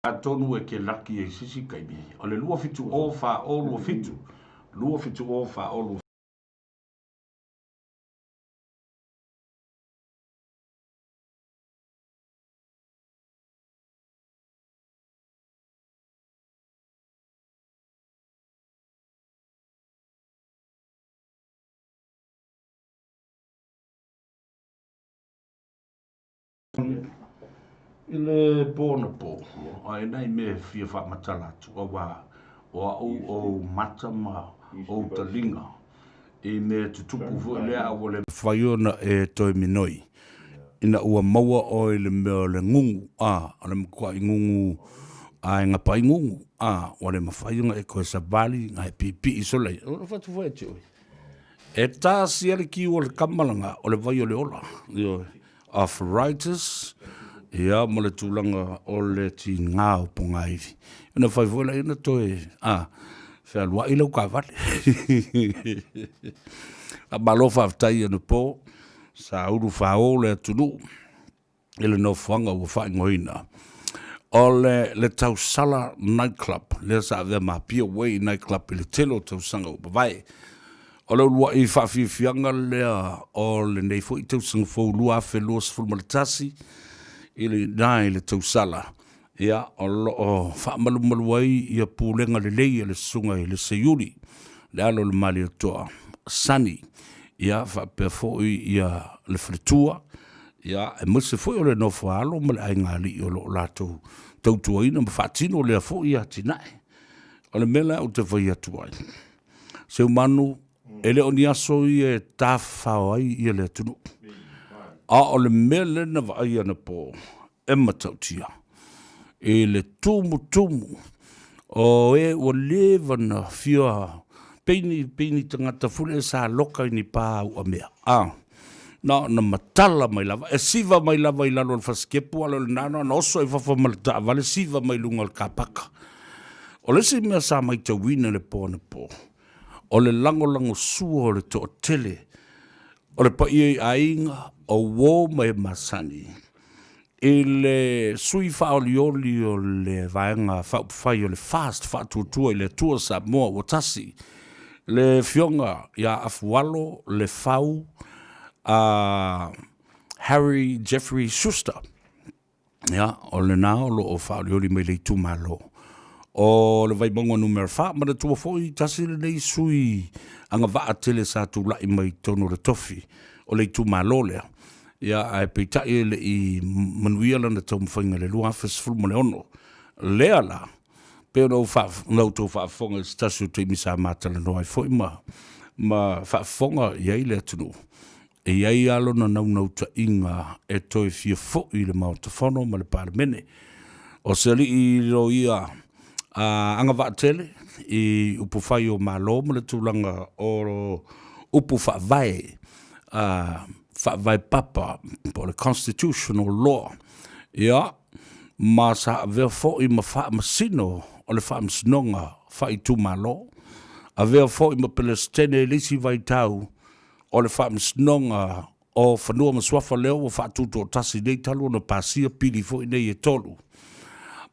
Atonu e ke laki ai sisi kaimi, o le 2 7 0 4 0 2 7, 2 7 0 4 0 2 I le pō anapo, a e nai mea e fia faamatala atu, auā o a'u ou mata ma ou taliga i mea tutupu foi lea, a ua le mafai ona e toe minoi ina ua maua oe i le mea o le gugu, a, o le matua'i gugu a e gapa ai gugu, a, ua le mafai ona e toe savali na e piipii sole ai. O le fatu foi ia te oe, E tasia le kiu o le kama lena, o le vai o le ola, ioe, arthritis, ia ma le tulaga o le tiga o pogaivi. Ona fai foi lea ona toe, a, fealuai lau taavale. Faamalo faafetai anapo, sa ulufao le atunuu i le nofoaga ua faaigoaina o le Tausala Night Club, lea sa avea ma Apia Way Night Club i le tele o tausaga ua mavae. O le uluai faafiafiaga lea o lenei foi tausaga fou 2021 i le ina i le Tausala, ia, o lo o faamalumalu ai ia pulega lelei a le Susuga i le Seiuli, le alo o le Malietoa, Sonny, ia faapea foi ia le faletua, ia aemaise foi o le nofo a alo ma le aigaalii o lo o latou tautuaina ma faatino lea foi atinae. O le mea la ou te fai atu ai, Seumanu, e le o ni aso ia e tafafao ai ia le atunuu, a o le mea lea na vaai anapo e matautia i le tumutumu o e ua leva ona fia peini peini tagata foi lea sa loka i ni pa auamea, a na ona matala mai lava, e siva mai lava i lalo o le fasikepu, a o lena na ona oso i fafo ma le taavale siva mai luga o le kapaka. O le isi mea sa matauina i le po anapo, o le lagolagosua o le toatele o le paia i aiga, o uo ma e masani i le sui faaolioli o le Vaega Faaupufai o le FAST, Faatuatua i le Atua Samoa ua Tasi, le Afioga ia Afualo Lefau Harry Jeffrey Schuster. Ia, o lena o lo o faaolioli mai le itumalo o le Vaimauga numera 4. Manatua foi tasi lenei sui agavaa tele sa tulai mai totonu o le tofi o le itumalo lea. Ia, ae peitai e le i manuia lana taumafaiga i le 2016. Lea la, pei ona outou faafofoga i se tasi o taimi sa ma talanoa ai foi ma faafofoga i ai le atunuu, E i ai lava lona naunautaiga e toe fia foi i le Maota Fono ma le Palemene. O se alii loia agavaa tele i upufai o Malo ma le tulaga o upu faavae, faavae papa po o le Constitutional Law, ia, ma sa avea foi ma Faamasino o le Faamasinoga Faaitumalo, avea foi ma Peresetene i le isi vaitau o le Faamasinoga o Fanua ma Suafa lea ua faatutoatasi nei talu ona pasia pili foi nei e tolu.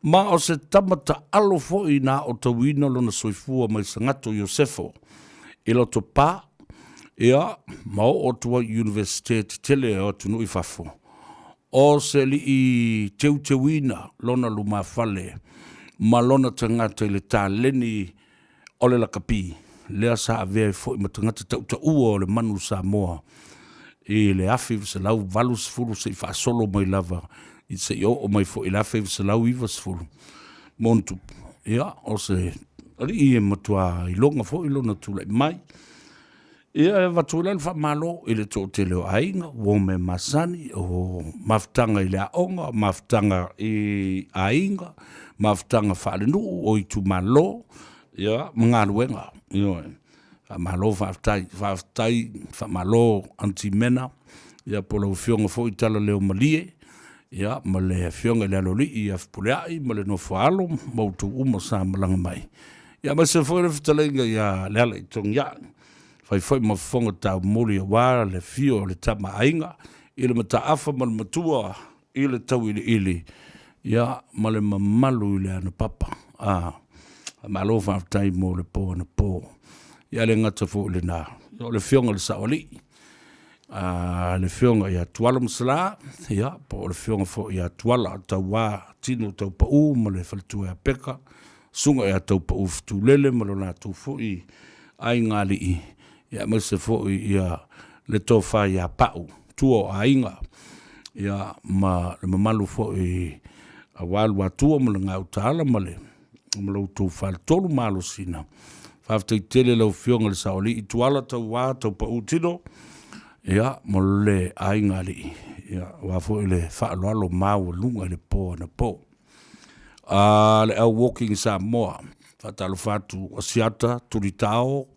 Ma o se tama taalo foi na aotauina lona soifua mai Sagatto Iosefo i Lotopa, ia, ma oo atu ai i Iunivesite tetele o atunuu i fafo. O se alii teuteuina lona lumafale ma lona tagata i le taleni o le lakapi, lea sa avea ai foi ma tagata tautaua o le manu Samoa i le 1980 seia faasolo mai lava seia oo mai foi i le 1990 ma ona tupu. Ia, o se alii e matua iloga foi lona tulai mai. Ia, e avatu ai la le faamalo i le toatele o aiga, uo mea masani, o mafutaga i le aoga, mafutaga i aiga, mafutaga faalenuu, o itumalo, ia, ma galuega. Ioe. Faamalo faafetai. Faafetai, faamalo Aunty Mena, ia po o lau Afioga foi Talaleomalie, ia, ma le Afioga i le Aloalii ia Fepuleai ma le nofo a alo ma outou uma sa malaga mai. Ia aemaise foi le fetalaiga ia Lealaitogiai, fai foi ma fofoga taumoli aua le afio o le Tama a Aiga i le Mataafa ma le Matua i le Tauiliili. Ia, ma le mamalu i le Anapapa. A, malo faafetai mo le po anapo. Ia le gata foi i lena, o le Afioga i le Saoalii, a, le Afioga ia Tuala ma Sala, ia, po o le Afioga foi ia Tuala Taua Tino Taupau ma le faletua ia Peka, Susuga ia Taupau Fetulele ma lo latou foi aigaalii, ia aemaise foi ia le tofa ia Pau, tua o aiga, ia ma le mamalu foi aua Luatua ma le Gautaala ma lo outou faletolu malosina. Faafetai tele i lau Afioga i le Saoalii Tuala Taua Taupau Tino, ia ma le aigaalii, ia aua foi le faaaloalo maualuga i le po anapo. A le au Walking Samoa, faatalofa atu Asiata Tulitao,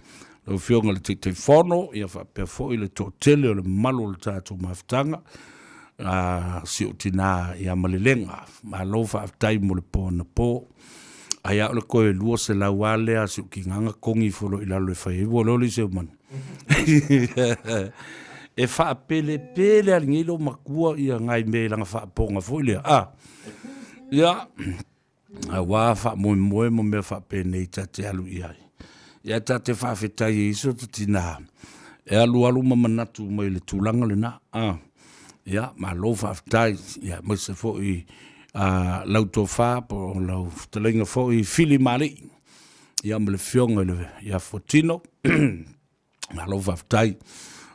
lau Afioga i le Taitaifono, ia faapea foi le toatele o le mamalu o le tatou mafutaga, a si ou tina ia Malelega. Malo faafetai mo le po anapo. Ai a o le toe 200 lava lea a si ou tigaga togi ifo loa i lalo e fai ai ua loli se manu. E faapelepele lava lenei loomatua ia nai mea i lana faapoga foi lea, a. Ia, aua faamoemoe ma mea faapenei ta te alu i ai. Ia ta te faafetai ai so ta tina e alualu ma manatu mai le tulaga lena. A, ia, malo faafetai, ia aemaise foi lau tofa po o lau fetalaiga foi Fili ma Alii, ia ma le afioga ia Fuatino. Malo faafetai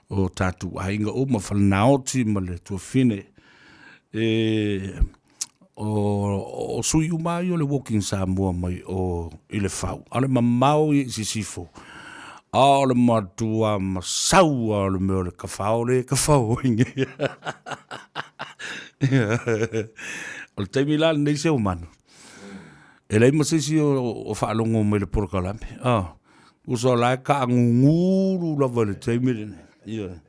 o tatou aiga uma, Falenaoti ma le Tuafine. E, o sui uma ia o le Walking Samoa mai o i le fau, a o le mamao ia i sisifo, a o le matua masau lava o le mea o le kafao lea e kafao ai nei. O le taimi la lenei Seumanu, e leai ma se isi o faalogo mai i le polokalame, Uso la e taagugulu lava i le taimi lenei. Ioe.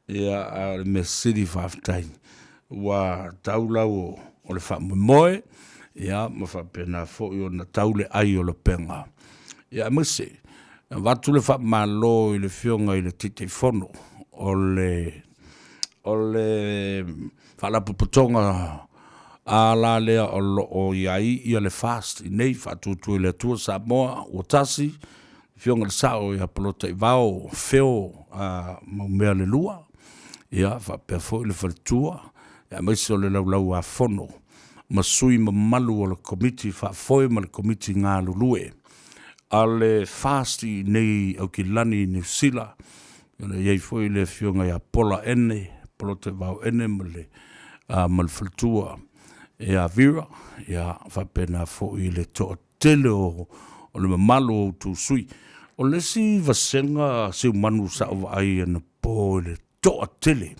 Ia, a o le mea sili faafetai, ua tau lau o le faamoemoe, ia, ma faapena foi ona tau le ai o lapega. Ia, aemaise, e avatu le faamalo i le Afioga i le Taitaifono o le o le Faalapotopotoga a la lea o lo o i ai ia le FAST i nei, Faatuatua i le Atua Samoa ua Tasi, Afioga i le Sao ia Polotaivao Feo Maumea le Lua, ia faapea foi le faletua, aemaise o le Laulau-a-Fono ma sui mamalu o le Komiti Faafoe ma le Komiti Galulue a le FAST i nei Aukilani i Niu Sila. Ona i ai foi le afioga ia Pola Ene, Polotaivao Ene ma le, ma le faletua ia Vera, ia faapena foi le toatele o, o le mamalu o outou sui. O le isi vasega Seumanu sa ou vaai anapo i le toatele,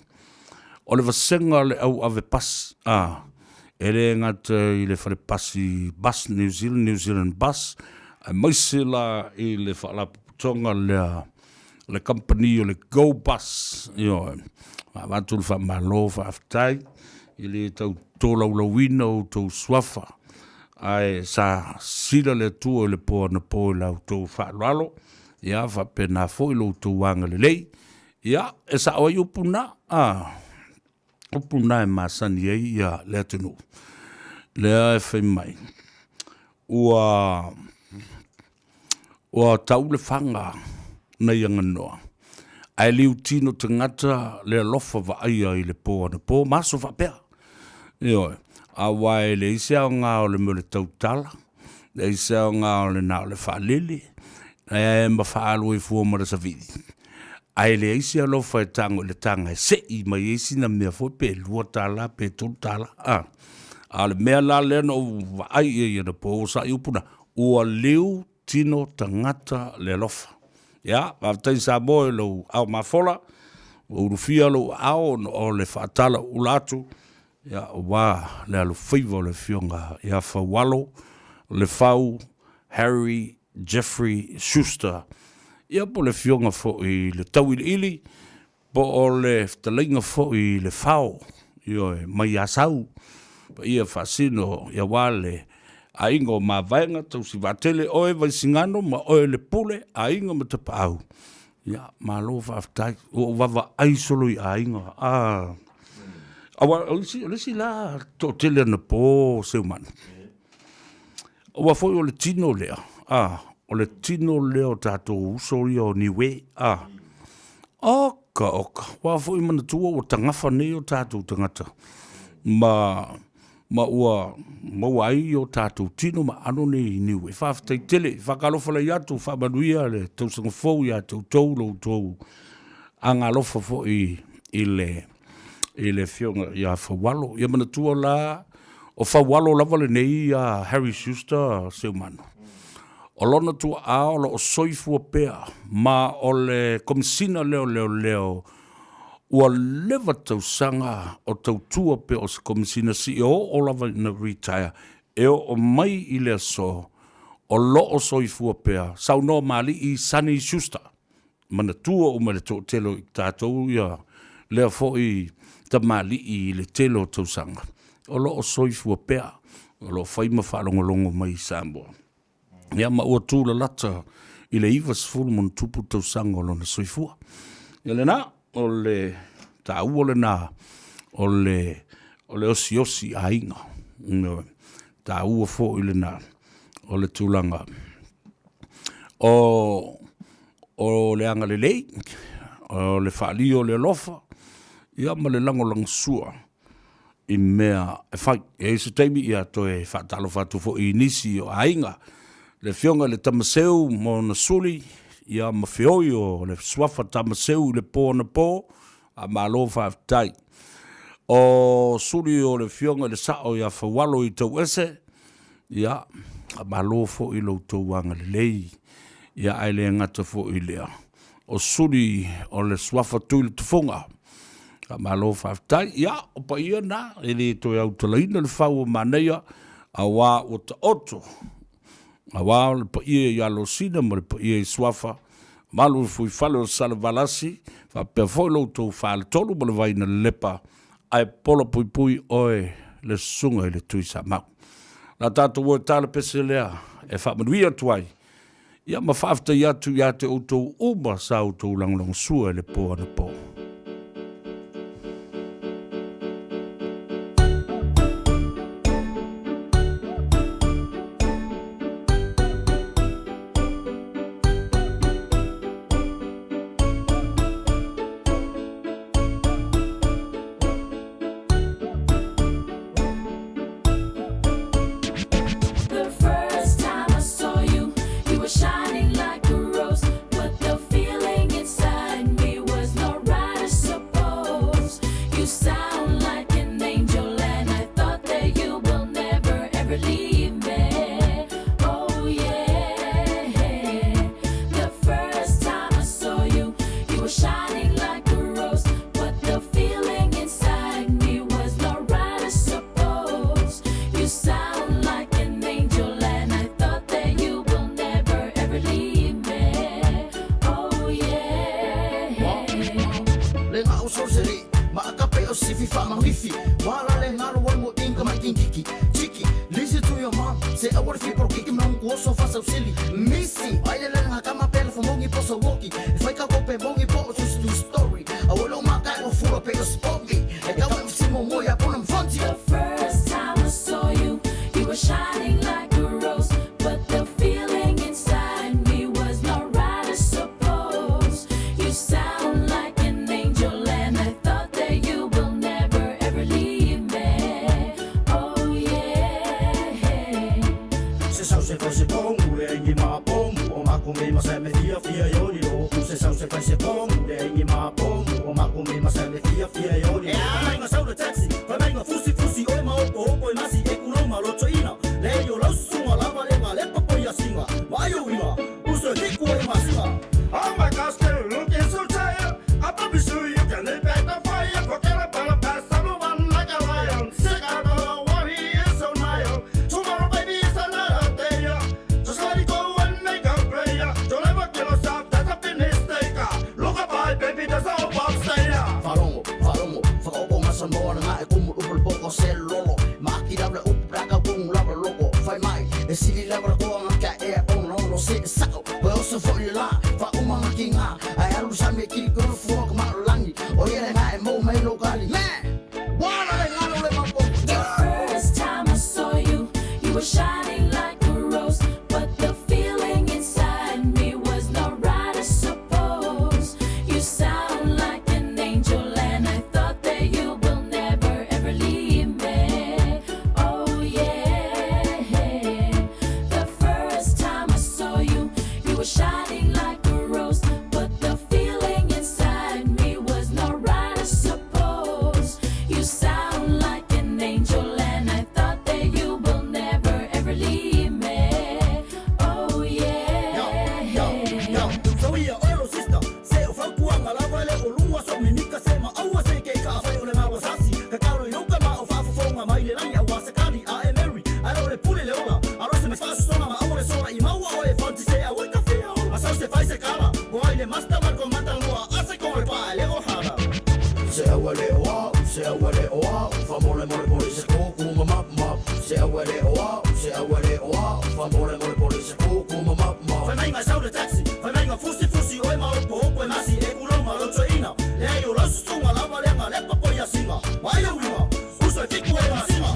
o le vasega o le au ave pasi, a, e le gata i le fale pasi Bus New Zealand, New Zealand Bus, aemaise la i le faalapotopotoga lea le kamupani o le Go Bus, ioe. Avatu le faamalo faafetai i le tau tolaulauina o outou suafa, ae sa sila le Atua i le po anapo i la outou faaaloalo, ia faapena foi lo outou agalelei. Ia, e sao ai upu na, a, upu na e masani ai ia le atunuu. Lea e fai mai, ua Ua tau le faga nai aganoa, ae liutino tagata le alofa vaaia i le po anapo ma aso faapea. Ioe, aua e leai se aoga o le mea o le tautala, leai se aoga o le na o le faalele, ae ma faaalu ai fua ma le savili, ae leai se alofa e tago i le taga e sei mai ai sina mea foi pe $2 pe $3. A o le mea la lea na ou vaai i ai anapo ua sa'i upu na, Ua liu tino tagata le alofa. Ia, faafetai Samoa i lou ao mafola, ua ulufia lou aao ona o le faatalaula atu, ia, aua le alofaiva o le Afioga ia Faualo Lefau Harry Jeffrey Schuster, ia po o le Afioga foi i le Tauiliili, Po o le fetalaiga foi i le fao, ioe, mai Asau, paia faasino aua le aiga o Mavaega, Tausivaatele, oe Vaisigano ma oe le Pule, aiga ma Tapaau, ia, malo faafetai. Ua ou vaavaai solo i aiga, a. Aua o isi, o le isi la toatele anapo Seumanu. Aua foi o le tino lea, a, o le tino lea o tatou uso ia o Niue, a. Oka, oka, aua foi manatua ua tagafa nei o tatou tagata ma ma ua maua ai o tatou tino ma aano nei i Niue. Faafetai tele, faatalofa lai atu, faamanuia le tausaga fou ia te outou lo outou agaalofa foi i le i le Afioga ia Faualo. Ia manatua la, o Faualo lava lenei ia Harry Schuster Seumanu. O lona tuaa o lo o soifua pea ma o le Komesina lea o Leoleo ua leva tausaga o tautua pea o se Komesina seia oo lava ina retire e oo mai i le aso o lo o soifua pea, saunoa Mali'i Sonny Schuster. Manatua uma e le toatele o tatou ia lea foi tamalii i le tele o tausaga, o lo o soifua pea, o lo o fai ma faalogologo mai i Samoa. Ia ma ua tulalata i le 90+ tausaga o lona soifua. Ia lena, o le taua lena o le o le osiosi aiga. Ioe. Taua foi lena o le tulaga o o le agalelei, o le faaalia o le alofa, ia ma le lagolagosua i mea e fai. E i ai se taimi ia toe faatalofa atu foi i nisi o aiga, le Afioga i le Tamaseu ma ona suli, ia ma feoi o le Suafa Tamaseu i le po anapo, faamalo faafetai. O suli o le Afioga i le Sao ia Faualo i Tauese, ia, faamalo foi i lo outou agalelei, ia ae le gata foi i lea, o suli o le Suafa Tuiletufuga, faamalo faafetai. Ia, o paia na, e le toe autalaina le fau o manaia, aua ua taoto, aua o le paia i Alosina ma le paia i Suafa, malu i fuifale o Salevalasi, faapea foi lo outou faletolu ma le Vainalelepa, ae pola puipui oe le susuga i le Tuisamau. La tatou o e ta le pese lea e faamanuia atu ai, ia ma faafetai atu ia te outou uma sa outou lagolagosua i le po anapo.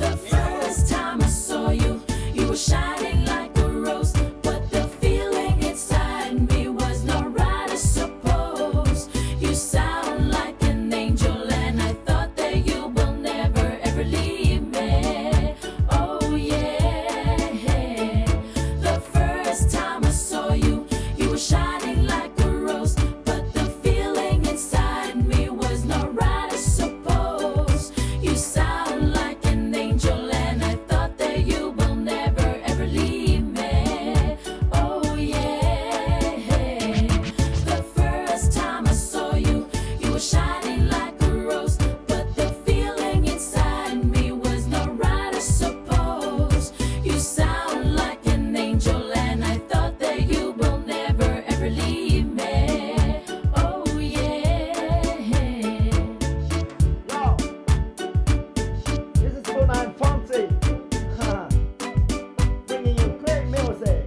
The first time I saw you, you were shining like a rose. But the feeling inside me was not right, I suppose. You sound like an angel, and I thought that you will never ever leave me. Oh, yeah. The first time I saw you, you were shining like a rose. But the feeling inside me was not right, I suppose. You sound like an angel, and I thought that you will never ever leave me. Oh, yeah. The first time I saw you, you were shining like a rose. But the feeling inside me was not right, I suppose. You sound like an angel, and I thought that you will never ever leave me. Oh, yeah. Yo, this is Tuna and Fonzie, bringing you great music.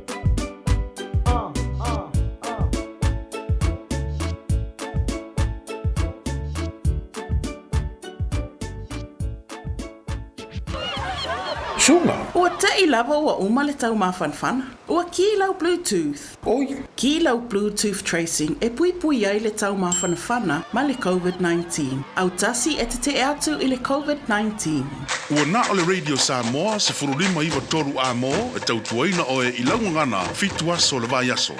Suga. Ua te'i lava ua uma le taumafanafana. Ua kī lau Bluetooth. Oi. Kī lau Bluetooth tracing e puipui ai le taumafanafana ma le COVID-19. Autasi e tete'e atu i le COVID-19. Ua na o le Radio Samoa 15 93 A-mo e tautuaina oe i lau gagana fitu aso o le vaiaso.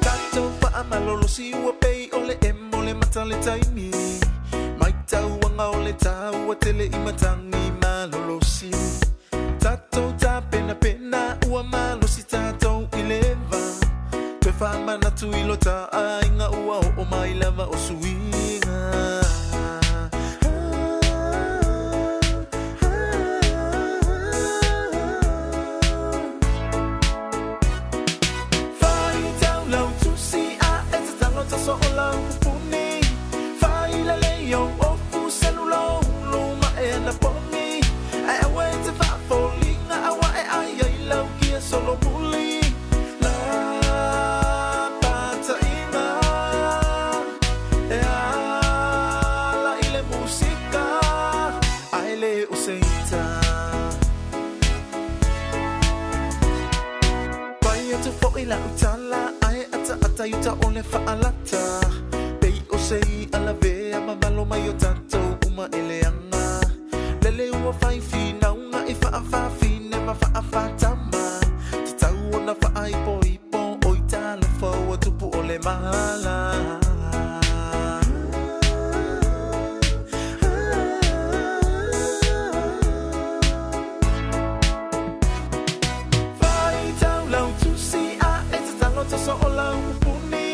Tatou faamalolosi ua pei o le emo le mata le taimi Maitauaga o le taua tele i matagi malolosi Tatou tapenapena ua malosi tatou i le va Toe faamanatu i lo ta aiga ua oo mai lava o suiga. Faitau lau tusi a e tatalo taso o lau pupuni Faila lei ou ofu selulo ulu ma e ana pogi Ae aua e te faafoliga aua e ai ai lau kia solomuli La pataina e ala i le musika ae le o se ita. Pai atu foʻi lau tala ae ataata i uta o le faalata Pei o se iʻa lavea mamalo mai o tatou uma e leaga Lele ua fai finauga i faafafine ma faafatama Tatau ona faaipoipo oi talofa ua tupu o le mala. Faitau lau tusi a e tatalo taso o lau pupuni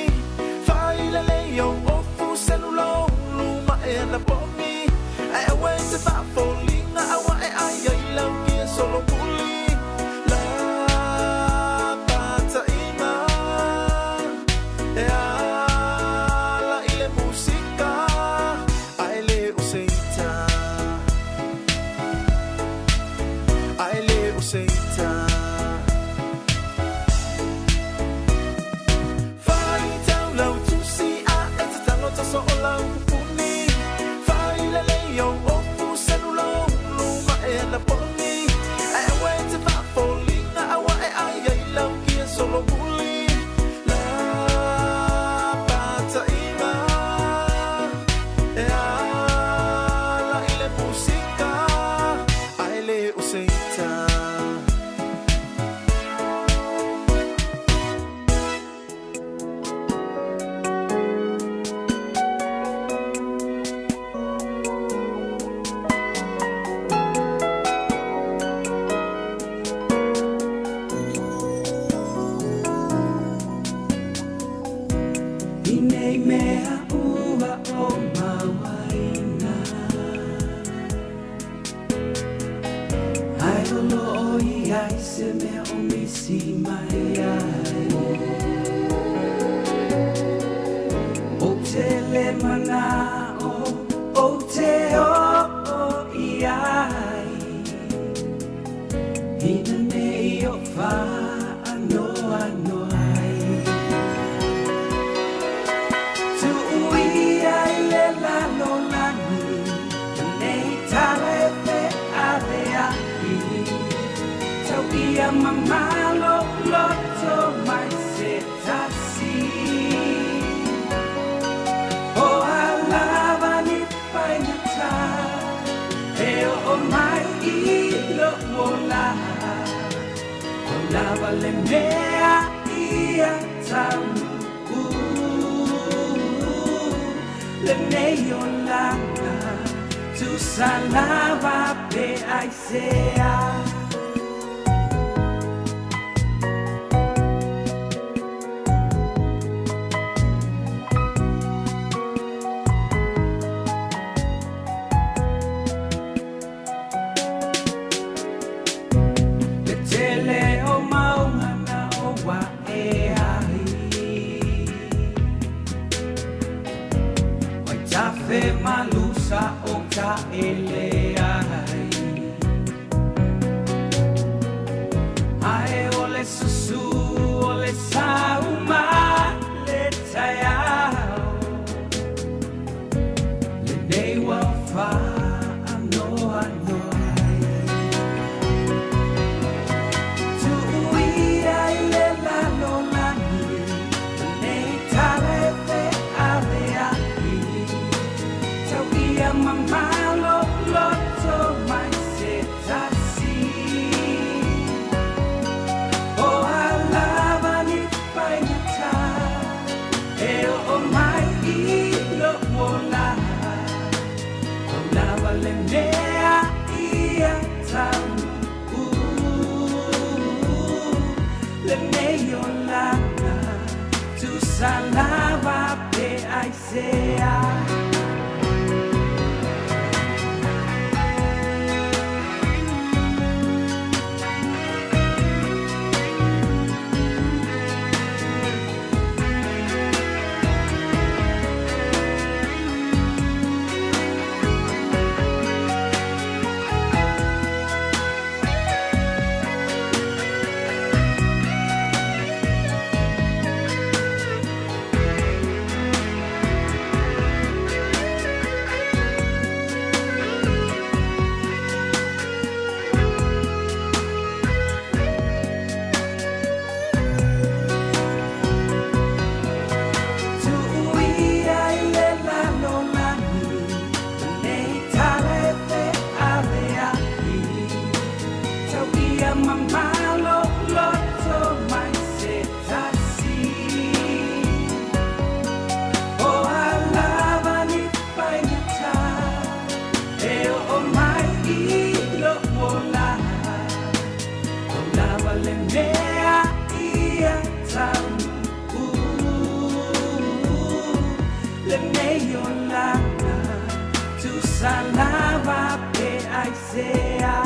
Faila lei ou ofu selulo ulu ma e ana pogi Ae aua e te faafoliga aua e ai ai lau kia solomuli La pataina e ala i le musika ae le o se ita Ae le o se ita Faitau lau tusi a e tatalo taso o lau pupuni Faila lei ou ofu selulo ulu ma e ana pogi Ae aua e te faafoliga aua e ai ai lau kia solomuli La pataina e ala i le musika ae le o se ita. I nei mea ua o mauaina. o lo o i ai se mea o misi mai ai. Ou te le mana'o, ou te oo i ai, Ina nei o faanoanoa ai. Tu'uia i le lalolagi lenei tala e feavea'i, tau ia mamalo loto mai se tasi. O a lava ni faigata e oo mai i lo'u ola, ua lava le mea ia taunu'u lenei olaga, tusa lava pe aisea. Le tele o mauga na ou a'e ai, Vaitafe ma Lusa ou taele ai, Ae o le susu o le sau ma le taeao, Lenei ua faanoanoa ai. Tu'uia i le lalolagi lenei tala e feavea'i, Tau ia mamalo loto mai se tasi. O a lava ni faigata e oo mai i lo'u ola, Ua lava le mea ia taunu'u lenei olaga, Tusa lava pe aisea. Tu'uia i le lalolagi lenei tala e feavea'i, Tau ia mamalo loto mai se tasi. O a lava ni faigata e oo mai i lo'u ola, Ua lava le mea ia taunu'u lenei olaga, Tusa lava pe aisea.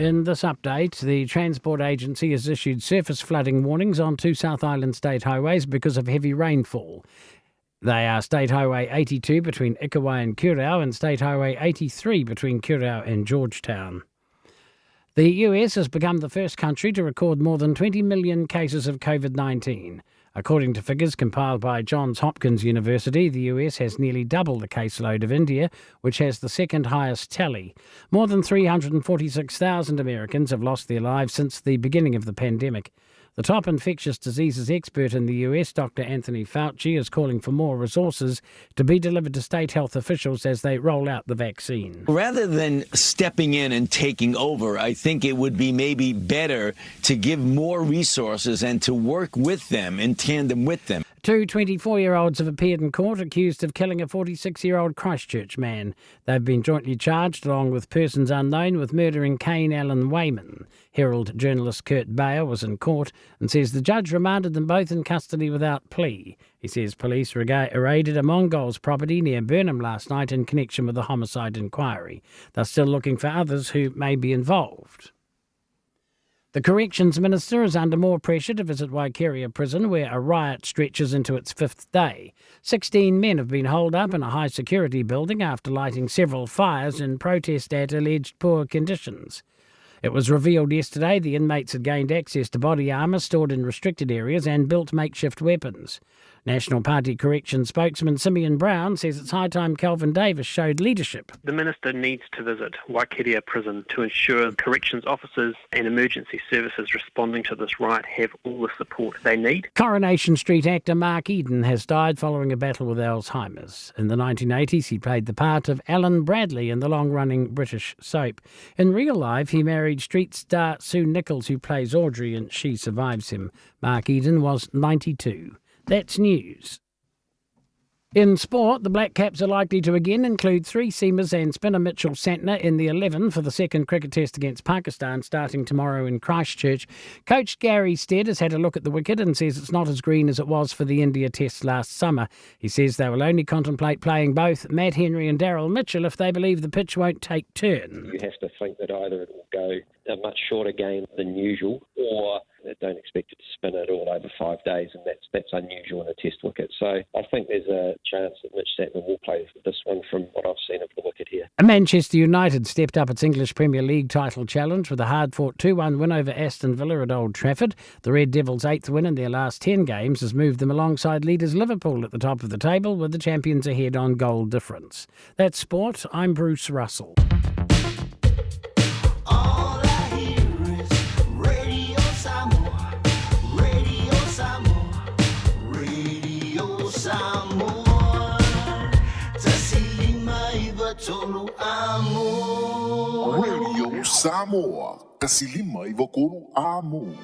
In this update, the Transport Agency has issued surface flooding warnings on two South Island state highways because of heavy rainfall. They are State Highway 82 between Ikawai and Kurow and State Highway 83 between Kurow and Georgetown. The US has become the first country to record more than 20 million cases of COVID 19. According to figures compiled by Johns Hopkins University, the US has nearly double the caseload of India, which has the second highest tally. More than 346,000 Americans have lost their lives since the beginning of the pandemic. The top infectious diseases expert in the US, Dr. Anthony Fauci, is calling for more resources to be delivered to state health officials as they roll out the vaccine. Rather than stepping in and taking over, I think it would be maybe better to give more resources and to work with them in tandem with them. Two 24 year olds have appeared in court accused of killing a 46 year old Christchurch man. They've been jointly charged, along with persons unknown, with murdering Kane Allen Wayman. Herald journalist Kurt Bayer was in court and says the judge remanded them both in custody without plea. He says police raided a Mongol's property near Burnham last night in connection with the homicide inquiry. They're still looking for others who may be involved. The Corrections Minister is under more pressure to visit Waikeria Prison, where a riot stretches into its fifth day. 16 men have been holed up in a high security building after lighting several fires in protest at alleged poor conditions. It was revealed yesterday the inmates had gained access to body armour stored in restricted areas and built makeshift weapons. National Party Corrections spokesman Simeon Brown says it's high time Kelvin Davis showed leadership. The minister needs to visit Waikeria Prison to ensure corrections officers and emergency services responding to this riot have all the support they need. Coronation Street actor Mark Eden has died following a battle with Alzheimer's. In the 1980s, he played the part of Alan Bradley in the long running British soap. In real life, he married street star Sue Nichols, who plays Audrey, and she survives him. Mark Eden was 92. That's news. In sport, the Black Caps are likely to again include three seamers and spinner Mitchell Santner in the 11 for the second cricket test against Pakistan starting tomorrow in Christchurch. Coach Gary Stead has had a look at the wicket and says it's not as green as it was for the India test last summer. He says they will only contemplate playing both Matt Henry and Daryl Mitchell if they believe the pitch won't take turn. You have to think that either it will go a much shorter game than usual or don't expect it to spin it all over five days, and that's that's unusual in a test wicket. So I think there's a chance that Mitch Santner will play this one from what I've seen of the wicket here. Manchester United stepped up its English Premier League title challenge with a hard fought 2 1 win over Aston Villa at Old Trafford. The Red Devils' eighth win in their last 10 games has moved them alongside leaders Liverpool at the top of the table, with the champions ahead on goal difference. That's sport. I'm Bruce Russell. All I hear is Radio Samoa, Radio Samoa, Radio Samoa. Tasilima iva tolu amo. Radio Samoa, Tasilima iva kolu amo.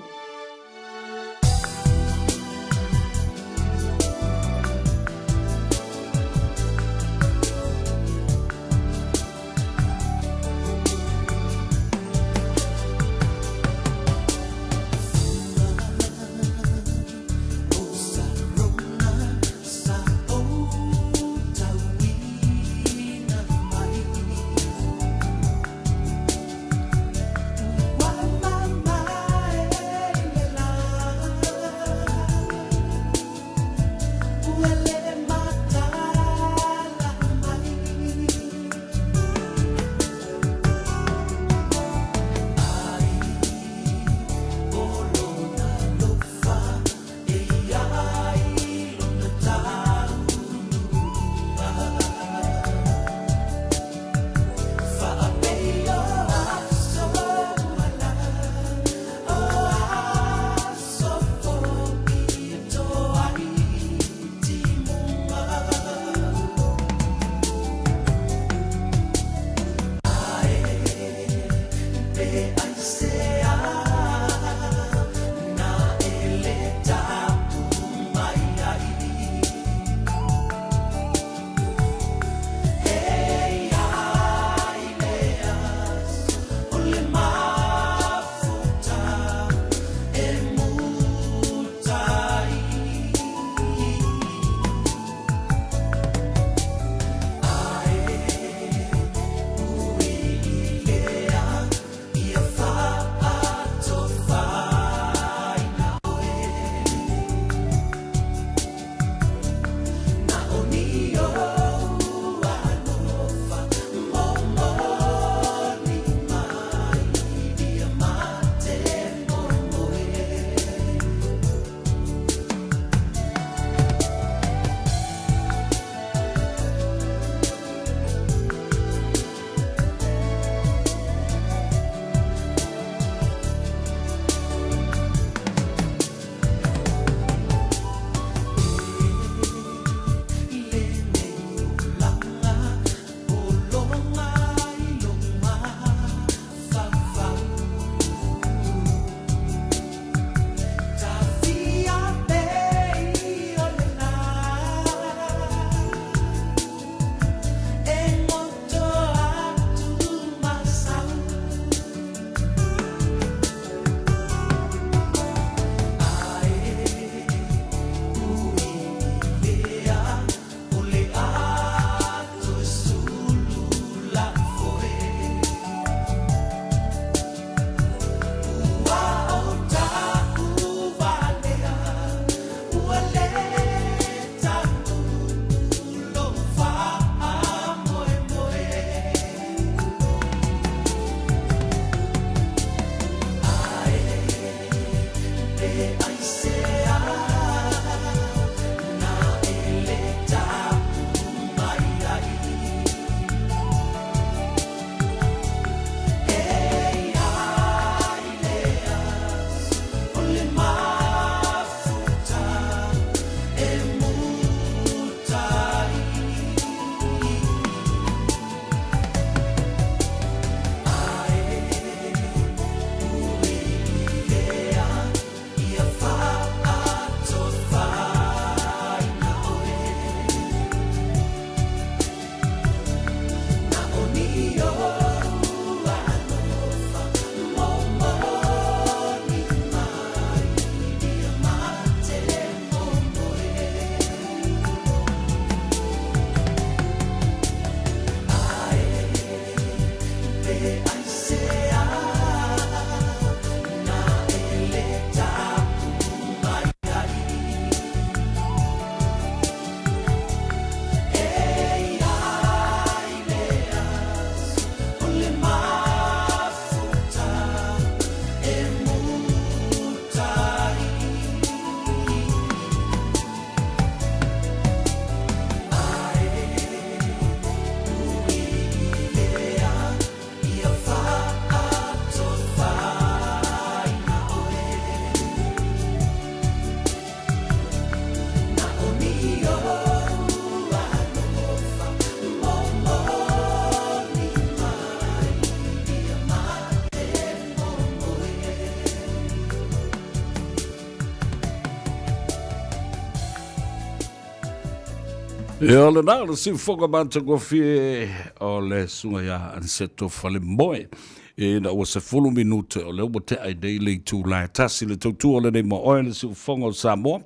Ia, o lena, o le siufoga matagofie o le susuga ia Aniceto Falemoe. Ina ua 10 minute o lea ua tea ai nei le itula e tasi le tautua o lenei mo oe le siufoga o Samoa,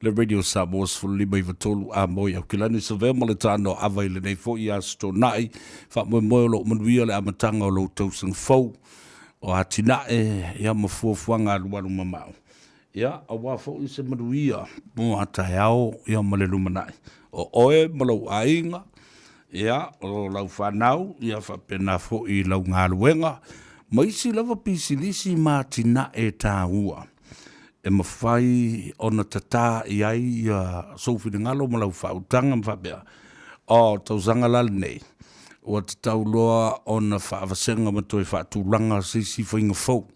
le Radio Samoa 15 93 a moi Aukilani Savea ma le tano ava i lenei foi aso Toonai. Faamoemoe o loo manuia le amataga o lou tausaga fou o atinae ia ma fuafuaga alualu mamao. Ia, aua foi se manuia mo a taeao ia ma le lumanai. O oe ma lou aiga, ia, o lau fanau, ia faapena foi i lau galuega, ma isi lava pisinisi ma atinae taua e mafai ona tata i ai ia sou finagalo ma lau faautaga ma faapea, o tausaga la lenei, ua tatau loa ona faavasega ma toe faatulaga se isi faiga fou.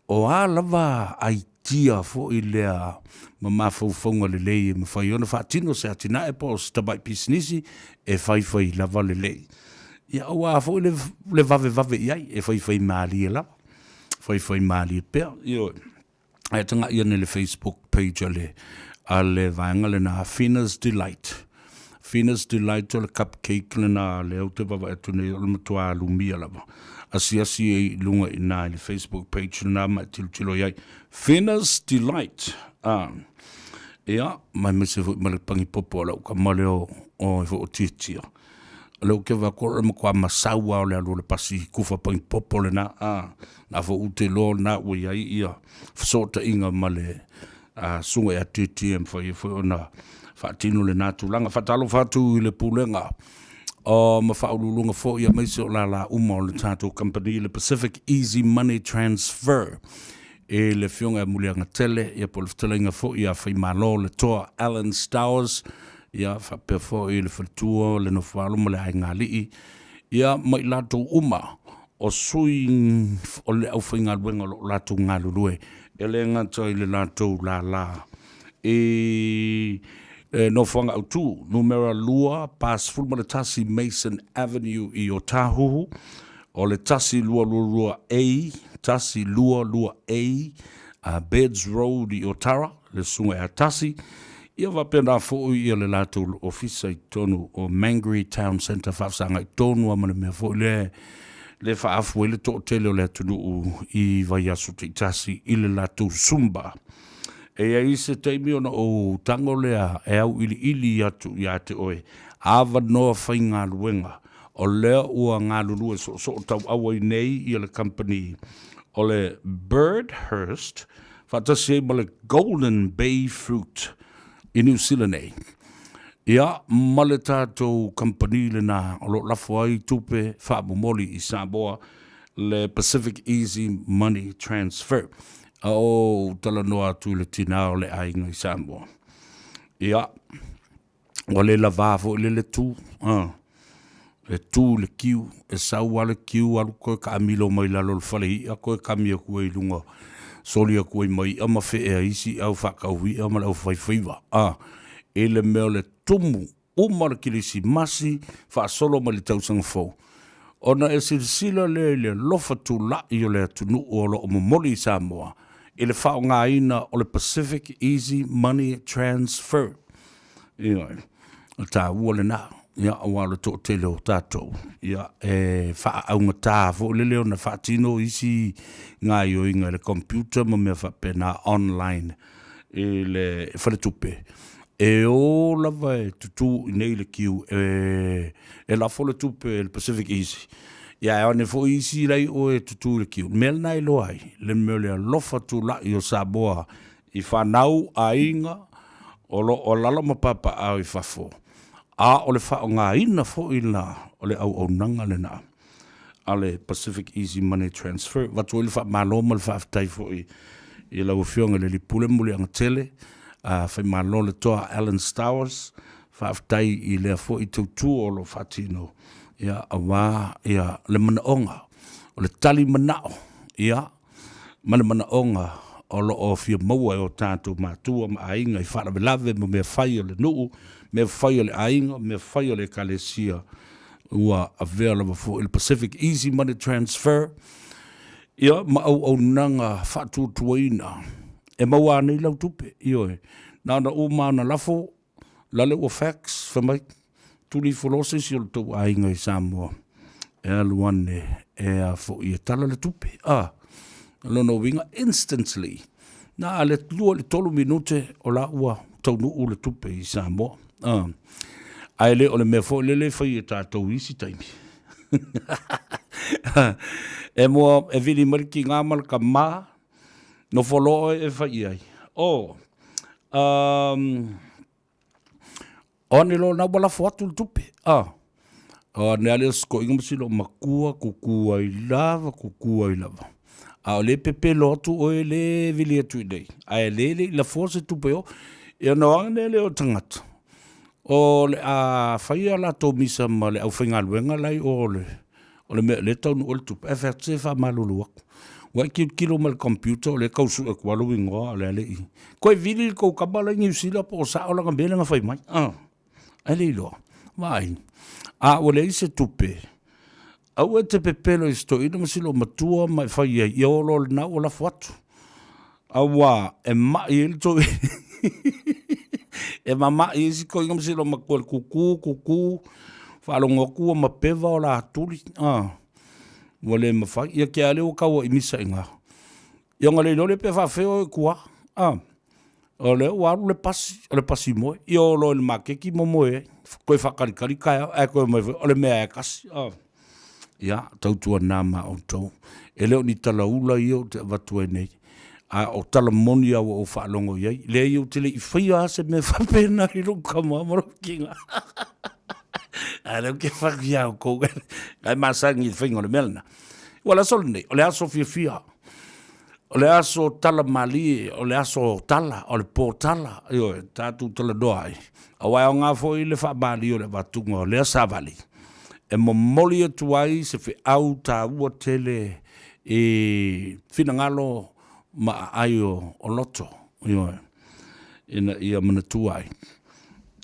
O a lava aitia foi lea ma mafaufauga lelei e mafai ona faatino se atinae po o se tamai pisinisi e faifai lava lelei. Ia aua foi le, le vavevave i ai, e faifai malie lava, faifai malie pea. Ioe. Ae taga'i ane i le Facebook page a le, a le vaega lena Fina's Delight. Fina's Delight o le cupcake lena lea ou te vaavaai atu nei o le matua lumia lava. Asiasi i luga i ina i le Facebook page lena ma e tilotilo i ai. Fina's Delight. Ah. Ia, ma aemaise foi ma le pagipopo a lau tama lea o, o e foi o Tiatia. O lea ou te vaai atu o le matua masau lava o le alu o le pasi kufa pagipopo lena. Ah, na foi ou te iloa o lena ua i ai ia fesootaiga ma le susuga ia Tiatia e mafai ai foi ona faatino lena tulaga. Faatalofa atu i le Pulega o ma Faauluuluga foi aemaise o lala uma o le tatou kamupani le Pacific Easy Money Transfer i le Afioga ia Muliagatele ia po o le fetalaiga foi ia Faimalo le Toa Alan Stowers ia faapea foi le faletua le Nofoalo ma le Aiga Alii ia ma i latou uma o sui o le aufaigaluega o lo o latou galulue e le gata i le latou lala i nofoaga autu numera 2 41 Mason Avenue i Otahuhu, o le 1222A, 122A Beds Road i Otara, le Susuga ia Tasi, ia faapena foi ia le latou ofisa i totonu o Mangere Town Centre faafesagai tonu lava ma le mea foi lea le faaafu ai le toatele o le atunuu i vaiaso taitasi i le latou Zumba. E i ai se taimi ona ou tago lea e auiliili atu ia te oe avanoa faigaluega o lea ua galulue soosoo tauau ai nei ia le kamupani o le Birdhurst faatasi ai ma le Golden Bay Fruit i Niu Sila nei. Ia, ma le tatou kamupani lena o lo o lafo ai tupe faamomoli i Samoa, le Pacific Easy Money Transfer. A ou talanoa atu i le tinā o le aiga i Samoa. Ia, ua le lavā foi le le tu, a. E tu le kiu, e sau lava le kiu alu toe taamilo mai lalo o le fale i'a toe kami atu ai i luga, soli atu ai ma i'a ma fe'e ai isi au faatau i'a ma le au faifaiva, a. I le mea o le tumu uma le Kerisimasi faasolo mai le tausaga fou, ona e silasila lea i le alofa tula'i o le atunuu o lo o momoli i Samoa i le faaaogaina o le Pacific Easy Money Transfer. Ioe, o le taua lena, ia, aua o le toatele o tatou, ia, e faaaugata foi lele ona faatino isi gaoioiga i le computer ma mea faapena online i le faletupe. E o lava e tutū i inei le kiu e, e lafo le tupe i le Pacific Easy. Ia e one foi isi la i o e tutū i le kiu. Mea lena e iloa ai le mea o le alofa tula'i o Samoa i fanau, aiga, o lo o alaala ma papaaao i fafo, a o le faaaogaina foi la o le auaunaga lena a le Pacific Easy Money Transfer. Avatu ai le faamalo ma le faafetai foi i lau Afioga i le Alii Pule Muliagatele, a Faimalo le Toa Alan Stowers, faafetai i lea foi tautua o lo o faatino, ia, aua ia le manaoga, o le tali manao, ia, ma le manaoga o lo o fia maua e o tatou matua ma aiga i faalavelave ma mea fai a le nuu, mea fai a le aiga, mea fai a le ekalesia, ua avea lava foi le Pacific Easy Money Transfer, ia ma auaunaga faatuatuaina e maua nei lau tupe, ioe, na ona uma ona lafo. Lale ua fax, fai mai, tuli ifo loa se isi o le tou aiga i Samoa e alu ane e a foi e tala le tupe. A, o lona uiga instantly, na o le 2 i le 3 minute o la ua taunuu le tupe i Samoa. A, ae le o le mea foi lele e fai e tatou i isi taimi. E mua e vili mai le tiga ma le tama, nofo loa oe e fai i ai, oh, o ane loa na ua lafo atu le tupe, a, o ane lava lea o si toeaina ma si loomatua, tutu ai lava, tutu ai lava. A o lea e pepelo atu oe lea e vili atu i inei, ae o lea e le i lafoa se tupe i o. Ia ona o ane lea o le tagata, o le a fai a latou misa ma le aufaigaluega la e i o o le mea o lea e taunuu ai le tupe, ae fai atu, se e faamalulu atu, ua e tilotilo mai i le computer o lea e tau sue atu lava lou igoa a o lea e le i… Toe vili le tou tama la e i Niu Sila po o sao lana mea lea na fai mai, ae le iloa. Vaai, a ua leai se tupe, aua e te pepelo i si toeaina ma si loomatua ma e fai i ai, ia o loa i lena ua lafo atu. Aua e mai ai le toeaina, e mama'i ai si toeaina ma si loomatua i le tutu, tutu, faalogo atu ua mapeva o la tuli, ua le mafai. Ia te a lea ua tau ai misa i ina. Ia ona le iloa lea pe faapefea o i tua, o lea ua alu le pasi, o le pasi moe. Ia o loa i le maketi momoe ai, toe faatalitali taeao ae toe omai foi, o le mea lava e tasi. Ia, tautuana ma outou, e le o ni talaula ia ou te avatu ai nei, a o tala moni lava ua ou faalogo i ai. Leai, ou te le i faia lava se mea faapena i lou tama ma lou tiga. A o lea ou te fai atu ia outou, na e masani i le faiga o le mea lena. Ua o le aso lenei, o le aso fiafia, o le aso tala malie, o le aso tala, o le po tala, ioe, tatou talanoa ai. Aua e aoga foi le faamalie o le avatuga o lea savali e momoli atu ai se feau taua tele i finagalo ma aai o loto, ioe, ina ia manatua ai.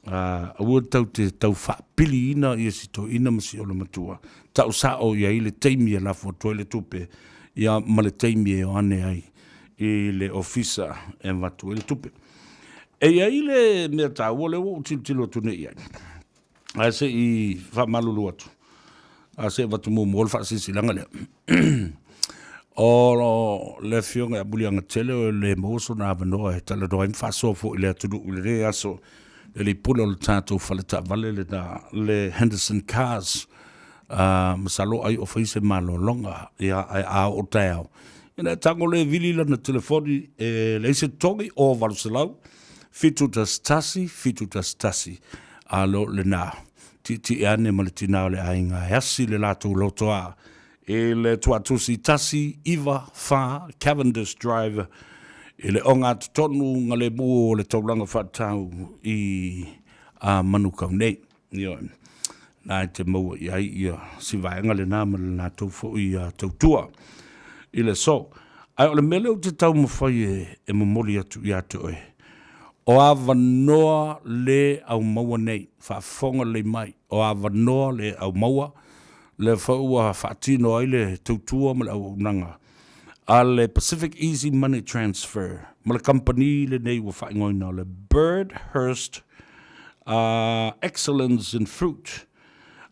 Aua tatou te tau faapiliina ia si toeaina ma si olomatua, tau sao i ai le taimi e lafo atu ai le tupe, ia ma le taimi e o ane ai i le ofisa e avatu ai le tupe. E i ai le mea taua lea ua ou tilotilo atu nei i ai, ae se i faamalulu atu, a se i avatu muamua le faasilasilaga lea. O le Afioga ia Muliagatele o le maua sona avanoa e talanoa ai ma faasoa foi i le atunuu i lenei aso, le alii pule o le tatou fale taavale lena, le Henderson Cars. Masalo ai o fai se malologa, ia, ae a oo taeao, ina e tago le vili lana telefoni e leai se totogi, o 800 711 711. A lo lena, tietie ane ma le tina o le aiga e asi le latou lotoa i le Tuatusi 194 Cavendish Drive i le ogatotonu galemu o le taulaga faatatau i a Manukau nei. Ioe. Na e te maua i ai ia si vaega lena ma le latou foi tautua i le aso. Ae o le mea lea ou te taumafai e momoli atu ia te oe, o avanoa le aumaua nei, faafofoga lelei mai, o avanoa le aumaua, lea foi ua faatino ai le tautua ma le auaunaga a le Pacific Easy Money Transfer ma le kamupani lenei ua faaigoaina o le Birdhurst Excellence in Fruit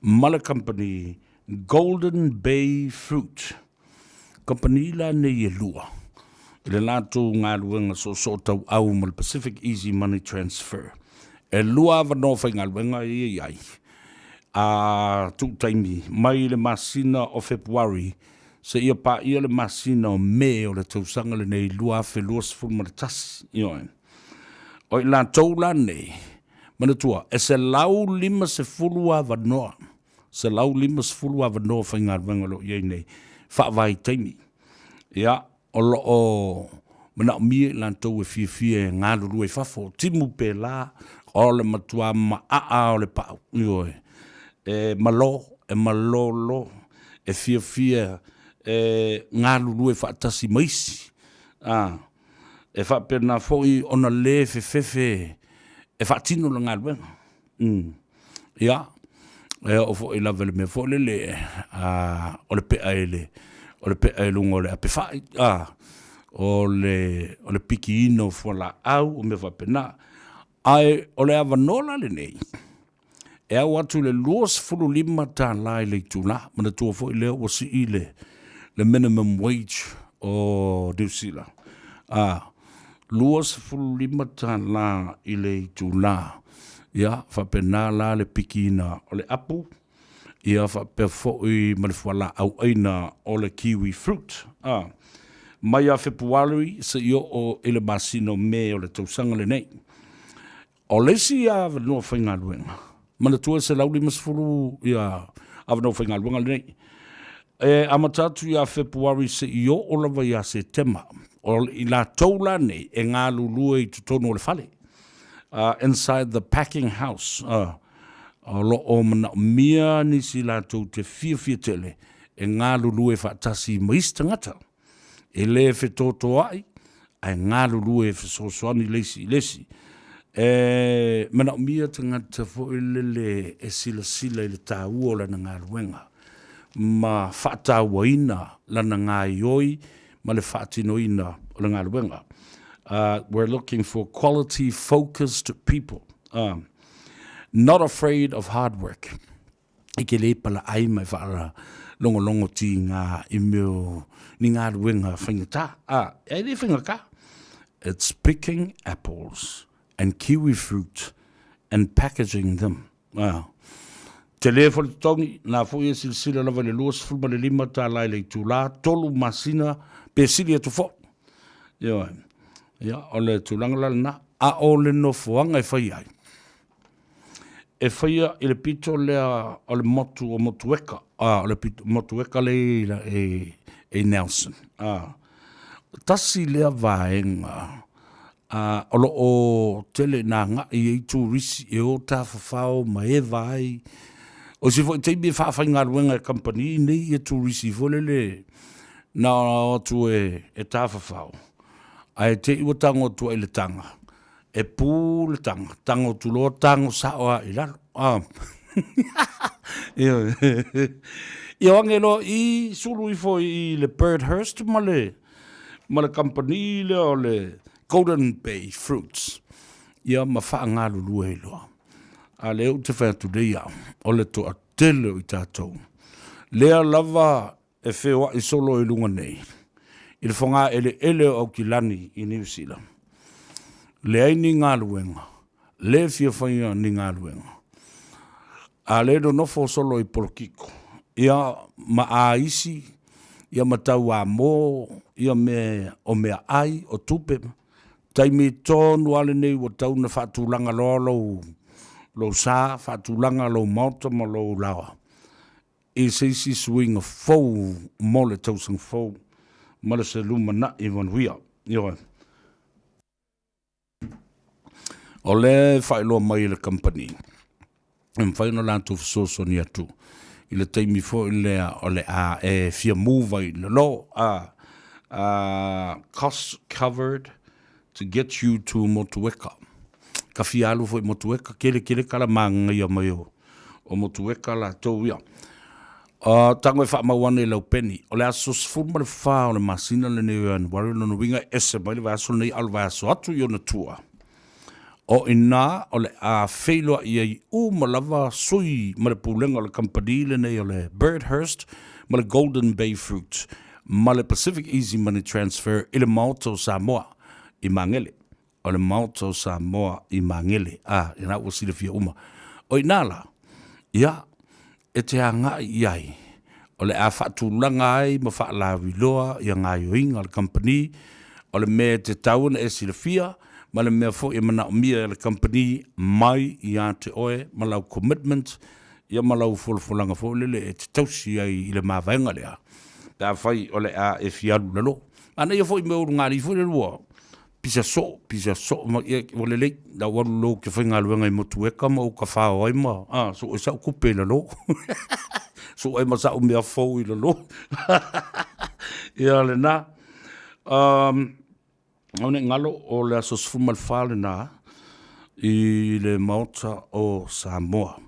ma le kamupani Golden Bay Fruit. Kamupani la nei e lua i le latou galuega soosootauau ma le Pacific Easy Money Transfer. E lua avanoa faigaluega ia e i ai a tuu taimi mai le masina o Fepuari seia paia le masina o Me o le tausaga lenei 2021. Ioe. O i latou la nei, manatua, e 150 avanoa, 150 avanoa faigaluega o lo o i ai nei, faavaitaimi. Ia, o lo o manaomia i latou e fiafia e galulue i fafo, timu pēlā, o le matua maaa o le paau, ioe, e malo, e malolo, e fiafia e galulue faatasi ma isi, a, e faapena foi ona le fefefe e faatino le galuega. Ia, e oo foi lava i le mea foi lele, o le pea i le, o le pea i luga o le ape fai, a, o le, o le pikiina o fualaau, o mea faapena. Ae o le avanoa la lenei, e au atu i le $25 i le itula. Manatua foi lea ua sii le, le minimum wage o New Zealand. A, $25 i le itula. Ia, faapena la le pikiina o le apu, ia faapea foi ma le fualaau aina o le kiwi fruit. A, mai ia Fepuari seia oo i le masina o Me o le tausaga lenei. O le isi avanoa faigaluega, manatua e 150 ia avanoa faigaluega lenei, e amata atu ia Fepuari seia oo lava ia Setema. O i latou la nei e galulue i totonu o le fale, inside the packing house, o lo o manaomia nisi latou te fiafia tele e galulue faatasi ma isi tagata. E le fetotoai, ae galulue e fesoasoani le isi i le isi. E manaomia tagata foi lele e silasila i le taua o lana galuega ma faatauaina lana gaoioi ma le faatinoina o le galuega. We're looking for quality focused people, not afraid of hard work. I ke lē palaʻai ma e faalogologo tigā i mea o ni galuega faigata. A, e le faigata. It's picking apples and kiwi fruit and packaging them. A, tele foi le totogi, na foi e silasila lava i le $25 i le itulā, tolu masina pe sili atu foi. Ioe. Ia, o le tulaga la lena. A o le nofoaga e fai ai, e faia i le pito lea o le motu o Motueka, a, o le pito, Motueka lea e, e Nelson. A, tasi lea vaega a, o lo o tele ina agai ai turisi e o tafafao ma eva ai. O isi foi taimi e faafaigaluega e kamupani nei ia turisi foi lele na o atu e, e tafafao, ae te i ua tago atu ai i le taga, E pu le taga, tago atu loa tago sao lava i lalo. Ah. Ia o age loa i sulu ifo i le Birdhurst ma le ma le kamupani lea o le Golden Bay Fruits. Ia ma faagalulue ai loa. A lea ou te fai atu nei au, o le toatele o i tatou. Lea lava e feoai solo i luga nei, i le fogaeleele o Aukilani i Niu Sila. Leai ni galuega, le fia faia ni galuega. A le nonofo solo i polokiko, ia ma aisi, ia ma tauamo, ia me o meaai, o tupe, taimi tonu lava lenei ua tatau ona faatulaga loa lou, lou sa, faatulaga lou maota ma lou laoa. I se isi suiga fou mo le tausaga fou ma le se lumanai manuia. Ioe. O lea e faailoa mai e le kamupani, e mafai ona latou fesoasoani atu i le taimi foi lea o le a e fia move ai i lalo, a, a, costs covered to get you to Motueka. Ka fia alu foi i Motueka, kele kele kala māngaia mai o o Motueka latou ia. Uh, tango e whaamau ane i lau peni. O le aso 14 o le masina lenei o Ianuari, lona uiga e ese mai le vaiaso lenei a o le vaiaso atu i ona tua. O ina o le a feiloai ai uma lava sui ma le pulega o le kamupani lenei o le Birdhurst ma le Golden Bay Fruit ma le Pacific Easy Money Transfer i le Maota o Samoa i Magele. O le Maota o Samoa i Magele, a, ina ua silafia uma. O ina la, ia, e te agai i ai, o le a faatulaga ai ma faalauiloa ia gaoioiga a le kamupani, o le mea e te tau ona e silafia, ma le mea foi e manaomia e le kamupani mai ia te oe ma lau commitment, ia ma lau folafolaga foi lele e te tausi ai i le mavaega lea, pe afai o le a e fia alu i lalo. Manaia foi mea ulugalii foi lele ua Pisa soo, pisa soo ma ia ua lelei. La ua alu loa ou te faigaluega i Motueka ma ou tafao ai ma a soo ai sa'u tupe i lalo. Soo ai ma sa'u mea fou i lalo. Ia lena. Um, aua ne i galo o le aso 14 lena i le Maota o Samoa.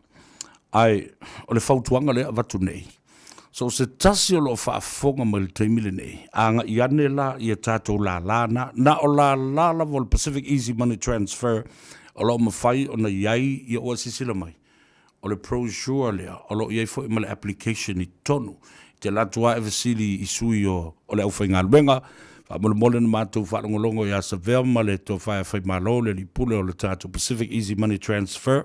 Ae o le fautuaga lea e avatu nei, So o se tasi o lo o faafofoga mai i le taimi lenei, agai ane la i a tatou lālā na, na o lālā lava o le Pacific Easy Money Transfer. O lo o mafai ona i ai ia ua silasila mai, o le brochure lea o lo o i ai foi ma le application i totonu. I te alu atu lava e fesili i sui o le aufaigaluega, faamolemole na matou faalogologo ia Savea ma le Tofa ia Faimalo, le alii pule o le tatou Pacific Easy Money Transfer.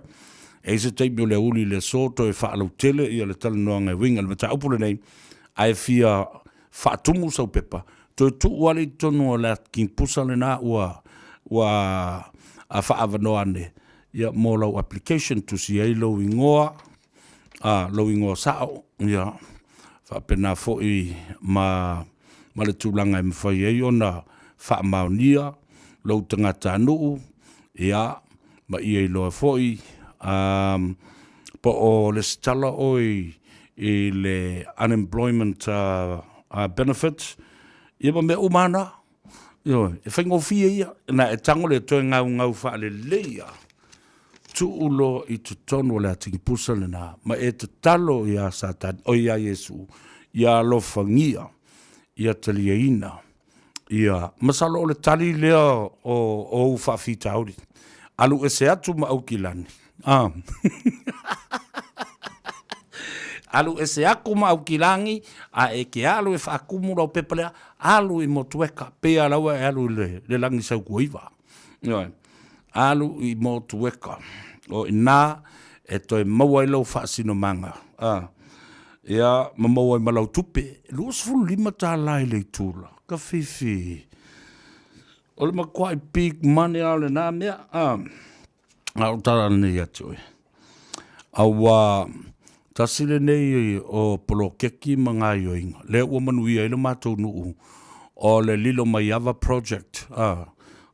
E i ai se taimi o le aoauli i le aso toe faalautele ia le talanoaga e uiga i le mataupu lenei, ae fia faatumu sau pepa, toe tuu lava lea i totonu o le atigipusa lena ua ua faaavanoa ane ia mo lau application, tusi ai lou igoa, a, lou igoa sao, ia, faapena foi ma ma le tulaga e mafai ai ona faamaonia lou tagatanuu, ia, ma ia iloa foi po o lesitala oe i le unemployment benefit, ia ma mea uma lava na. Ioe, e faigofie ia, na e tago lea toe gaugau faalelei lava, tuu loa i totonu o le atigipusa lena, ma e tatalo ia Satani, oi ia Iesu, ia alofagia, ia taliaina Ia, masalo o le tali lea o, o ou faafitauli. Alu ese atu ma Aukilani. Ah. alu ese aku ma Aukilani, a e ke alu e faakumu lau pepa lea, alu i Motueka, pei a laua e alu i le, le lagi saukuaiva. Ioe. Alu i Motueka. O ina e toe maua ai lau faasinomaga. Ah. Ia, ma maua ai ma lau tupe, $25 i le itula. Ka fifi. O le matuai big money lava o lena mea. A, a o tala lenei ia te oe. Auā, tasi lenei o poloketi ma gaoioiga, lea ua manuia ai le matou nuu, o le Lilomaiava Project, a,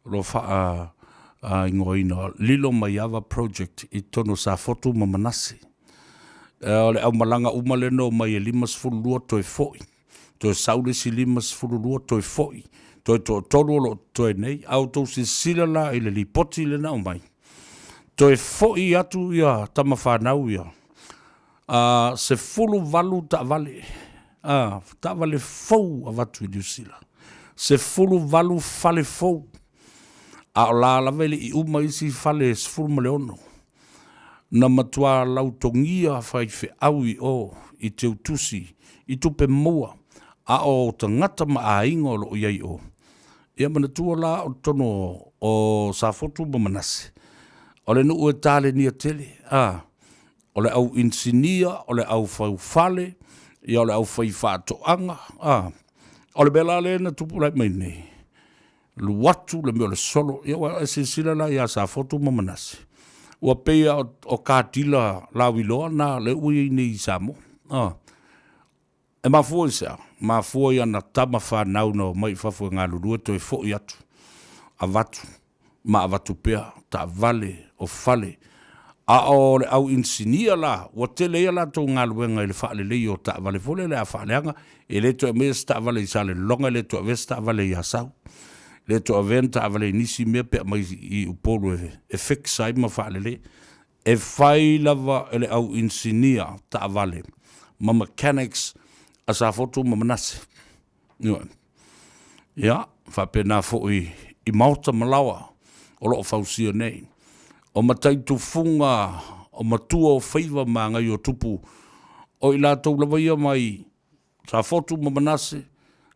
o lo o faaigoaina Lilomaiava Project i totonu o Safotu ma Manase. O le aumalaga uma lea na omai e 52 toe foi, toe sau le isi 52 toe foi, toe toatolu o lo o totoe nei. A outou silasila la i le lipoti lea na aumai, toe foi atu ia tama fanau ia, a 18 taavale, a taavale fou avatu i Niu Sila, 18 fale fou, a o la lava e le i uma isi fale e 16. Na matua lautogia faifeau i o i Teutusi i tupe maua, a o tagata ma aiga o lo o i ai i o. Ia manatua la o totonu o Safotu ma Manase, o le nuu e talenia tele, a, o le au inisinia, o le au faufale, ia o le au faifaatoaga, a. O le mea la lea na tupula'i mai nei, Alu atu le mea o le solo. Ia ua e silasila la ia Safotu ma Manase, ua pei lava o katila lauiloa na lea ua i ai nei i Samoa. A. E mafua i se a? Mafua i ana tama fanau na omai i fafo e galulue toe foi atu, avatu ma avatu pea taavale o fale. A o le au inisinia la, ua tele ai a latou galuega i le faaleleia o taavale foi lele a faaleaga, e le toe aumaia se taavale i Salelologa, e le toe avea se taavale i Asau, e le toe avea ni taavale i nisi mea pe aumai i Upolu e fix ai ma faalelei. E fai lava e le au inisinia taavale ma mechanics a Safotu ma Manase. Ioe. Ia, faapena foi i maota ma laoa o lo o fausia nei. O matai tufuga, o matua o faiva ma agai o tupu, o i latou lava ia mai Safotu ma Manase,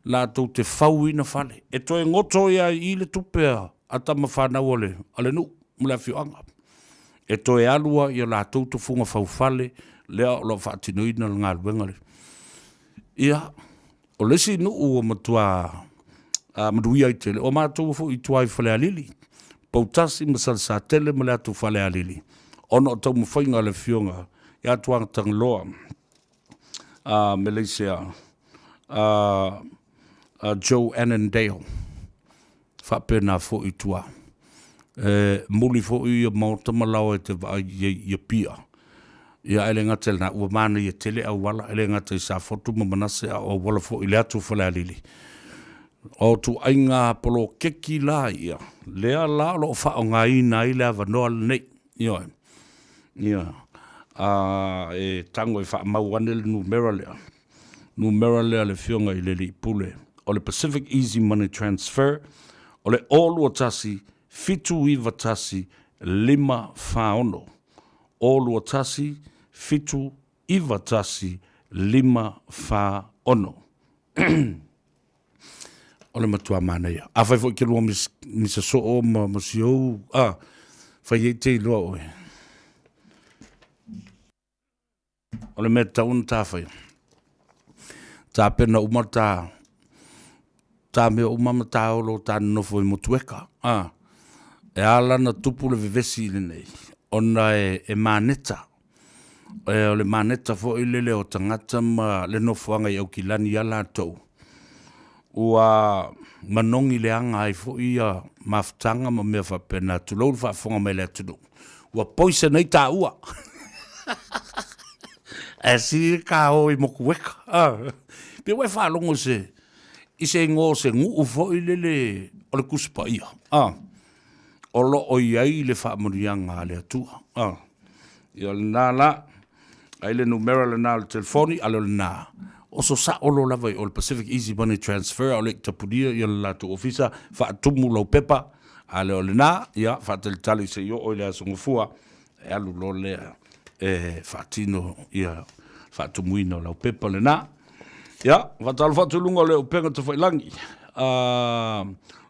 latou te fauina fale. E toe goto ia i le tupe a tama fanau a le, a le nuu ma le afioaga. E toe alu ai i latou tufuga faufale lea o lo o faatinoina le galuega lea. Ia, o le isi nuu ua matua manuia ai tele, o matou foi i tua i Falealili, Poutasi ma Salesatele ma le atu Falealili, ona o taumafaiga a le Afioga ia Tuatagaloa Meleisia Joe Annandale, faapena foi i tua. E muli foi ia maota ma laoa e te vaai i ai i Apia. Ia ae le gata i lena, ua manaia tele auala, e le gata i Safotu ma Manase, a o auala foi i le atu Falealili. O ituaiga poloketi la ia, lea la o lo o faaaogaina ai le avanoa lenei. Ioe. Ia, a e tago e faamau ane le numera lea, numera lea a le Afioga i le Alii Pule o le Pacific Easy Money Transfer, o le 0 2 1 7 9 1 5 4 6. O 2 1 7 9 1 5 4 6. O le matua manaia. Afai foi ke lua misa soo ma ma si ou, a, fai ei te iloa oe. O le mea tatau ona ta faia, tapena uma ta, ta mea uma ma ta olo ta nonofo i Motueka, a, e ala ona tupu le vevesi i lenei, ona e, e maneta. E, o le maneta foi lele o tagata ma le nofoaga i Aukilani ia latou, ua manogi leaga ai foi ia mafutaga ma mea faapena, tulou le faafofoga mai le atunuu, ua poison ai taua. Ae sili ka o i Motueka. Pe ua e faalogo i se, i se igoa o se nuu foi lele o le Tusi Paia, o lo o i ai le faamanuiaga a le Atua. Ia o lena la, ai le numera lena o le telefoni, a le o lena, oso sao loa lava i o le Pacific Easy Money Transfer, a o le i tapunia ia le latou ofisa, faatumu lau pepa, a le o lena, ia faatalitali se i oo i le Aso Gafua, e alu loa lea e faatino ia faatumuina o lau pepa lena. Ia, faatalofa atu i luga o le upega tafailagi,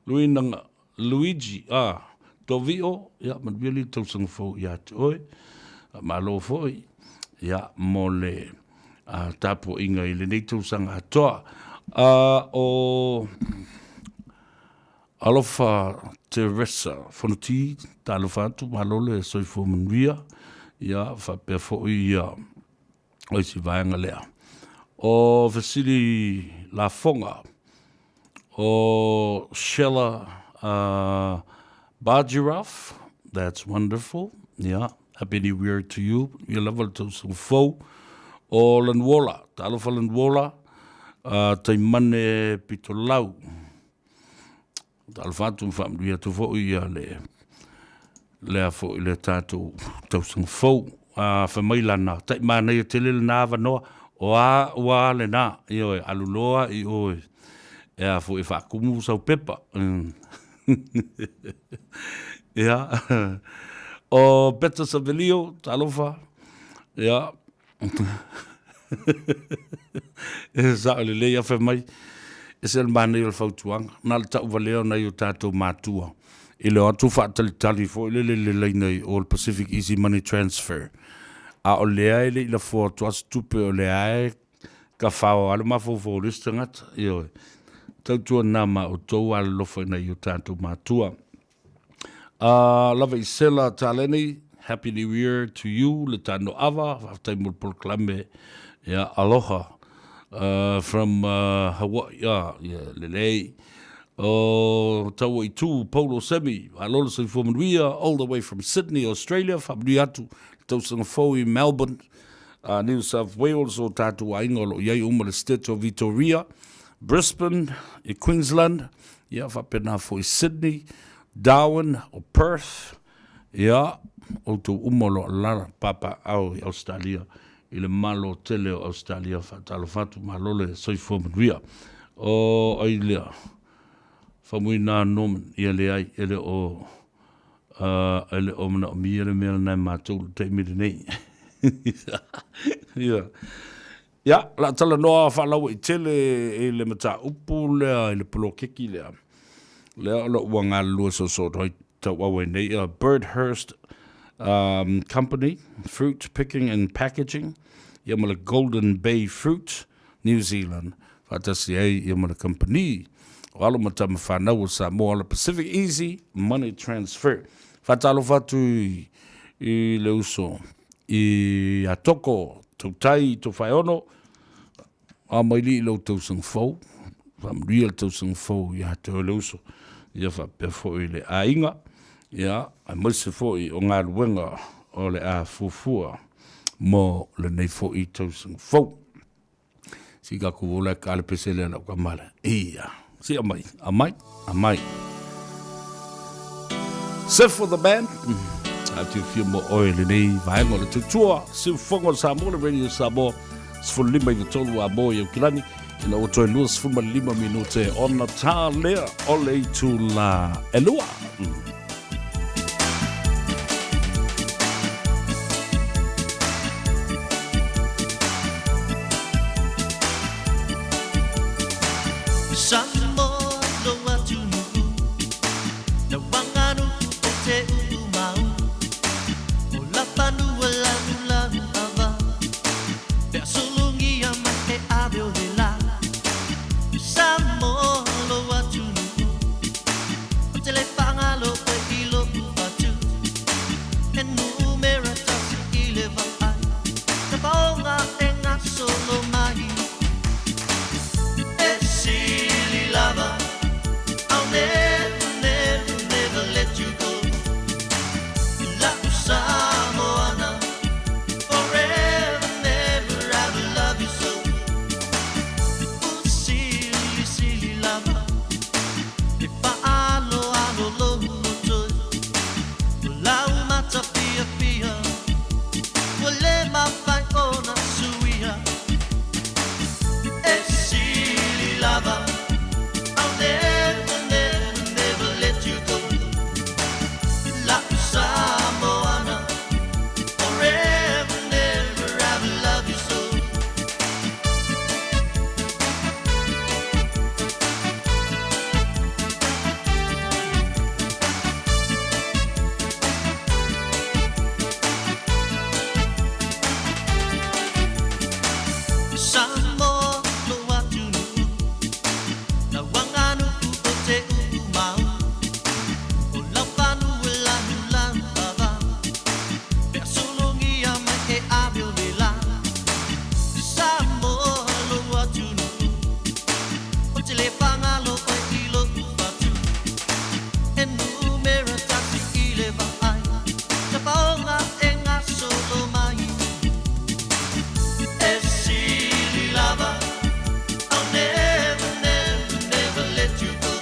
Luina Luigi, a, Tovio, ia, manuia le tausaga fou ia te oe. Malo foi, ia, mo le tapuaiga i lenei tausaga atoa. O Alofa Teresa Fonoti, talofa atu, malo le soifua manuia, ia, faapea foi ia, o isi vaega lea. O fesili lafoga o Shella Bargiraf, that's wonderful, yeah, happy new year to you, ia lava le tausaga fou. O Lanuola, talofa Lanuola, Taimane Pitolau, Talofa atu ma faamanuia atu foi ia le lea foi le tatou tausaga fou. A fai mai lana, tai manaia tele lena avanoa, o a ua a lena, ioe, alu loa i o e a foi e faatumu sau pepa. Ia, o Peta Savelio, talofa, ia, E sao lelei a fai mai, e se le manaia o le fautuaga, na o le tauvalea o nai o tatou matua i le o atu faatalitali foi lele i le laina i o le Pacific Easy Money Transfer, a o lea e le i lafoa atu lava se tupe, o lea lava e kafao lava le mafaufau o le isi tagata. Ioe. Tautuana ma outou alolofa i nai o tatou matua. Lava i Sela Taleni, Happy New Year to you, le Tano Ava, faafetai mo le polokalame, yeah, aloha from Hawaii, yeah, lelei. O taua i tū, Paulo Semi, malo le soifua manuia, all the way from Sydney, Australia, faamanuia atu le tausaga fou i Melbourne, New South Wales, o tātou aiga o lo o i ai uma le state o Vitoria, Brisbane i Queensland, Ia, faapena foi Sydney, Darwin o Perth, ia, outou uma o lo o alaala papaaao i Ausetalia, i le Malo tele o Ausetalia, faatalofa atu, malo le soifua manuia. O ai lea? Faumuina Norman, ia leai, e le o, e le o manaomia le mea lena e matou i le taimi lenei. Ia. Ia, o le a talanoa faalauaitele i le mataupu lea i le poloketi lea. Lea o lo o ua galulue soosoo ai tauau ai nei a Birdhurst Company, Fruit Picking and Packaging, ia ma le Golden Bay Fruit, New Zealand, faatasi ai ia ma le kamupani o alo ma tama fanau o Samoa, le Pacific Easy Money Transfer. Faatalofa atu i le uso i a Toko, Tautai i Tofaeono, a mai lii lou tausaga fou, faamanuia le tausaga fou ia te oe le uso, ia faapea foi le aiga, ia aemaise foi o galuega o le a fuafua mo lenei foi tausaga fou. Si ka ku ola ka le pese le lau ka mala. Ia. Si amai, amai, amai. Sefo the band. A te fia mo oe lenei vaega o le tautua. Siufogo o Samoa, le Radio Samoa. 15 i a mo i Aukilani. Ina ua toe 25 minute ona tā lea o le itula e lua. le vaai Tapaoga e gasolo mai E sili lava I'll never, never, never let you go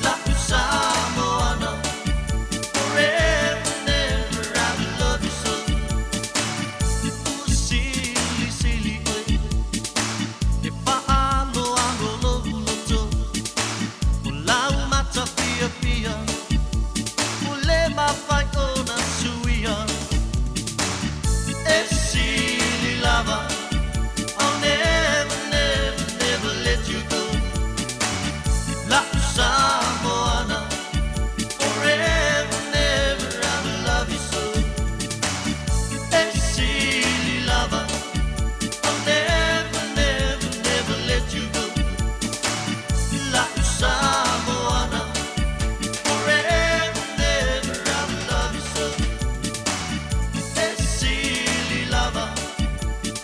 La'u Samoana Forever, never, I will love you so Ua sili, sili oe E fa'aaloalo lou loto O lau matafiafia Ua le mafai ona suia E sili lava I'll never, never, never let you go La'u Samoana Forever, never, I will love you so E sili lava I'll never, never, never let you go La'u Samoana Forever, never, I will love you so E sili lava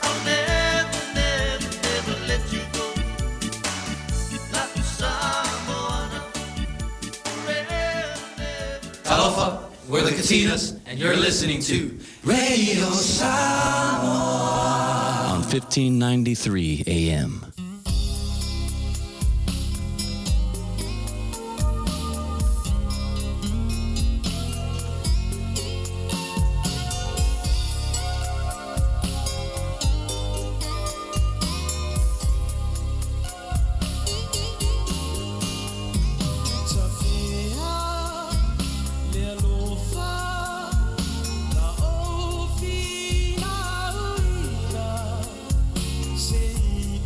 I'll never, never, never let you go La'u Samoana Forever, never Talofa, we're the Katinas, and you're listening to Radio Samoa on 1593 AM. Se i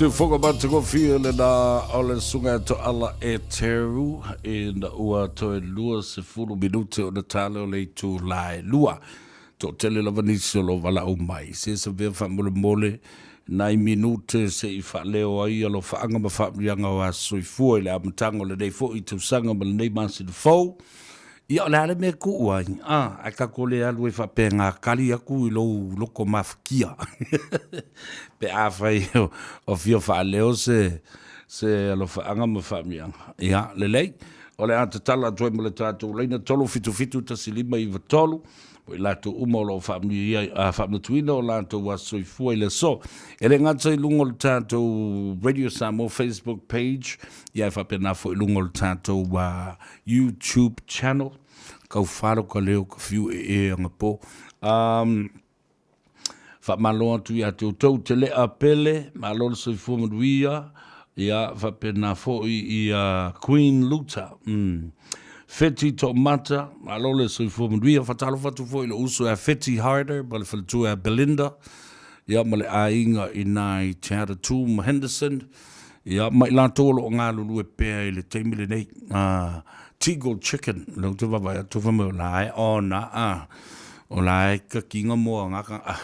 Siufoga matagofie lena o le susuga ia Toala Eteru ina ua toe 20 minute ona tale o le itula e lua. Toatele lava nisi o lo o valaau mai. Se savea faamolemole nai minute se i faaleo ai alofaaga ma faamanuiaga o aso soifua i le amataga o lenei foi tausaga ma lenei masina fou. Ia, o le a le mea e tuu ai, a, ae tatou le alu ai faapena kali atu i lou loto mafatia. Pe afai o fia faaleo se, se alofaaga ma faamiaga. Ia, lelei, o le a tatala atu ai ma le tatou laina 377 1593, mo i latou uma o lo o faamanuia, faamanatuina o latou aso soifua i le aso. E le gata i luga o le tatou Radio Samoa Facebook page, ia ae faapena foi i luga o le tatou YouTube channel kau falo ka leo ka fiu e e anga po. Faamalo atu ia te outou te lea pele, malo le soifua manuia, ia faapena foi ia Queen Luta. Feti Toomata, malo le soifua manuia. Faatalofa atu foi i lou uso ia Feti Harder ma le faletua ia Belinda, ia ma le aiga i na i Te Atatū ma Henderson. Ia, ma i latou o lo o galulue pea i le taimi lenei, Teagle Chicken, lea ou te vaavaai atu fai mai o la e ona, a, o la e kakiga moa nga ka,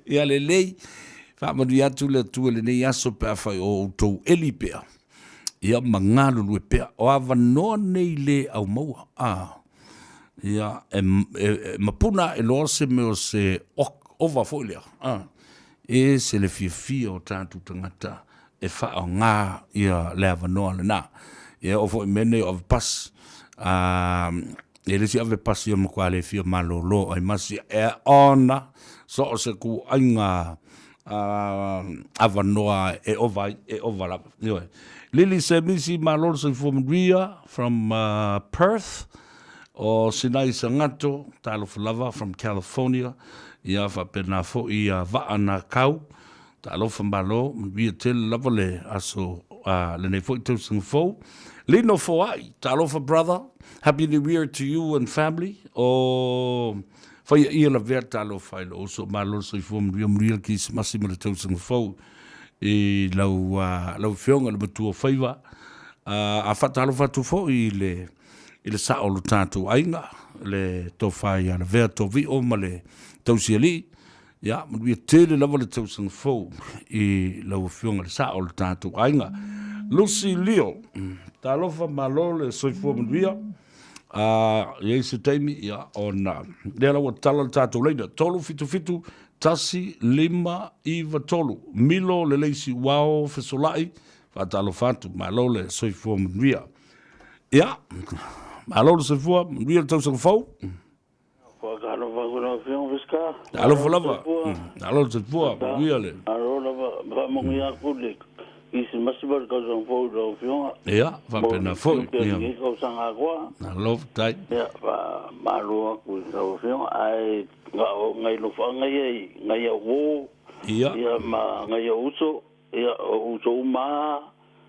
Ia lelei, faamanuia atu le Atua i lenei aso pe afai o outou eli pea, ia ma galulue pea. O avanoa nei le aumaua, a, ia, e, e, e mapuna ae loa se mea o se ova foi lea, a, E ese le fiafia o tatou tagata e faaaoga ia le avanoa lena. Ia e oo foi i mea nei o avepasi, a, e le isi avepasi e matua le fia malolo ai masi e ona so o se ituaiga avanoa e ova ai, e ova lava. Ioe. Lily Semisi, malo le soifua manuia from Perth. O Sinai Sangato, talofa lava from California, ia faapena foi ia Vaa Nakau, talofa malo, manuia tele lava le aso a lenei foi tausaga fou. Lino Foai, talofa brother, happy new year to you and family. O Faia ia lavea talofa i lou uso, malo le soifua manuia, manuia le Kerisimasi ma le tausaga fou i lau lau afioga i le matua o faiva. A faatalofa atu foi i le i le sao o lo tatou aiga, le tofa ia Lavea Tovio ma le Tausialii, ia, manuia tele lava le tausaga fou i lau Afioga i le sao o lo tatou aiga. Lucy Leo, talofa malo le soifua manuia. I ai se taimi, ia, ona lea la ua tatala le tatou laina, 377 1 5 9 3. Milo Leleisi Uao Fesolai, faatalofa atu, malo le soifua manuia. Ia, malo le soifua, manuia le tausaga fou. Faatalofa atu lau Afioga Minisita. Talofa lava. Malo le soifua, manuia le. Malo lava, faamanuia atu le Kerisimasi ma le tausaga fou i lau Afioga. Ia, faapena foi. Mo lenei tausaga atoa. Malo faafetai. Ia, faamalo atu i lau Afioga, ae o nai alofaaga ia i nai au uo. Ia. Ia ma nai ou uso. Ia, o uso uma lava,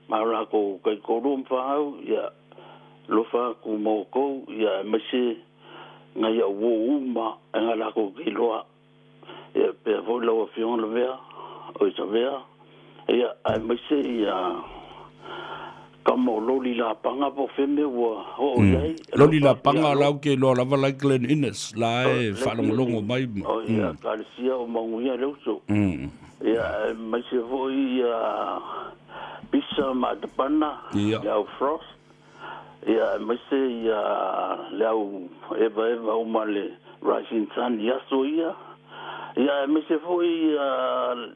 ma o latou taitolu ma fanau, ia, alofa atu ma outou, ia, aemaise nai au uo uma e na latou te iloa. Ia, pea foi lau Afioga Lavea, o Isavea, ia, aemaise ia tama o Loli Lapanga po o fea mea ua oo i ai. Loli Lapanga la ou te iloa lava la e Glen Innes, la e faalogologo mai. O ia, Ekalesia o Manuia le uso. Ia, aemaise foi ia Pisa ma Atapana, le au Frost, ia, aemaise ia le au evaeva uma le Rising Sun i aso ia. Ia, aemaise foi ia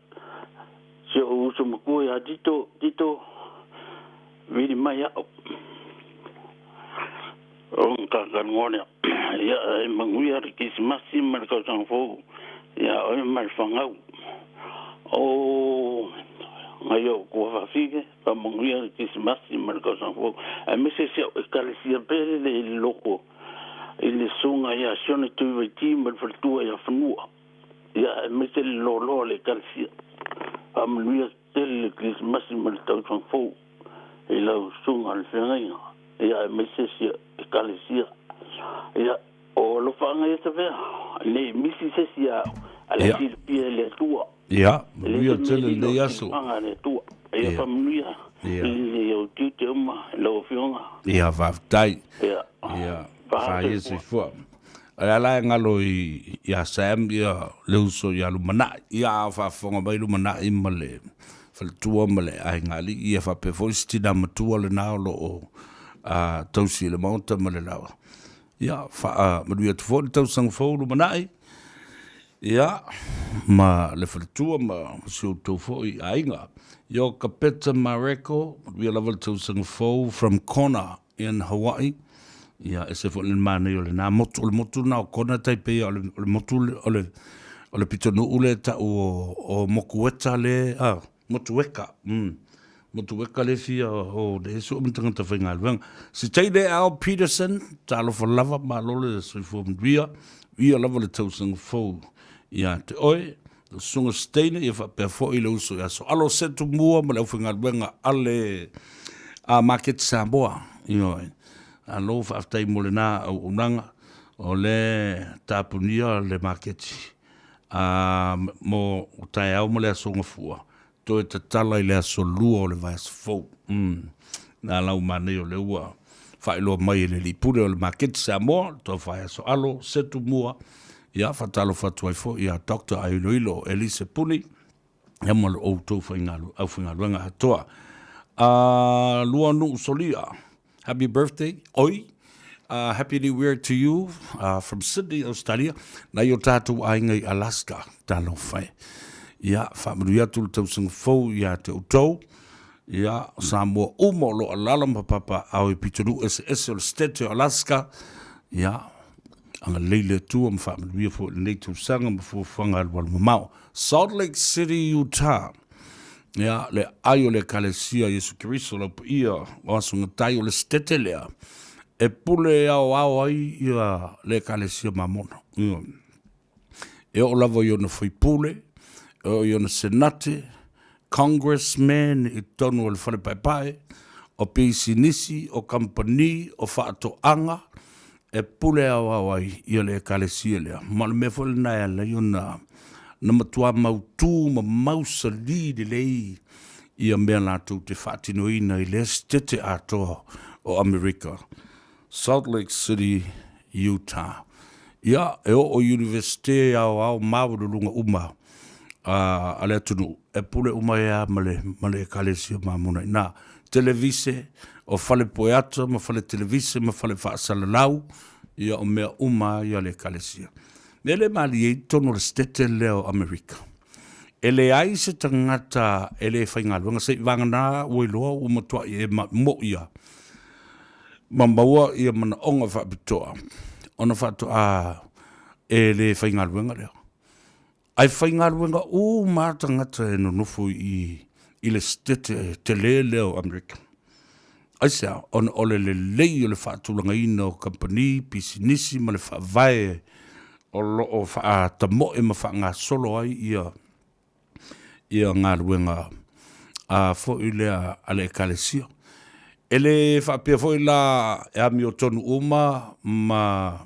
si ou uso matua ia Tito, Tito, vili mai au. O ka talanoa lea. Ia, e manuia le Kerisimasi ma le tausaga fou iā oe ma le fanau. O nai ou tuafafine, faamanuia le Kerisimasi ma le tausaga fou, aemaise si au Ekalesia pele i le loko i le Susuga ia Sione Tuivaiti ma le faletua ia Fanua. Ia, aemaise le loaloa o le Ekalesia. Faamanuia tele le Kerisimasi ma le tausaga fou i lau susuga i le feagaiga, ia, aemaise si Ekalesia. Ia, o alofaaga ia Savea, ne i misi se isi ia au, a o la e silafia e le Atua. Ia, manuia tele lenei aso. Faga le Atua. Ia faamanuia i ou tiute uma i lau Afioga. Ia, faafetai. Ia, faia soifua. O le a la e galo ia Sam ia le uso ia Lumanai. Ia, a o faafofoga mai Lumanai ma le faletua ma le aiga alii, ia faapea foi si tina matua lena o lo o tausi i le maota ma le laoa. Ia, faamanuia atu foi le tausaga fou Lumanai. Ia, ma le faletua ma si outou foi aiga. Yo Kapeta Mareko, manuia lava le tausaga fou from Kona in Hawaii. Ia, ese foi le manaia o lena motu, o le motu lena o Kona e tai pei o le motu o le o le pitonuu lea e tau o, o Mokueta le, ah, Motueka, Motueka le fia o le sue ma tagata faigaluega. Si Teine Al Peterson, talofa lava, malo le soifua manuia, ia lava le tausaga fou ia te oe. Lau susuga Steiner, ia faapea foi le uso ia Soalo Setumua ma le aufaigaluega a le a Maketi Samoa. Ioe. Malo faafetai mo lena auaunaga, o le tapunia le maketi a mo taeao ma le aso Gafua, toe tatala i le aso Lua o le vaiaso fou. Na lau manaia o lea ua faailoa mai e le alii pule o le maketi Samoa, le tofa ia Soalo Setumua, ia faatalofa atu ai foi ia Doctor Ailoilo Elise Puni, ia ma lo outou aufaigaluega atoa. Luanuu Solia, Happy birthday, oi. Happy New Year to you from Sydney, Australia. Nai o tātou aiga i Alaska, talofa e. Ia, faamanuia atu le tausaga fou ia te outou. Ia, Samoa uma o lo o alaala ma papaaao i pitonuu eseese o le State o Alaska. Ia, agalelei le Atua ma faamanuia foi i lenei tausaga ma fuafuaga alualu mamao. Salt Lake City, Utah. Ia, le ai o le Ekalesia Iesu Keriso lau paia o aso gatai o le setete lea, e pule aoao ai ia le Ekalesia Mamona. Ia. E oo lava i ona faipule, e oo i ona senate, congressman i totonu o le fale paepae, o pisinisi, o kamupani, o faatoaga, e pule aoao ai ia le Ekalesia lea. Ma o le mea foi lena e ala ai ona na matuā mautū ma mausalī lelei ia mea latou te faatinoina i lea setete atoa o Amerika, Salt Lake City, Utah. Ia, e oo i Iunivesite aoao maualuluga uma a le atunuu, e pule uma ai lava ma le, ma le Ekalesia Mamona i ina. Televise, o fale poeata ma fale televise ma fale faasalalau, ia o mea uma lava ia a le Ekalesia. Mea le malie i totonu o le setete lea o Amerika, e leai se tagata e le faigaluega se i vagana ua iloa ua matuai e moʻia ma maua ia manaoga faapitoa ona faatoa e le faigaluega lea. Ae faigaluega uma lava tagata e nonofo i i le setete tele lea o Amerika. Aisea? Ona o le lelei o le faatulagaina o kamupani, pisinisi ma le faavae o lo o faatamoe ma faagasolo ai ia ia galuega a foi lea a le Ekalesia. E le faapea foi la e amiotonu uma ma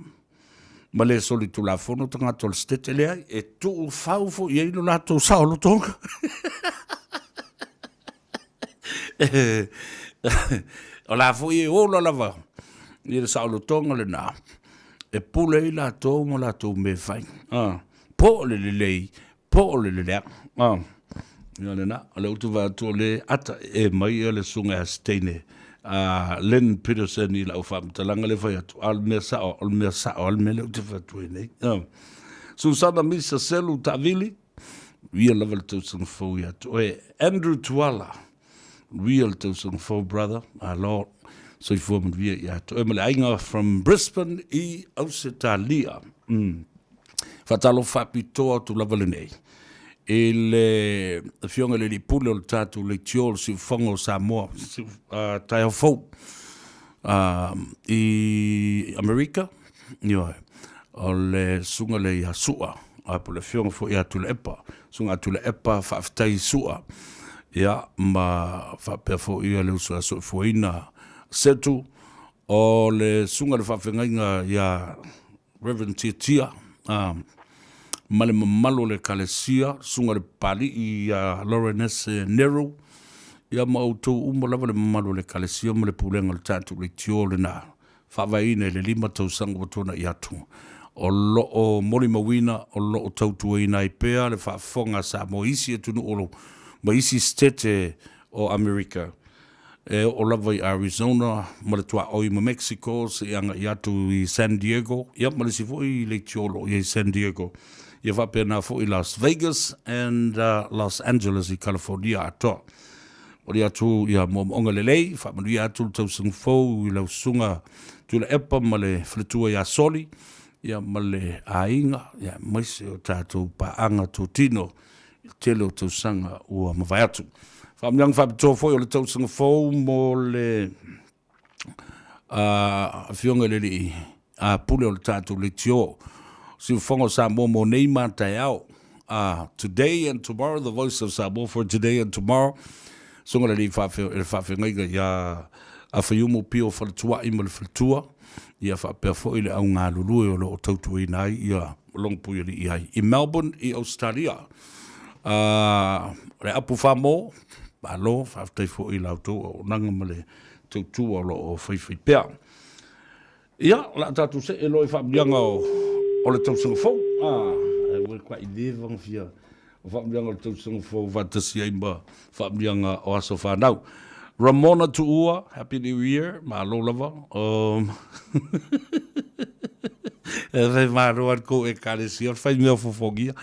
ma le solitulafono tagata o le Setete, leai, e tuufau foi i ai lo latou saolotoga. O la foi e ola lava i le saolotoga lena, e pule ai latou ma latou mea e fai. Ah, po o le lelei, Po o le leleaga. Ah, ia lena, o lea ou te vaai atu o lea e ata e mai ia le susuga ia Steine, a Lynn Peterson i lau faamatalaga lea e fai atu, a o le mea sao, o le mea sao lava le mea lea ou te fai atu ai nei. Ah. Susana Misa Selu Taavili, ia lava le tausaga fou ia te oe. Andrew Tuala, ia le tausaga fou brother, malo, soifua manuia ia te oe ma le aiga from Brisbane i Ausetalia. Faatalofa faapitoa atu lava lenei i le Afioga i le Alii Pule o le tatou Leitio o le Siufofoga o Samoa, taeao fou i Amerika, ioe, o le susuga lea ia Sua, po o le Afioga foi ia Tuilaepa, Susuga Tuilaepa Faafetai Sua, ia, ma faapea foi le uso ia Soifuaina Setu, o le susuga i le faafeagaiga ia Reverend Tiatia, ma le mamalu o le Ekalesia, Susuga i le Papali'i ia Lorenese Nero, ia ma outou uma lava le mamalu o le Ekalesia ma le Pulega o le tatou Leitio lena faavaeina i le 5 tausaga ua tuanai atu. O lo o molimauina, o lo o tautuaina ai pea le faafofoga a Samoa i isi atunuu ma isi setete o Amerika. E oo lava i Arizona ma le tuaoi ma Mexico seia agai atu i San Diego, ia ma le isi foi leitio o lo o i ai i San Diego. Ia faapena foi Las Vegas and Los Angeles i California atoa. Momoli atu ia moomooga lelei, faamanuia atu le tausaga fou i lau susuga Tuilaepa ma le faletua ia Soli, ia ma le aiga, ia aemaise o tatou paaga totino i le tele o tausaga ua mavae atu. Faamanuiaga faapitoa foi o le tausaga fou mo le Afioga i le Alii Pule o le tatou Leitio, Siufofoga o Samoa mo nei ma taeao. Today and tomorrow, the voice of Samoa for today and tomorrow. Susuga i le Alii Faafeagaiga ia Afaiumu Pio Faletuai ma le Faletua, ia faapea foi le au galulue o lo o tautuaina ai ia Longpuialii ai i Melbourne i Ausetalia. O le apu whamō, malo, faafetai foi i la outou auaunaga ma le tautua o lo o faifai pea. Ia, o le a tatou see loa i faamanuiaga o le tausaga fou. Ai ua kuai leva ona fia o faamanuiaga o le tausaga fou faatasi ai ma faamanuiaga o aso fanau. Ramona Tuua, Happy New Year, malo lava. E fai malo a le kou ekalesia, o le fai mea fofogia.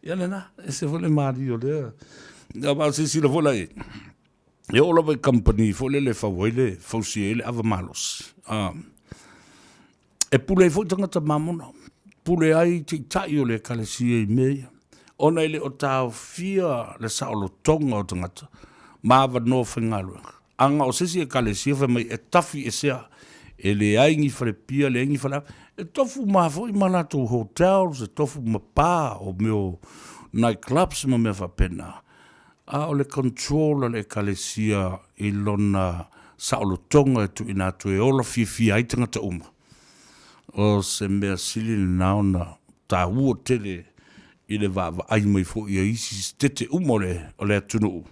Ia lena, ese foi le malie o lea. Ia ma o silasila foi la i ai. E oo lava i kamupani foi lele e fau ai le, fausia ai le ava malosi. E pule ai foi tagata mamona, pule ai taitai o le ekalesia i mea ia. Ona e le o taofia le saolotoga o tagata ma avanoa faigaluega. Aga o se isi ekalesia fai mai e tafi esea, e leai ni falepia, leai ni faleava. E tofu ma foi ma latou hotels, e tofu ma pa o mea o night clubs ma mea faapena. A o le control a le Ekalesia i lona saolotoga e tuuina atu e ola fiafia ai tagata uma, o se mea sili lena ona taua tele i le vaavaai mai foi a isi sitete uma o le atunuu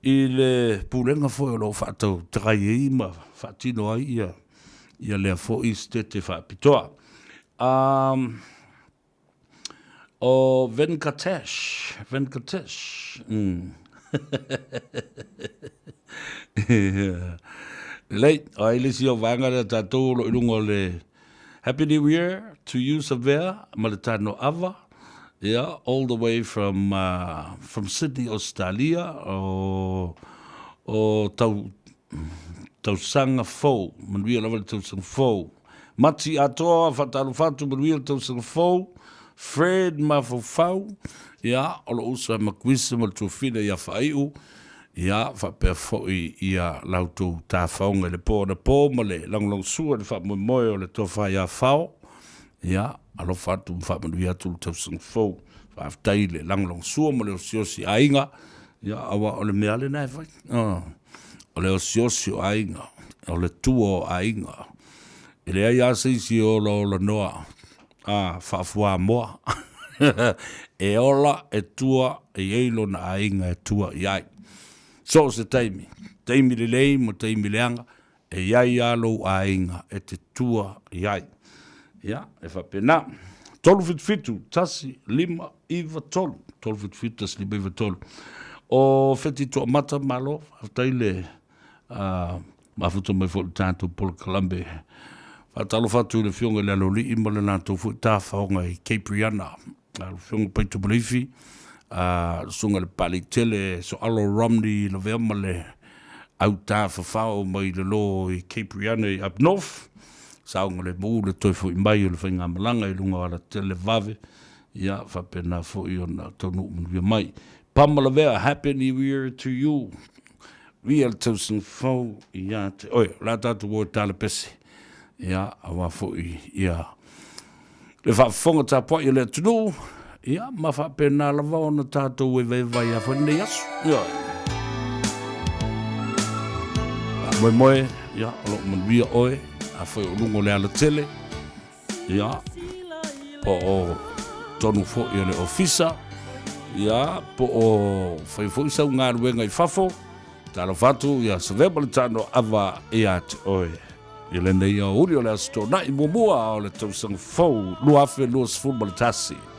i le pulega foi o lo o faatautagai ai ma faatino ai ia lea foi sitete faapitoa. O Venkatesh, Venkatesh. Lelei, o ai le isi o vaega lea tatou o lo o i luga o le Happy New Year to you Savea ma le Tano Ava. Yeah, all the way from from Sydney, Australia. O o tau tausaga fou, manuia lava le tausaga fou. Mati atoa, faatalofa atu, manuia le tausaga fou. Fred Mafaufau, ia, o lou uso ia Makuisa ma le tuafina ia Faaiu, ia, faapea foi ia la outou tafaoga i le po anapo ma le lagolagosua i le faamoemoe o le tofa ia Fao, ia, alofa atu ma faamanuia atu le tausaga fou. Faafetai i le lagolagosua ma le osiosi aiga, ia, aua o le mea lava lena e fai. O le osiosi o aiga, o le tua o aiga. E leai lava se isi e olaola noa a faafuamoa. E ola, e tua, e i ai lona aiga e tua i ai. So o se taimi, taimi lelei ma taimi leaga, e i ai lava lou aiga e te tua i ai. Ia, e faapena. 377 1 5 9 3. 377 1 5 9 3. O Feti Toamata, malo, faafetai le mafuta mai foi i le tatou polokalame. Faatalofa atu i le Afioga i le Aloalii ma le latou foi tafaoga i Capriana. Lau Afioga Paito Maleifi, le Susuga i le Papaliitele Soalo Romney Lavea ma le au tafafao mai lalo i Capriana i up north. Saogalemu le toe foi mai o le faigamalaga i luga o alatele vave, ia faapena foi ona taunuu manuia mai. Pama Lavea, Happy New Year to you. Via le tausaga fou ia te oe. O le a tatou o e talapese, ia, aua foi ia le faafofoga tapuai a le atunuu, ia, ma faapena lava ona tatou evaeva ai foi lenei aso. Ioe. Faamoemoe, ia, o lo o manuia oe, afai o luga o le alatele, ia, po o... totonu foi o le ofisa, ia, po o fai foi sau galuega i fafo, talofa atu, ia savea ma le tano ava ia te oe. I lenei aoauli o le Aso Toonai muamua o le tausaga fou 2021.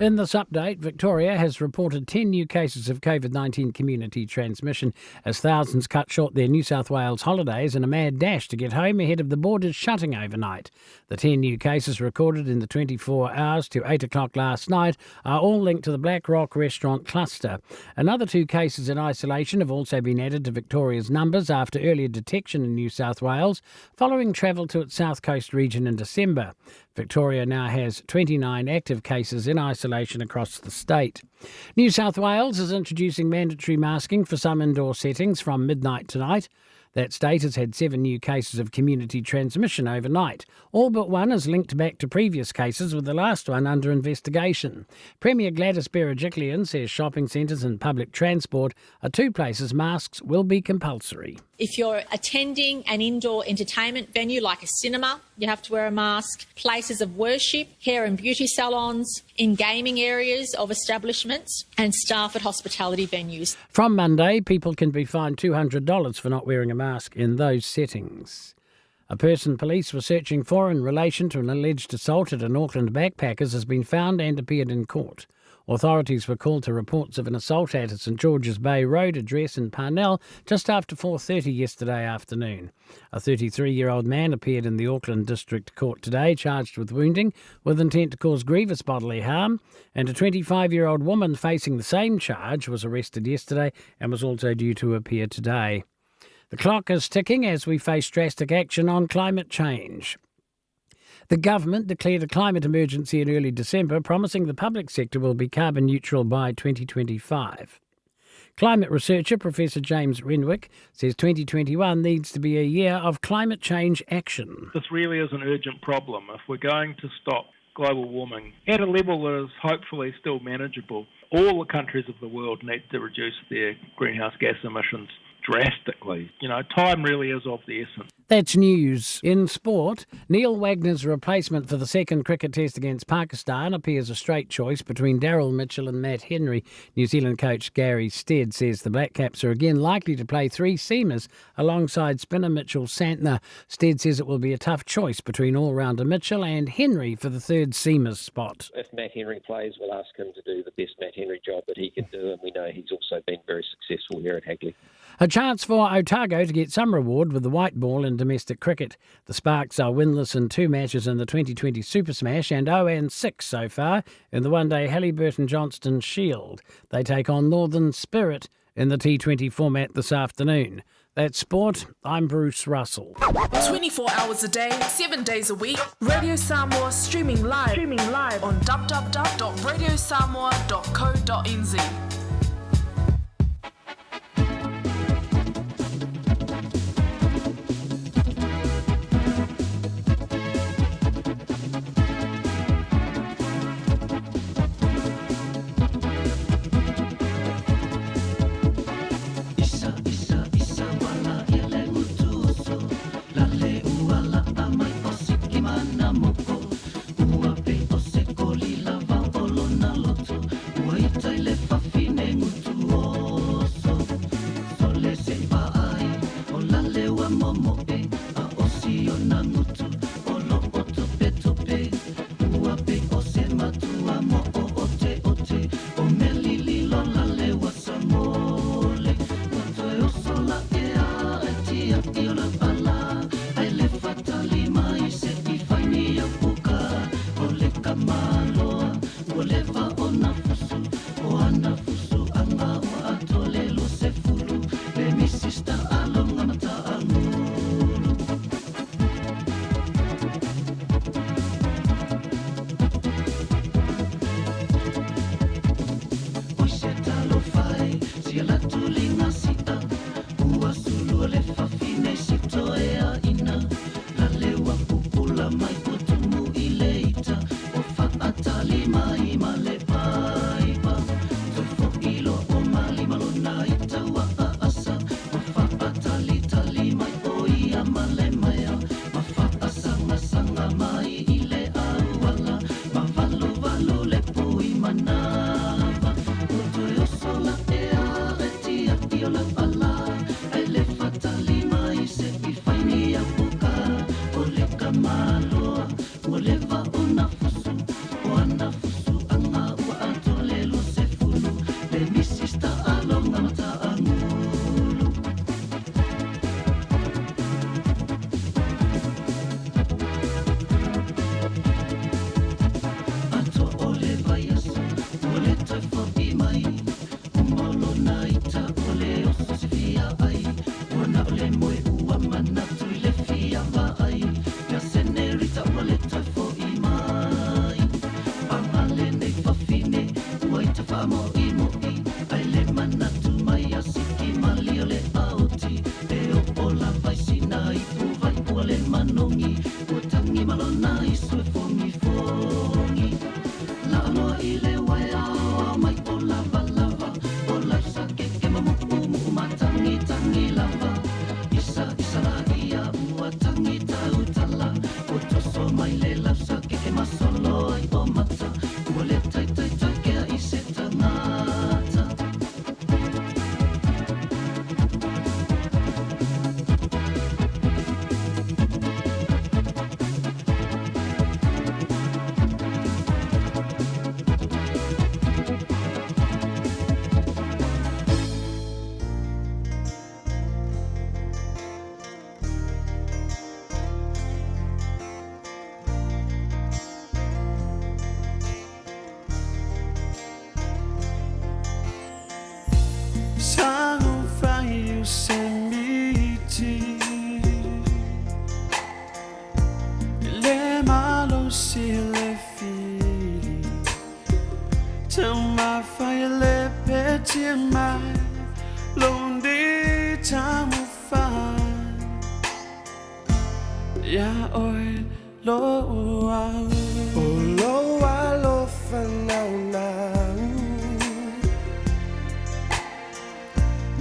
In this update, Victoria has reported 10 new cases of COVID 19 community transmission as thousands cut short their New South Wales holidays in a mad dash to get home ahead of the borders shutting overnight. The 10 new cases recorded in the 24 hours to 8 o'clock last night are all linked to the Black Rock restaurant cluster. Another two cases in isolation have also been added to Victoria's numbers after earlier detection in New South Wales following travel to its south coast region in December. Victoria now has 29 active cases in isolation across the state. New South Wales is introducing mandatory masking for some indoor settings from midnight tonight. That state has had seven new cases of community transmission overnight. All but one is linked back to previous cases, with the last one under investigation. Premier Gladys Berejiklian says shopping centres and public transport are two places masks will be compulsory. If you're attending an indoor entertainment venue like a cinema, you have to wear a mask. Places of worship, hair and beauty salons, in gaming areas of establishments, and staff at hospitality venues. From Monday, people can be fined $200 for not wearing a mask in those settings. A person police were searching for in relation to an alleged assault at an Auckland backpackers has been found and appeared in court. Authorities were called to reports of an assault at a St George's Bay Road address in Parnell just after 4:30 yesterday afternoon. A 33-year-old man appeared in the Auckland District Court today charged with wounding with intent to cause grievous bodily harm, and a 25-year-old woman facing the same charge was arrested yesterday and was also due to appear today. The clock is ticking as we face drastic action on climate change. The government declared a climate emergency in early December, promising the public sector will be carbon neutral by 2025. Climate researcher Professor James Renwick says 2021 needs to be a year of climate change action. This really is an urgent problem. If we're going to stop global warming at a level that is hopefully still manageable, all the countries of the world need to reduce their greenhouse gas emissions drastically. You know, time really is of the essence. That's news. In sport, Neil Wagner's replacement for the second cricket test against Pakistan appears a straight choice between Daryl Mitchell and Matt Henry. New Zealand coach Gary Stead says the Black Caps are again likely to play three seamers alongside spinner Mitchell Santner. Stead says it will be a tough choice between all-rounder Mitchell and Henry for the third seamer spot. If Matt Henry plays, we'll ask him to do the best Matt Henry job that he can do, and we know he's also been very successful here at Hagley. A chance for Otago to get some reward with the white ball in domestic cricket. The Sparks are winless in two matches in the 2020 Super Smash and 0-6 so far in the one-day Hallyburton Johnstone Shield. They take on Northern Spirit in the T20 format this afternoon. That's sport. I'm Bruce Russell. 24 hours a day, 7 days a week. Radio Samoa streaming live, on www.radiosamoa.co.nz.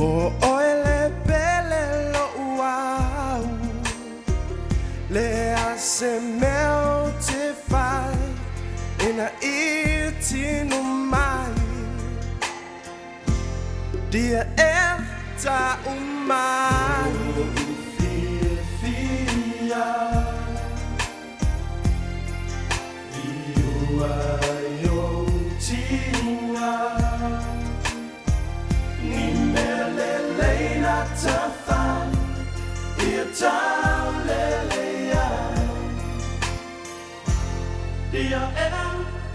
Mo oe le pele lo au. Dia e tau mai. Fiafia I ua i ou tiga Ni mea lelei na tafa Ia taulelei ai Dia e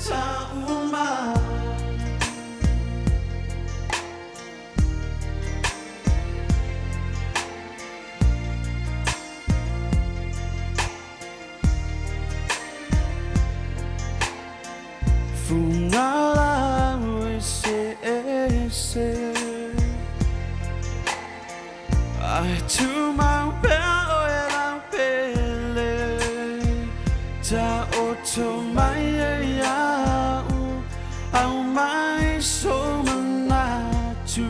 tau mai. Fugalau eseese Ae tumau pea oe lau pele Taoto mai e ia'u Aumai sou manatu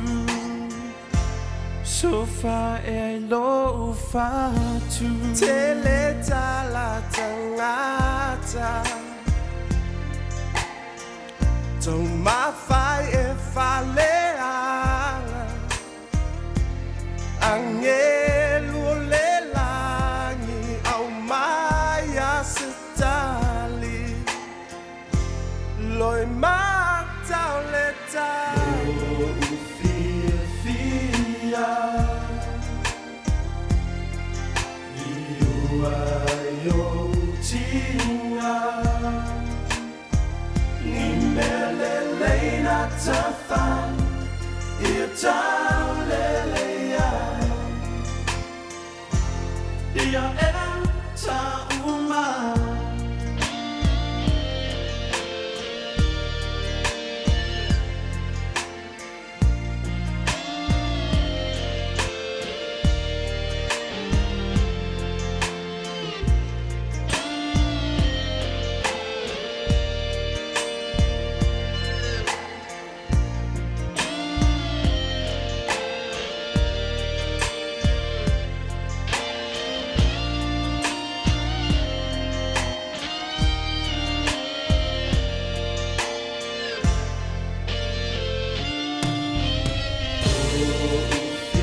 Sofa e ai lou fatu. Tele tala tagata Taumafai e faleaga Agelu o le lagi Aumai a se tali Loimata o le tai. Lou fiafia I ua i ou tiga Ni mea lelei na tafa Ia taulelei ai Ia e tau mai.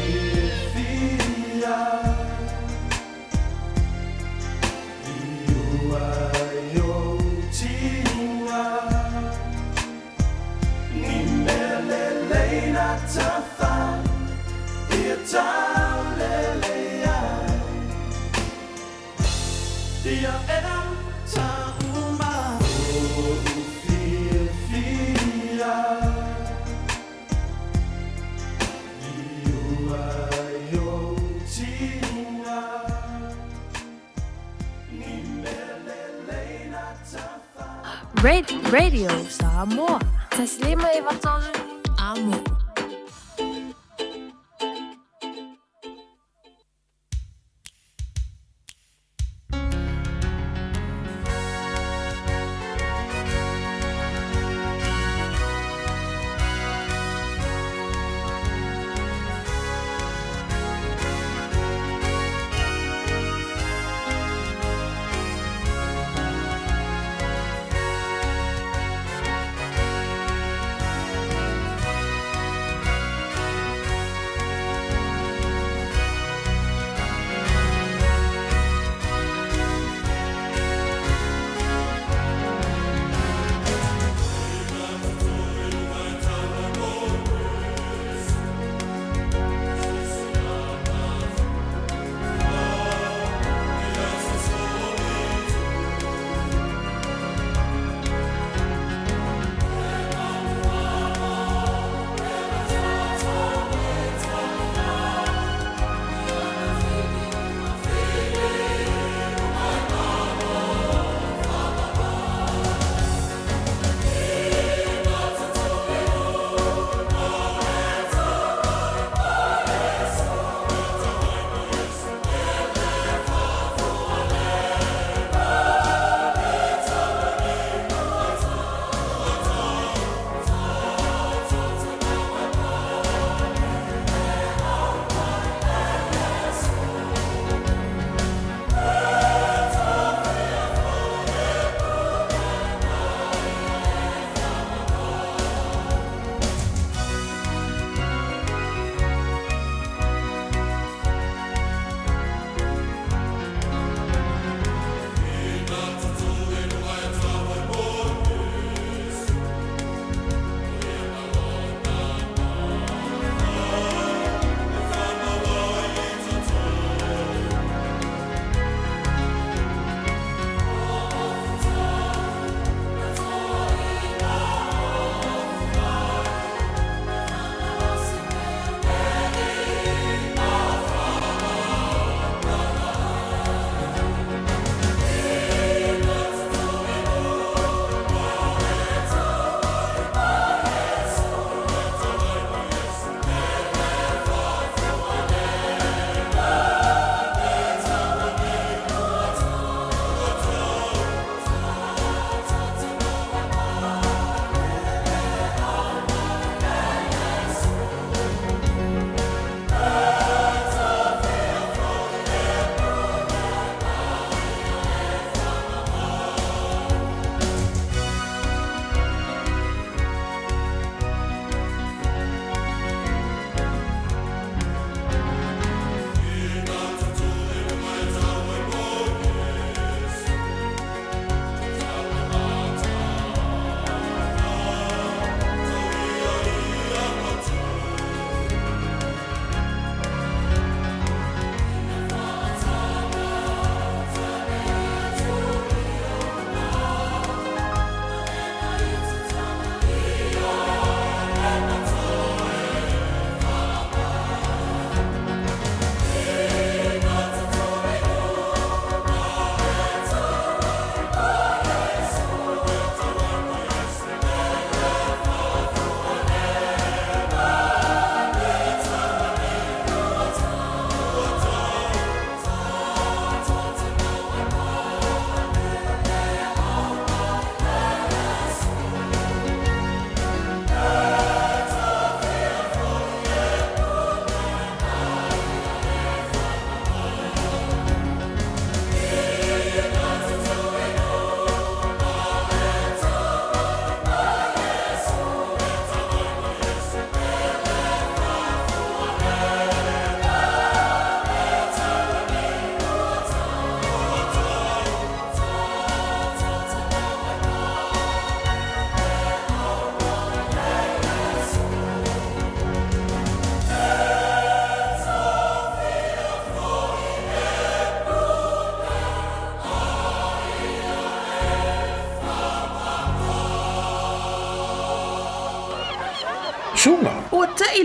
Fiafia I ua i ou tiga Ni mea lelei na tafa Ia taulelei ai Ia e tau mai. Lou fiafia I ua i ou tiga Ni mea lelei na tafa. Radio Samoa. 15 9 3 Amo.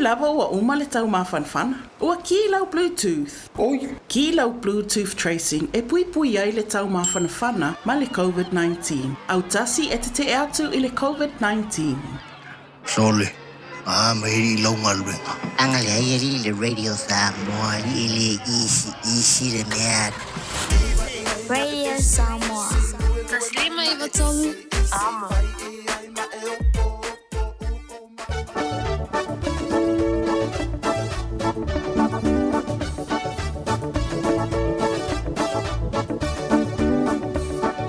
lava ua uma le taumafanafana. Ua kī lau Bluetooth. Oi! Kī lau Bluetooth tracing e puipui ai le taumafanafana ma le COVID-19. Autasi e tetee atu i le COVID-19. Sole, a mai alii lau galuega. Aga leai alii le Radio Samoa alii e le easy easy le mea. Radio Samoa. 153 Amo.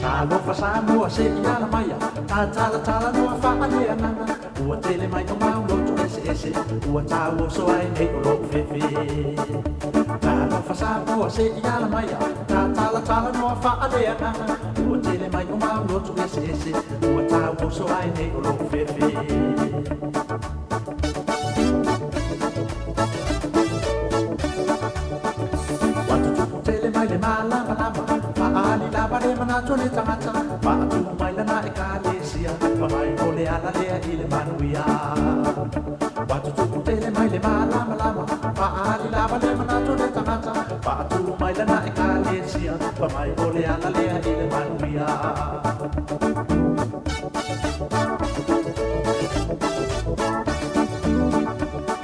Talofa Samoa se i ala maia, Tātalatala noa faaleagaga, Ua tele mai o mau loto eseese, Ua tauoso ai nei o lou fefe. Talofa Samoa se i ala maia, Tātalatala noa faaleagaga, Ua tele mai o mau loto eseese, Ua tauoso ai nei o lou fefe. Ua tutupu tele mai le malamalama, Faaali lava le manatu o le tagata, Faatu mai lana ekalesia, Fa mai o le ala lea i le manuia. Ua tutupu tele mai le malamalama, Faaali lava le manatu o le tagata, Faatu mai lana ekalesia, Fa mai o le ala lea i le manuia.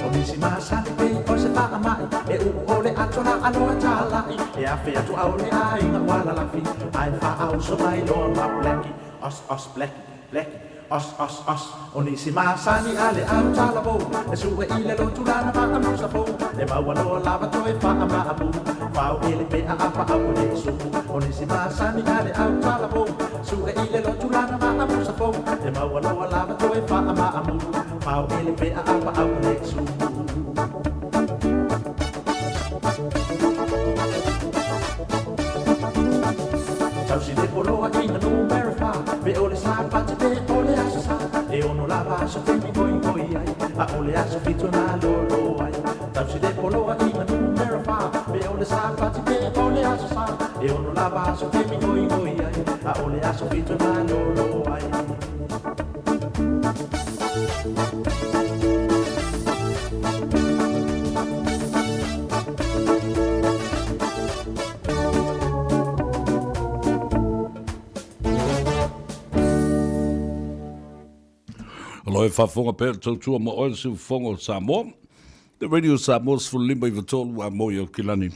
O nisi masani pei o se faamai, E uu ole ato la aloa talai, E afe atu au le aiga ua lalafi, Ae faauso mai loa ma blackie, Os os blackie, blackie, os os os. O nisi masani a le au talavou, E sue i le lotu lana maamusa fou, E maua loa lava toe faamaamu, Fao ele pea apa au o le sumu. O nisi masani a le au talavou, Sue i le lotu lana maamusa fou, E maua loa lava toe faamaamu, Fao ele pea apa au o le sumu. Tausi le poloa i na numera fa, Pe o le Sapati pe o le aso Sa, E ono lava aso taimi goigoi ai, A o le aso fitu e malolo ai. Tausi le poloa i na numera fa, Pe o le Sapati pe o le aso Sa, E ono lava aso taimi goigoi ai, A o le aso fitu e malolo ai. O lo e faafofoga pea le tautua ma oe le siufofoga o Samoa. The Radio Samoa 15 i a moi o Kilani.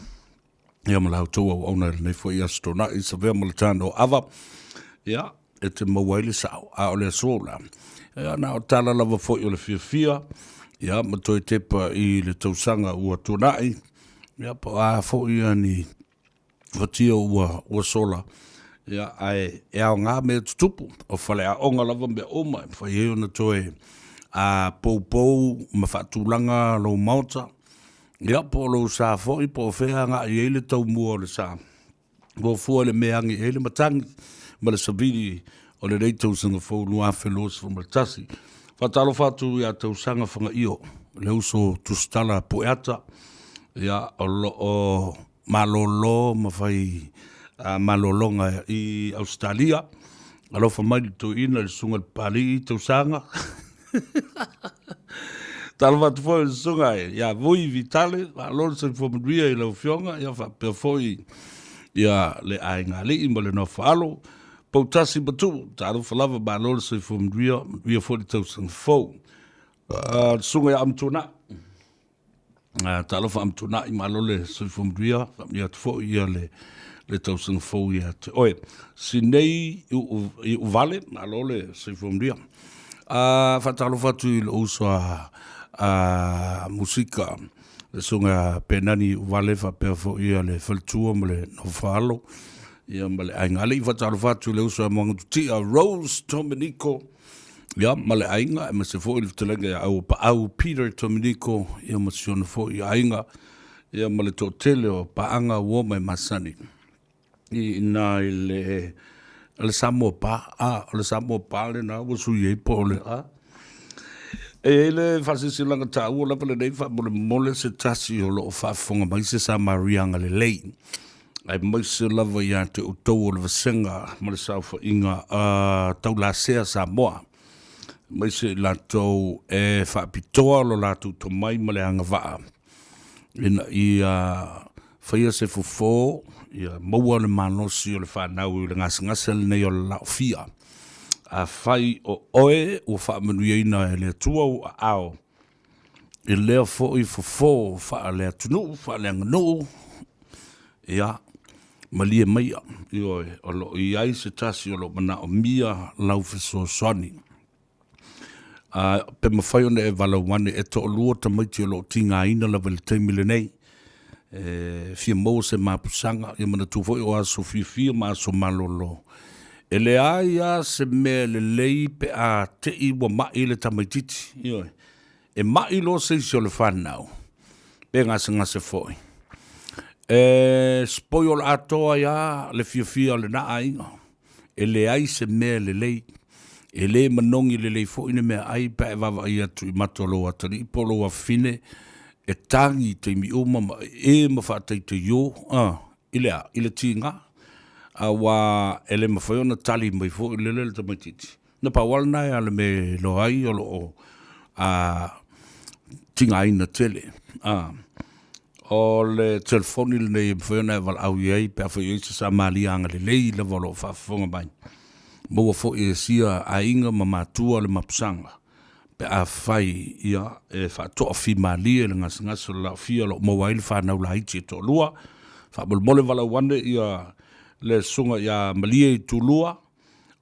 Ia ma la outou auauna i lenei foi aso Toonai, Savea ma le Tano Ava. Ia, e te maua ai le sao, a o le aso la. Ia, na o tala lava foi o le fiafia, ia, ma toe tepa i le tausaga ua tuanai, ia, po o a foi ia ni fatia ua, ua sola, ia, ae e aoga mea tutupu, o faleaoga lava mea uma, e mafai ai ona toe a poupou ma faatulaga lou maota, ia, po o lou sa foi, po o fea agai i ai le taumua o le sa. Ua fua le mea agi i ai le matagi ma le savili o lenei tausaga fou 2021. Faatalofa atu ia Tausaga Fagaio, le uso tusitala Pueata, ia, o lo o malolo ma fai malologa i Ausetalia. Alofa mai le toeaina, le susuga i le Papalii Tausaga. Talofa atu foi i le susuga ia Vui Vitale, malo le soifua manuia i lau Afioga, ia faapea foi ia le aiga alii ma le nofo alo, Poutasi ma Tuu, talofa lava, malo le soifua manuia, manuia foi le tausaga fou. Le susuga ia Amatuanai, Talofa Amatuanai, malo le soifua manuia, faamanuia atu foi ia le le tausaga fou ia te oe. Sinei i Uvale, malo le soifua manuia. Faatalofa atu i lou uso a, a musika, le susuga Penani Uvale faapea foi ia le faletua ma le nofo-alo, ia ma le aiga alii. Faatalofa atu i le uso a Moagatutia, Rose Dominico, ia ma le aiga, aemaise foi le fetalaiga ia Auapaau Peter Dominico, ia ma si ona foi aiga, ia ma le toatele o paaga ua mai masani i ina i le le Samoa Pa, a o le Samoa Pa lena ua sui ai po o le a. E i ai le faasilasilaga taua lava lenei faamolemole se tasi o lo o faafofoga mai se Samariaga lelei, aemaise lava ia te outou o le vasega ma le saofaiga a Taulasea Samoa. Aemaise i latou e faapitoa lo latou tomai ma le agavaa ina ia faia se fofo ia maua le malosi o le fanau i le gasegase lenei o le laofia. Afai o oe ua faamanuiaina e le Atua ou aao i lea foi fofo faaleatunuu, faaleaganuu, ia, malie maia, ioe, o lo o i ai se tasi o lo o manaomia lau fesoasoani. A, pe mafai ona e valaau ane, e toalua tamaiti o lo o tigaina lava i le taimi lenei, e fia maua se mapusaga, ia manatua foi o aso fiafia ma aso malolo. E leai lava se mea lelei pe a te i ua mai le tamaitiiti, ioe. E mai loa se isi o le fanau, pe gasegase foi, e spoil atoa ai lava le fiafia o lena aiga. E leai se mea lelei, e le manogi lelei foi le meaai pe a e vaavaai atu i mata o lou atalii po o lou afafine e tagi i taimi uma ma ee ma faataitaiō, i le a? I le tiga, aua e le mafai ona tali mai foi lele le tamaitiiti. Na pau lava lena o le mea e iloa ai o lo o tigaina tele. O le telefoni lenei e mafai ona e valaau i ai pe afai e i ai se Samaria agalelei lava o lo o faafofoga mai. Maua foi e sia aiga ma matua le mapusaga pe afai ia e faatoafimalie le gasegase o le laofia o lo o maua ai le fanau laiti e toalua. Faamolemole valaau ane ia le susuga ia Malie Itulua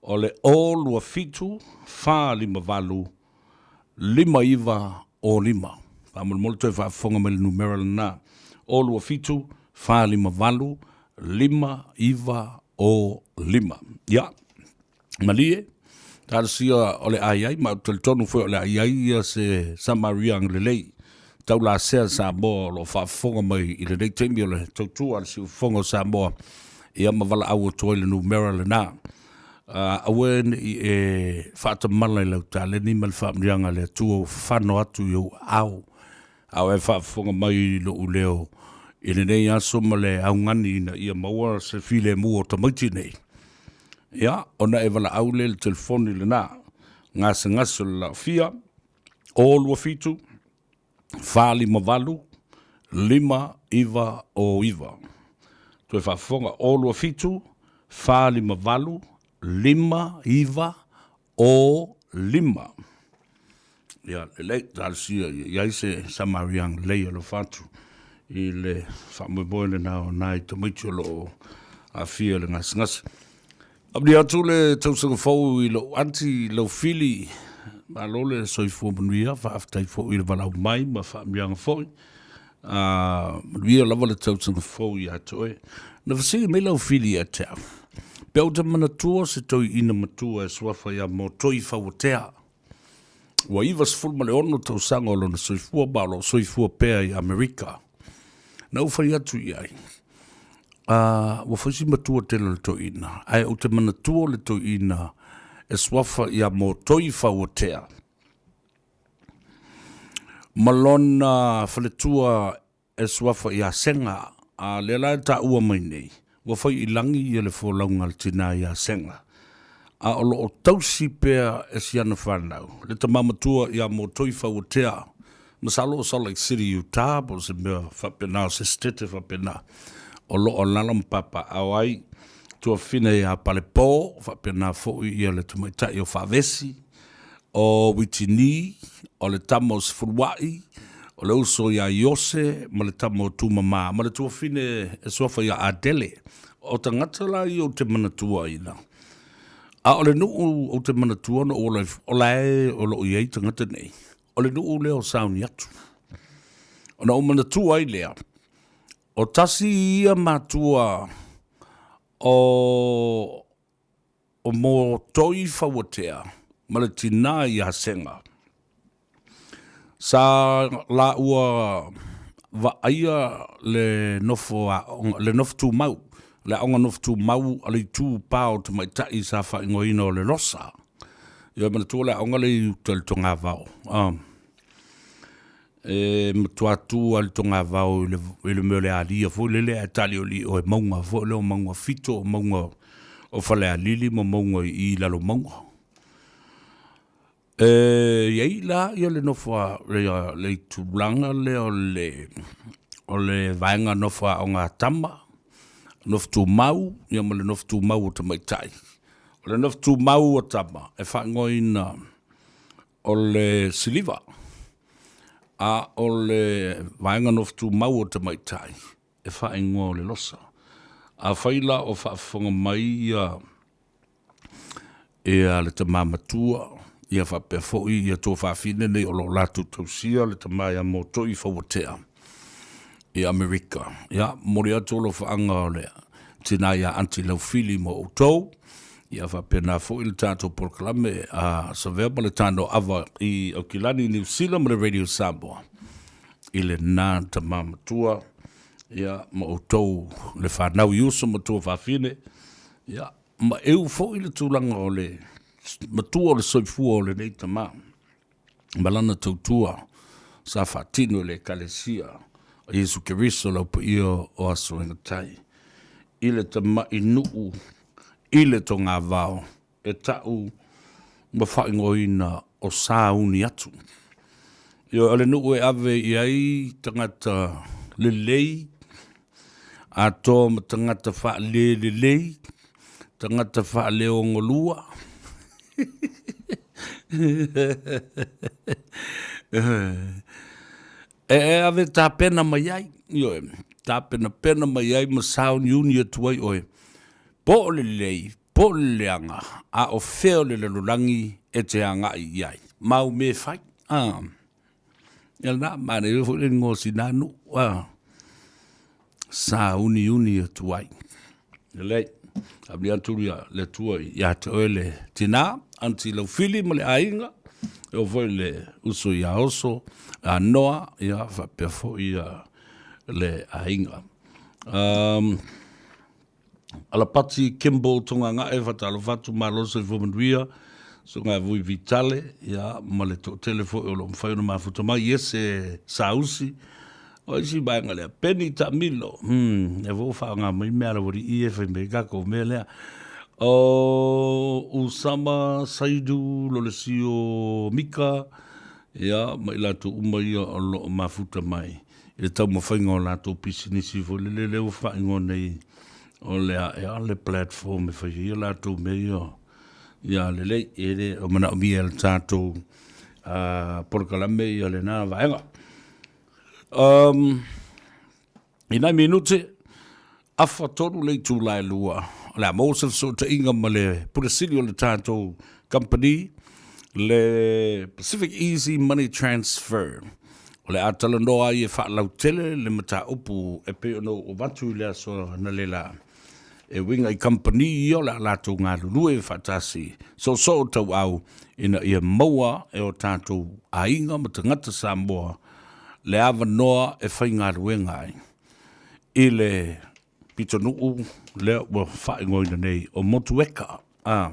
o le 0 2 7 4 5 8 5 9 0 5. Faamolemole toe faafofoga mai le numera lena, 0 2 7 4 5 8 5 9 0 5. Ia, malie, talosia o le a i ai, ma ou te talitonu foi o le a i ai ia se Samaria agalelei taulasea Samoa o lo o faafofoga mai i lenei taimi o le tautua a le Siufofoga o Samoa, ia ma valaau atu ai le numera lena. Aua ne i e faatamala i lau taleni ma le faamanuiaga a le Atua ua fafano atu i ou aao, a o e faafofoga mai i lou leo i lenei aso ma le augani ina ia maua se filemu o tamaiti nei. Ia, ona e valaau lea i le telefoni lena, gasegase o le laofia, 027 458 5909. Toe faafofoga, 027 458 5905. Ia, lelei, talosia ia i ai se Samariaga lelei e alofa atu i le faamoemoe lena o nai tamaiti o lo o aafia i le gasegase. Faamanuia atu le tausaga fou i lou aunty Laufili, malo le soifua manuia, faafetai foi i le valaau mai ma faamanuiaga foi. Manuia lava le tausaga fou ia te oe. Na fesili mai Laufili ia te au, pe ou te manatua se toeaina matua e suafa ia Motoi Fauatea. Ua 96 tausaga o lona soifua ma o lo o soifua pea i Amerika. Na ou fai atu i ai, ua fai si matua tele o le toeaina, ae ou te manatua le toeaina e suafa ia Motoi Fauatea ma lona faletua e suafa ia Sega, a lea la e taua mai nei, ua fai i lagi ia le folauga a le tina ia Sega, a o lo o tausi pea e si ana fanau, le tama matua ia Motoi Fauatea, masalo o Salt Lake City, Utah, po o se mea faapena, o se setete faapena, o lo o alaala ma papaaao ai tuafafine ia Palepo, faapena foi ia le tamaitai o Faavesi, o Witini, o le tama o Sefuluai, o le uso ia Iose ma le tama o Tumamā, ma le tuafafine e suafa ia Adele. O tagata la ia ou te manatuaina. A o le nuu ou te manatua na ou ola ai, o la e o lo o i ai tagata nei, o le nuu lea o Sauniatu. Ona ou manatua ai lea, o tasi ia matua o O Motoi Fauatea ma le tina ia Sega. Sa laua vaaia le nofo aoga, le nofo tumau, le aoga nofo tumau a le itupa o tamaitai sa faaigoaina o le Losa. Ia manatua le aoga lea i uta i le togavao. E matua tu lava le togavao i le, i le mea o le alia foi lele ae taliolio e mauga foi lea o mauga fito, o mauga o Falealili ma mauga i i lalo mauga. E i ai la ia le nofo a le, le itulaga lea o le o le vaega nofo aoga a tama, nofo tumau, ia ma le nofo tumau o tamaitai. O le nofo tumau o tama e faaigoaina o le siliva, a o le vaega nofo tumau o tamaitai e faaigoa o le losa. Afai la o faafofoga mai ia ia le tama matua, ia faapea foi ia tuafafine nei o lo o latou tausia le tama ia Motoi Fauatea i Amerika. Ia, momoli atu alofaaga o le tina ia Aunty Laufili mo outou, ia faapena foi le tatou polokalame a Savea ma le Tano Ava i Aukilani, Niu Sila ma le Radio Samoa i lena tama matua, ia ma outou le fanau i uso ma tuafafine, ia ma eu foi le tulaga o le matua o le soifua o lenei tama ma lana tautua sa faatino i le Ekalesia o Iesu Keriso lau paia o aso e gatai i le tama'i nu'u i le togavao e ta'u ma faaigoaina o sauni atu. Ioe, o le nu'u e ave i ai tagata lelei atoa ma tagata faalelelei, tagata faaleogolua. E ave tapena mai ai, ioe, tapenapena mai ai ma sauniuni atu ai oe, po o le lelei, po o le leaga, a o fea o le lalolagi e te agai i ai. Ma au mea e fai. Ah. Ia lena, manaia foi le igoa o sina nuu, ah. Sauniuni atu ai. Lelei, amia atu ia le Atua ia te oe le tina, Aunty Laufili ma le aiga, e oo foi le uso ia Oso, a Noa, ia faapea foi ia le aiga. Um, Alapati Kimball Togagae, faatalofa atu, malo le soifua manuia, Susuga Vui Vitale, ia, ma le toatele foi o lo o mafai ona mafuta mai, Iese Sausi, o isi vaega lea, Penny Taamilo, lea foi ua faaaoga mai mea a le aualii ia e fai mai ai tatou mea lea. O Usama Saidu Lolesio Mika, ia, ma i latou uma ia o lo o mafuta mai i le taumafaiga o latou pisinisi foi lele lea ua faaigoa nei o le a ea le platform e fai ai a latou mea ia ia lelei e le o manaomia e le tatou polokalame ia lena vaega. I nai minute afa tolu le itula e lua, o le a maua se fesootaiga ma le Pule Sili o le tatou kamupani, le Pacific Easy Money Transfer. O le a talanoa ai e faalautele le mataupu e pei ona ou avatu i le aso analeila e uiga i kamupani ia o le a latou galulue faatasi soosoo tauau ina ia maua e o tatou aiga ma tagata Samoa le avanoa e faigaluega ai i le pitonuu lea ua faaigoaina nei o Motueka. A,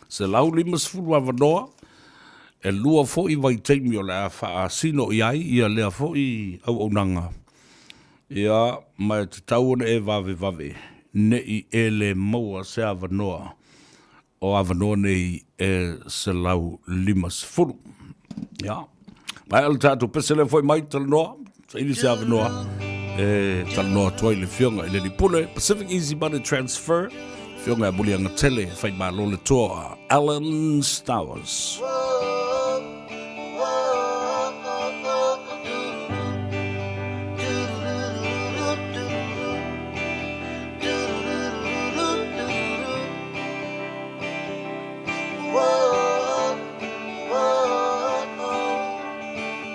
150 avanoa, e lua foi vaitaimi o le a faasino i ai ia lea foi auaunaga, ia, ma e tatau ona e vavevave ne i e le maua se avanoa o avanoa nei e 150. Ia, maea le tatou pese lea foi mai talanoa, saili se avanoa e talanoa atu ai le Afioga i le Alii Pule, Pacific Easy Money Transfer, Afioga ia Muliagatele, Faimalo le Toa, Alan Stowers.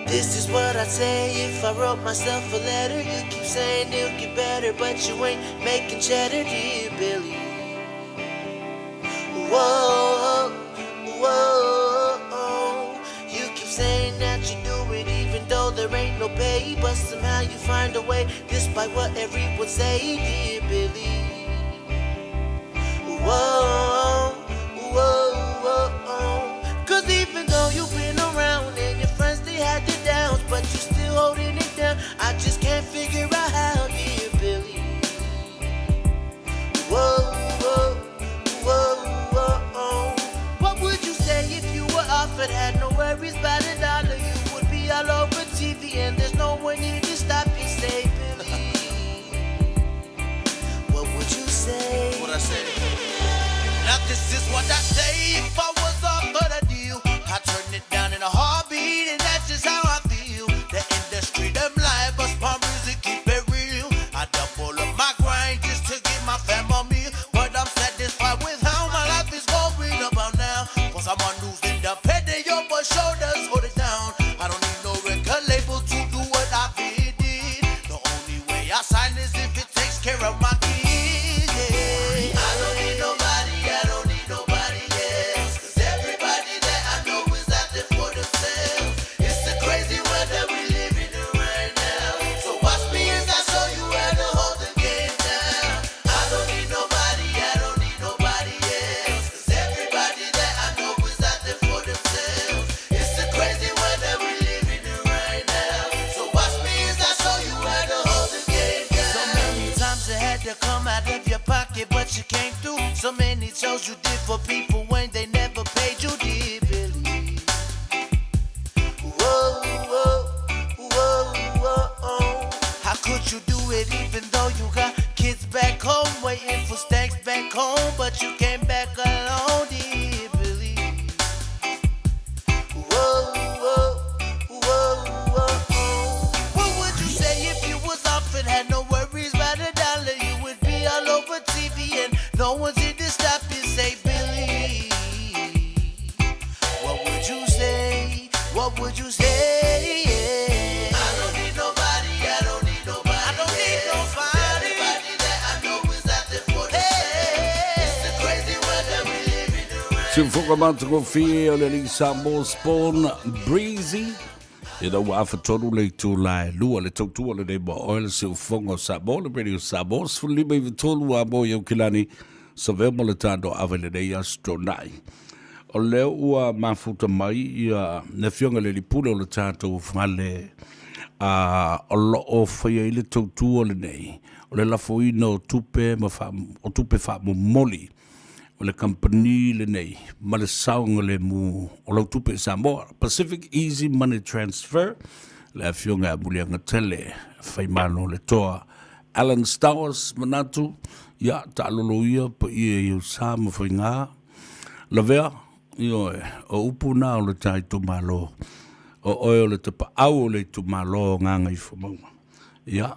This is what I'd say if I wrote myself a letter. You keep saying it'll get better, but you ain't making cheddar, dear Billy. Whoa, whoa. You keep saying that you do it even though there ain't no pay, but somehow you find a way, despite what everyone say, dear Billy. Whoa, whoa, whoa. Cause even though you've been around and your friends they had their downs, but you still holding it down. I just can't figure out how, dear Billy. Whoa, whoa, whoa, whoa. What would you say if you were offered had no If I was offered a deal, I'd turn it down in a heartbeat, and that's just how I feel. The industry, them lie, but my music keep it real. I double up my grind just to give my fam a meal. But I'm satisfied with how my life is going about now. For someone who's independent, your shoulders hold it down. I don't need no record label to do what I did. The only way I sign is if it takes care of my kids. Yeah. I don't need nobody, I don't need nobody else. 'Cause everybody that I know is out there for themselves. It's a crazy world that we living in right now. So watch me as I show you how to hold the game down. I don't need nobody, I don't need nobody else. 'Cause everybody that I know is out there for themselves. It's a crazy world that we living in right now. So watch me as I show you how to hold the game down. So many times you had to come out of your pocket, but you came through. So many shows you did for people when they never paid you, did Billy. Whoa, whoa, whoa, whoa. How could you do it even though you got kids back home waiting for stacks back home, but you came back alone, dear Billy. Whoa, whoa, whoa, whoa. What would you say if you was off and had no worries about a dollar? You would be all over TV and no one's here to stop you. Say, Billy, what would you say? What would you say? Yeah. I don't need nobody. I don't need nobody. I don't need nobody. Everybody that I know is out there for themselves. It's a crazy world that we live in right Siufoga matagofie o le alii Samoa Spawn Breezy. Ina ua afatolu le itula e lua le tautua lenei mo oe le siufoga o Samoa le Radio Samoa 15 93 a mo i Aukilani Savea mo le tānoa ava i lenei aso Toonai. O lea ua mafuta mai ia le afioga i le alii pule o le tatou fale a o loo faia ai le tautua lenei o le lafoina o tupe ma faa, o tupe faamomoli o le kamupani lenei ma le saogalemu o lau tupe i Samoa. Pacific Easy Money Transfer, le afioga ia Muliagatele Faimalo le Toa Alan Stowers manatu, ia taalolo ia paia i ou sa ma faiga. Lavea, ioe, o upu na o le ta itumalo, o oe o le tapaau o le itumalo o Gagaifomauga. Ia,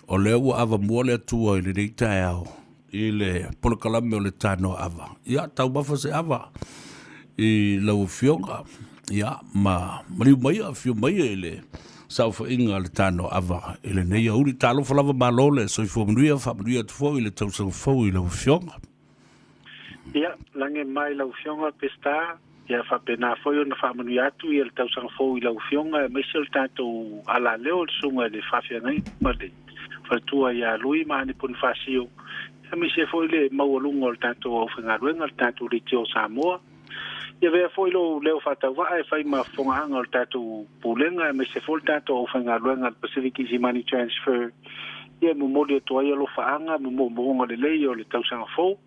o lea ua avamua le Atua i lenei taeao i le polokalame o le tanoa ava. Ia, taumafa se ava i lau afioga, ia, ma maliu maia, afio maia i le saofaiga a le tanoa ava i lenei aoauli. Talofa lava malo le soifua manuia, faamanuia atu foi i le tausaga fou i lau afioga. Ia, lagi mai lau Afioga Peseta, ia faapena foi ona faamanuia atu ia le tausaga fou i lau Afioga aemaise o le tatou alaleo le Susuga i le Faafeagaiga ma le Faletua ia Lui ma Ane Ponifasio, aemaise foi le maualuga o le tatou aufaigaluega le tatou Leitio o Samoa. Ia avea foi lou leo faatauvaa e fai ma fofogaaga o le tatou Pulega aemaise foi le tatou aufaigaluega le Pacific Easy Money Transfer ia e momoli atu ai alofaaga ma moomooga lelei o le tausaga fou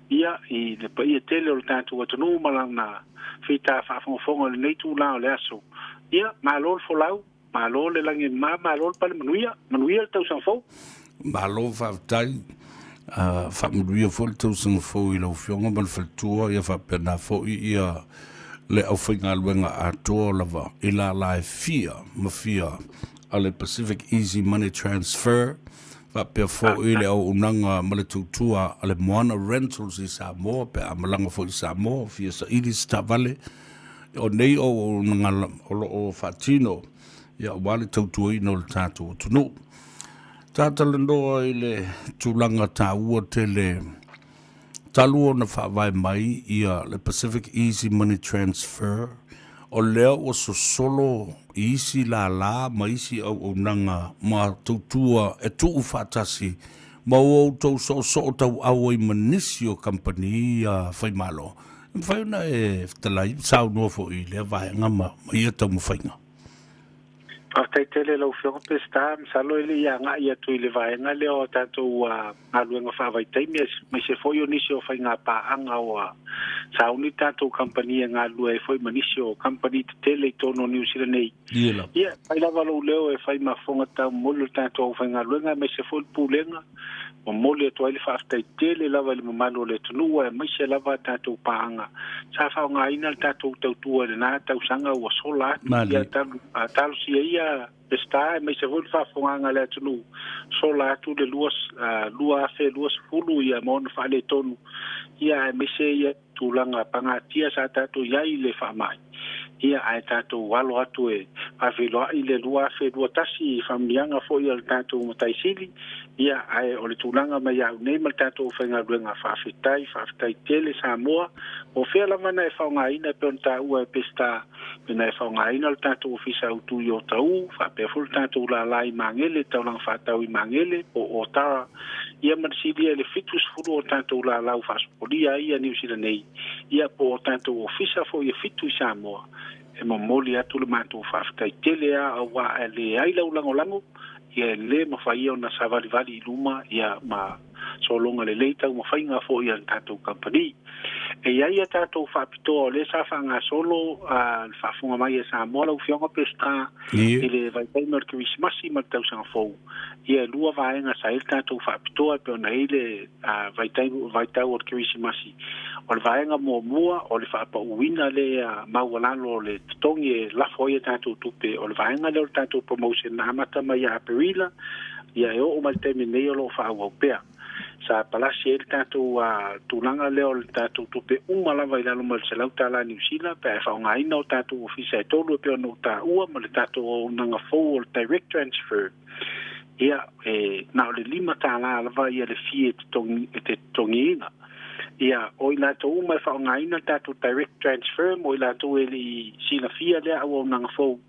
ia i le paia tele o le tatou atunuu ma lana fita faafogafoga i lenei itula o le aso. Ia, malo le folau, malo le lagi e mama, malo le pale manuia, manuia le tausaga fou. Malo faafetai, faamanuia foi le tausaga fou i lau Afioga ma le faletua, ia faapena foi ia le aufaigaluega atoa lava i lala e fia ma fia a le Pacific Easy Money Transfer, faapea foi le auaunaga ma le tautua a le Moana Rentals i Samoa pe a malaga foi i Samoa, fia saili se taavale, o nei auaunaga o lo o faatino ia aua le tautuaina o le tatou atunuu. Tatalanoa i le tulaga taua tele talu ona faavae mai ia le Pacific Easy Money Transfer, o lea ua sosolo i isi lālā ma isi auaunaga ma tautua e tuu faatasi ma ua outou soosoo tauau ai ma nisi o kamupani ia faimalo. E mafai ona e fetalai, saunoa foi i lea vaega ma ia taumafaiga. Faafetai tele i lau Afioga Peseta. Masalo e le i agai atu i le vaega lea o a tatou galuega faavaitaimi aemaise foi o nisi o faiga paaga ua sauni tatou kamupani e galulue ai foi ma nisi o kamupani tetele i totonu o Niu Sila nei. Ia, fai lava lou leo e fai ma fofoga taumoli o le tatou aufaigaluega aemaise foi le Pulega. Momoli atu ai le faafetai tele lava i le mamalu o le atunuu aemaise lava a tatou paaga sa faaaogaina le tatou tautua i lena tausaga ua sola atu. Ia talosia ia Peseta aemaise foi le faafofogaaga a le atunuu, sola atu le 2020 ia ma ona faaletonu, ia aemaise ia tulaga pagatia sa tatou i ai i le faamai, ia ae tatou alo atu e faafeiloai le 2021 i faamanuiaga foi a le tatou Matai Sili, ia ae o le tulaga mai au nei ma le tatou aufaigaluega, faafetai, faafetai tele Samoa, po o fea lava na e faaaogaina e pei ona taua e Peseta, pe na e faaaogaina le tatou Ofisa Autu i Otahuhu, faapea foi le tatou lala i Magele, taulaga faatau i Magele po o Otara, ia ma le silia i le 70 o tatou lalau faasopolia ai ia Niu Sila nei, ia po o tatou ofisa foi e fitu i Samoa, e momoli atu le matou faafetai tele a auā a leai lau lagolago, ia e le mafai ona savalivali i luma ia ma sologa lelei taumafaiga foi a le tatou kamupani. E i ai a tatou faapitoa o lea sa faagasolo le faafofoga mai a Samoa lau Afioga Peseta i le vaitaimi o le Kerisimasi ma le tausaga fou. Ia e lua vaega sa i ai le tatou faapitoa e pei ona i ai le vaitaimi vaitau o le Kerisimasi. O le vaega muamua o le faapauina lea maualalo o le totogi e lafo ai a tatou tupe, o le vaega lea o le tatou promotion na amata mai ia Aperila, ia e oo mai le taimi nei o lo o faaauau pea. Sa palasi ai le tatou tulaga lea o le tatou tupe uma lava i lalo mai o le $100 Niu Sila pe a e faaaogaina o tatou ofisa e tolu e pei ona ou taua ma le tatou auaunaga fou o le direct transfer. Ia, e na o le $5 lava ia le fee e te totogiina. Ia, o i latou uma e faaaogaina le tatou direct transfer mo i latou e le i silafia lea auaunaga fou,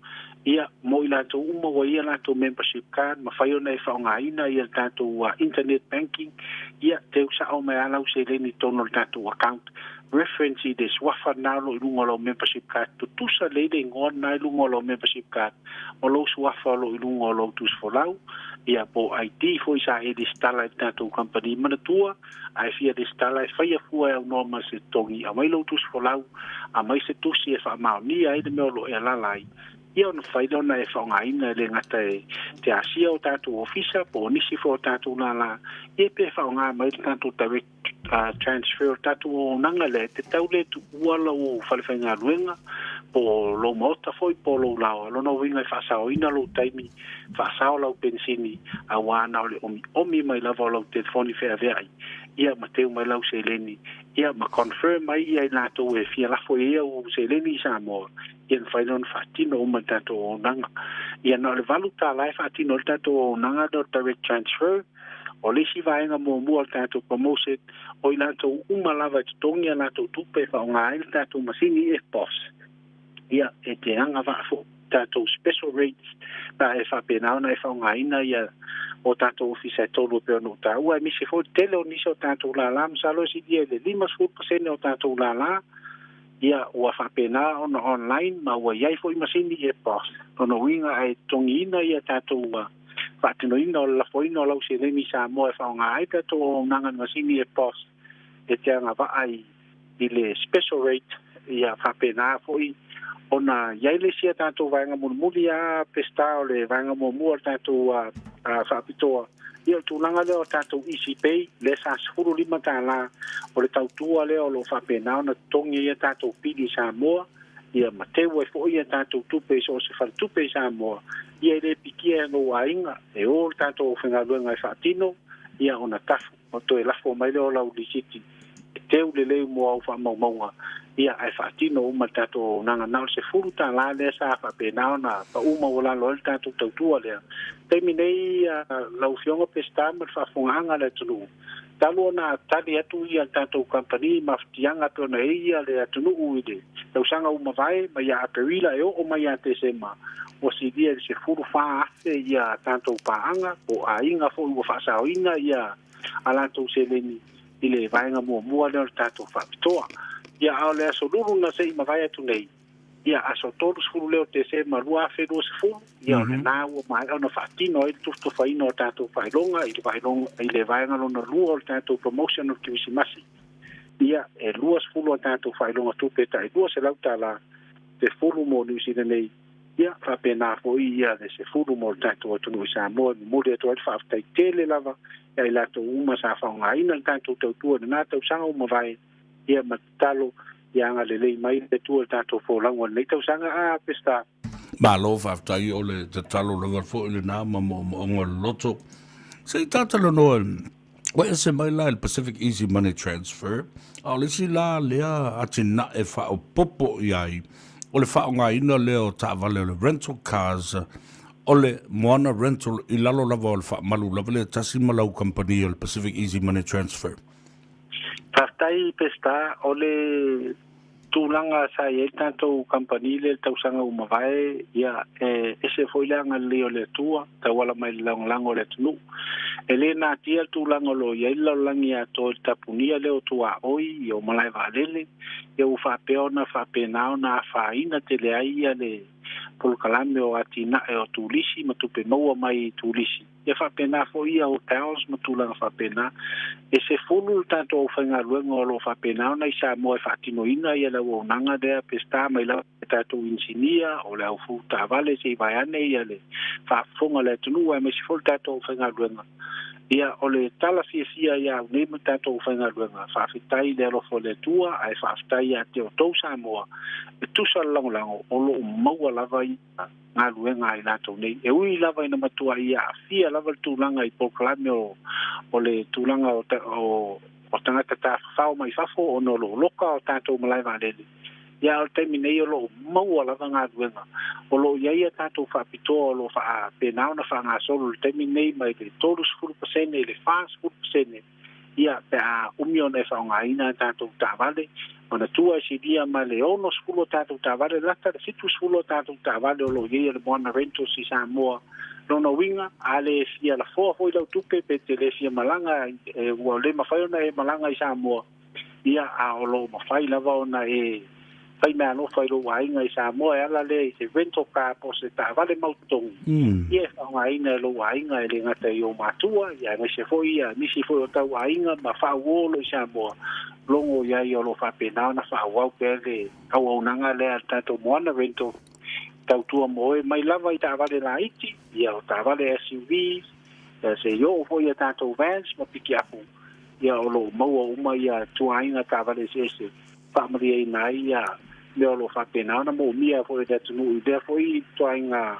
ia, mo i latou uma ua i ai a latou membership card, mafai ona e faaaogaina ia le tatou internet banking, ia, teu sao mai lava lau seleni i totonu o le tatou account. Reference i le suafa lena o lo o i luga o lau membership card, tutusa lelei le igoa lena i luga o lau membership card ma lou suafa o lo o i luga o lou tusifolau, ia, po o ID foi sa e lesitala i le tatou kamupani. Manatua, A e fia lesitala e faia fua e aunoa ma se totogi, aumai lou tusi folau, aumai se tusi e faamaonia ai le mea o lo o e alaala ai, ia ona fai lea ona e faaaogaina e le gata e te asia o tatou ofisa po o nisi foi o tatou lālā, ia pe faaaoga mai le tatou direct transfer o le tatou auaunaga lea e te tau le tuua lou falefaigaluega po o lou maota foi po o lou laoa. Lona uiga e faasaoina lou taimi, faasao lau penisini, auā na o le omiomi mai lava o lau telefoni feaveai, ia ma teu mai lau seleni, ia ma confirm mai ia i latou e fia lafo i ai au seleni i Samoa, ia mafai lea ona faatino uma le tatou auaunaga. Ia na o le $8 e faatino ai le tatou auaunaga lea o le direct transfer. O le isi vaega muamua o le tatou promotion, o i latou uma lava e totogi a latou tupe e faaaoga ai le tatou masini EFTPOS, ia e te agavaa foi tatou special rates pe a e faapena ona e faaaogaina ia o tatou ofisa e tolu e pei ona ou taua, aemaise foi le tele o nisi o tatou lala, masalo e silia i le 50% o tatou lala ia ua faapena ona online ma ua i ai foi masini EFTPOS. Lona uiga a e totogiina ia tatou faatinoina o le lafoina o lau seleni i Samoa e faaaoga ai tatou auaunaga i le masini EFTPOS e te agavaa i le special rate, ia faapena foi ona i ai le isi a tatou vaega mulimuli a Peseta o le vaega muamua o le tatou faapitoa, ia o le tulaga lea o tatou Easy Pay lea sa $15 o le tautua lea o lo o faapena ona totogi ai a tatou pili i Samoa, ia ma teu ai foi a tatou tupe i so o se faletupe i Samoa, ia e le pikia e lou aiga e o le tatou aufaigaluega e faatino, ia ona tafu ona toe lafo mai lea o lau lisiti e teu lelei mo au faamaumauga, ia ae faatino uma le tatou auaunaga. Na o le $10 lea sa faapena ona pau maualalo ai le tatou tautua lea. Taimi nei lau Afioga Peseta ma le faafofogaaga a le atunuu, talu ona tali atu ia le tatou kamupani i mafatiaga pei ona i ai ia le atunuu i le tausaga ua mavae mai ia Aperila e oo mai ia Tesema, ua silia i le 14,000 ia tatou paaga po o aiga foi ua faasaoina ia a latou seleni i le vaega muamua lea o le tatou faapitoa. Ia, a o le aso lulu na se i mavae atu nei, Ia, aso 30 lea o Tesema 2020, ia o lena ua maea ona faatino ai le tufatufaina o tatou faailoga i le faailoga i le vaega lona lua o le tatou promotion o le Kerisimasi. Ia, e 20 a tatou faailoga tupe tai $200, 10 mo Niu Sila nei, ia faapena foi ia le 10 mo le tatou atunuu i Samoa. E momoli atu ai le faafetai tele lava ia i latou uma sa faaaogaina le tatou tautua i lena tausaga ua mavae, ia ma tatalo ia agalelei mai le Atua i le tatou folauga i lenei tausaga. A Peseta. Malo faafetai o le tatalo lava foi lena ma moomooga o le loto. Se i tatalanoa ua ese mai la i le Pacific Easy Money Transfer, a o le isi la lea atinae faaopoopo i ai, o le faaaogaina lea o taavale o le rental cars o le Moana Rental i lalo lava o le faamalu lava lea tasi ma lau kamupani o le Pacific Easy Money Transfer. Faafetai Peseta, o le tulaga sa i ai le tatou kamupani lea i le tausaga ua mavae, ia, e ese foi le agalelei o le Atua, tauala mai i le lagolago o le atunuu. E le natia le tulaga o lo o i ai le lalolagi atoa i le tapunia lea o tuaoi, ia, o malae vaalele, ia ua faapea ona faapena ona afaina tele ai ia le polokalame o atinae o turisi ma tupe maua mai i turisi. Ia faapena foi ia hotels ma tulaga faapena. E 10 le tatou aufaigaluega o lo o faapena ona i Samoa e faatinoina ia le auaunaga lea Peseta mai lava i tatou inisinia, o le au fulu taavale se i vaeane ia le faafofoga a le atunuu aemaise foi le tatou aufaigaluega. Ia o le tala fiafia ia au nei ma le tatou aufaigaluega, faafetai i le alofa o le Atua ae faafetai ia te outou Samoa e tusa le lagolago o lo o maua lava ia galuega a i latou nei. E ui lava ina matuai aafia lava le tulaga i polokalame o, o le tulaga o, o, o tagata tafafao mai fafo ona o lo o loka o tatou malae vaalele, ia a o le taimi nei o lo o maua lava galuega. O lo o i ai a tatou faapitoa o lo o faapena ona faagasolo i le taimi nei mai le 30% i le 40% Ia, pe a umi ona e faaaogaina a tatou taavale, manatua e silia ma le 60 o tatou taavale, lata le 70 o tatou taavale o lo o i ai a le Moana Rentals i Samoa. Lona uiga, a le fia lafoa foi lau tupe pe te le fia malaga, e, ua le mafai ona e malaga i Samoa, ia, a o lo o mafai lava ona e fai meaalofa i lou aiga i Samoa e ala lea i se rental car po o se taavale mau totogi, ia e faaaogaina e lou aiga e le gata i ou matua, ia aemaise foi ia nisi foi o tau aiga ma faauo o lo o i Samoa, logo i ai o lo o faapena ona faaauau pea le auaunaga lea a le tatou Moana Rental tautua mo oe mai lava i taavale laiti, ia o taavale SUVs, ia se i oo foi i a tatou vans ma pikiapu, ia o lo o maua uma ia tuaiga taavale eseese faamalieina ai ia mea o lo o faapena ona moomia foi e le atunuu i lea foi ituaiga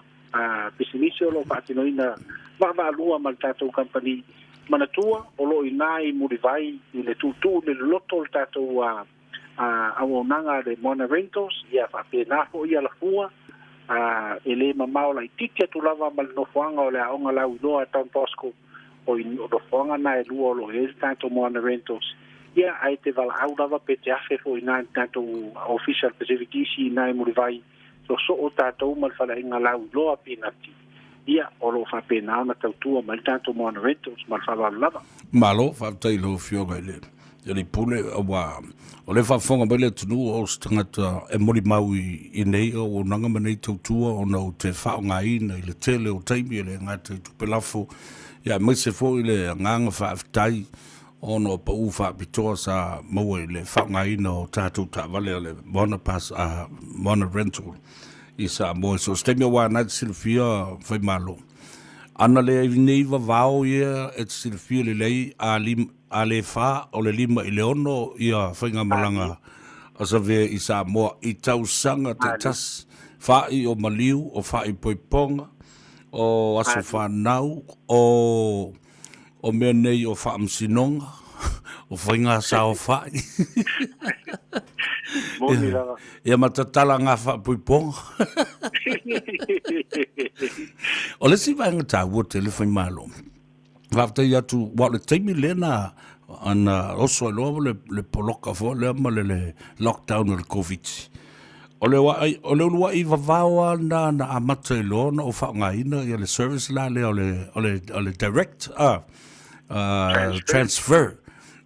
pisinisi o lo o faatinoina vaavaalua ma le tatou kamupani. Manatua o lo o i ina i Mulivai i le tuutuu i le loloto o le tatou auaunaga a le Moana Rentals, ia faapena foi ia Alafua, e le mamao laitiiti atu lava ma le nofoaga o le aoga lauiloa a Don Bosco. O i nofoaga na e lua o lo o i ai le tatou Moana Rentals. Ia, ae te valaau lava pe te afe foi i ina i le tatou Ofisa o le Pacific Easy i ina i Mulivai, sosoo tatou ma le faleaiga lauiloa Pinati. Ia, o lo o faapena ona tautua mai le tatou Moana Rentals ma le faaaloalo lava. Malo, faafetai i lau Afioga i le Alii Pule, aua o lea e faafofoga mai le atunuu o se tagata e molimau i nei auaunaga ma nei tautua ona ou te faaaogaina i le tele o taimi e le gata i tupe lafo, ia aemaise foi le agaga faafetai ona o pau faapitoa sa maua i le faaaogaina o tatou taavale o le Moana Pass, Moana Rental i Samoa i so o se taimi aua na e te silafia Faimalo. Ana le nei vavao ia e te silafia lelei a A le fa, o le 5 i le 6 ia faigamalaga a Savea i Samoa i tausaga taitasi, fa'i o maliu, o fa'i poipoga, o aso fanau, o o mea nei o faamasinoga, o faiga saofa'i. Moni lava. Ia ma tatala ngā faapoipoga. O le isi vaega taua tele Faimalo, Faafetai atu, aua o le taimi lea na na oso ai loa le, le poloka foi lea ma le, le lockdown o le Covid. O le, o le uluai vavao lava lena na amata ai loa ona ou faaaogaina ia le service la lea o le, o le, o le direct transfer.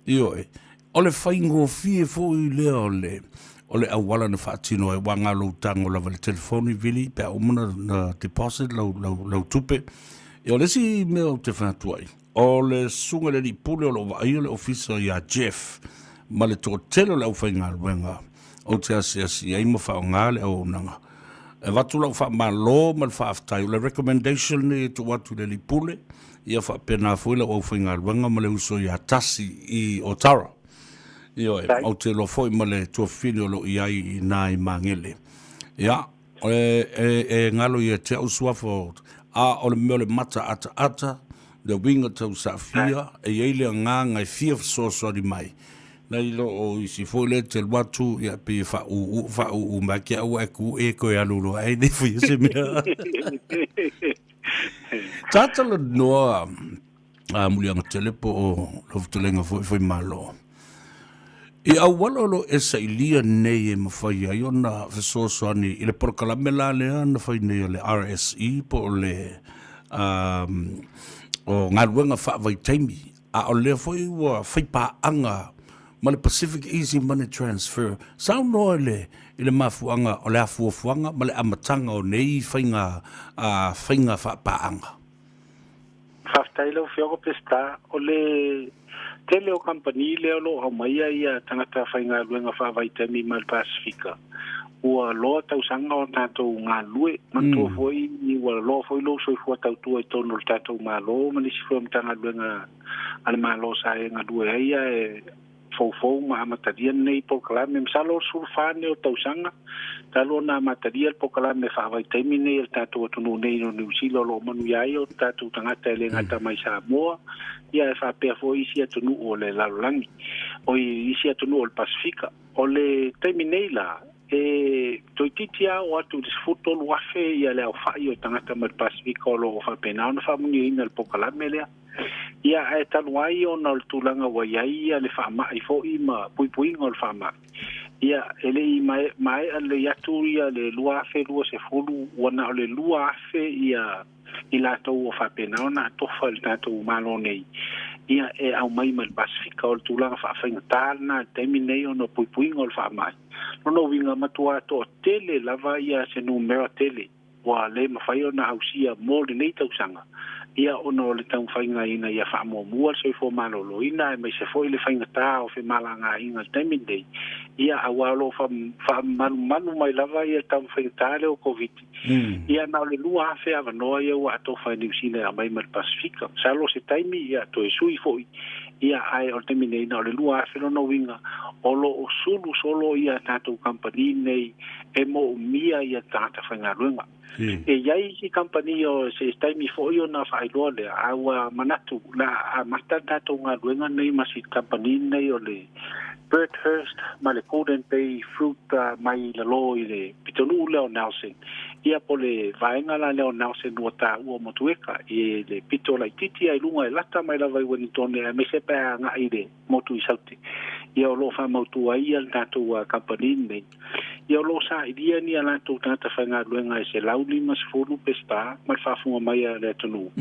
Ioe. O le faigofie foi lea o le, o le auala na faatino ai, aua na o lou tago lava i le telefoni, Vili, pe a uma ona na deposit lau, lau, lau tupe. Ia, o le isi mea ou te fai atu ai, o le susuga i le alii pule o lo o vaaia le ofisa ia Jeff ma le toatele o le aufaigaluega ou te asiasi i ai ma faaaoga le auaunaga. E avatu lau faamalo ma le faafetai. O le recommendation lenei e tuu atu i le alii pule, ia faapena foi lau aufaigaluega ma le uso ia Tasi i Otara. Ioe, ou te iloa foi ma le tuafafine o lo o i ai i ina i Magele. Ia, e, e, e galo ia te au suafa o, a o le mea o le mata ataata, le uiga tau saafia, e i ai le agaga e fia fesoasoani mai, nai lo o isi foi lea e te alu atu, ia, pei e faaūū, faaūū mai ake au ae ku e koe alu loa ai le faia se mea. Talanoa a Muliagatele po o lau fetalaiga foi Faimalo. I auala o lo o e sailia nei e mafai ai ona fesoasoani i le polokalame la lea na fai nei a le RSE po o le um, o galuega faavaitaimi, a o lea foi ua fai paaga ma le Pacific Easy Money Transfer. Saunoa i le, i le mafuaaga o le afuafuaga ma le amataga o nei faiga, uh, faiga faapaaga. Faafetai lau Afioga Peseta. O le tele o kamupani lea o lo o aumaia ia tagata faigaluega faavaitaimi mai le Pasefika, ua loa tausaga o tatou galulue. Manatua foi ua loa foi lou soifua tautua i totonu o le tatou Malo ma nisi foi o Matagaluega a le Malo sa e galue ai ae foufou ma amatalia lenei polokalame. Masalo o le 14 lenei o tausaga talu ona amatalia le polokalame faavaitaimi lenei a le tatou atunuu nei o Niu Sila o lo o manuia ai o tatou tagata e le gata mai Samoa, ia e faapea foi isi atunuu o le lalolagi, o isi atunuu o le Pasefika. O le taimi nei la, e toeitiiti lava oo atu i le 13,000 ia le aofai o tagata mai le Pasefika o lo o faapena ona faamanuiaina i le polokalame lea. Ia, ae talu ai ona o le tulaga ua i ai ia le faamai foi ma puipuiga o le faamai, ia, e le i maea lelei atu ia le 2020, ua na o le 2,000 ia i latou ua faapena ona atofa i le tatou Malo nei, ia, e aumai mai le Pasefika. O le tulaga faafaigata lena i le taimi lenei ona o puipuiga o le faamai. Lona uiga, matua toatele lava ia se numera tele ua le mafai ona ausia mo lenei tausaga, ia ona o le taumafaiga ina ia faamuamua le soifua maloloina aemaise foi le faigata o femalagaaiga i le taimi lenei, ia aua o lo o faamalumalu mai lava ia le taumafaiga lea o Koviti. Ia na o le 2,000 avanoa ia ua atofa e Niu Sila e aumai mai le Pasefika. Masalo o se taimi ia toe sui foi, ia ae o le taimi nei na o le 2,000 lona uiga o lo o sulu solo ia tatou kamupani nei e moomia ia tagata faigaluega. E i ai isi kamupani o se taimi foi ona faailoa lea, a ua manatu la amata le tatou galuega nei ma si kamupani nei o le Birdhurst ma le Golden Bay Fruit mai lalo i le pitonuu lea o Nelson. Ia po le vaega la lea o Nelson ua taua o Motueka i le pito laitiiti ai luga e lata mai lava i Ueligitone aemaise pe a agai i le motu i Saute. Ia o lo o faamautu ai ia le tatou kamupani lenei. Ia o lo o sailia ni a latou tagata faigaluega e 150 Peseta ma le faafofoga mai a le atunuu.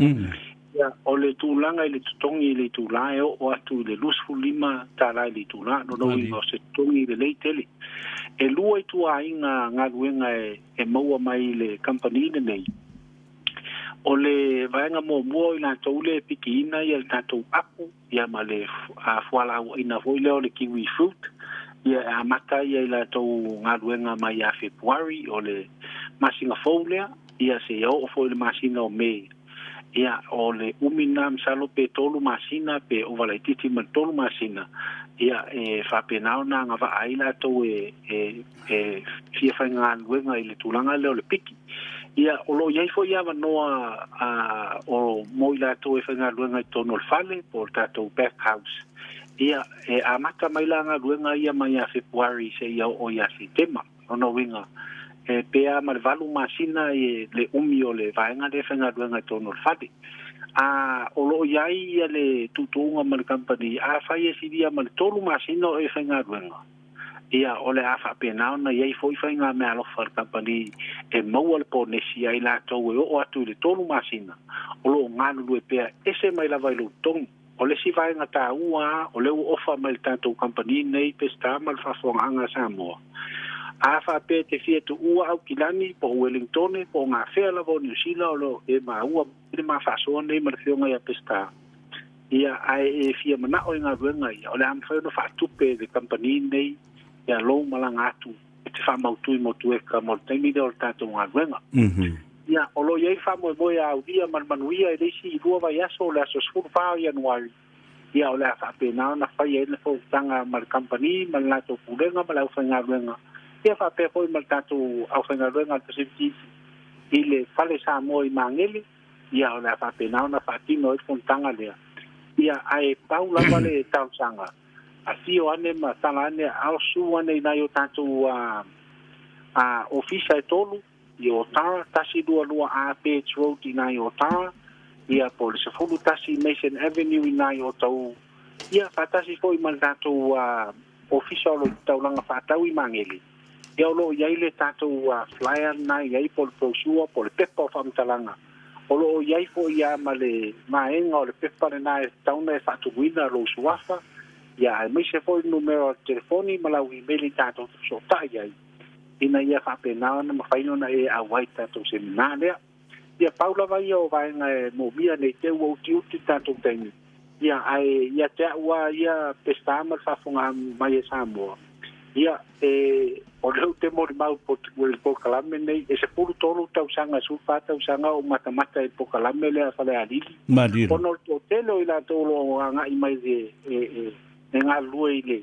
Ia, o le tulaga i le totogi i le itulā e oo atu i le $25 i le itulā, lona uiga o se totogi lelei tele. E lua ituaiga galuega e maua mai i le kamupani lenei. O le vaega muamua o i latou lea e pikiina ia le tatou apu, ia ma le fualaauaina foi lea o le kiwi fruit, ia e amata ia i latou galuega mai ia Fepuari o le masina fou lea, ia seia oo foi i le masina o Me. Ia o le umi lena masalo pe 3 masina pe ova laitiiti ma le 3 masina, ia e faapena ona agavaa ai latou e e e fia faigaluega i le tulaga lea o le piki. Ia, o lo o i ai foi avanoa a, o, mo i latou e faigaluega i totonu o le fale po o le tatou back house. Ia, e amata mai la galuega ia mai ia Fepuari seia oo ia Setema. Lona uiga, e pe a ma le 8 masina e le umi o le vaega lea e faigaluega i totonu o le fale. A o lo o i ai ia le tuutuuga ma le kamupani, afai e silia ma le 3 masina o e faigaluega, Ia, o le a faapena ona i ai foi faiga meaalofa a le kamupani e maua le ponesi a i latou e oo atu i le 3 masina o lo o galulue pea ese mai lava i lou totogi. O le isi vaega taua lava, o lea ua ofa mai e le tatou kamupani nei Peseta ma le faafofogaaga a Samoa, a faapea e te fia tuua Aukilani po o Uelingitone po o gafea lava o Niu Sila o lo o e maua mai le ma faasoa nei ma le Afioga ia Peseta, ia, ae e fia manao i galuega ia, o le a mafai ona faatupe e le kamupani nei ia lou malaga atu e te faamautu i Motueka mo le taimi lea o le tatou galuega. Ia, o lo o i ai le faamoemoe a aulia ma le manuia i le isi 2 vaiaso, o le aso 14 o Ianuari, ia o le a faapena ona fai ai le fonotaga ma le kamupani ma le latou pulega ma le aufaigaluega, ia faapea foi ma le tatou aufaigaluega a le Pacific Easy i le Fale Samoa i Magele, ia o le a faapena ona faatino ai le fonotaga lea. Ia, ae pau lava le talosaga, afio ane ma tala ane, ao su ane i nai o tatou ofisa e tolu, i Otara, 122 A Bairds Road i nai Otara, ia po o le 11 Mason Avenue i nai Otahuhu, ia faatasi foi ma le tatou ofisa o lo o i taulaga faatau i Magele, ia o lo o i ai le tatou flyer lena e i ai po o le brochure po o le pepa o faamatalaga, o lo o i ai foi lava ma le vaega o le pepa lena e tatau ona e faatumuina lou suafa, ia aemaise foi le numera o le telefoni ma lau imeli tatou te fesootai ai. ina ia faapena ona mafai ona e auai i le tatou semina lea. Ia pau lava ia o vaega e moomia nei te ua utiuti le tatou taimi, ia ae ia te au lava ia Peseta ma le faafofoga mai e Samoa, ia e o lea ou te molimau i le polokalame nei, e 13 tausaga, 14 tausaga o ou matamata i le polokalame lea a Falealili, ona o le toatele o i latou o lo o agai mai e galulue i le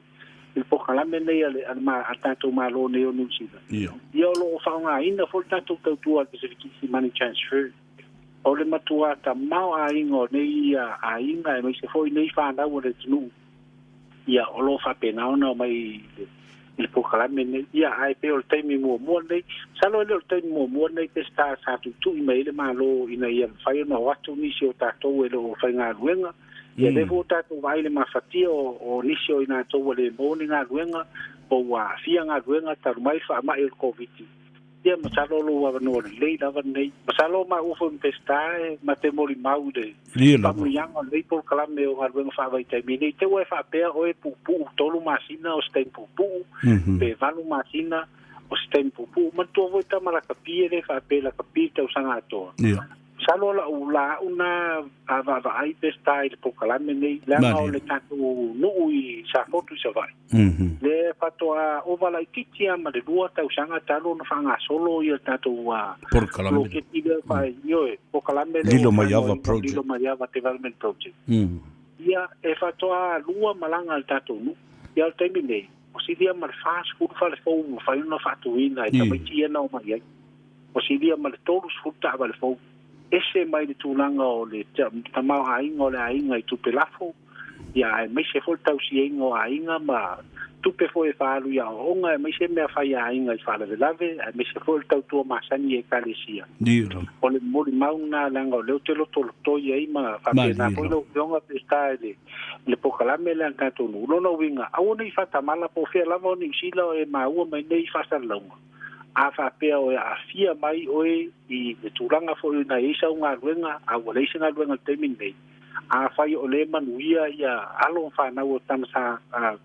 i le polokalame nei a le, a le, a le tatou Malo nei o Niu Sila. Ia. Ia o lo o faaaogaina foi le tatou tautua a le Pacific Easy Money Transfer. O le matua tamaoaiga o nei aiga aemaise foi nei fanau a le atunuu, ia o lo o faapena ona omai i le, i le polokalame nei. Ia ae pei o le taimi muamua lenei, masalo e le o le taimi muamua lenei Peseta sa tuitui mai ai le Malo ina ia mafai ona o atu nisi o tatou e le o faigaluega, Ia lea foi ua tatou vaai i le mafatia o nisi o i latou ua le maua ni galuega po ua aafia galuega talu mai le faamai o le Koviti. Ia masalo o lou avanoa lelei lava lenei. Masalo o maua foi ma Peseta e ma te molimau i le faamanuiaga o lenei polokalame o galuega faavaitaimi nei. Te ua e faapea oe e puupuu 3 masina o se taimi puupuu, pe 8 masina o se taimi puupuu. Manatua foi tama lakapi e le faapea e lakapi le tausaga atoa. Masalo o lau laau na a vaavaai Peseta i le polokalame nei, leaga o le tatou nuu i Safotu i Savaii, le faatoa ova laitiiti lava ma le 2 tausaga talu ona faagasolo ia le tatou poloketi lea, ioe, polokalame lea Lilo Maiava Project. Lilo Maiava Development Project. Ia, e faatoa lua malaga a le tatou nuu. Ia, o le taimi nei, ua silia ma le 40 fale fou ua mafai ona faatuina e tamaiti ia na omai ai. Ua silia ma le 30 taavale fou, ese mai le tulaga o le tamaoaiga o le aiga i tupe lafo, ia aemaise foi le tausiaina o aiga ma tupe foi e faaalu i aoaoga, aemaise mea fai a aiga i faalavelave, aemaise foi o le tautua masani i ekalesia. O le molimau lena leaga o lea ou te lotolotoi ai ma faapena foi lau Afioga Peseta i le polokalame lea a le tatou nuu. O lona uiga, aua ne i faatamala po o fea lava o Niu Sila e maua mai nei faasalalauga. A faapea o e aafia mai oe i le tulaga foi na i ai sau galuega, a ua leai se galuega i le taimi lenei, afai o lea e manuia ia alo ma fanau o tama sa,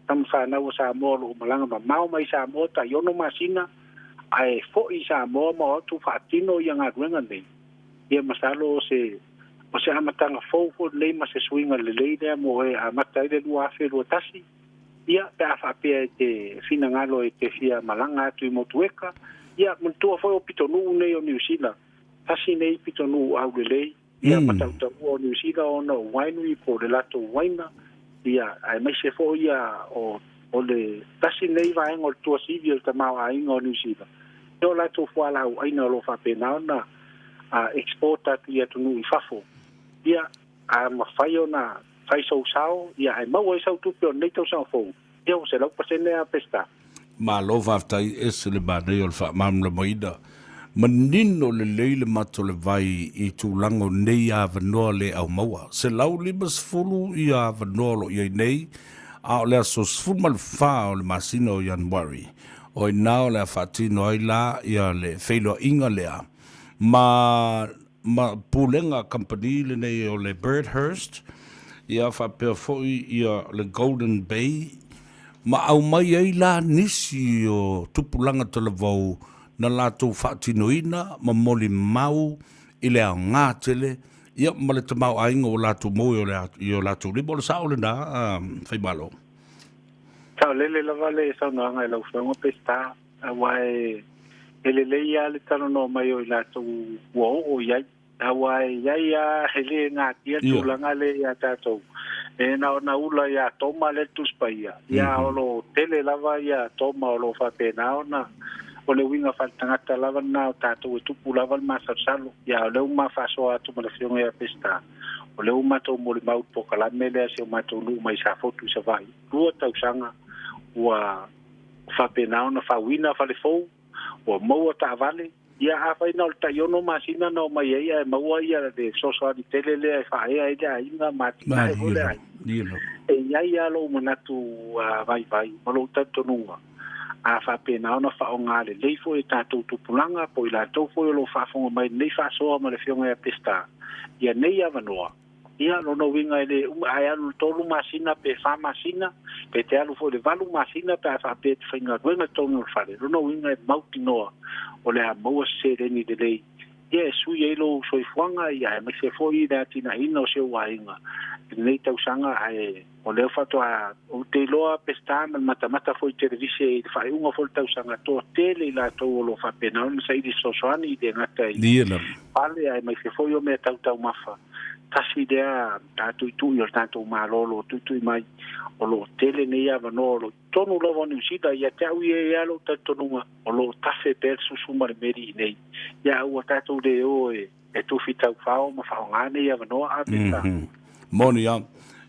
tama fanau a Samoa o lo o malaga mamao mai Samoa tai ono masina, ae foi i Samoa ma o atu faatino ia galuega nei, ia masalo o se, o se amataga fou foi lenei ma se suiga lelei lea mo oe e amata ai le 2021. Ia, pe a faapea e te finagalo e te fia malaga atu i Motueka, ia, manatua foi o pitonuu nei o Niu Sila, tasi nei pitonuu aulelei, ia, ma tautaua o Niu Sila ona o winery po o le latou uaina, ia, aemaise foi ia o, o le tasi nei vaega o le tuasivi o le tamaoaiga o Niu Sila, ia o latou fualaau aina o lo o faapena ona export atu i atunuu i fafo. Ia, a mafai ona fai sou sao, ia ae maua ai sau tupe o lenei tausaga fou, ia ua 100% a Peseta. Malo faafetai ese le manaia o le faamalamalamaina. Manino lelei le mato le vai i tulaga o nei avanoa le aumaua. 150 ia avanoa o lo o i ai nei, a o le aso 14 o le masina o Ianuari, o i ina o le a faatino ai la ia le feiloaiga lea ma ma pulega kamupani lenei o le Birdhurst, Ia faapea foi ia le Golden Bay, ma aumai ai la nisi o tupulaga talavou na latou faatinoina ma molimau i le aoga tele ia ma le tamaoaiga ua latou maua i o latou lima. O le sao lena, Faimalo? Saolele lava le saunoaga i lau Afioga Peseta, aua e lelei lava le talanoa mai o i latou ua oo i ai. Aua e i ai lava, e le natia le tulaga lea ia tatou, e na ona ula ia Toma lea le Tusi Paia, ia o lo o tele lava ia Toma o lo o faapena ona, o le uiga faaletagata lava lena o tatou e tupu lava le masalosalo. Ia o lea ua ma faasoa atu ma le Afioga ia Peseta, o lea ua matou molimau i le polokalame lea a si o matou nuu mai Safotu i Savaii, 2 tausaga ua faapena ona fauina fale fou, ua maua taavale. Ia afai na o le tai 6 masina na omai ai ae maua ia le fesoasoani tele lea e faaea ai le aiga ma atinae foi le aiga. E i ai lava lou manatu vaivai ma lou talitonuga, a faapena ona faaaoga lelei foi e tatou tupulaga po o i latou foi o lo o faafofoga mai i lenei faasoa ma le Afioga ia Peseta ia nei avanoa. Ia, lona uiga e le uma, ae alu i le 3 masina pe 4 masina, pe te alu foi i le 8 masina pe a faapea e te faigaluega i totonu o le fale, lona uiga e mautinoa o le a maua se seleni lelei, ia e sui ai lou soifuaga, ia aemaise foi le atinaeina o si ou aiga i lenei tausaga. Ae o lea faatoa ou te iloa Peseta ma le matamata foi i televise i le faaiuga foi o le tausaga, toatele i latou o lo o faapena ona saili fesoasoani i le gata i fale aemaise foi o mea tau taumafa. Tasi lea tuitui o le tatou Malo o lo o tuitui mai, o lo o tele nei avanoa o lo o i totonu lava o Niu Sila. Ia te au ia e i ai lava lou talitonuga o lo o tafe pea le susu ma le meli i inei. Ia ua tatou le o e e tufi taufao ma faaaoga nei avanoa a Peseta. Moni lava.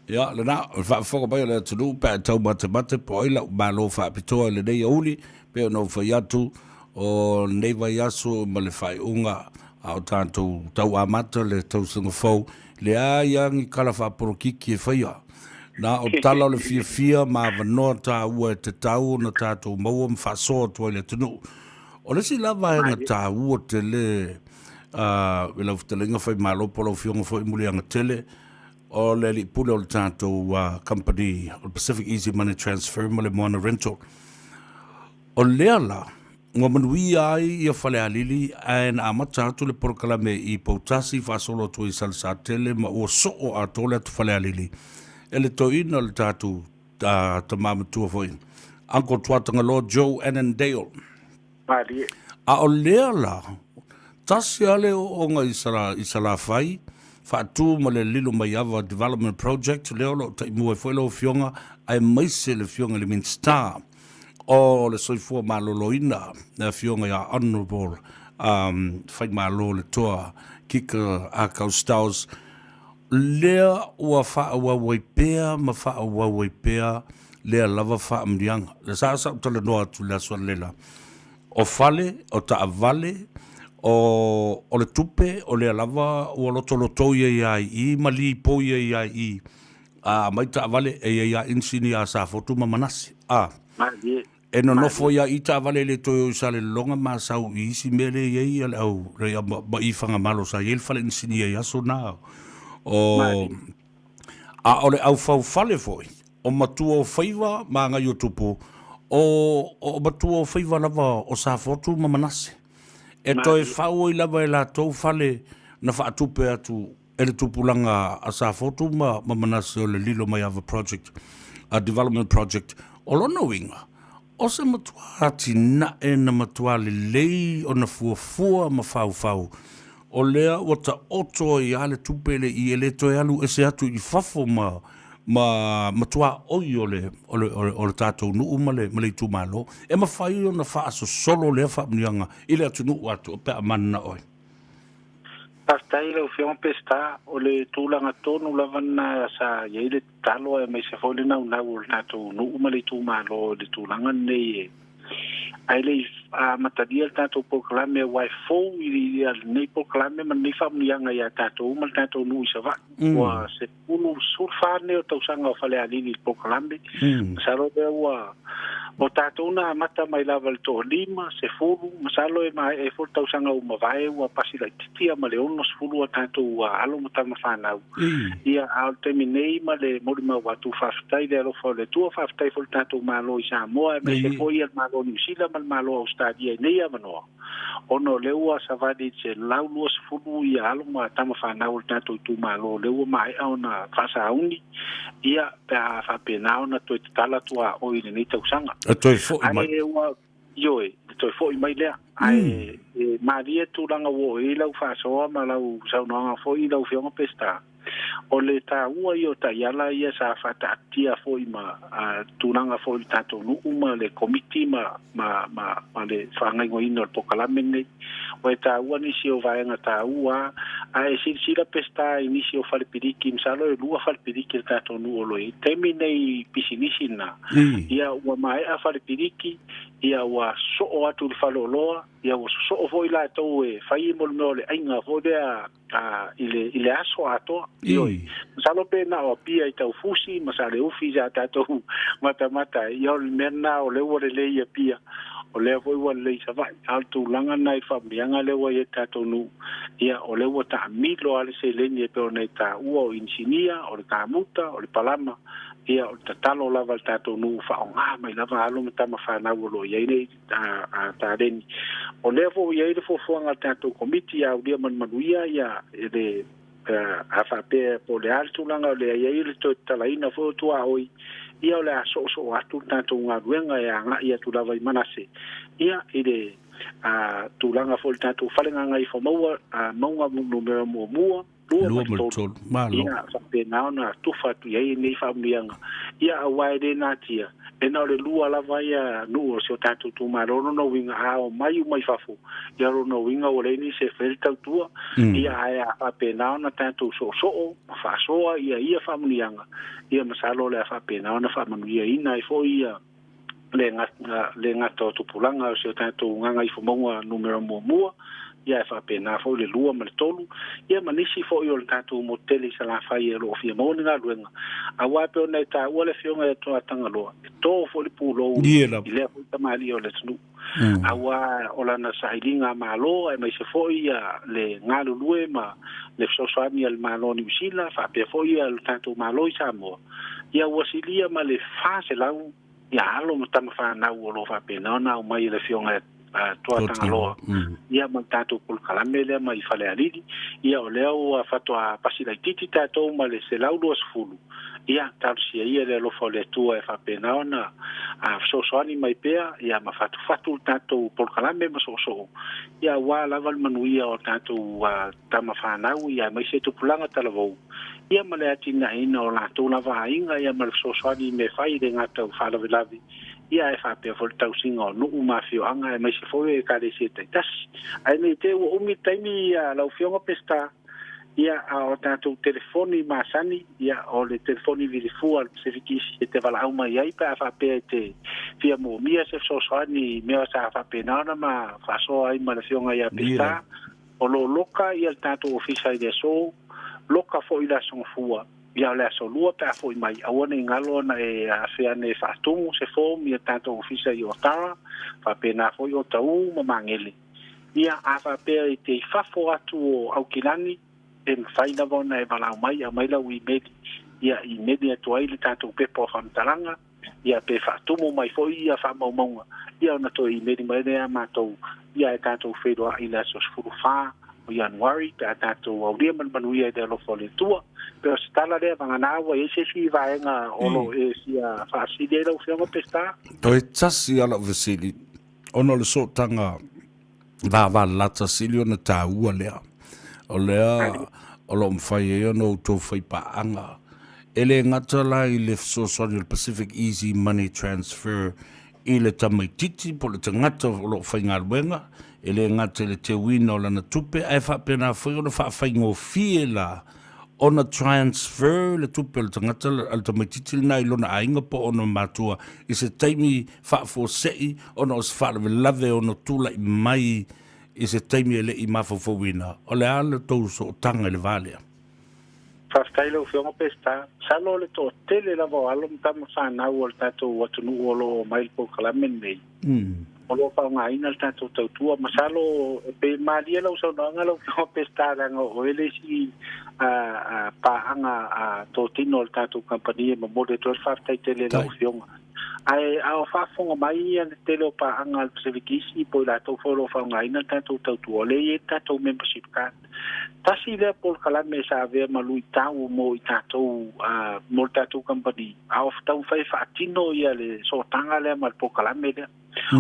Ia, lena, o le faafofoga mai o le atunuu pe a e taumatemate po o ai lau Malo faapitoa i lenei aoauli, pei ona ou fai atu, o lenei vaiaso ma le faaiuga a o tatou tau amata le tausaga fou, leai lava ni tala faapolokiki e faia. Na o tala o le fiafia ma avanoa taua e tatau ona tatou maua ma faasoa atu ai i le atunuu. O le isi la vaega taua tele i lau fetalaiga Faimalo po o lau Afioga foi Muliagatele, o le alii pule o le tatou company o le Pacific Easy Money Transfer ma le Moana Rental. O lea la, ua manuia ai ia Falealili ae na amata atu le polokalame i Poutasi faasolo atu ai i Salesatele ma ua soo atoa le atu Falealili e le toeaina o le tatou tama matua foi, Uncle Tuatagaloa Joe Annandale. Malie. A o lea la, tasi lava le ooooga i Sala, i Salafai, faatu ma le Lilomaiava Development Project, lea o lo o taimua ai foi lau Afioga, aemaise le Afioga i le Minisita o le Soifua Maloloina, le Afioga ia Honourable um, Faimalo Letoa Kika Akau Stiles, lea ua faaauau ai pea ma faaauau ai pea lea lava faamanuiaga. Le sa sa ou talanoa atu i le aso analeila, o fale, o taavale, o, o le tupe, o lea lava ua lotolotoi ai lava i i ma lipoi ai lava i i. A aumai taavale, e i ai lava inisini ia Safotu ma Manase. A. Malie. E nonofo ai lava i i taavale e le toe o i Salelologa ma sau i isi mea lea e i ai ia le au, ma, ma i Fagamalo sa i ai le fale inisinia i aso na. O, a o le aufaufale foi, o matua o faiva ma agai o tupu, o, o matua o faiva lava o Safotu ma Manase. E toe fau ai lava e latou fale na faatupe atu e le tupulaga a Safotu ma, ma Manase o le Lilomaiava Project, a Development Project. O lona uiga, o se matua atinae na matua lelei ona fuafua ma faufau, o lea ua taoto ai lava le tupe le i e le toe alu ese atu i fafo ma, ma matuaoi o le, o le, o le, o le tatou nuu ma le, ma le itumalo. E mafai ona faasosolo lea faamanuiaga i le atunuu atoa pe a mananao ai. Faafetai i lau Afioga Peseta, o le tulaga tonu lava lena sa i ai le tatalo aemaise foi le naunau o le tatou nuu ma le itumalo i le tulaga lenei e ae le i amatalia le tatou polokalame aua e fou i lenei polokalame ma lenei faamanuiaga ia tatou uma le tatou nuu i Savaii. Ua 14 nei o tausaga o Falealili i le polokalame. Masalo lea ua o tatou na amata mai lava i le toalima, 10, masalo e maea ai foi le tausaga ua mavae ua pasi laitiiti ia ma le 60 a tatou alo ma tama fanau. Ia, a o le taimi nei ma le molimau atu, faafetai i le alofa o le Atua, faafetai foi i le tatou Malo i Samoa, aemaise foi le Malo o Niu Sila ma le Malo o Ausetalia i nei avanoa, ona o lea ua savali i le 120 ia alo ma tama fanau o le tatou itumalo, o lea ua maea ona faasauni, ia, pe a faapena ona toe tatala tuaoi i lenei tausaga. E toe foi mai. Ae ua Ioe, e toe foi mai lea. Ae e malie tulaga ua oo i ai lau faasoa ma lau saunoaga foi lau Afioga Peseta, o le taua ia o taiala ia sa faataatia foi ma tulaga foi i le tatou nuu ma le komiti ma, ma, ma, ma le faagaoioiina o le polokalame lenei. Ua e taua nisi o vaega taua, ae silasila Peseta i nisi o falepiliki, masalo e lua falepiliki a le tatou nuu o lo o i ai. Taimi nei i pisinisi na, Ia ua maea falepiliki, ia ua soo atu i le faleoloa, ia ua sosoo foi latou e fai mo le mea o le aiga foi lea a, i, le, i le aso atoa. Ioe. Masalo pe na o Apia i Taufusi ma Saleufi sa tatou matamata ai, ia o le mea lena o lea ua lelei i Apia, o lea foi ua lelei i Savaii. A o le tulaga lena i le faamanuiaga lea ua i ai le tatou nuu, ia o lea ua taamilo lava le seleni e pei ona e taua o inisinia, o le kamuta, o le palama, Ia, o le tatalo lava a le tatou nuu, faaaoga mai lava alo ma tama fanau o lo o i ai nei taleni. O lea foi ua i ai le fuafuaga a le tatou Komiti ia aulia ma le manuia ia le a faapea po o le a le tulaga o le a i ai le toe tatalaina foi o tuaoi, ia o le a soosoo atu le tatou galuega e agai atu lava i Manase, ia i le tulaga foi o le tatou fale gagaifomauga mauga numera muamua, 2 ma le 3. Malo. Ia, faapena ona tufa atu i ai lenei faamanuiaga. Ia, aua e le natia, e na o le lua lava ia nuu o si o tatou itumalo, o lona uiga a omai uma i fafo, ia o lona uiga ua leai nisi e fai le tautua. Ia, ae a faapena ona tatou soosoo ma faasoa ia ia faamanuiaga, ia masalo o le a faapena ona faamanuiaina ai foi ia le le gata o tupulaga o si o tatou Gagaifomauga numera muamua, ia e faapena foi le lua ma le tolu, ia ma nisi foi o le tatou motu tele i Salafai o lo o fia maua ni galuega. Aua e pei ona e taua le Afioga ia Tuatagaloa, e to foi le pulou i lea foi tamalii o le atunuu. Aua o lana sailiga malo aemaise foi ia le galulue ma le fesoasoani a le Malo o Niu Sila faapea foi ia le tatou Malo i Samoa, ia ua silia ma le 400 ia alo ma tama fanau o lo o faapena ona aumai e le Afioga ia Tuatagaloa ia ma le tatou polokalame lea mai Falealili. Ia o lea ua faatoa pasi laitiiti tatou ma le 120, ia talosia ia le alofa o le Atua e faapena ona fesoasoani mai pea ia ma fatufatu le tatou polokalame ma soosoo ia aua lava le manuia o tatou tama fanau ia aemaise tupulaga talavou ia ma le atinaeina o latou lava aiga ia ma le fesoasoani i mea fai e le gata o faalavelave ia ae faapea foi le tausiga o nuu ma afioaga aemaise foi o ekalesia taitasi. Ae nei te ua umi le taimi ia lau Afioga Peseta, ia a o tatou telefoni masani, ia o le telefoni vilifua a le Pacific East e te valaau mai ai pe a faapea e te fia moomia se fesoasoani i mea sa faapena ona ma faasoa ai ma le Afioga ia Peseta. O lo o loka ia le tatou ofisa i le aso, loka foi i le Aso Gafua, ia o le Aso Lua pe a foi mai, aua ne i galo ona e afea ane e faatumu se form i le tatou ofisa i Otara, faapena foi Otaū ma Magele. Ia, a faapea e te i fafo atu o Aukilani, e mafai lava ona e valaau mai, aumai lau imeli, ia imeli atu ai le tatou pepa o faamatalaga, ia pe faatumu mai foi ia faamaumauga, ia ona toe imeli mai lea ia matou, ia e tatou feiloai i le aso 14 o Ianuari pe a tatou aulia ma le manuia i le alofa o le Atua. Pe o se tala lea vagana ua i ai se isi vaega o lo o e fia faasili ai lau Afioga Peseta? Toe tasi lava lau fesili, ona o le sootaga vavalalata sili ona taua lea, o lea o lo o mafai ai ona outou faipaaga. E le gata la i le fesoasoani o le Pacific Easy Money Transfer i le tamaitiiti po o le tagata o lo o faigaluega, e le gata i le teuina o lana tupe, ae faapena foi ona faafaigofie la ona transfer le tupe a le tagata a le tamaitiiti lena i lona aiga po o ona matua i se taimi faafuasei ona o se faalavelave e ono tulai mai i se taimi e le i mafaufauina. O le a le tou sootaga i le va lea? Faafetai lau Afioga Peseta. Masalo o le toatele lava o alo ma tama fanau o le tatou atunuu o lo o omai i le polokalame lenei, o lo o faaaogaina le tatou tautua. Masalo e pei malie lau saunoaga lau Afioga Peseta leaga o oe le isi paaga totino o le tatou kamupani e momoli atu ai le faafetai tele i lau Afioga. Ae a o faafofoga mai ia le tele o paaga a le Pacific Easy po o i latou foi o lo o faaaogaina le tatou tautua, o lea e i ai le tatou membership card. Tasi lea polokalame sa avea ma luitau mo i tatou, mo le tatou kamupani, a o taumafai e faatino ia le sootaga lea ma le polokalame lea.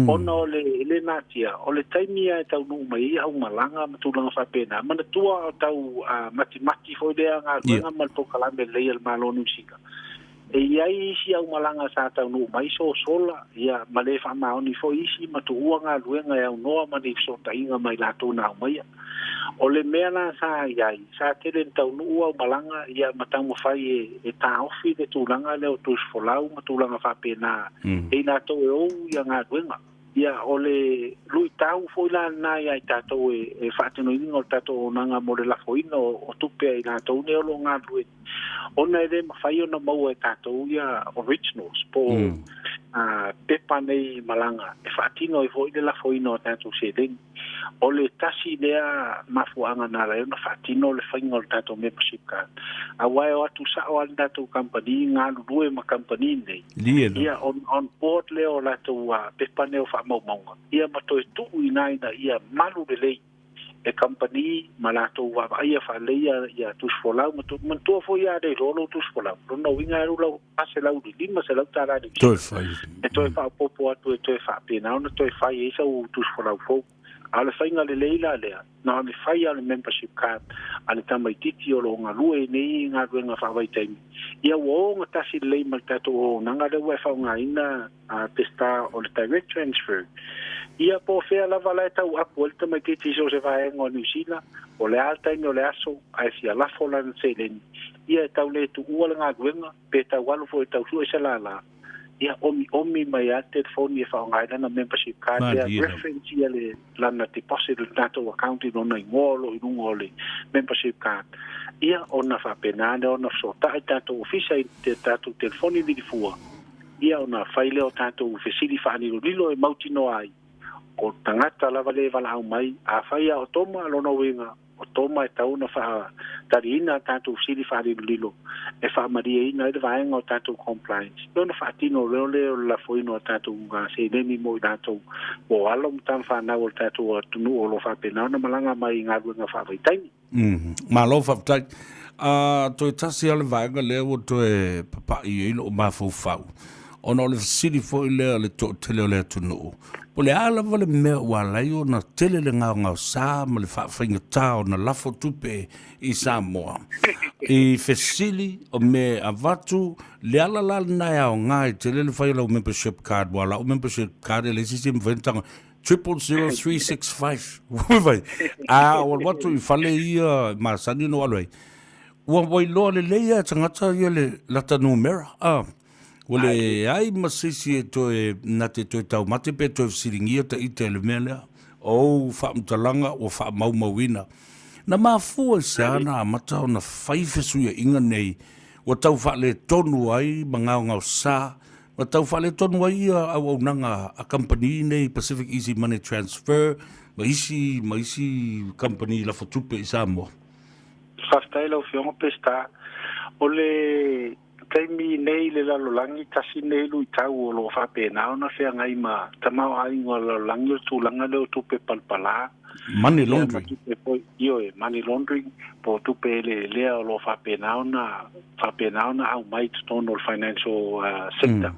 Ona o le, e le natia, o le taimi lava e taunuu mai ai aumalaga ma tulaga faapena, manatua o tau matimati foi lea galuega ma le polokalame lelei a le Malo o Niu Sila. E i ai isi aumalaga sa taunuu mai sosola, ia, ma le faamaoni foi isi ma tuua galuega e aunoa ma ni fesootaiga ma i latou na aumaia. O le mea la sa i ai, sa tele ina taunuu au malaga, ia, ma taumafai e, e taofi le tulaga lea o tusifolau ma tulaga faapena e i latou e ou ia galuega. Ia, o le luitau foi la lena ia i tatou e, e faatinoina o le tatou auaunaga mo le lafoina o, o tupe a i latou nei o lo o galulue, ona e le mafai ona maua e tatou ia originals po o pepa nei malaga e faatino ai foi le lafoina o tatou seleni. O le tasi lea mafuaaga na ala ai ona faatino le faiga o le tatou membership card, aua e o atu sao lava le tatou kamupani galulue ma kamupani nei, ia on, on board lea o latou pepa nei o faamaumauga, ia ma toe tuu i ina ina ia malu lelei e kamupani ma latou vaavaaia faaleleia ia tusifolau ma tu, manatua foi a le iloa lou tusifolau, lona uiga e alu lau $400 i le $500 i le Toe fai. E toe faaopoopo atu e toe faapena ona toe fai ai sau tusifolau fou. A o le faiga lelei la lea, na o le fai lava o le membership card a le tamaitiiti o lo o galue nei i galuega faavaitaimi, ia ua ogatasi lelei ma le tatou auaunaga lea ua e faaaogaina a Peseta o le direct transfer. Ia po o fea lava la e tauapu ai le tamaitiiti i so o se vaega o Niu Sila, po o le a le taimi o le aso, ae fia lafo lana seleni, ia e tau le tuua le galuega, pe tau alu foi e tau sue se lala, ia omiomi mai lava le telefoni e faaaoga ai lana membership card lea, reference ia le lana deposit i le tatou account i lona igoa o lo o i luga o le membership card, ia ona faapena lea ona fesootai le tatou ofisa i le tatou telefoni vilifua, ia ona fai lea o tatou fesili faalilolilo e mautinoa ai o tagata lava lea e valaau mai. Afai lava o Toma, lona uiga O toma e tatau ona faataliina a tatou fesili faalilolilo e faamalieina ai le vaega o tatou compliance e ona faatino lea lea o le lafoina o tatou seleni mo i latou po o alo ma tama fanau o le tatou atunuu o lo o faapena ona malaga mai i galuega faavaitaimi. Malo faafetai. Toe tasi lava le vaega lea ua toe papai ai lou mafaufau, ona o le fesili foi lea a le toatele o le atunuu, Po o le a lava le mea ua ala ai ona tele le gaogaosa ma le faafaigata ona lafo tupe i Samoa i fesili o mea e avatu, le ala la lena e aoga ai tele le fai o lau membership card, aua o lau membership card e leai se isi e mafai ona tago 000365 Vai, a ua alu atu i fale ia e masani ona ou alu ai, ua iloa lelei lava e tagata ia le lata numera, a. Ua leai ma se isi e toe na te toe taumate pe toe fesiligia ta ita i le mea lea. O ou faamatalaga ua faamaumauina. Na mafua i se a na amata ona fai fesuiaiga nei ua tau faaletonu ai ma gaogaosa ma tau faaletonu ai ia auaunaga a kamupani nei Pacific Easy Money Transfer ma isi ma isi kamupani lafo tupe i Samoa? Faafetai lau Afioga Peseta. O le taimi nei i le lalolagi, tasi nei luitau o lo o faapena ona feagai ma tamaoaiga o le lalolagi o le tulaga lea o tupe palapala. Money laundering. Ia, ma tupe foi, ioe, money laundering, po o tupe eleelea o lo o faapena ona, faapena ona aumai i totonu o le financial sector.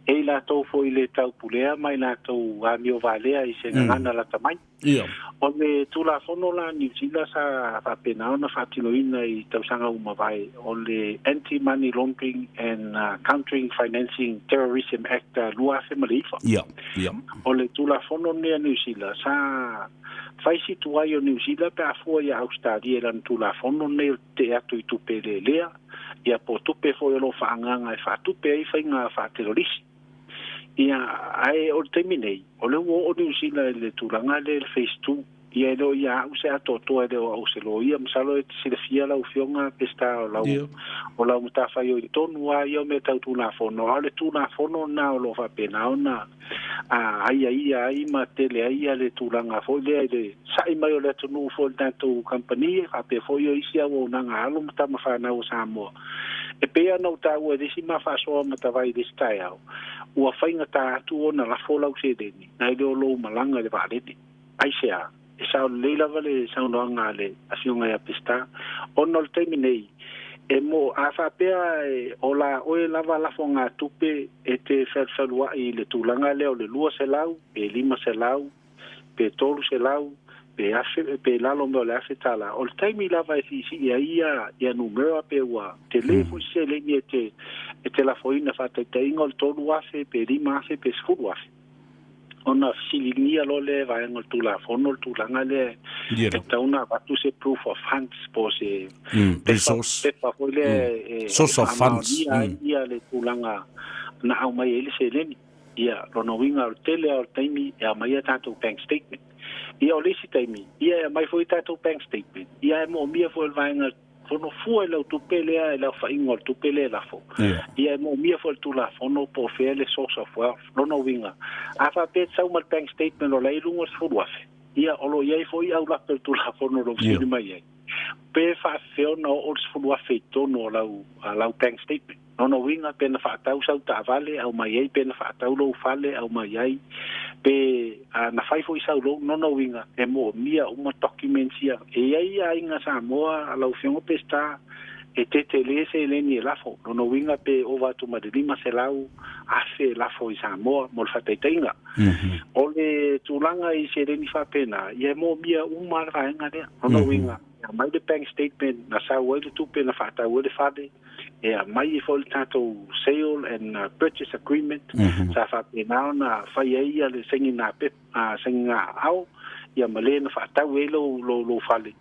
E i latou foi le taupulea ma i latou amio valea i se gagana lata mai. O le Tulafono la a Niu Sila sa faapena ona faatinoina i tausaga ua mavae, o le Anti-Money Laundering and Countering Financing Terrorism Act 2009. O le Tulafono lenei a Niu Sila sa fai si tuai o Niu Sila pe a fua ia Ausetalia i lana Tulafono lenei o le tetee atu i tupe lelea, ia po o tupe foi o lo o faaagaaga e faatupe ai faiga faatelolisi. Ia, ae o le taimi nei, o lea ua oo Niu Sila i le tulaga lea i le Phase 2. Ia e le o ia au se atoatoa, e le o au se loia. Masalo e te silafia lau Afioga Peseta o lau, o lau matafaioi tonu lava ia o mea tau Tulafono, a o le Tulafono lena o lo o faapena ona aiaia ai ma tele ai le tulaga foi lea i le sa'i mai o le atunuu foi i le tatou kamupani e faapea foi o isi auaunaga a alo ma tama fanau a Samoa. E pei lava ona ou taua i le isi ma faasoa matavai i le isi taeao, ua faigata atu ona lafo lau seleni nai le o lou malaga i le vaalele. Aisea? E sao lelei lava le saunoaga a le Afioga ia Peseta, ona o le taimi nei, e mo, a faapea e ola oe lava lafogatupe e te felufelua'i i le tulaga lea o le 200 pe 500 pe 300 pe afe pe lalo mai o le $1,000, o le taimi lava e siisii ai ia ia numera pe ua tele foi se seleni e te e te lafoina faataitaiga o le $3,000 pe $5,000 pe $10,000. Ona fesiligia loa lea e vaega o le Tulafono le tulaga lea e tatau ona avatu se proof of funds po o se pepa foi lea e faamaonia ai ia le tulaga na aumai ai le seleni. Ia, lona uiga o le tele lava o le taimi e aumai a tatou bank statement. Ia o le isi taimi, ia e aumai foi tatou bank statement, ia ae moomia foi e le vaega Fono fua i lau tupe lea i le aofaiga o le tupe lea e lafo. Ia e moomia foi e le Tulafono po o fea le source of wealth. Lona uiga, a faapea e te sau ma le bank statement o la e i luga o le $10,000, ia o lo o i ai foi aulape o le Tulafono o lo o fesili mai ai, pe faafefea ona oo le $10,000 i totonu o lau, lau bank statement. Lona uiga, pe na faatau sau taavale, aumai ai, pe na faatau lou fale, aumai ai, pe na fai foi sau loan. Lona uiga, e moomia uma documents ia. E i ai aiga Samoa, lau Afioga Peseta, e tetele seleni e lafo. Lona uiga, pe ova atu ma le $500,000 e lafo i Samoa mo le faataitaiga. O le tulaga i seleni faapena, ia e moomia uma le vaega lea. Lona uiga, e aumai le bank statement na sau ai le tupe na faatau ai le fale, e aumai ai foi le tatou sale and purchase agreement sa faapena ona fai ai ia le sainiga aao ia ma le na faatau ai lou, lou, lou fale.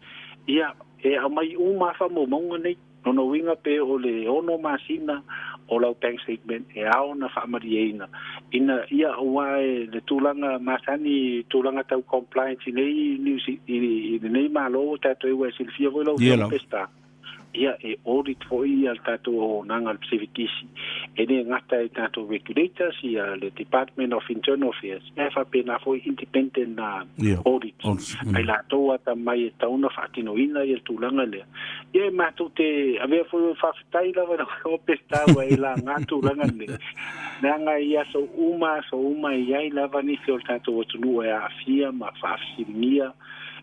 Ia, e aumai uma lava faamaumauga nei. Lona uiga pe o le 6 masina o lau bank statement e ao ona faamalieina ina ia aua e le tulaga masani tulaga tau compliance i nei New i lenei Malo ua tatou i ai ua e silafia foi lau Afioga Peseta. Ia, e audit foi ia le tatou auaunaga a le Pacific East, e le gata i tatou regulators, ia le Department of Internal Affairs, ae faapena foi independent audit, a i latou atamai e tatau ona faatinoina ia le tulaga lea. Ia, e matou te avea foi o le faafetai lava i lau Afioga Peseta ua e laga tulaga nei, leaga i aso uma aso uma e i ai lava nisi o le tatou atunuu e aafia ma faafesiligia.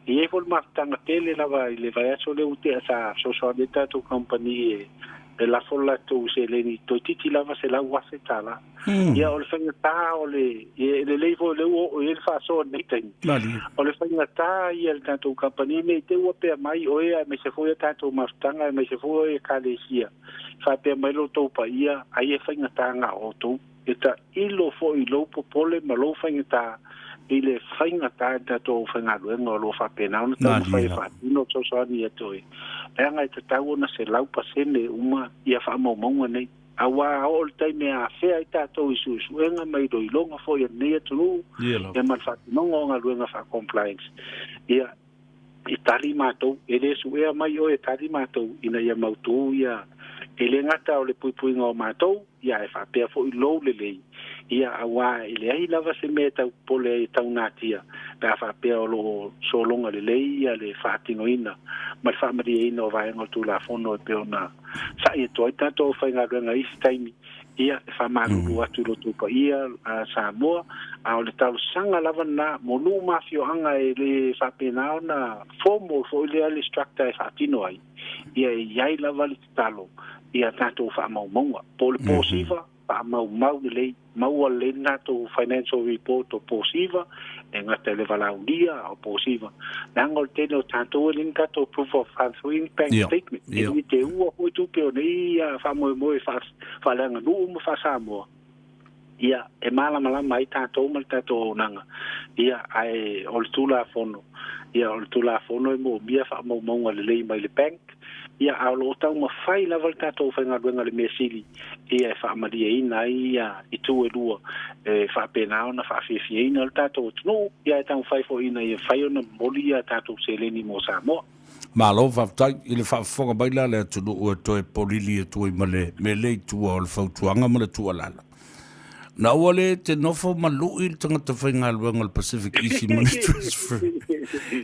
E i ai foi le mafutaga tele lava i le vaiaso lea ua tea sa fesoasoani ai le tatou kamupani e lafo le latou seleni toeitiiti lava $100,000. Ia o le faigata o le e lelei foi o lea ua oo i ai le faasoa i lenei taimi. O le faigata ia i le tatou kamupani ne i te i ua pea mai oe aemaise foi a tatou mafutaga aemaise foi o Ekalesia faapea mai lo outou paia ai e faigata na o outou. E tailo foi i lou popole ma lou faigata i le faigata i le tatou aufaigaluega o lo o faapena ona taumafai e faatino fesoasoani ia te oe, leaga e tatau ona 100% uma ia faamaumauga nei. Aua a oo le taimi e afea ai tatou i suesuega ma iloiloga foi a lenei atunuu ia ma le faatinoga o galuega faa-compliance, ia, e tali matou, e le suea mai oe e tali matou ina ia mautū ia, e le gata o le puipuiga o matou, ia ae faapea foi lou lelei, ia auā e leai lava se mea e tau popole ai e taunatia pe a faapea o lo o sologa lelei ia le faatinoina ma le faamalieina o vaega o le Tulafono e pei ona sa'i atu ai tatou aufaigaluega i isi taimi. Ia, e faamalulu atu i lo outou paia a Samoa, a o le talosaga lava lena mo nuu ma afioaga e le faapena ona formal foi lea le structure e faatino ai, ia e i ai lava le tatalo i a tatou faamaumauga. Po o le po siva, Faamaumau lelei, maua lelei le latou financial report o posiva, e gata i le valaaulia a o posiva. Leaga o le tele o tatou e leai ni tatou proof of funds foi, ni bank statement. E le teua foi tupe o nei faamoemoe faaleaganuu ma faa-Samoa. Ia, e malamalama ai tatou ma le tatou auaunaga. Ia, ae o le Tulafono, ia, o le Tulafono e moomia faamaumauga lelei mai le bank, ia, a o lo o taumafai lava le tatou aufaigaluega i le mea sili, ia, e faamalieina ai ia itu e lua, e faapena ona faafiafiaina le tatou atunuu, ia, ae taumafai foi ina ia mafai ona momoli ia tatou seleni mo Samoa. Malo faafetai i le faafofoga mai la a le atunuu e toe polili atu ai ma le mea lea i tua o le fautuaga ma le tuualalo. Na aua le te nofo ma lui le tagata faigaluega o le Pacific Easy Money Transfer.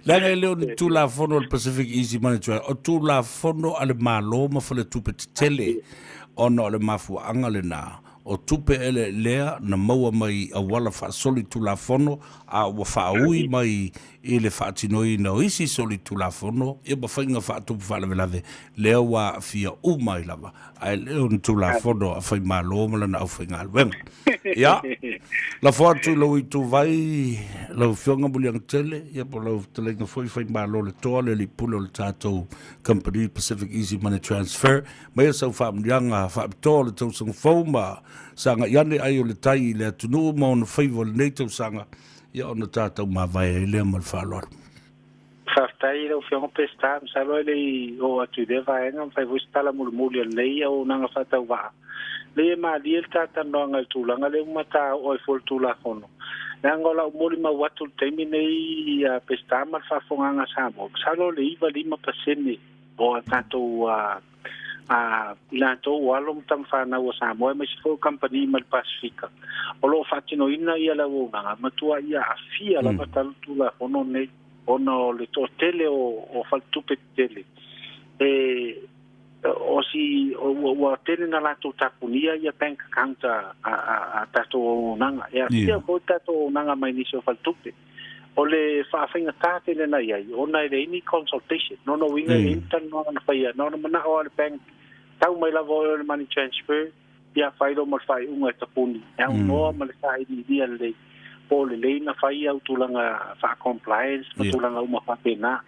Leaga e le o ni Tulafono o le Pacific Easy Money Transfer, o Tulafono a le Malo ma Faletupe Tetele ona o le mafuaaga lena o tupe eleelea na maua mai i auala faasolitulafono a ua faaui mai i le faatinoina o isi solitulafono ia ma faiga faatupu faalavelave lea ua aafia uma ai lava, ae le o ni Tulafono a Faimalo ma lana aufaigaluega. Ia, lafo atu i lou ituvai lau Afioga Muliagatele, ia po o lau fetalaiga foi Faimalo le Toa, le alii pule o le tatou kamupani Pacific Easy Money Transfer, maia sau faamanuiaga faapitoa o le tausaga fou ma sagai ane ai o le tai i le atunuu ma ona faiva o lenei tausaga, ia ona tatou mavae ai lea ma le faaaloalo. Faafetai i lau Afioga Peseta, masalo e le i oo atu i lea vaega, ma fai foi se tala mulimuli a lenei auaunaga faatauvaa. Leai e malie le talatalanoaga i le tulaga lea ua mata oo ai fua le Tulafono. Leaga o lau molimau atu i le taimi nei a Peseta ma le faafofogaaga a Samoa, masalo o le 95% o a tatou a i latou o alo ma tamafanau a Samoa aemaise foi o kamupani mai le Pasefika o lo o faatinoina ia le auaunaga, matua ia aafia lava talu Tulafono nei ona o le toatele o faletupe tetele e o si ua tele na latou tapunia ia bank account a tatou auaunaga. E aafia foi tatou auaunaga mai nisi o faletupe. O le faafaigata tele na i ai, ona e leai ni consultation. Lona uiga e leai ni talanoaga na faia, na ona manao lava le bank, tau mai lava oe o le money transfer, ia fai loa ma le faaiuga e tapuni, e aunoa ma le sailiilia lelei, po o lelei na fai au tulaga faa-compliance ma tulaga uma faapena.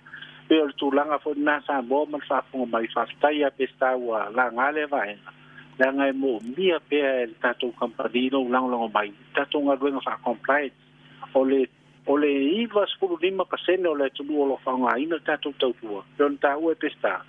Pei o le tulaga foi lena Samoa ma le faafofoga mai, faafetai ia Peseta ua laga lea vaega, leaga e moomia pea e le tatou kamupani lou lagolago mai i tatou galuega faa-compliance. O le o le 95% o le atunuu o lo o faaaogaina le tatou tautua, pei ona taua e Peseta,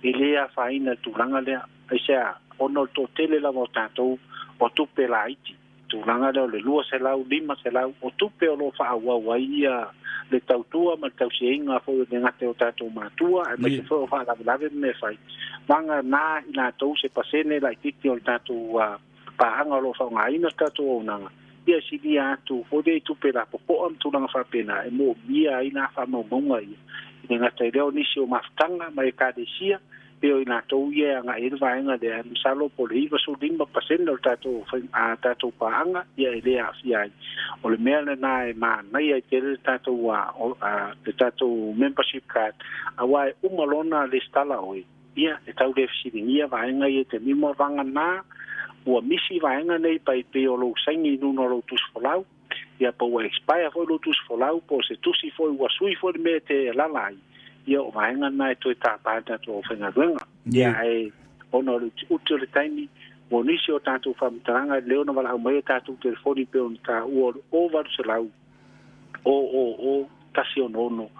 e le afaina i le tulaga lea. Aisea? Ona o le toatele lava o tatou o tupe laiti, tulaga lea o le 200, 500, o tupe o lo o faaauau ai ia le tautua ma le tausiaiga foi o le gata o tatou matua, aemaise foi o faalavelave ma mea fai. Vagana i latou se pasene laitiiti o le tatou paaga o lo o faaaogaina le tatou auaunaga, ia silia atu foi lea i tupe lapopoa ma tulaga faapena e moomia ai nā faamaumauga ia. E le gata i lea o nisi o mafutaga ma ekalesia, pei o i latou ia e agai ai le vaega lea, masalo po o le 95% o le tatou, a tatou paaga ia e le aafia ai. O le mea lena e manaia ai tele le tatou, le tatou membership card, aua e uma loa ona resitala oe, Ia, e tau le fesiligia vaega ia i te mimo vagana ua misi vaega nei pai pei o lou saini i luna o lou tusi folau, ia po ua expire foi lou tusi folau po o se tusi foi ua sui foi le mea e te alala ai, ia o vaega na e toe tapa e le tatou aufaigaluega. Ia ae ona o le utiuti o le taimi, mo nisi o tatou faamatalaga e lelei ona valaau mai a tatou telefoni pei ona taua o le 0800 000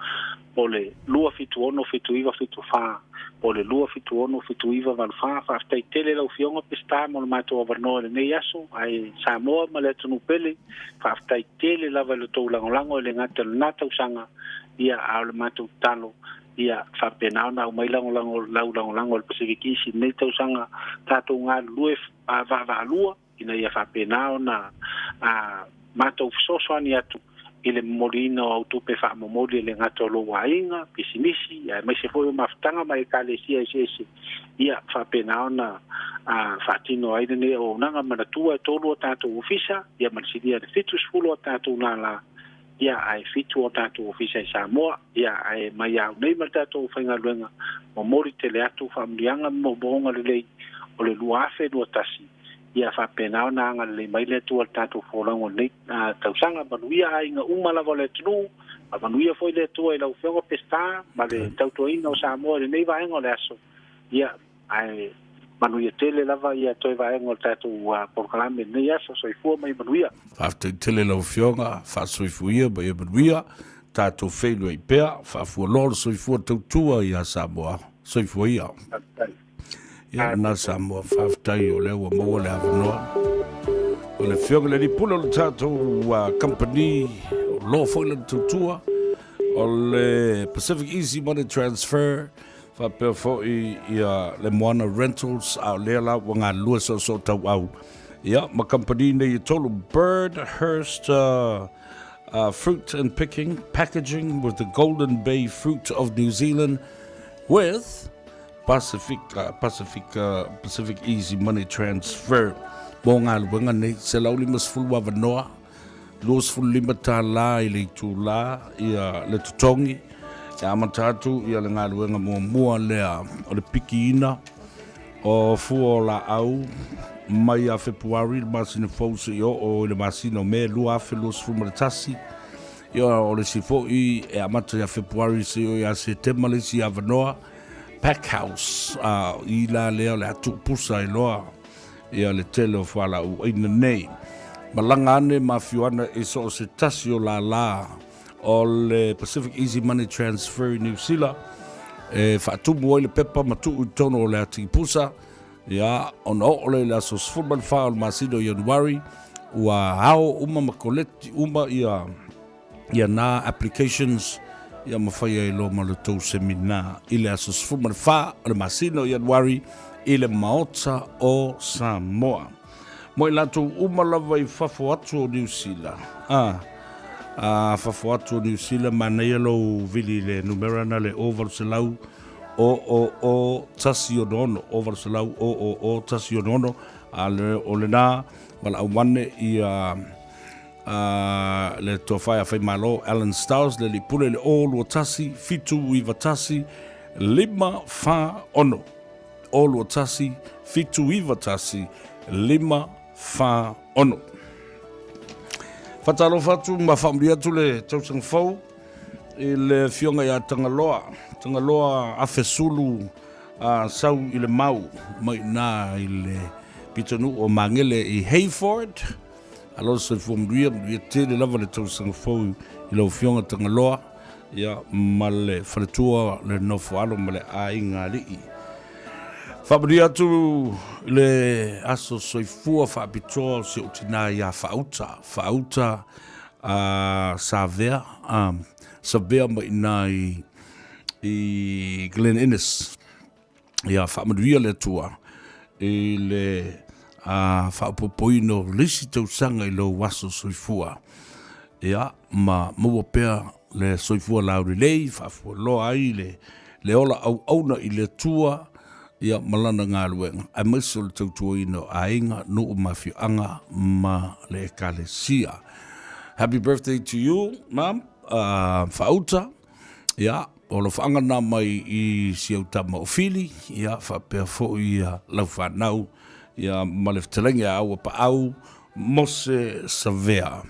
166, po o le 276 7974, po o le 276 7984. Faafetai tele lau Afioga Peseta mo le matou avanoa i lenei aso, ae Samoa ma le atunuu pele, faafetai tele lava i lo outou lagolago e le gata i lena tausaga, ia a o le matou tatalo ia faapena ona aumai lagolago lau lagolago a le Pacific East i lenei tausaga, tatou galulue vaavaalua ina ia faapena ona matou fesoasoani atu i le momoliina o au tupe faamomoli e le gata o lou aiga, pisinisi, aemaise foi o mafutaga ma ekalesia eseese, ia faapena ona faatino ai lenei auaunaga. Manatua e tolu o tatou ofisa, ia ma le silia i le 70 o tatou lala, ia ae fitu o tatou ofisa i Samoa, ia ae mai au nei ma le tatou faigaluega, momoli tele atu faamanuiaga ma moomooga lelei o le 2021. Ia faapena ona agalelei mai le Atua i le tatou folauga o lenei tausaga. Manuia aiga uma lava o le atunuu, faamanuia foi le Atua i lau Afioga Peseta ma le tautuaina o Samoa i lenei vaega o le aso. Ia, ae manuia tele lava ia toe vaega o le tatou polokalame i lenei aso. Soifua ma ia manuia. Faafetai tele lau Afioga, faasoifuia ma ia manuia, tatou feiloai pea, faafualoa le soifua tautua ia Samoa. Soifua ia. Faafetai. Ia lena Samoa, faafetai o lea ua maua le avanoa. O le Afioga i le Alii Pule o le tatou company, o lo foi lana tautua, o le Pacific Easy Money Transfer, faapea foi ia le Moana Rentals, a o lea la ua galulue soosoo tauau. Ia, ma kamupani nei e tolu, Birdhurst Fruit and Picking, Packaging with the Golden Bay Fruit of New Zealand with Pacific, Pacific, Pacific Easy Money Transfer. Mō galuega nei, 150 avanoa, $25 i le itulā ia le totogi, e amata atu ia le galuega muamua lea o le pikiina o fua o laau mai ia Fepuari le masina fou seia oo i le masina o Me 2021. Ia o le isi foi e amata ia Fepuari seia oo ia Setema le isi avanoa, Pack House, a i la lea o le a tuupusa ai loa ia le tele o fualaau aina nei. Malaga ane ma afio ana i so o se tasi o lālā o le Pacific Easy Money Transfer i Niu Sila e faatumu ai le pepa ma tuu i totonu o le atigi pusa, ia, ona oo lea i le aso 14 o le masina o Ianuari, ua ao uma ma koleti uma ia ia nā applications ia ma fai ai loa ma le tou seminar i le aso 14 o le masina o Ianuari i le Maota o Samoa. Mo i latou uma lava i fafo atu o Niu Sila. A, a fafo atu o Niu Sila, manaia lou vili i le numera na le 0800 000 166, 0800 000 166, a le, o lena valaau ane ia a le tofa ia Faimalo Alan Stiles, le alii pule le 021 791 546. 021 791 546. Faatalofa atu ma faamanuia atu le tausaga fou i le afioga ia Tagaloa, Tagaloa Afesulu a sau i le mau mai i i le pitonuu o Magele i Hayford. Alo le soifua manuia, manuia tele lava le tausaga fou i lau afioga Tagaloa, ia ma le faletua le nofo alo ma le aiga alii. Faamanuia atu i le aso soifua faapitoa o si ou tinā ia Faauta, Faauta a Savea, a Savea mai i ina i Glen Innes. Ia faamanuia le Atua i le faaopoopoina o le isi tausaga i lou aso soifua. Ia, ma maua pea le soifua laulelei, faafualoa ai le, le ola auauna i le Atua, ia ma lana galuega, aemaise o le tautuaina o aiga, nuu ma afioaga ma le Ekalesia. Happy birthday to you, ma'am, Faauta. Ia, o alofaaga na mai i si au tama o Fili, ia, faapea foi ia lau fanau, ia, ma le fetalaiga ia Aua Paau, Mose Savea.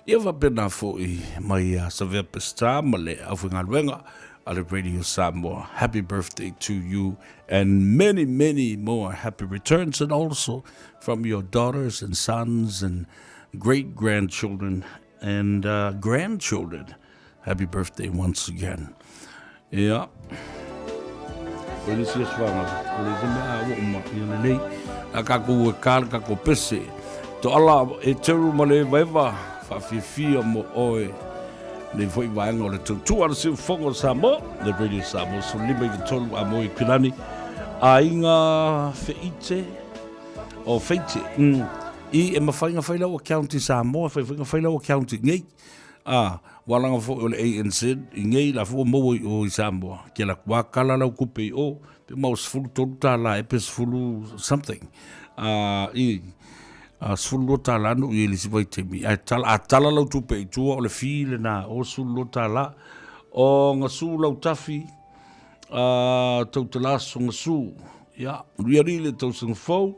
Ia faapena foi mai ia Savea Peseta ma le aufaigaluega a le Radio Samoa. Happy birthday to you and many, many more happy returns and also from your daughters and sons and great grandchildren and uh, grandchildren. Happy birthday once again. Ia. O le sia suanga, o le mea a ua uma, ia lelei. A kākou e kā le kākou pese. To ala e teru ma le evaeva, whaafiafia mo oe. Nei foi vaega o le tautua le siufogo o Samoa, le Radio Samoa, so lima i tolu a moi pilani. Aiga feite, o feite, i e mawhai nga whai lau account i Samoa, whai whai nga whai lau account i ngei. A, ua laga foi o le ANZ i nei la fua maua i o i Samoa, ke la kua kala lau kupe i o, pe mau $13 e pe sefulu something. A, i, a $12 no i le isi vaitaimi. Ae tala, a tala lau tupe i tua o le fee lena o $12. O gasu lau tafi, a, tau te la aso gasu. Ia, manuia alii le tausaga fou.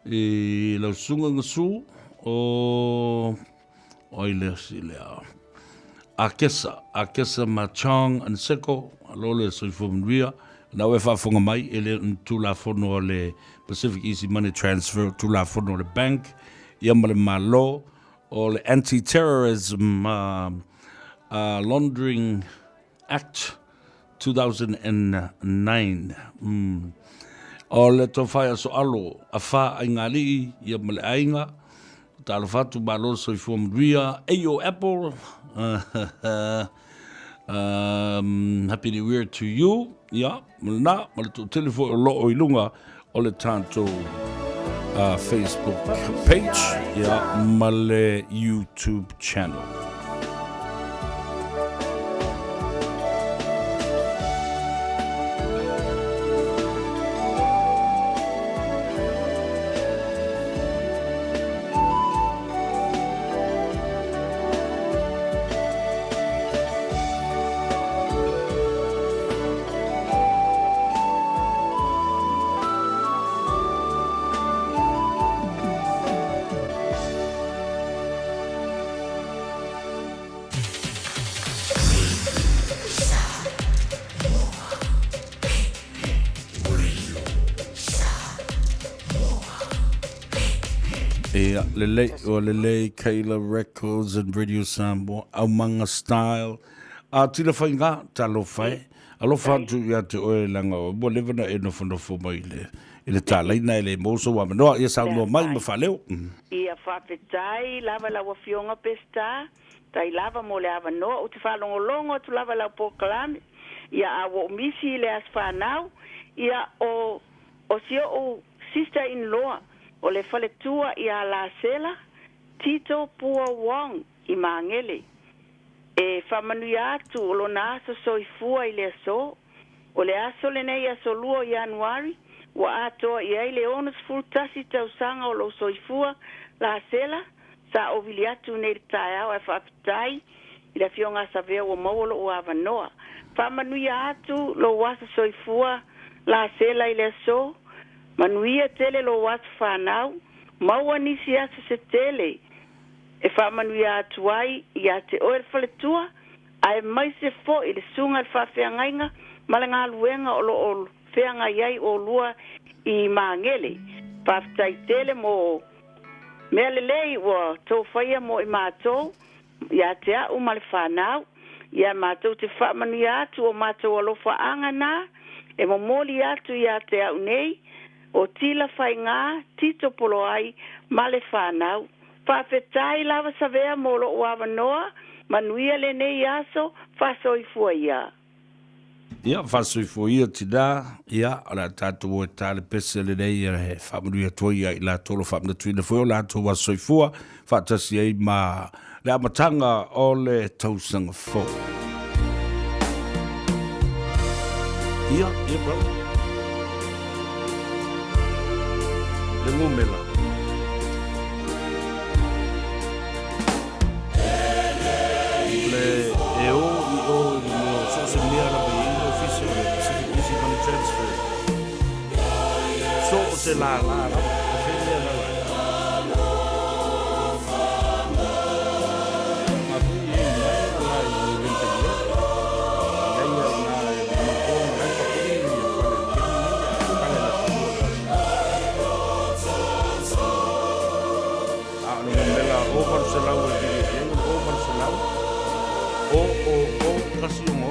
I lau susuga Gasu o ai lea si lea. Akesa, Akesa ma Chong and Seko, alo le soifua manuia. Na ue faafofoga mai e le o ni Tulafono a le Pacific Easy Money Transfer, Tulafono a le Bank, ia ma le Malo, o le Anti-Terrorism Laundering Act 2009. O le tofa i aso alo a fa aigaalii ia ma le aiga. Talofa atu malo le soifua manuia. Ayo Apple. Happy New Year to you. Ia, ma lena, ma le toatele foi o loo i luga o le tatou Facebook page ia, ma le YouTube channel. Ia, lelei, ua lelei Kayla Records and Radio Samoa, Aumaga Style. A tila whainga, talofa e. Alofa atu ia te oe leaga ua leva ona e nofonofo mai i le, i le talaina e le maua sou avanoa. Ia saunoa mai ma faaleo. Ia faafetai lava lau Afioga Peseta, tai lava mo le avanoa. Ou te faalogologo atu lava i lau polokalame, ia a ua ou misi i le aso fanau, ia o, o si o'u sister in law o le faletua ia Lasela Tito Pua Wong i Magele. E faamanuia atu o lona aso soifua i le aso. O le aso lenei aso lua o Ianuari, ua atoa i ai le 61 tausaga o lou soifua lasela, sa ou vili atu nei i le taeao ae faafetai i le Afioga a Savea ua maua lou avanoa. Faamanuia atu lou aso soifua lasela i le aso. Manuia tele lou aso fanau. Maua nisi aso se tele. E faamanuia atu ai ia te oe le faletua, aemaise foi le susuga i le faafeagaiga ma le galuega o lo o feagai ai olua i Magele. Faafetai tele mo mea lelei ua tou faia mo i matou, ia te a'u ma le fanau. Ia matou te faamanuia atu o matou alofaaga na e momoli atu ia te a'u nei, o Tila Faiga, Tito Poloai ma le fanau. Faafetai lava Savea mo lo'u avanoa, manuia lenei aso, faasoifua ia. Ia, faasoifua ia tinā, ia, o le a tatou o e ta le pese lenei e faamanuia atu ai ia i latou o lo o faamanatuina foi o latou aso soifua faatasi ai ma le amataga o le tausaga fou. Ia, ia brother. Le ngumela. Le e o i o i le mea o so o se mea lava i ai le ofisa o le Pacific Easy Money Transfer. So o se lālā lava, o fea mea la lai. A o le numera 800 e vili atu ai o le 800 o o o 166.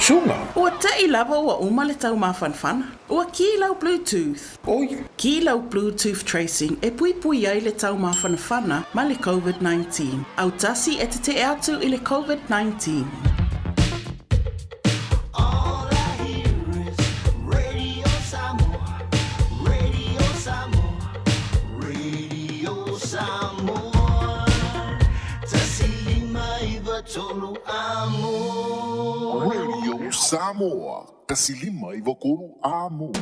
Suga. Ua te'i lava ua uma le taumafanafana. Ua kī lau Bluetooth. Oi. Kī lau Bluetooth tracing e puipui ai le taumafanafana ma le COVID-19. Autasi e tete'e atu i le COVID-19. Radio Samoa, 159 Amo.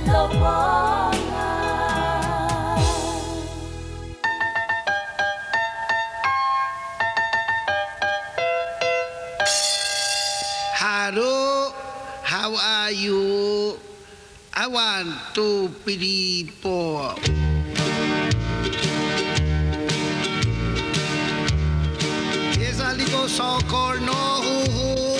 Lo Hello, how are you? I want to three, four. Yes, a little so-called no hoo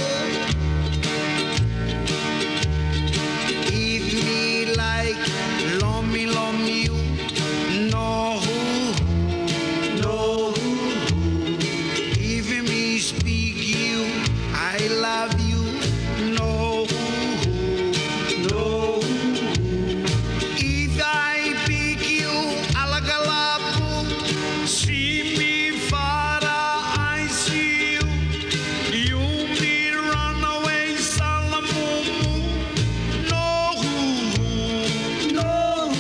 If me like love me, love you, no hoo no hoo If me speak you, I love you, no hoo no If I pick you, alagalapu, see me father, I see you. You me run away, salamumu. No, no.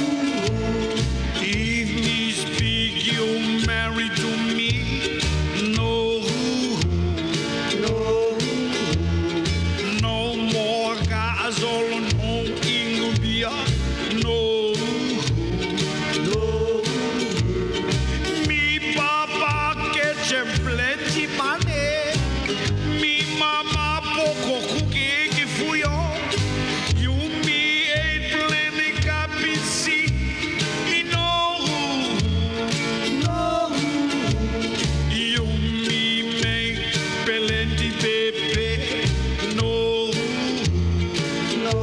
If me speak, you marry to me. No, no. No more gasol, no ingubia. No, no. Mi papa catch a plenty money. Mi mama poko cookie fuyo. You me eight plenty kapisi. No, no. You me make plenty pepe. No, no.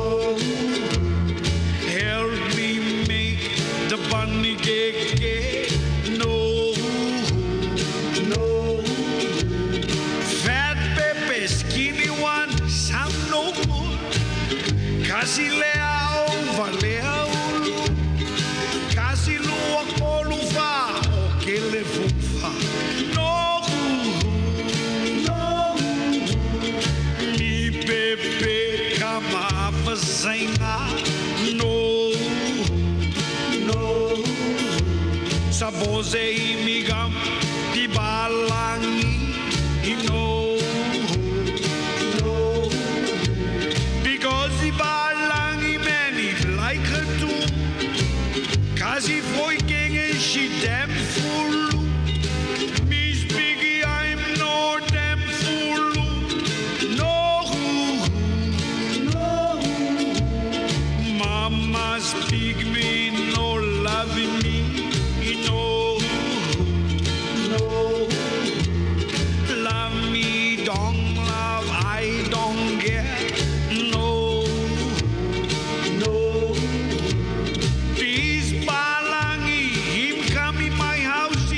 Help me make the bunny cake. No, no. Fat Pepe, skinny one, some no good. Kasi lea over lea ulu. Kasi lua kolu fa, o kele fufa. No, no. Mi pepe kama afasenga. No, no. Sabose imigam pibalangi. No, no. Because the balangi many like her too. Kasi foi king she damn fool. Me speaky I'm no damn fool. No, no. Mama speak me, no love me. No, no. Love me, don't love, I don't get. No, no. This balangi, him come in my house.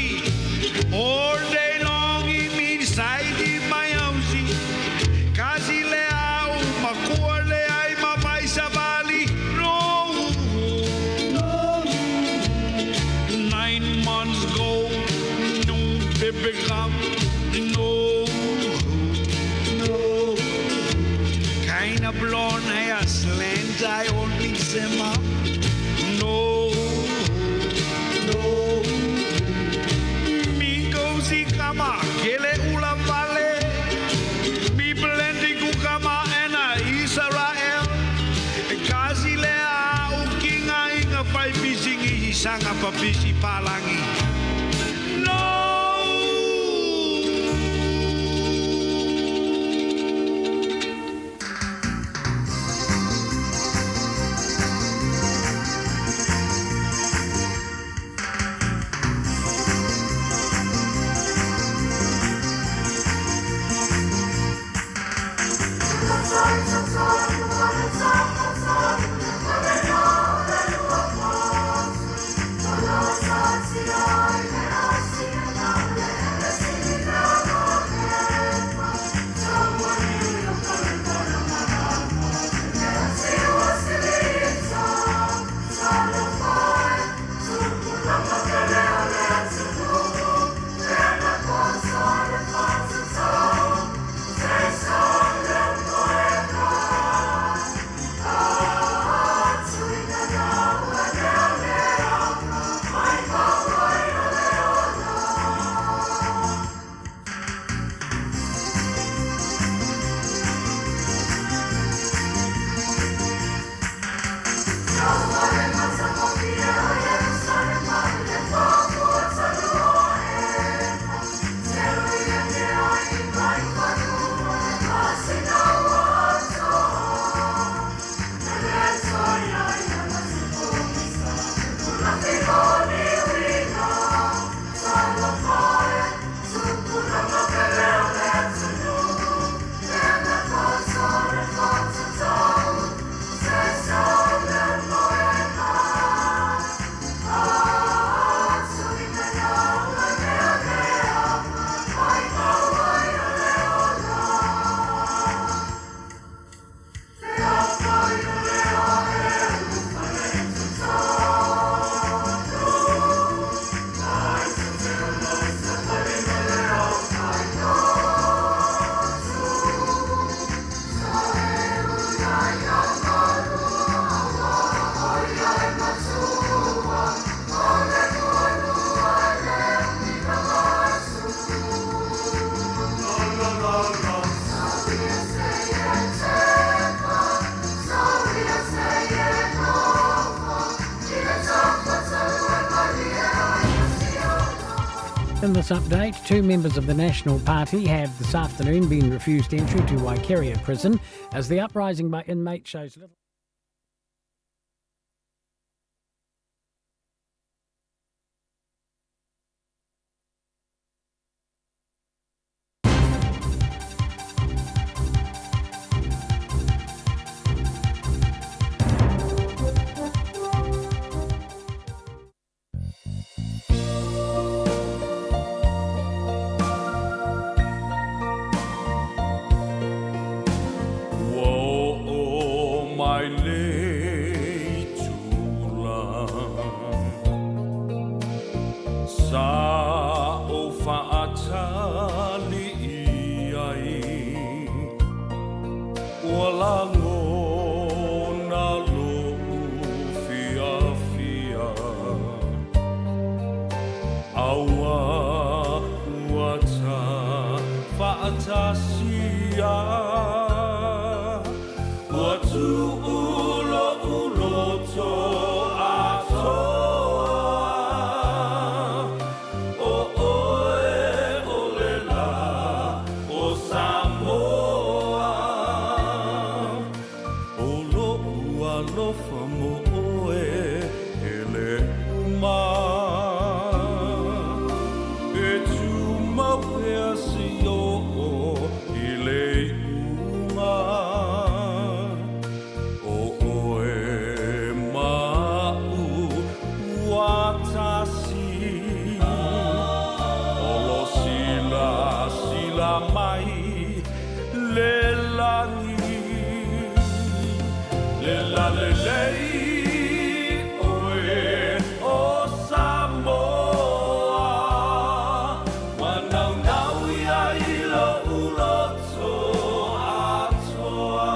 All day long him inside in my house. Kasi le au, makua le ai mapaisa bali. No, no. 9 months go, no baby come. No, no. Kind of blonde hair, slant eye, only sema. No, no. Mi gozi kama, kele ula vale. Mi blendi kukama ena Israel. Kasi le a ukinga inga fai pisingi sanga papisi palangi. No! Yeah. In this update, two members of the National Party have this afternoon been refused entry to Waikeria Prison as the uprising by inmates shows little. Ua oo mai le itula Sa ou faatali i ai Ua lagona lo'u fiafia Aua ua ta faatasia Ua tuu lo'u loto atoa O oe o le la o Samoa O lo'u alofa mo oe e le uma E tumau pea seia oo i le iuga O oe ma a'u ua tasi O lo silasila mai le lagi Le lalelei oe o Samoa Ua naunau ia i lo'u loto atoa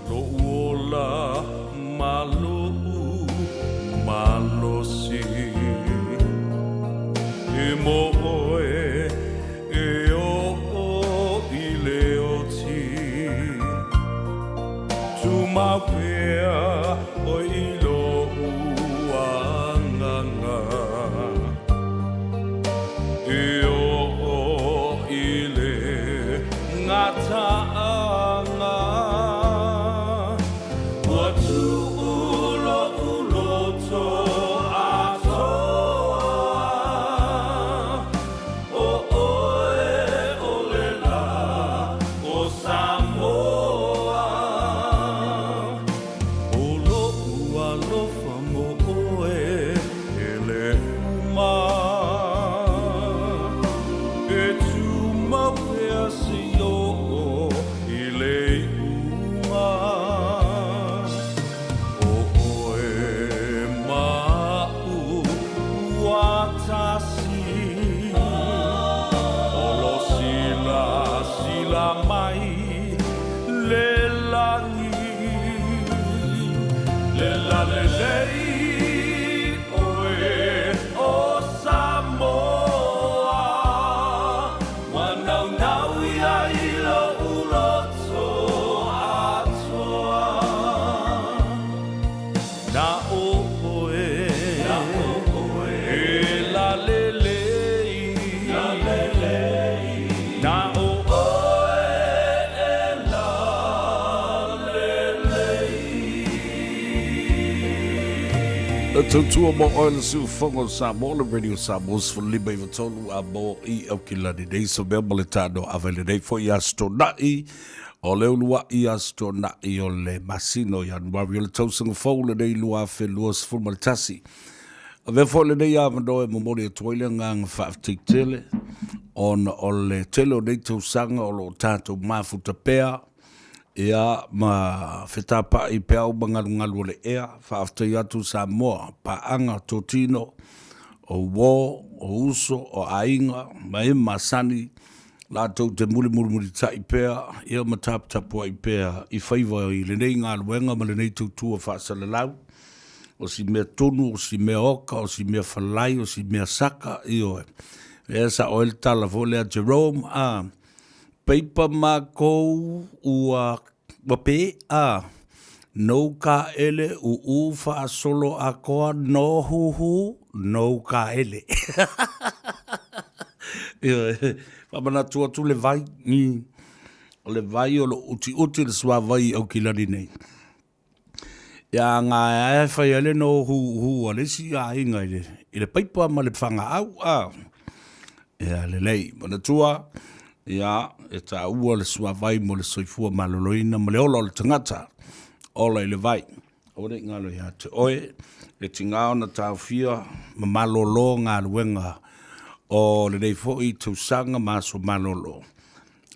Lo'u ola ma lo'u malosi E mo oe e oo i le oti Tumau pea oe i lo'u agaga E oo i le gataaga Ua tuu lo'u loto atoa O oe o le la o Samoa O lo'u alofa mo oe e le uma E tumau pea seia oo i le iuga O oe ma a'u ua tasi O lo silasila mai le lagi Le lalelei oe o Samoa Ua naunau ia i lo'u loto atoa Na o oe e lalelei Na o oe e lalelei. E tautua mo oe le siufogo o Samoa, le Radio Samoa 153 a mo i Aukilani nei so mea ma le tano ava i lenei foi aso Tona'i o le ulua'i aso Tona'i o le masina o Ianuari o le tausaga fou lenei 2021. Avea foi lenei avanoa e momoli atu ai le agaga faafetai tele ona o le tele o nei tausaga o lo o tatou mafuta pea ia ma fetapa'i i peau ma galugalu o le ea. Faafetai atu Samoa, paaga, totino, o uo, o uso, o aiga ma e masani latou te mulimulimulita'i pea ia ma taputapua'i pea i faiva i lenei galuega ma lenei tautua faasalalau. O si mea tunu, o si mea oka, o si mea falai, o si mea saka, ioe. Lea sa'o ai le tala foi lea Jerome, a peipa makou ua ua pe a nou kaele uu faasolo akoa no huhu. no kaele. Ioe, faamanatu atu le vai, o le vai o lo o utiuti le suavai i Aukilani nei. Ia nga e fai ai le no hu hu a le isi aiga i le, i le paipa ma le fagaau a. Ia lelei, manatua, ia e taua le suavai mo le soifua maloloina ma le ola o le tagata, ola i le vai. Aua ne i galo ia te oe, e tiga ona taofia ma malolo galuega o lenei foi tausaga ma aso malolo.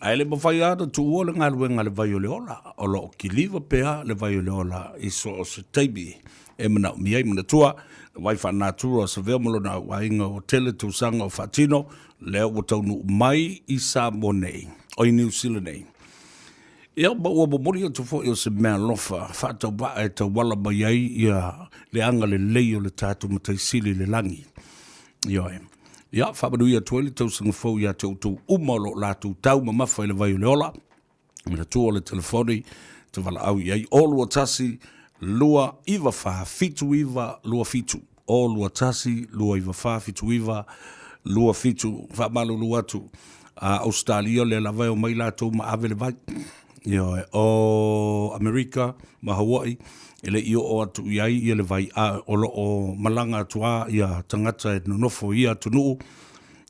Ae le mafai lava ona tuua le galuega a le vai o le ola, o lo o kiliva pea le vai o le ola i so o se taimi e manaomia ai. Manatua, le vai faanatura o Savea ma lona auaiga ua tele tausaga o faatino, lea ua taunuu mai i Samoa nei, o i Niu Sila nei. Ia, ma ua momoli atu foi o se meaalofa faatauvaa e tauala mai ai ia le agalelei o le tatou Matai Sili i le lagi. Ioe. Ia, faamanuia atu ai le tausaga fou ia te outou uma o lo o latou tau mamafa i le vai o le ola, me le tua o le telefoni, te valaau i ai, o 21 294 7927, o 21 294 7927, faamalulu atu, a Ausetalia lea lava e omai latou ma ave le vai. Ioe, o Amerika ma Hawaii, e le i oo atu i ai ia le vai, a o lo o malaga atu lava ia tagata e nonofo i ia atunuu,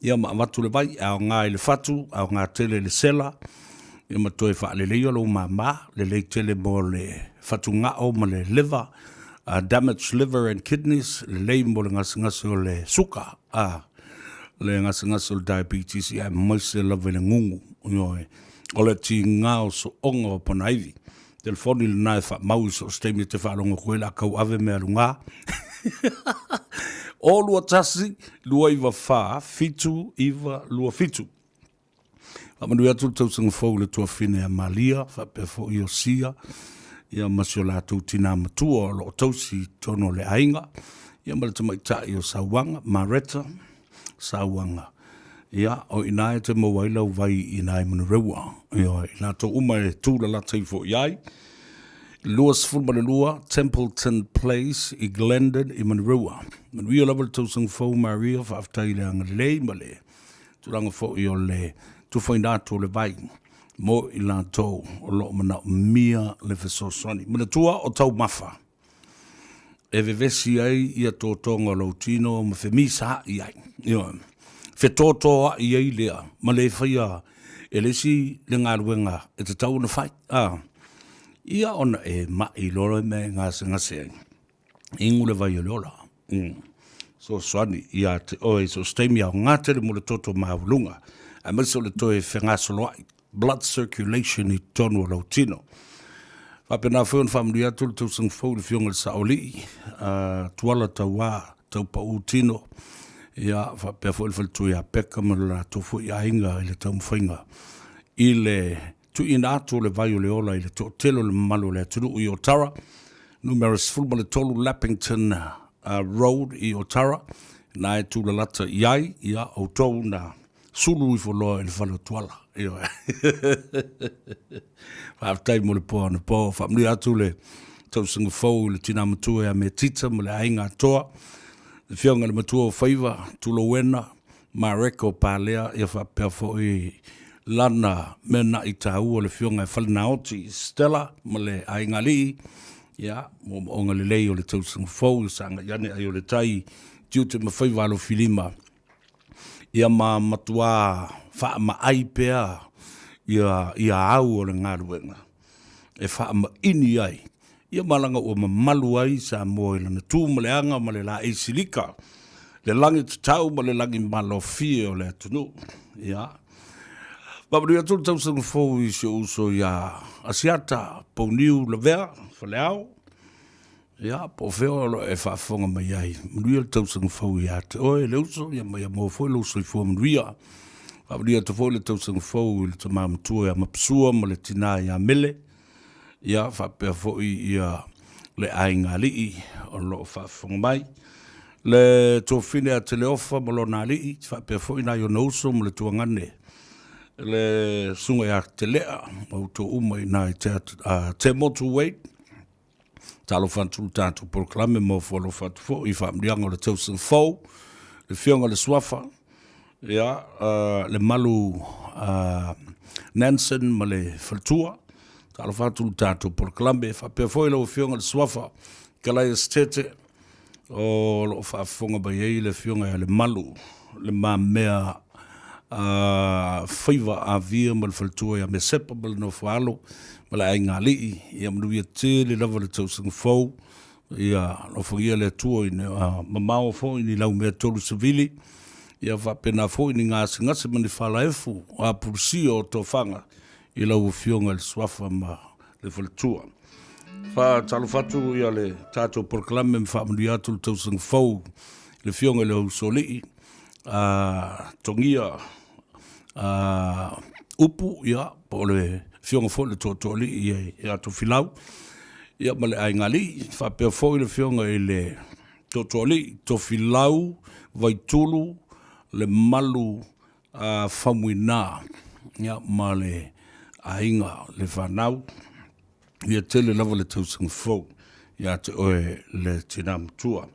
ia ma avatu le vai, e aoga i le fatu, aoga tele i le sela, ia ma toe faaleleia lou mama, lelei tele mo le fatugao ma le liver, damaged liver and kidneys, lelei mo le gasegase o le suka, a le gasegase o le diabetes, ia aemaise lava i le gugu, ioe. O le tiga o sooga o Panaivy. Telefoni lena e faamau i so o se taimi e te faalogo atu ai le a tauave mea luga. O 21 294 7927. Faamanuia atu le tausaga fou i le tuafine a Malia faapea foi Iosia ia ma si o latou tinā matua o lo o tausi i totonu o le aiga ia ma le tamaitai o Sauaga, Mareta Sauaga. Ia, o i ina e te maua ai lau vai i ina i Manurewa. Ioe, i latou uma e tūlalata ifo i ai. 22 Templeton Place i Glendon i Manurewa. Manuia lava le tausaga fou Maria, faafetai i le agalelei ma le tulaga foi o le tufaina atu o le vai mo i latou o lo o manaomia le fesoasoani. Manatua o taumafa e vevesi ai ia totoga o lou tino ma femisaai ai. Ioe. Fetotoai ai lea ma le faia e le isi le galuega e tatau ona fai. A, ia ona e mai loa le mea e gasegase ai. Inu le vai o le ola. Fesoasoani ia te oe i so o se taimi aoga tele mo le toto maualuga, aemaise o le toe fegasoloai, blood circulation i totonu o lou tino. Faapena foi ona faamanuia atu le tausaga fou i le Afioga i le Saoalii, a Tuala Tauā Taupaū Tino, ia faapea foi le faletua ia Peka ma lo latou foi aiga i le taumafaiga i le tuuina atu o le vai o le ola i le toatele o le mamalu o le atunuu i Otara, numera 13 Lappington Road i Otara, na e tūlalata i ai, ia, outou na sulu ifo loa i le fale o Tuala. Ioe. Faafetai mo le po anapo. Faamanuia atu le tausaga fou i le tina matua ia Metita ma le aiga atoa. Le afioga i le matua o Faiva, Tulouena, Mareko Palea, ia faapea foi lana mea naʻi taua le afioga e Falenaoti Stella ma le aiga alii, ia, moomooga lelei o le tausaga fou, ia sagai ane ai o le tai, tiute ma faiva alofilima, ia ma matuā faamaai pea ia, ia au o le galuega e faamaini ai ia malaga ua mamalu ai Samoa i lana tu ma le aga ma le laei silika, le lagi tatau ma le lagi malofie o le atunuu. Ia. Faamanuia atu le tausaga fou i si ou uso ia Asiata Pouniu Lavea Faleao. Ia, po o fea o lo o e faafofoga mai ai. Manuia le tausaga fou ia te oe le uso, ia ma ia maua foi lou soifua manuia. Faamanuia atu foi le tausaga fou i le tama matua ia Mapasua ma le tinā ia Mele. Ia, faapea foi ia le aiga alii o lo o faafofoga mai. Le tuafafine ia Teleofa ma lona alii, faapea foi nai ona uso ma le tuagane le susuga ia Telea ma outou uma i ina i Te Motu Wade. Talofa atu le tatou polokalame ma ofo alofa atu foi i faamanuiaga o le tausaga fou, le Afioga i le Suafa, ia, Lemalu Nansen ma le faletua. Talofa atu le tatou polokalame. Faapea foi lau Afioga i le Suafa Kalaias Tete, o lo o faafofoga mai ai le Afioga ia Lemalu, Le Mamea Faiva Avia ma le faletua ia Mesepa ma le nofoaalo ma le aiga alii. Ia manuia tele lava le tausaga fou. Ia alofagia le Atua ina mamao foi ni laumea tolu savili, ia faapena foi ni gasegase ma ni falaefu apulusia o tofaga i lau Afioga i le Suafa ma le faletua. Faatalofa atu ia le tatou polokalame ma faamanuia atu le tausaga fou i le Afioga i le Usoalii, a Togia a Upu, ia, po o le Afioga foi i le Tootooalii ia Tofilau, ia ma le Aigaalii, faapea foi le Afioga i le Tootooalii Tofilau Vaitulu Lemalu Faumuina, ia, ma le aiga, le fanau. Ia tele lava le tausaga fou ia te oe le tina matua.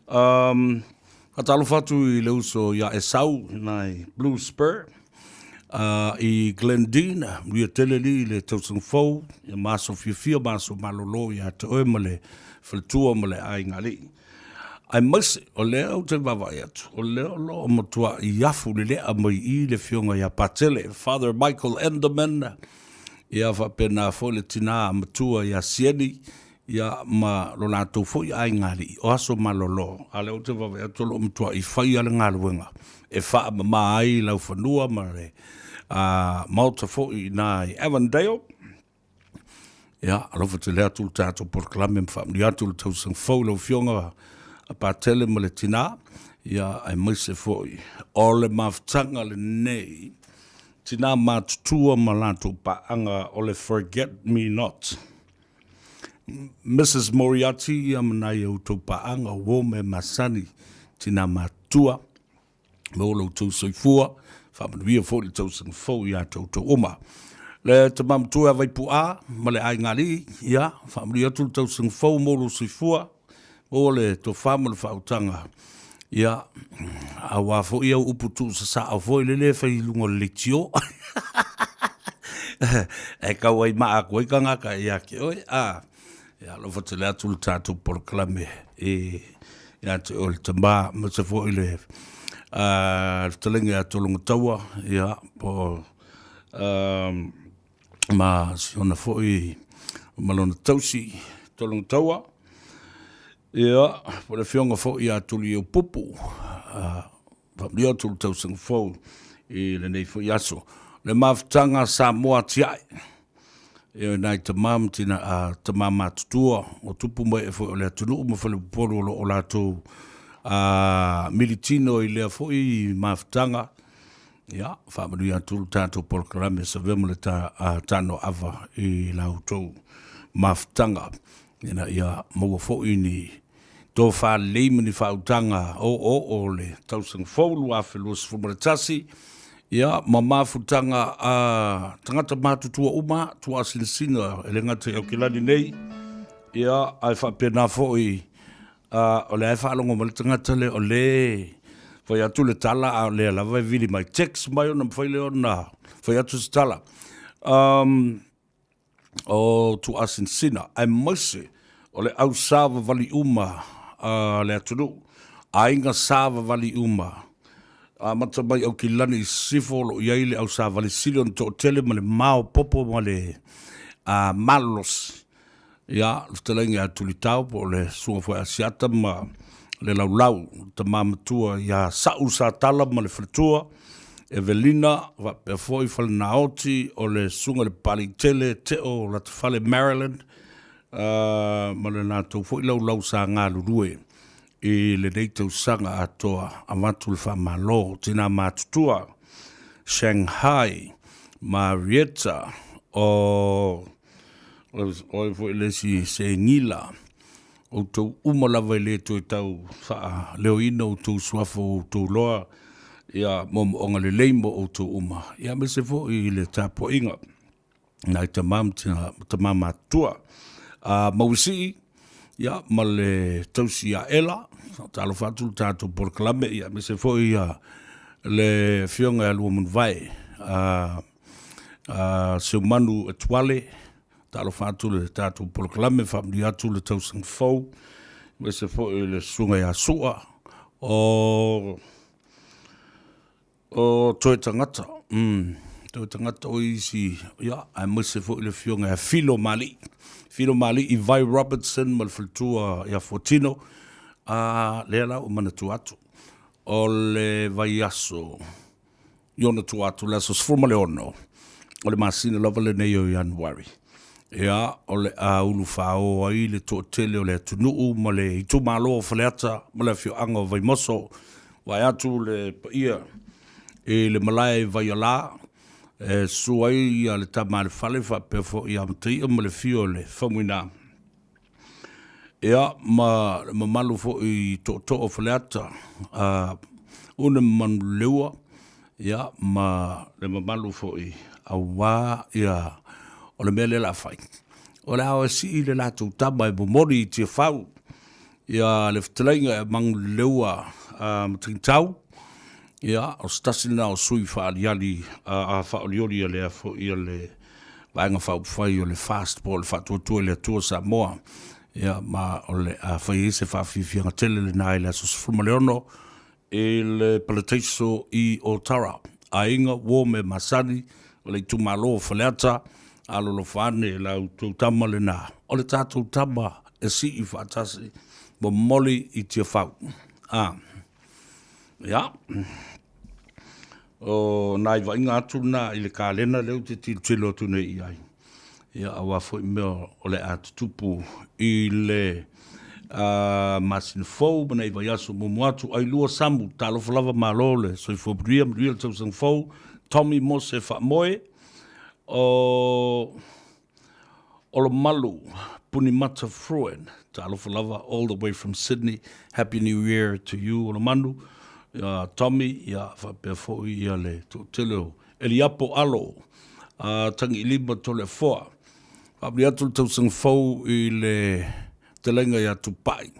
Um, faatalofa atu i le uso ia Esau nai Blue Spur i Glendene, manuia tele li i le tausaga fou, ia ma aso fiafia ma aso malolo ia te oe ma le faletua ma le aiga alii. Aemaise, o lea ou te vaavaai atu, o lea o lo o matuai afu lelea mai i le afioga ia Patele, Father Michael Enderman, ia faapena foi le tina matua ia Sieni, ia ma lo latou foi aiga alii, o aso malolo, a o lea ou te vaavaai atu o lo o matuai fai lava le galuega e faamama ai laufanua ma le maota foi i ina i Avondale. Ia, alofa tele atu le tatou polokalame ma faamanuia atu le tausaga fou i lau Afioga a Patele ma le tina, ia, aemaise foi o le mafutaga lenei tina matutua ma latou paaga o le Forget Me Not. Mrs Moriarty ia ma nai a outou paaga o mea masani tina matutua, maua lo outou soifua, faamanuia foi le tausaga fou ia te outou uma. Le tama matua ia Vaipu'a ma le aiga alii, ia, faamanuia atu le tausaga fou mo lou soifua, maua le tofa ma le faautaga, ia, aua foi au upu tuusasaao foi lele e fai i luga o le leitio. E tau ai maa atu ai tagata ia te oe, a, ia, alofa tele atu le tatou polokalame i ia te oe le tama, aemaise foi le fetalaiga ia Tologataua, ia, po o, ma si ona foi ma lona tausi Tologataua, ia, po o le afioga foi ia Tuliaupupu, faamanuia atu le tausaga fou i lenei foi aso. Le mafutaga a Samoa Atiae, ia nai tama ma tina, a, tama matutua o tupu ma ee foi o le atunuu ma faleupolu o lo o latou militino i lea foi mafutaga. Ia, faamanuia atu le tatou polokalame Savea ma le Tanoava i la outou mafutaga, ina ia maua foi ni tofa lelei ma ni faautaga oooo o le tausaga fou 2021, ia, ma mafutaga a tagata matutua uma, tuaasinasina e le gata i Aukilani nei, ia, ae faapena foi A o lea e faalogo mai le tagata lea o lea e fai atu le tala a o lea lava e vili mai, text mai ona mafai lea ona fai atu se tala. Um, o Tuaasinasina, aemaise o le au savavali uma a le atunuu, aiga savavali uma, amata mai Aukilani i Sisifo o lo o i ai le au savali sili ona toatele ma le maopoopo ma le malolosi. Ia, le fetalaiga ia Tulitao po o le susuga foi a Asiata ma le Laulau, le tama matua ia Sa'u Satala ma le faletua, Evelina, faapea foi Falenaoti, o le susuga i le Papaliitele Teo Latafale Maryland, ma le latou foi laulau sa galulue i lenei tausaga atoa, avatu le faamalo. Tina matutua, Shanghai, Marietta, o O ai foi le isi Seigila, outou uma lava e le toe tau faaleoina outou suafa ua outou iloa ia moomooga lelei mo outou uma, ia aemaise foi i le tapuaiga nai tama ma tama matutua. Mauisii. Ia, ma le tausi ia Ela, talofa atu le tatou polokalame, ia, aemaise foi ia le afioga ia Luamanuvai, a, a Seumanu Etuale, talofa atu le tatou polokalame, faamanuia atu le tausaga fou, aemaise foi le susuga ia Sua, o O toe tagata, umm, toe tagata o isi, ia, aemaise foi le afioga ia Filo Malii. Filo Malii Vai Robertson ma le faletua ia Fuatino, a, lea la ua manatua atu, o le vaiaso i ona tua atu, le aso 16 o le masina lava lenei o Ianuari. Ia, o le a ulufāō ai le toatele o le atunuu ma le itumalo o Faleata ma le afioaga o Vaimoso, vaeatu le paia i le malae i Vaialā, e susu ai le tama a le fale faapea foi ia Mataia ma le afio o le Faumuina. Ia, ma le mamalu foi i tootoo o Faleata, a Une ma Manuleleua, ia, ma le mamalu foi aua ia o le mea lea o le a fai. O le a o e sii le latou tama e momoli i Tiafau ia le fetalaiga ia Manuleleua Mataitau, ia, o se tasi lena o sui faaaliali faaolioli a le foi a le Vaega Faaupufai o le FAST po o le Faatuatua i le Atua Samoa. Ia, ma o le a fai ai se faafiafiaga tele lena i le aso 16 i le Palataiso i Otara. Aiga, uo mea masani o le itumalo o Faleata, alolofa ane la outou tama lena. O le tatou tama e sii faatasi, momoli i Tiafau. A. Ia. O nai vaaiga atu na i le kalena lea ou te tilotilo atu nei i ai, ia aua foi mea o le a tutupu i le masina fou ma nai vaiaso muamua atu. Ailua Samu, talofa lava malo le soifua manuia, manuia le tausaga fou. Tommy Mose Faamoe, o Olomalu Punimata Fruin, talofa lava all the way from Sydney, happy new year to you Olomanu, ia Tommy, ia faapea foi ia le toatele o Eliapo Alo, Tagiilima Toleafoa. Faamanuia atu le tausaga fou i le fetalaiga ia Tupai,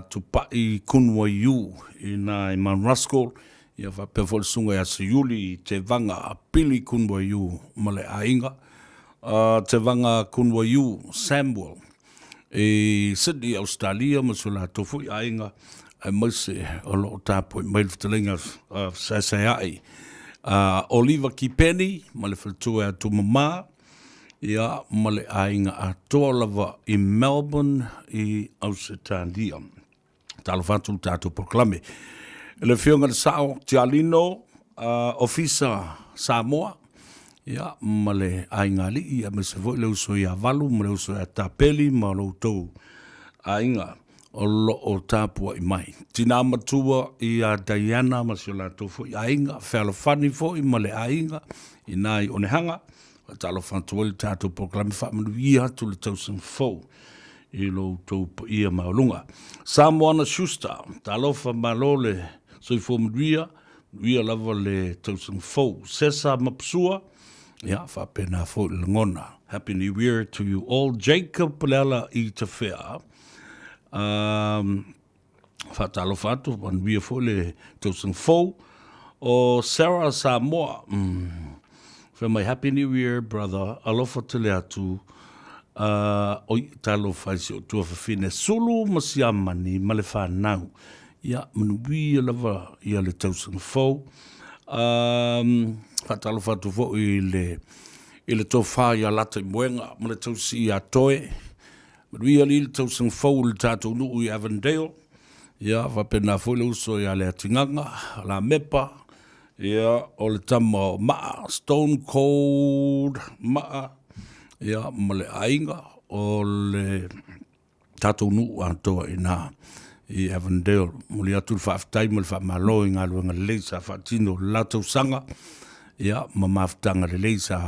Tupai Kunwaiu i ina i Mount Roskill, Ia faapea foi le susuga ia Seiuli Tevaga Pili Kunwaiu ma le aiga, Tevaga Kunwaiu Samuel i Sydney, Ausetalia ma si o latou foi aiga, aemaise o lo o tapuai mai le fetalaiga fesaesaeai a Oliva Kipeni ma le faletua ia Tumama, ia ma le aiga atoa lava i Melbourne i Ausetalia. Talofa atu le tatou polokalame. Le Afioga i le Sao Tialino, Ofisa Samoa, ia, ma le aiga alii, aemaise foi le uso ia Valu ma le uso ia Tapeli ma lo outou aiga o lo o tapuai mai. Tina matua ia Diana ma si o latou foi aiga, fealofani foi ma le aiga i na i Onehanga. Talofa atu ai le tatou polokalame, faamanuia atu le tausaga fou i lo outou paia maualuga. Samoana Schuster, talofa malo le soifua manuia, manuia lava le tausaga fou. Sesa Mapusua, ia faapena foi le lagona. Happy New Year to you all. Jacob Leala i Tafea, faatalofa atu, manuia foi le tausaga fou. O Sarah Samoa, fai mai, Happy New Year, brother, alofa tele atu, oi, talofa i si ou tuafafine, Sulu ma Siamani ma le whanau. Ia, manuia lava ia le tausaga fou. Faatalofa atu foi i le, i le tofa ia Lataimoega ma le tausi ia Toe. Manuia alii le tausaga fou i le tatou nuu i Avondale. Ia, faapena foi le uso ia Leatigaga, Lamepa, ia, o le tama o Maa, Stone Cold Maa, ia, ma le aiga o le tatou nuu atoa i ina i Avondale. Momoli atu le faafetai ma le faamalo i galuega lelei sa faatino i le la tausaga, ia, ma mafutaga lelei sa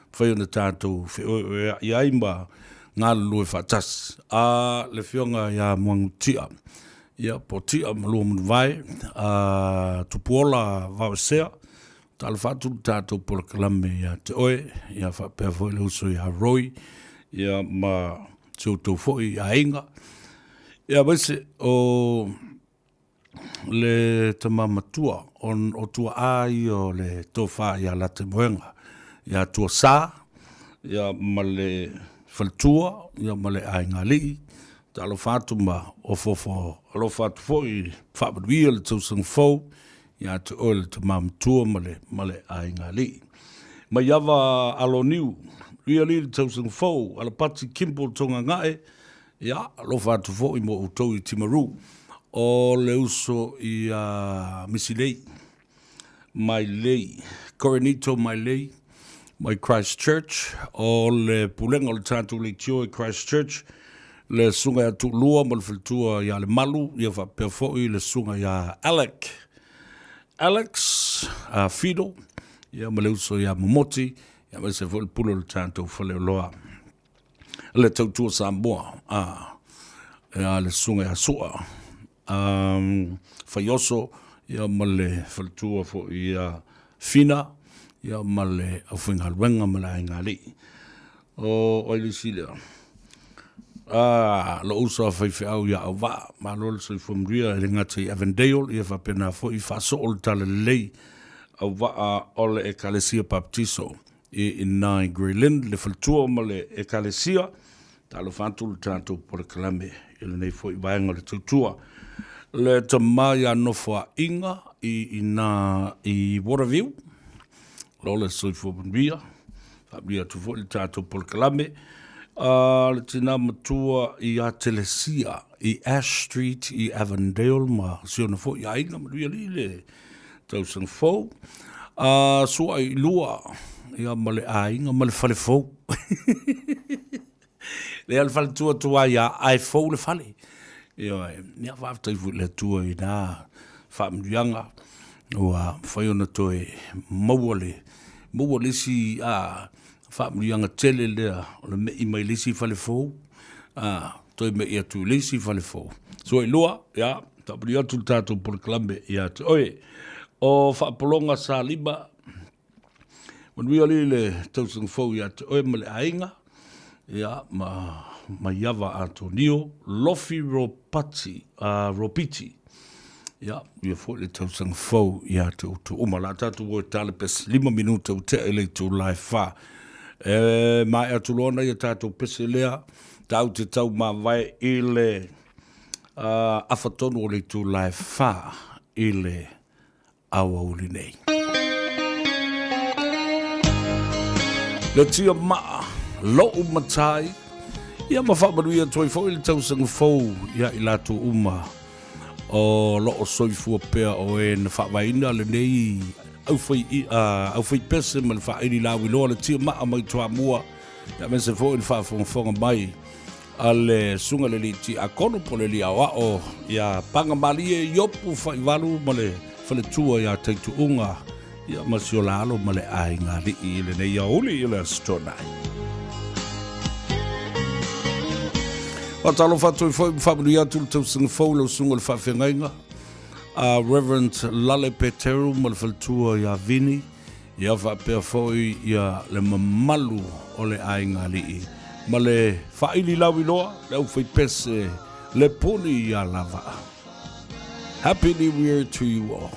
mafai ona tatou feoeoea'i ai ma galulue faatasi. A le Afioga ia Muagututia, ia po o Tia ma Luamanuvae, a Tupuola Vaoesea, talofa atu le tatou polokalame ia te oe, ia faapea foi le uso ia Roy, ia ma. si outou foi aiga. Ia aemaise o le tama matua o tuaa ia o le tofa ia Latemoega, ia Tuasa, ia ma le faletua, ia ma le aiga alii. Talofa atu ma ofoofo alofa atu foi, faamanuia le tausaga fou ia te oe le tama matua ma le aiga alii. Mai ava aloniu, manuia alii le tausaga fou, Alapati Kimball Togagae, ia alofa atu foi mo outou i Timaru. O le uso ia Misilei, Mailei, Corinito Mailei, mai Christchurch, o le pulega o le tatou leitio i Christchurch, le susuga ia Tuulua ma le faletua ia Lemalu, ia faapea foi le susuga ia Alec, Alex Fido, ia ma le uso ia Momoti, ia aemaise foi le pule o le tatou faleoloa, le tautua Samoa, ia le susuga ia Sua, Faioso, ia ma le faletua foi ia Fina, ia ma le aufaigaluega ma le aiga alii. O ai le isi lea? Lou uso a faifeau ia Auvaa, malo le soifua manuia, e le gata i Avondale, ia faapena foi faasoo le talalelei Auvaa o le Ekalesia Baptiso i ina i Grey Lynn, le faletua ma le Ekalesia. Talofa atu le tatou polokalame i lenei foi vaega o le tautua. Le tama ia Nofoa'iga i ina i Waterview, lo le soifua manuia, faamanuia atu foi le tatou polokalame. Le tina matua ia Telesia i Ash Street i Avondale ma si ona foi aiga, manuia alii le tausaga fou. Sua'i lua ia ma le aiga ma le fale fou. Lea le faletua tuai ia ae fou le fale. Ioe, ia faafetai foi i le Atua i na faamanuiaga ua mafai ona toe maua le maua le isi faamanuiaga tele lea o le me'i mai le isi fale fou, toe me'i atu i le isi fale fou. Sua'i lua, ia, faamanuia atu le tatou polokalame ia te oe. O Faapologa Salima, Manuia alii le tausaga fou ia te oe ma le aiga, ia, ma Maiava Atonio, Lofi Ropati, Ropiti. Ia, ia foi le tausaga fou ia te outou uma. La tatou o e tala pese, 5 minuta ua tea i le itula e 4. E maea atu loa nai a tatou pese lea, tatou te tau mavae i le afa tonu o le itula e 4 i le aoauli nei. Le tia maa, lo'u matai, ia ma faamanuia atu ai foi le tausaga fou ia i latou uma o loo soifua pea o e na faavaeina lenei aufai, aufaipese ma le faaili lauiloa le tia maa mai Toamua, ia aemaise foi le faafogafoga mai a le Susuga i le Alii Tiakono po o le Alii Aoao ia Pagamalie Iopu Faivalu ma le faletua ia Taituuga ia ma si ola alo ma le aiga alii i lenei aoauli i le Aso Toonai. Faatalofa atu ai foi ma faamanuia atu le tausaga fou i lau susuga i le faafeagaiga a Reverend Lale Peteru ma le faletua ia Vini, Ia faapea foi ia le mamalu o le aiga alii ma le faaili lauiloa, le aufaipese, le puni ia Lavaa. Happy New Year to you all.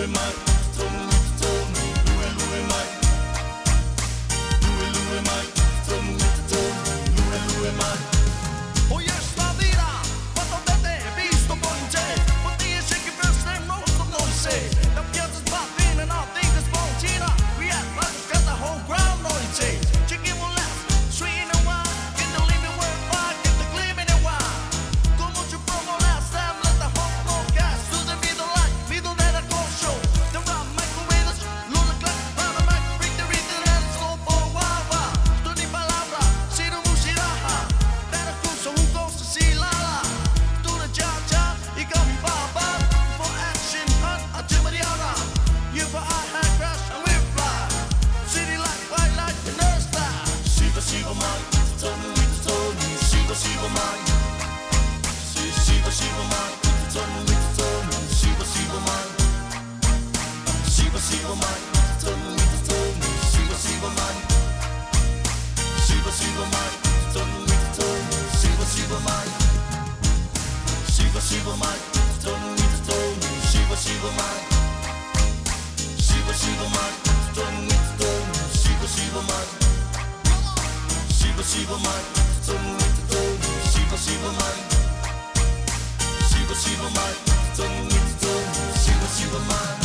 Lue mai tonu i totonu Lue lue mai Lue lue mai tonu i totonu Lue lue mai Hoy es la vida, cuando te he visto ponche. Potia shaking first name rolls the noise. The piazza's popping and all things is Fontina. We at lunch, got the whole ground noise. Chicken will last, sweet and wine. Get the limit word fire, get the gleam in the wine. Como tu promo last time, let the whole floor gas. To the middle light, middle that I call show. The rock microwave, Lula clap, round the mic, break the rhythm and slow for wawa. Tuni palabra, siru mushiraha. So who goes to see Lala? Do the cha cha, you got me ba ba. For action hunt, I Jimmy You for I had crash and we fly. City light, white light, the nurse style. Siva siva mai tonu i totonu Siva siva mai Siva siva mai tonu i totonu Siva siva mai Siva siva mai tonu i totonu Siva siva mai Siva siva mai tonu i totonu Siva siva mai Siva siva mai tonu i totonu Siva siva mai Siva siva mai tonu i totonu Siva siva mai Siva siva mai tonu i totonu Siva siva mai Siva siva mai tonu i totonu Siva siva mai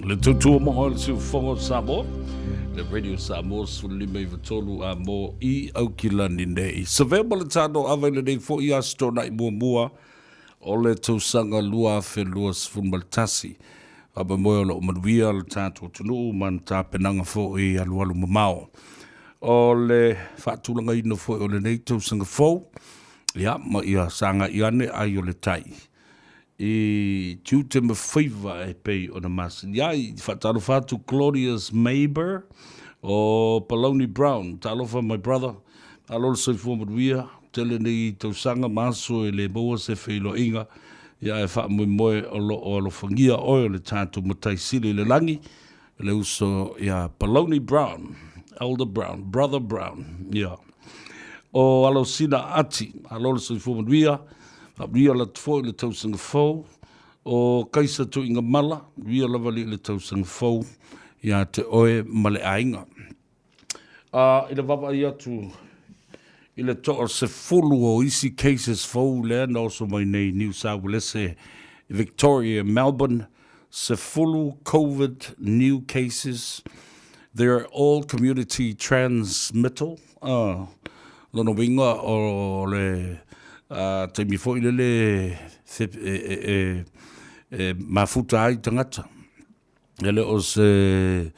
Le tautua moa o le siufofoga o Samoa, le Radio Samoa 15 a mo i Aukilani nei. Savea ma le tano ava i lenei foi aso tōnai muamua o le tausaga 2021. Faamoemoe o lo o manuia le tatou atunuu ma ni tapenaga foi alualu mamao. O le faatulagaina foi o lenei tausaga fou, ia, ma ia sagai ane ai o le tai i tiute ma faiva e pei ona masani ai. Faatalofa atu Claudius Maber o Palauni Brown. Talofa my brother. Malo le soifua manuia. Tele nei tausaga ma aso e le maua se feiloaiga, ia ae faamoemoe o lo o alofagia oe o le tatou Matai Sili i le lagi, le uso ia Palauni Brown, Elder Brown, Brother Brown, ia. O Alosina Ati, malo le soifua manuia, faamanuia latu foi le tausaga fou, o Kaisa Tuigamala, manuia lava alii le tausaga fou ia te oe ma le aiga. A i le vaavaai atu i le toasefulu o isi cases fou lea na oso mai nei Niu Sauelese, Victoria, Melbourne, 10 Covid new cases. They're all community transmittal. Lona uiga o le taimi foi lele e mafuta ai tagata. E le o se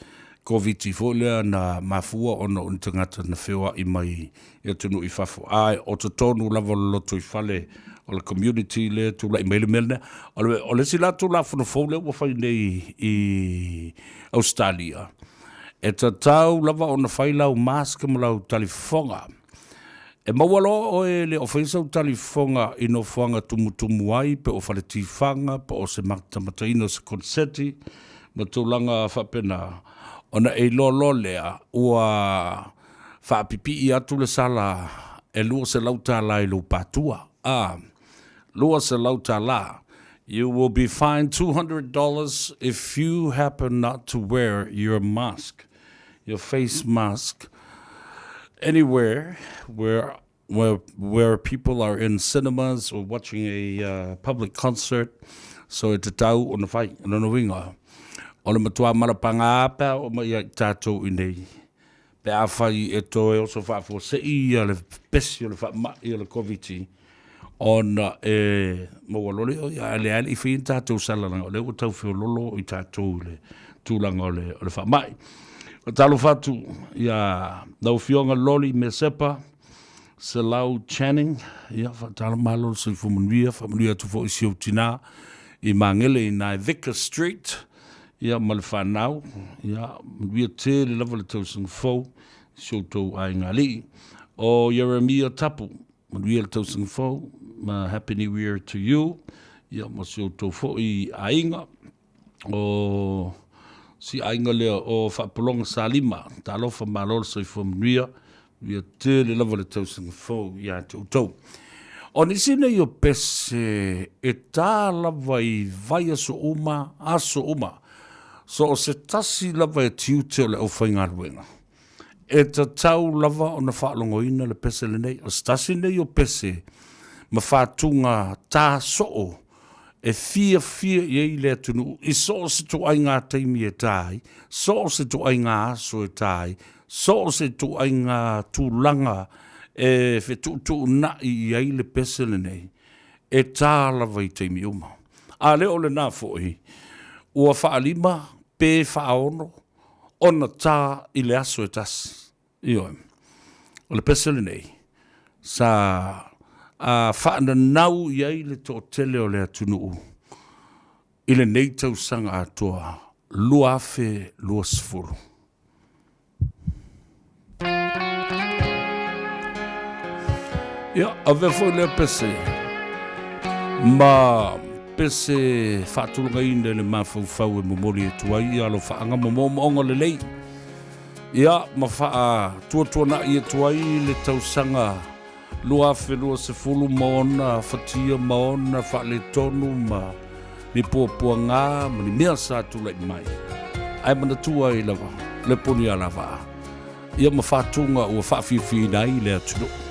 Koviti foi lea na mafua ona o ni tagata na feoai mai i atunuu i fafo, ae o totonu lava o le lotoifale o le community lea e tulai mai le mea lea. O le, o le isi la Tulafono fou lea ua fai nei i Ausetalia, e tatau lava ona fai lau mask ma lau talifofoga. E maua loa oe e le o faia sau talifofoga i nofoaga tumutumu ai pe o fale tifaga po o se matamataina o se koneseti ma tulaga faapena, ona e iloa loa lea ua faapipii atu le sala e $200 i lou patua. A, $200. You will be fined $200 if you happen not to wear your mask. your face mask anywhere where where where people are in cinemas or watching a uh, public concert so e tatau ona whai lona uiga o le matua malapanga pea o mai ai tātou i nei pe a whai e toe oso whaafuasei ia le pesi o le whaamai o le Koviti ona e maua loa lea, ia a leai le i whai tātou salalanga o lea ua tau feololo i tātou i le tulaga o le, o le faamai. O talofa atu ia lau Afioga Loli Mesepa, Selau Channing, ia whaatalo malo le soifua manuia, whaamanuia atu foi i si ou tinā i Magele i nai Vicar Street, ia ma le whanau, ia manuia tele lava le tausaga fou i si outou aiga alii. O Jeremia Tapu, Manuia le tausaga fou, ma Happy New Year to you, ia ma si outou foi aiga. O si aiga lea o Faapologa Salima, talofa malo le soifua manuia, manuia tele lava le tausaga fou ia te outou. O nisi nei o pese e tā lava i vaiaso uma, aso uma, so o se tasi lava e tiute o le aufaigaluega. E tatau lava ona faalogoina le pese lenei. O se tasi lenei o pese ma faatuga ta soo e fiafia i ai le atunuu i so o se ituaiga taimi e ta ai, so o se ituaiga aso e ta ai, so o se ituaiga tulaga e fetuutuunai i ai le pese lenei, e ta lava i taimi uma. A le o lena foi, ua faalima pe faaono ona ta i le aso e tasi. Ioe. O le pese lenei, sa a faananau i ai le toatele o le atunuu i lenei tausaga atoa 2020. Ia, avea foi lea pese ma pese faatulagaina i le mafaufau e momoli atu ai ia alofaaga ma moomooga lelei. Ia, ma faatuatuanai atu ai le tausaga 2020 ma ona fatia ma ona faaletonu ma ni puapuaga ma ni mea sa tulai mai. Ae manatua ai lava le punialavaa, ia ma faatuga ua faafiafiaina ai le atunuu.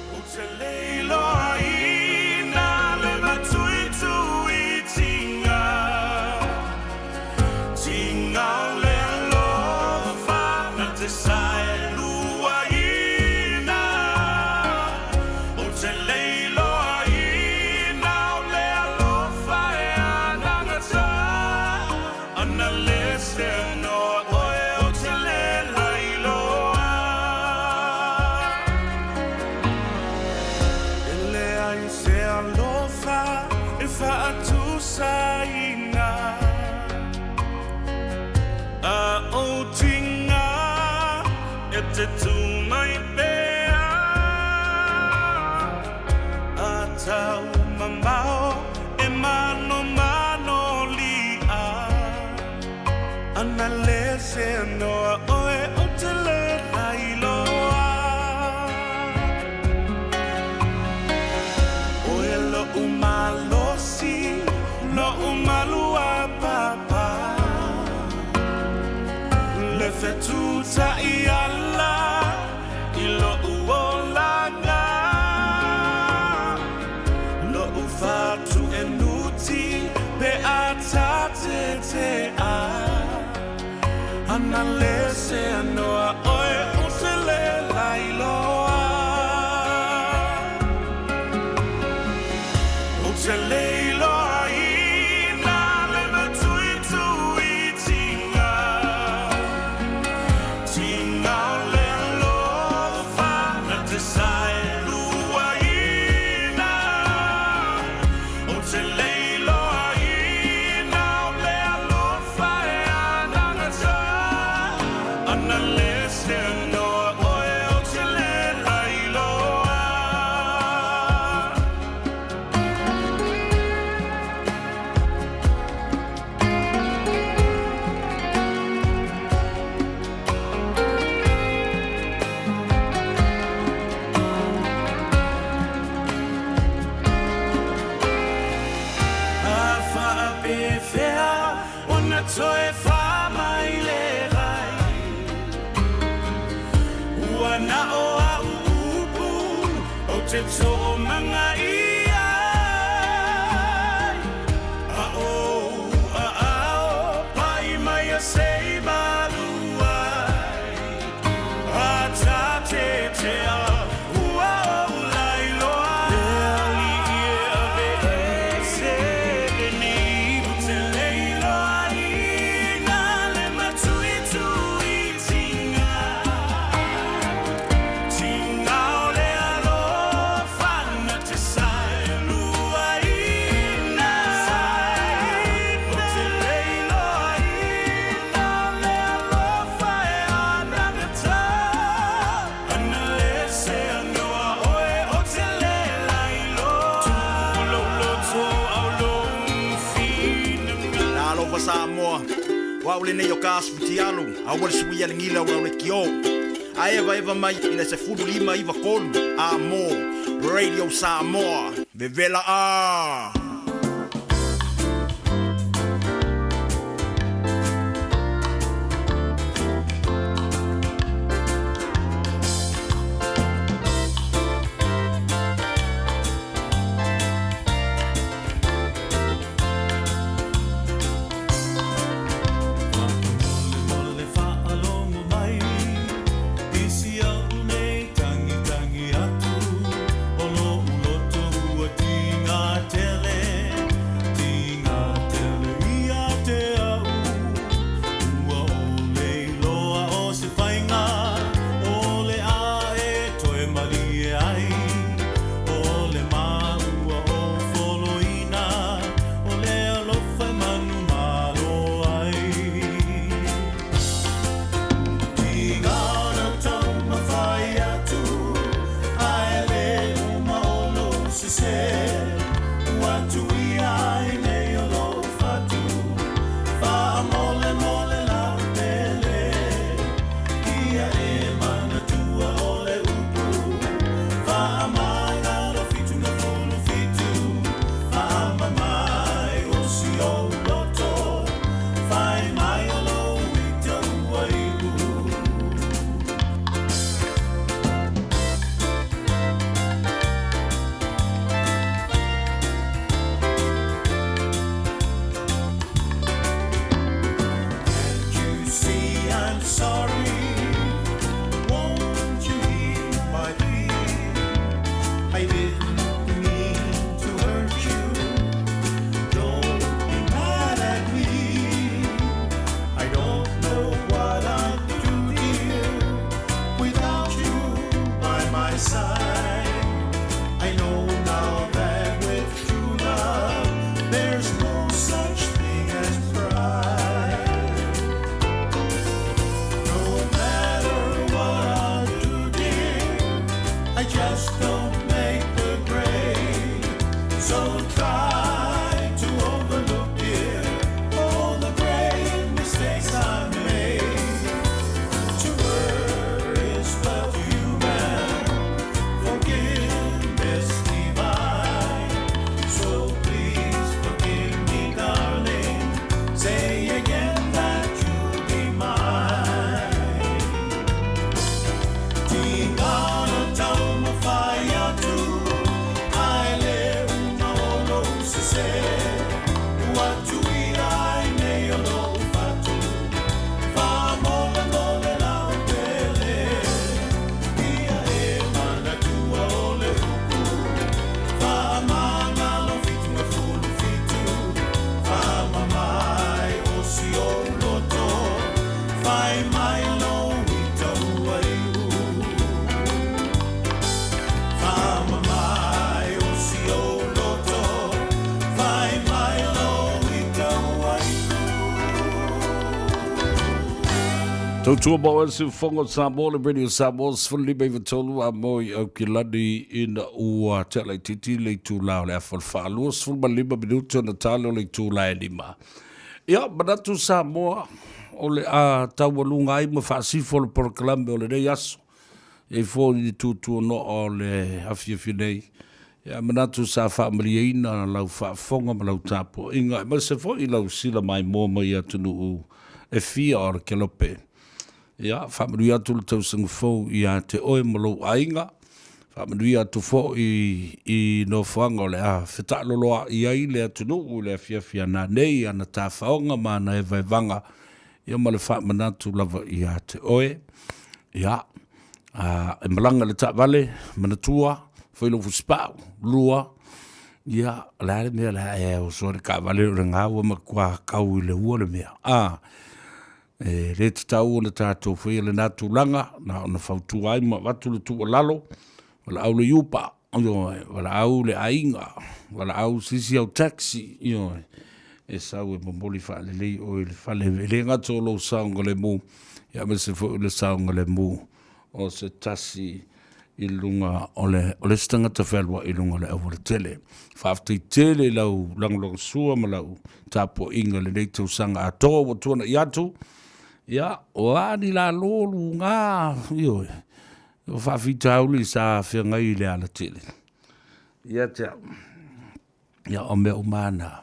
Samoa O au lenei o ka asu fitialu Aua le suia le gila o lau lekiō A evaeva mai i le 15 93 A mo Radio Samoa Vevela a! I just don't make the grade. So try to overlook, dear, all the grave mistakes I made. To err is but human, forgiveness divine. So please forgive me, darling. Say again that you'll be mine. Tingana taumafai atu, ae le uma o lou sese. Ua tuia ai nei o lou fatu, faamolemole lau pele. Ia e manatua o le upu, faamagalo 77. Faamama e o si ou loto, fai mai lou ita ua iu. Faamama e o si ou loto, fai mai lou ita ua iu. Tautua mau e le siufofoga o Samoa, le Radio Samoa, 15 93 a mo i Aukilani ina ua tea laitiiti le itula o le afa o le faalua, 15 minute ona tale o le itula e lima. Ia, manatu Samoa, o le a taualuga ai ma faasifo le polokalame o lenei aso. E i ai foi ni tuatuanoa o le afiafi nei. Ia, manatu sa faamalieina lau faafofoga ma lau tapuaiga, aemaise foi lau sila maimoa mai atunuu e fia o le kelope. Ia, faamanuia atu le tausaga fou ia te oe ma lou aiga. Faamanuia atu foi i nofoaga o le a fetaaloloai ai le atunuu i le afiafi a nanei i ana tafaoga ma ana evaevaga, ia ma le faamanatu lava ia te oe. Ia, a e malaga i le taavale, manatua, fai lou fusipau, lua, ia, o le a le mea o le a e oso ai le taavale o le ga ua matua kau i le ua le mea. A, e le tatau ona tatou faia lena tulaga, na ona fautua ai ma avatu le tuualalo, valaau le Uber, ioe, valaau le aiga, valaau se isi au taxi, ioe, e sau e momoli faalelei oe i le fale, e le gata o lou saogalemu, ia aemaise foi o le saogalemu o se tasi i luga o le, o le isi tagata fealuai i luga o le aualatele. Faafetai tele i lau lagolagosua ma lau tapuaiga i lenei tausaga atoa ua tuanai atu. Ia, o a ni lalo luga, ioe, o faafitauli sa feagai i le alatele. Ia te au, ia o mea uma lava na.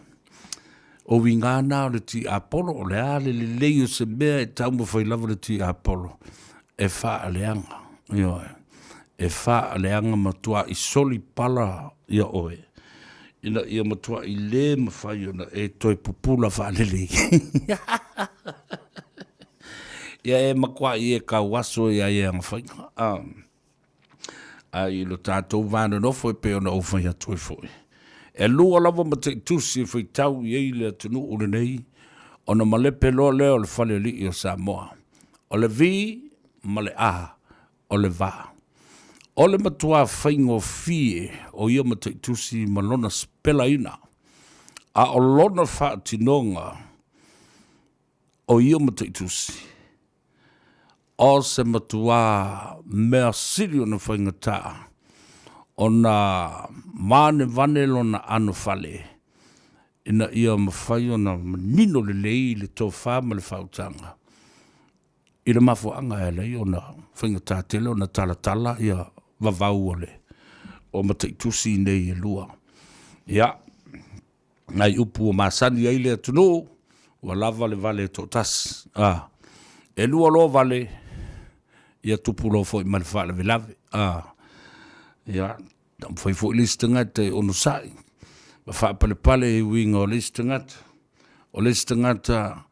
O uiga na o le tiapolo, o le a le lelei o se mea e taumafai lava le tiapolo e faaleaga, ioe, e faaleaga matuai solipala ia oe, ina ia matuai le mafai ona e toe pupula faalelei. Ia e matuai e tauaso ia i ana faiga. Ae i lo tatou va nonofo e pei ona ou fai atu ai foi, e lua lava mataitusi e faitau i ai le atunuu lenei ona malepe loa lea o le falealii o Samoa. O le V ma le A, o le va. O le matuā faigofie o ia mataitusi ma lona sipelaina, a o lona faatinoga o ia mataitusi, o se matuā mea sili ona faigata ona vanevane lona anofale ina ia mafai ona manino lelei le tofa ma le faautaga i le mafuaaga e ala ai ona faigata tele ona talatala ia vavau o le o mataitusi nei e lua. Ia, nai upu ua masani ai le atunuu, ua lava le vale e toatasi. A, e lua loa vale, ia tupu loa foi ma le faalavelave. A, ia, taumafai foi le isi tagata e onosai ma faapalepale i uiga o le isi tagata. O le isi tagata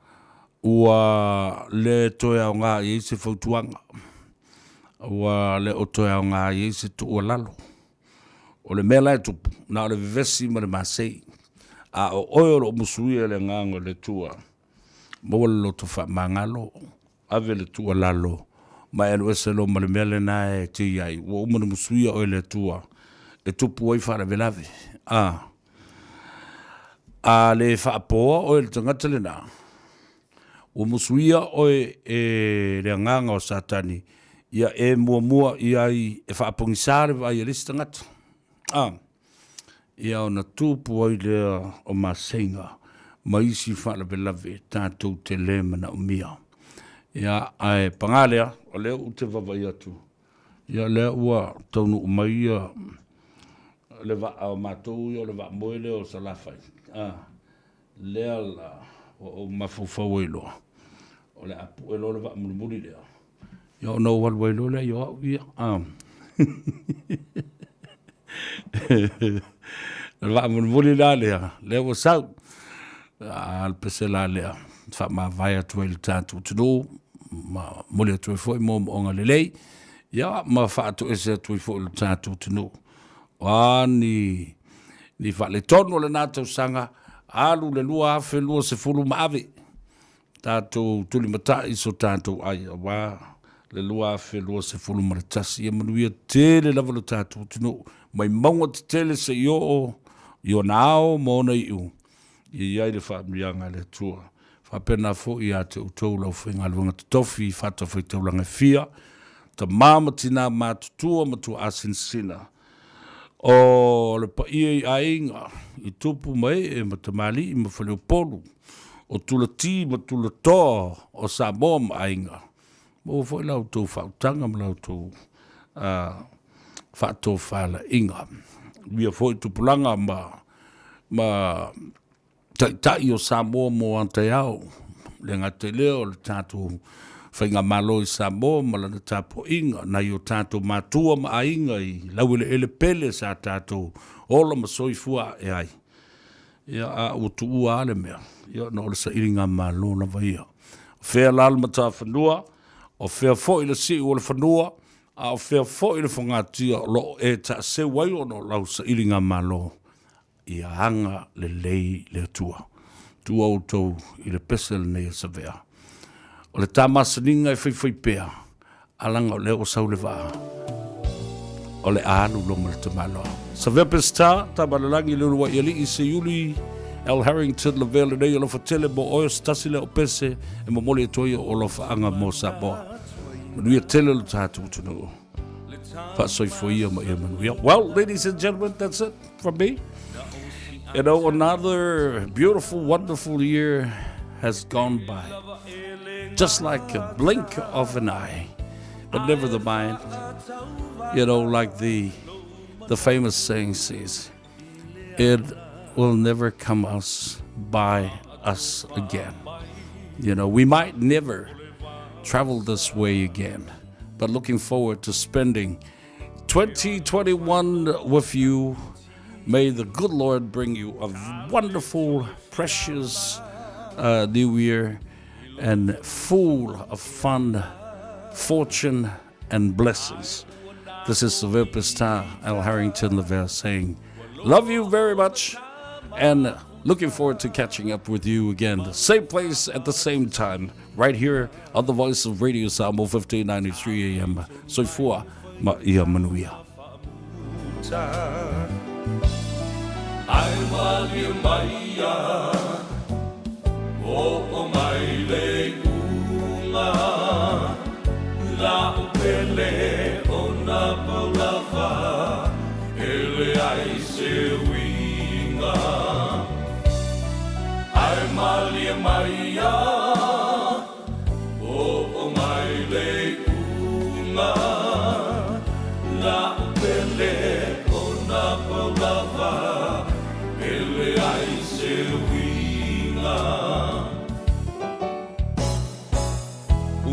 ua le toe aoga i ai se fautuaga, ua le o toe aoga i ai se tuualalo. O le mea la e tupu, na o le vevesi ma le masei, a o oe o lo o musuia e le Agaga o le Atua, maua le loto faamagalo, ave le tuualalo, ma e alu ese loa ma le mea lena e te i ai, ua uma ona musuia oe e le Atua e tupu ai faalavelave. A, a le faapoa oe e le tagata lena, ua musuia oe e le agaga o Satani. Ia e muamua i ai e faapogisā le vaai a le isi tagata. A, ia ona tupu ai lea o maseiga ma isi faalavelave tatou te le manaomia. Ia, ae paga lea, o lea ou te vaavaai atu, ia lea ua taunuu mai ia le vaa o matou ia o le vaa moe lea o Salafai. A, lea la ua ou mafaufau ai loa, o le a pue loa le vaa mulimuli lea, ia ona ou alu ai loa lea i o au ia. A. O le vaa mulimuli la lea, lea ua sau. A le pese la lea, faamavae atu ai le tatou atunuu, ma momoli atu ai foi moomooga lelei, ia ma faatoese atu ai foi le tatou atunuu. O a ni, ni faaletonu o lena tausaga, alu le 2020 ma ave tatou tulimatai so tatou ai aua le 2021. Ia manuia tele lava lo tatou atunuu, mai mauga tetele seia oo i ona ao ma ona iu, ia i ai le faamanuiaga a le Atua. Faapena foi ia te outou le aufaigaluega totofi i fatafaitaulaga e fia, tama ma tina matutua ma tuaasinasina, o le paia i aiga, i tupu ma ee ma tamalii ma faleupolu, o tulati ma tulatoa o Samoa ma aiga, maua foi la outou faautaga ma la outou faatofalaiga. Ia foi tupulaga ma Taitai o Samoa mo a taeao, le gata i lea o le tatou Faigamalo i Samoa ma lana tapuaiga, nai o tatou matua ma aiga i laueleele pele sa tatou ola ma soifua ae ai. Ia, a ua tuua lava le mea, ia ona o le sailigamalo lava ia. O fea la le matafanua, o fea foi le siu o le fanua, a o fea foi le fogatia o lo o e taaseu ai ona o lau sailigamalo, Ia aga lelei le Atua. Tua outou i le pese lenei a Savea. O le ta masaniga e faifai pea, a laga o lea ua sau le vaa, o le a alu loa ma le tamaloa. Savea Peseta, Tamalalagi le Uluai Alii, Seiuli, Al Harrington, Lavea lenei alofa tele mo oe o se tasi lea o pese e momoli atu ai o alofaaga mo Samoa. Manuia tele lo tatou atunuu. Faasoifua ma ia manuia. Well, ladies and gentlemen, that's it from me. You know, another beautiful, wonderful year has gone by. Just like a blink of an eye. But never the mind. You know, like the the famous saying says, it will never come us by us again. You know, we might never travel this way again, but looking forward to spending 2021 with you. May the good Lord bring you a wonderful, precious new year and full of fun, fortune, and blessings. This is the star, Al Harrington Lavelle, saying, Love you very much and looking forward to catching up with you again. The same place at the same time, right here on the voice of Radio Samo 1593 AM. Soifua ma ia manuia.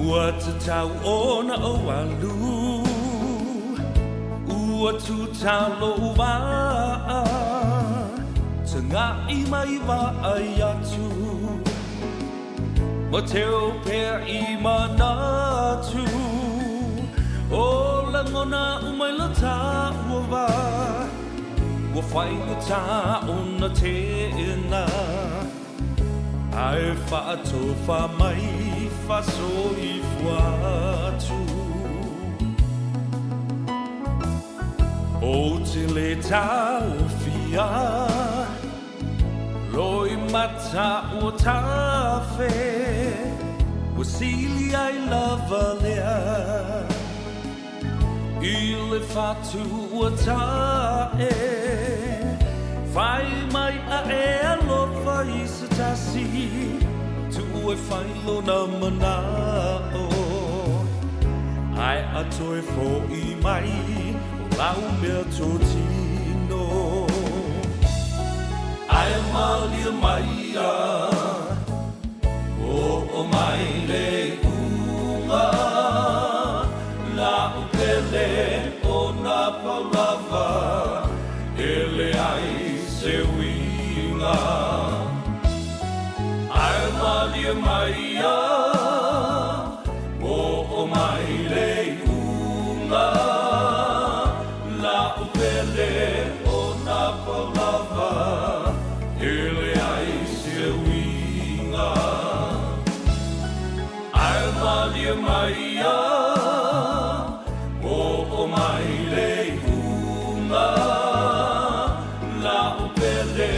Ua tatau ona ou alu Ua tuta lou vaa Taga'i mai vaai atu Ma teu pea i manatu O lagona uma i lo tāua wā Ua faigata ona tēnā Ae faatofa mai faasoifua atu Ou te le taofia Loimata ua tafe Ua sili ai lava lea. I le fatu ua ta'e Fai mai a e alofa i se tasi Tu'u e fai lona mana'o Ae a toe fo'i mai O lau mea totino Ae malie mai ia O'o mai le iuga La'u pele o na pau lava E leai se uiga Ae malie mai ia O'o mai le iuga La'u pele o na pau lava E leai se uiga Ae malie mai ia O'o mai le iuga La'u pele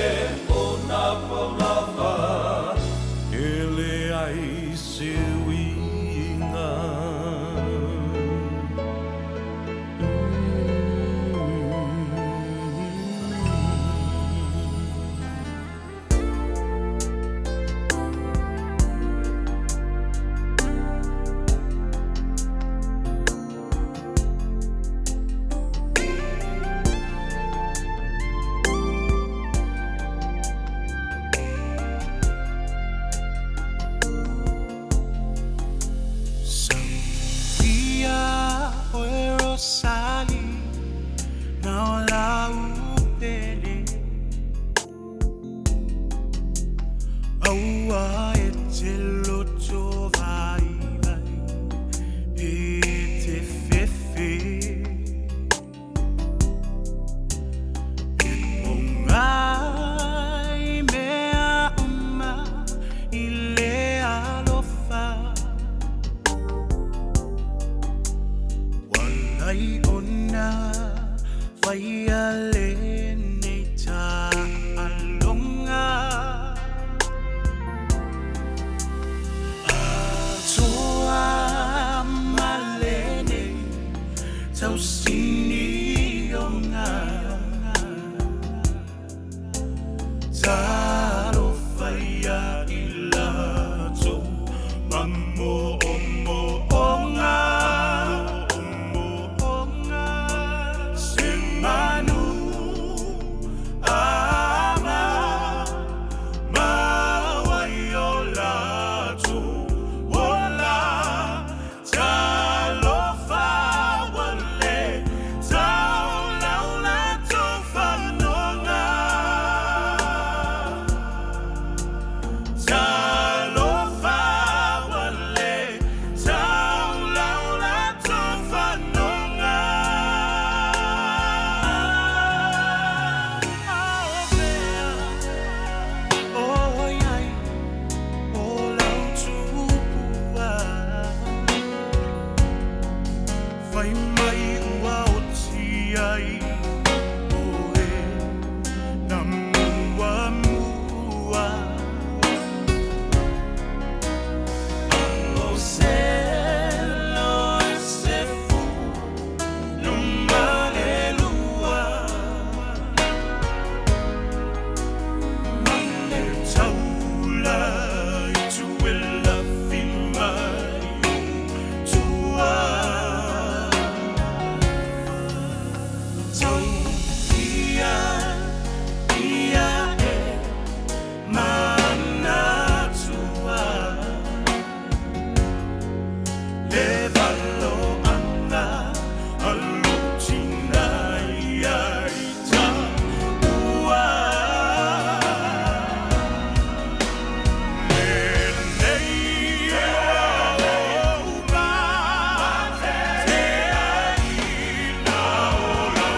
o na pau lava E leai se uiga. Sauia oe Rosali na o lau pele Aua e te loto vaivai pe te fefe E pogai mea uma i le alofa Ua ala ona faia lenei taaloga Atoa ma lenei tausinioga Talofa ia i latou ma moomooga Se manu ama mau ai o latou ola Talofa ua le taulau latou fanoga Talofa ua le taulau latou fanoga Oi ai o lau tupua Fai mai ua oti ai oe na muamua O selo e se fu no malelua Male taula i tuela fi mai o tua Tau ia ia e manatua Le valoanga a lou tina ia i taua Lenei ua ou mateaina o lau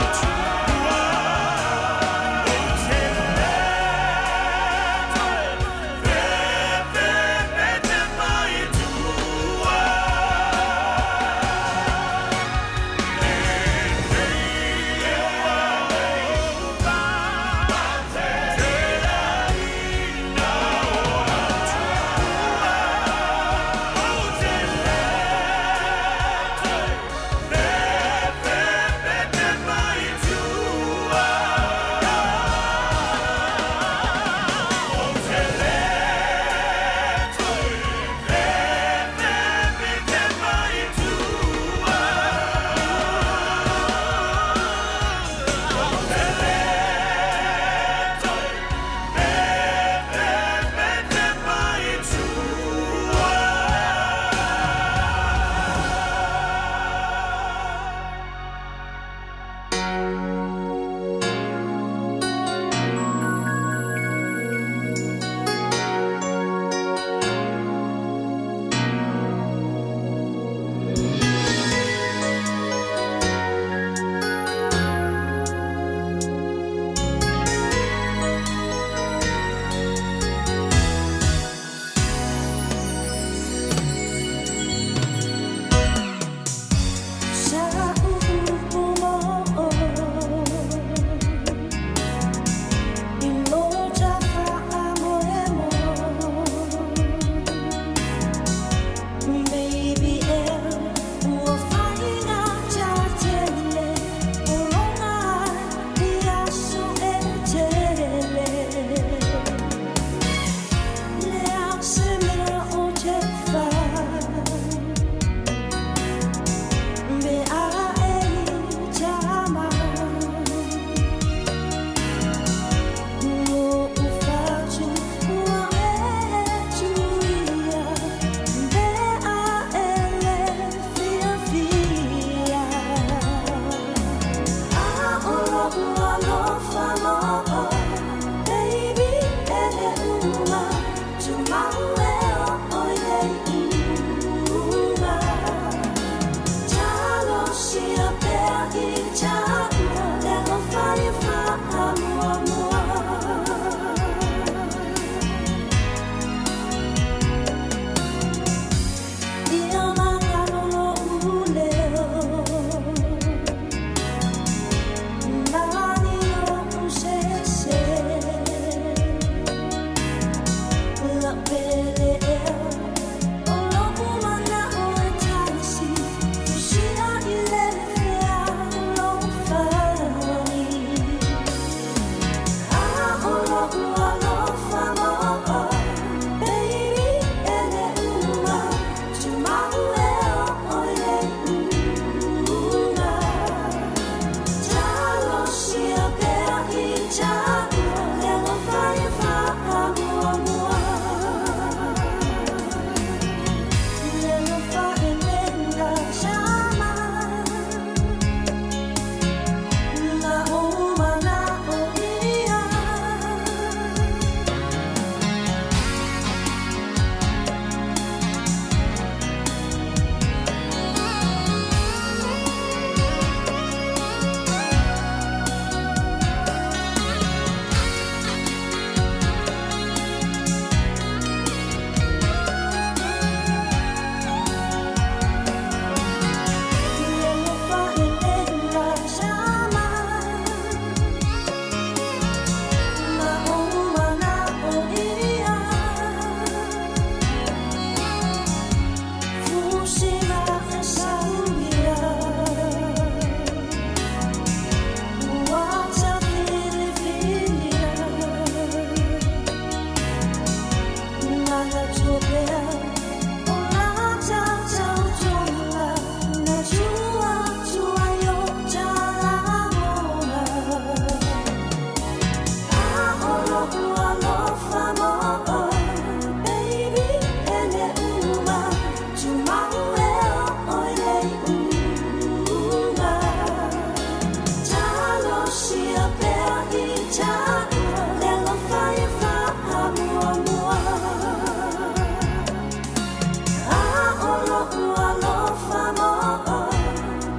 i le alofa e faamuamua. A o lo'u alofa mo oe,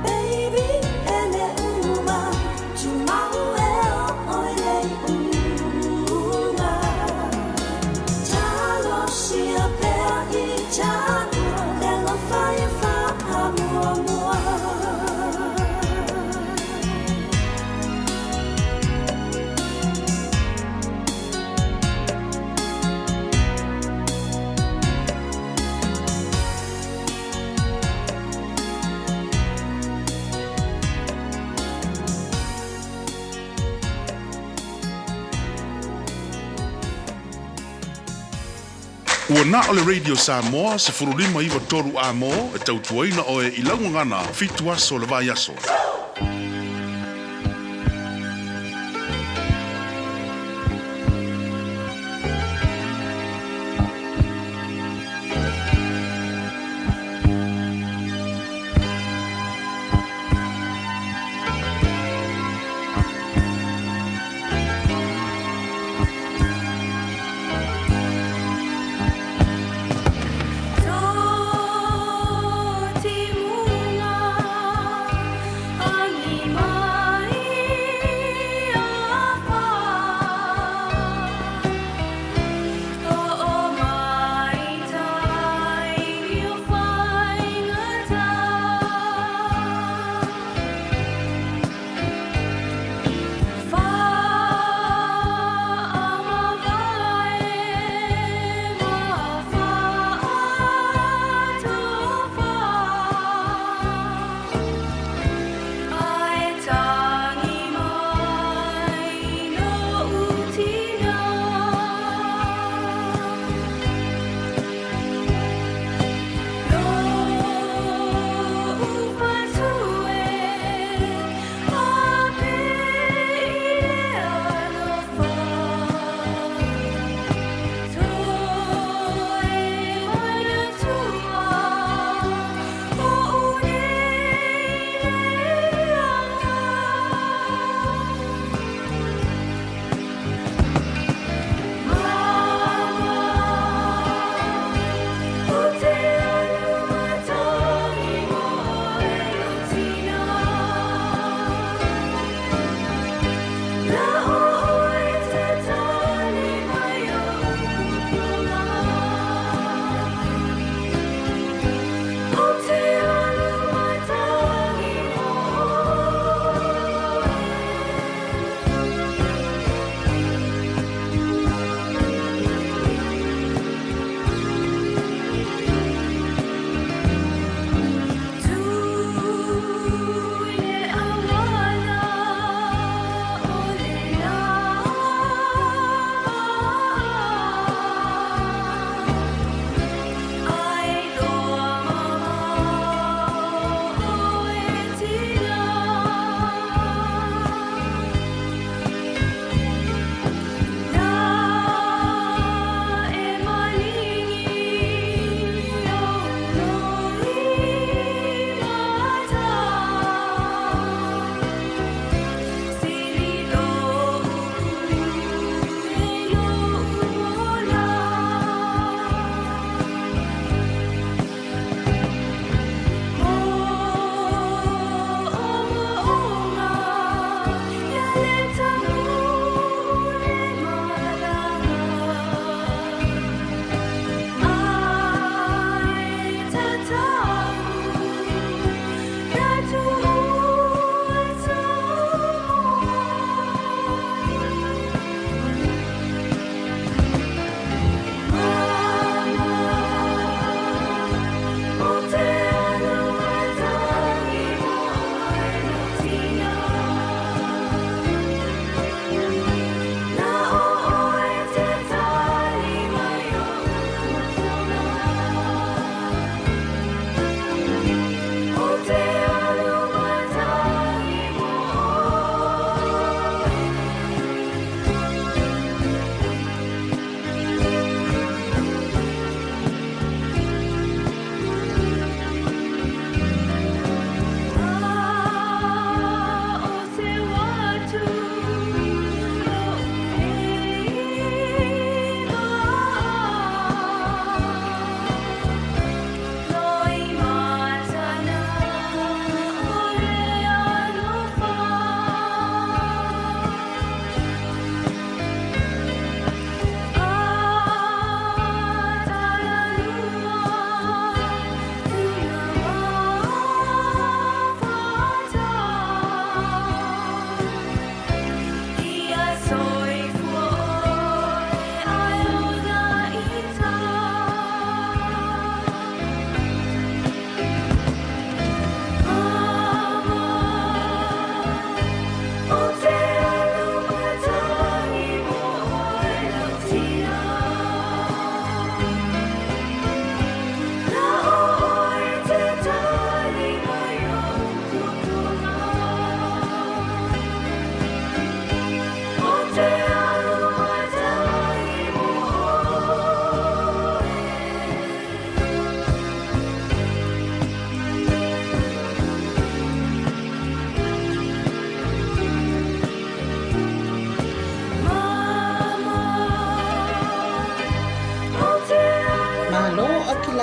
baby, e le uma, tumau e oo i le iuga. Talosia pea i taua le alofa e faamuamua. Ua na o le Radio Samoa 1593 A-mo e tautuaina oe i lau gagana 7 aso o le vaiaso.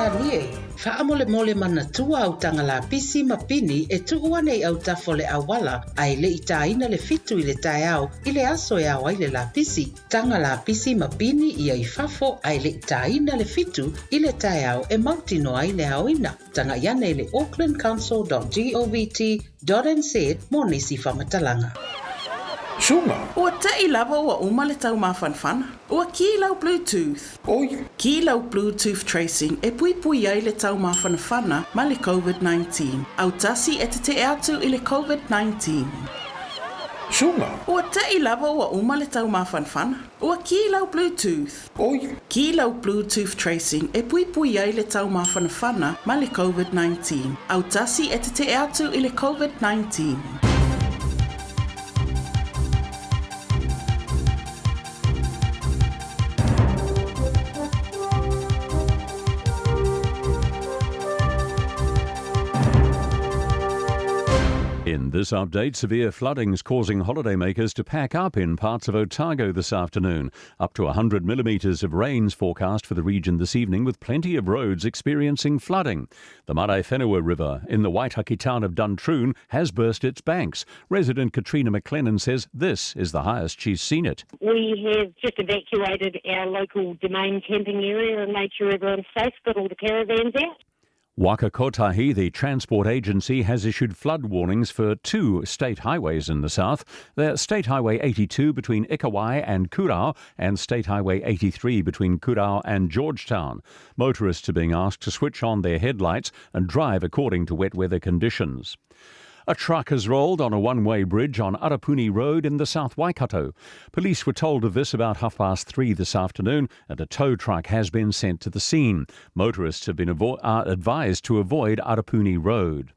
Peretania e, faamolemole manatua au taga lapisi ma pini e tuu ane i autafa o le auala ae le i tāina le 7 i le taeao i le aso e ao ai le lapisi. Taga lapisi ma pini ia i fafo ae le i tāina le 7 i le taeao e mautinoa ai le aoina. Tagai ane i le aucklandcouncil.govt.nz mo nisi faamatalaga. Suga. Ua te'i lava ua uma le taumafanafana. Ua kī lau Bluetooth. Oi. Kī lau Bluetooth tracing e puipui ai le taumafanafana ma le COVID-19. Autasi e tete'e atu i le COVID-19. Suga. Ua te'i lava ua uma le taumafanafana. Ua kī lau Bluetooth. Oi. Kī lau Bluetooth tracing e puipui ai le taumafanafana ma le COVID-19. Autasi e tete'e atu i le COVID-19. In this update, severe floodings causing holidaymakers to pack up in parts of Otago this afternoon. Up to 100 millimetres of rain's forecast for the region this evening, with plenty of roads experiencing flooding. The Maraewhenua River in the Waitaki town of Duntroon has burst its banks. Resident Katrina McLennan says this is the highest she's seen it. We have just evacuated our local domain camping area and made sure everyone's safe, got all the caravans out. Waka Kotahi, the transport agency, has issued flood warnings for two state highways in the south. They're State Highway 82 between Ikawai and Kurau and State Highway 83 between Kurau and Georgetown. Motorists are being asked to switch on their headlights and drive according to wet weather conditions. A truck has rolled on a one-way bridge on Arapuni Road in the South Waikato. Police were told of this about 3:30 this afternoon, and a tow truck has been sent to the scene. Motorists have been advised to avoid Arapuni Road.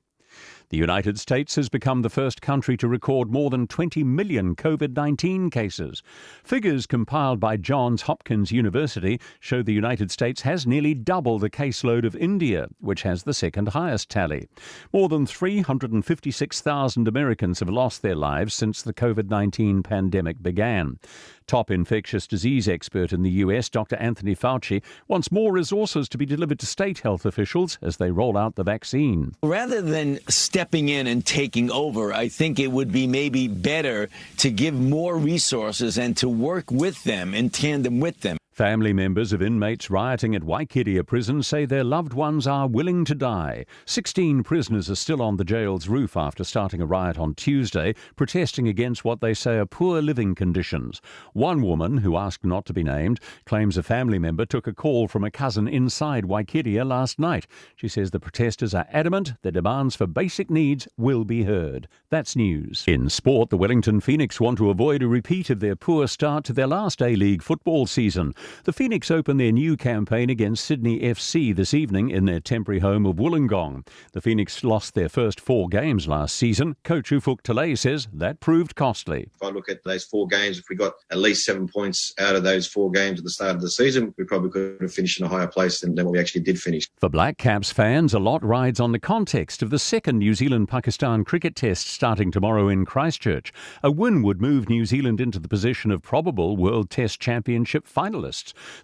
The United States has become the first country to record more than 20 million COVID-19 cases. Figures compiled by Johns Hopkins University show the United States has nearly double the caseload of India, which has the second highest tally. More than 356,000 Americans have lost their lives since the COVID-19 pandemic began. Top infectious disease expert in the US, Dr. Anthony Fauci, wants more resources to be delivered to state health officials as they roll out the vaccine. Rather than stepping in and taking over, I think it would be maybe better to give more resources and to work with them in tandem with them. Family members of inmates rioting at Waikeria prison say their loved ones are willing to die. 16 prisoners are still on the jail's roof after starting a riot on Tuesday, protesting against what they say are poor living conditions. One woman, who asked not to be named, claims a family member took a call from a cousin inside Waikeria last night. She says the protesters are adamant their demands for basic needs will be heard. That's news. In sport, the Wellington Phoenix want to avoid a repeat of their poor start to their last A-League football season. The Phoenix open their new campaign against Sydney FC this evening in their temporary home of Wollongong. The Phoenix lost their first 4 games last season. Coach Ufuk Talay says that proved costly. If I look at those 4 games, if we got at least 7 points out of those 4 games at the start of the season, we probably could have finished in a higher place than what we actually did finish. For Black Caps fans, a lot rides on the context of the second New Zealand-Pakistan cricket test starting tomorrow in Christchurch. A win would move New Zealand into the position of probable World Test Championship finalists.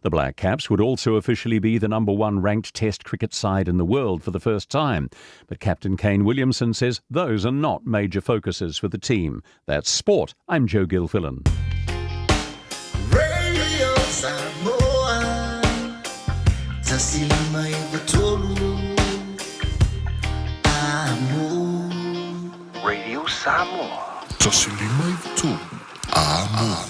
The Black Caps would also officially be the number 1 ranked Test cricket side in the world for the first time. But Captain Kane Williamson says those are not major focuses for the team. That's sport. I'm Joe Gilfillan. Radio Samoa, 153 Amo. Radio Samoa. 153 Amo.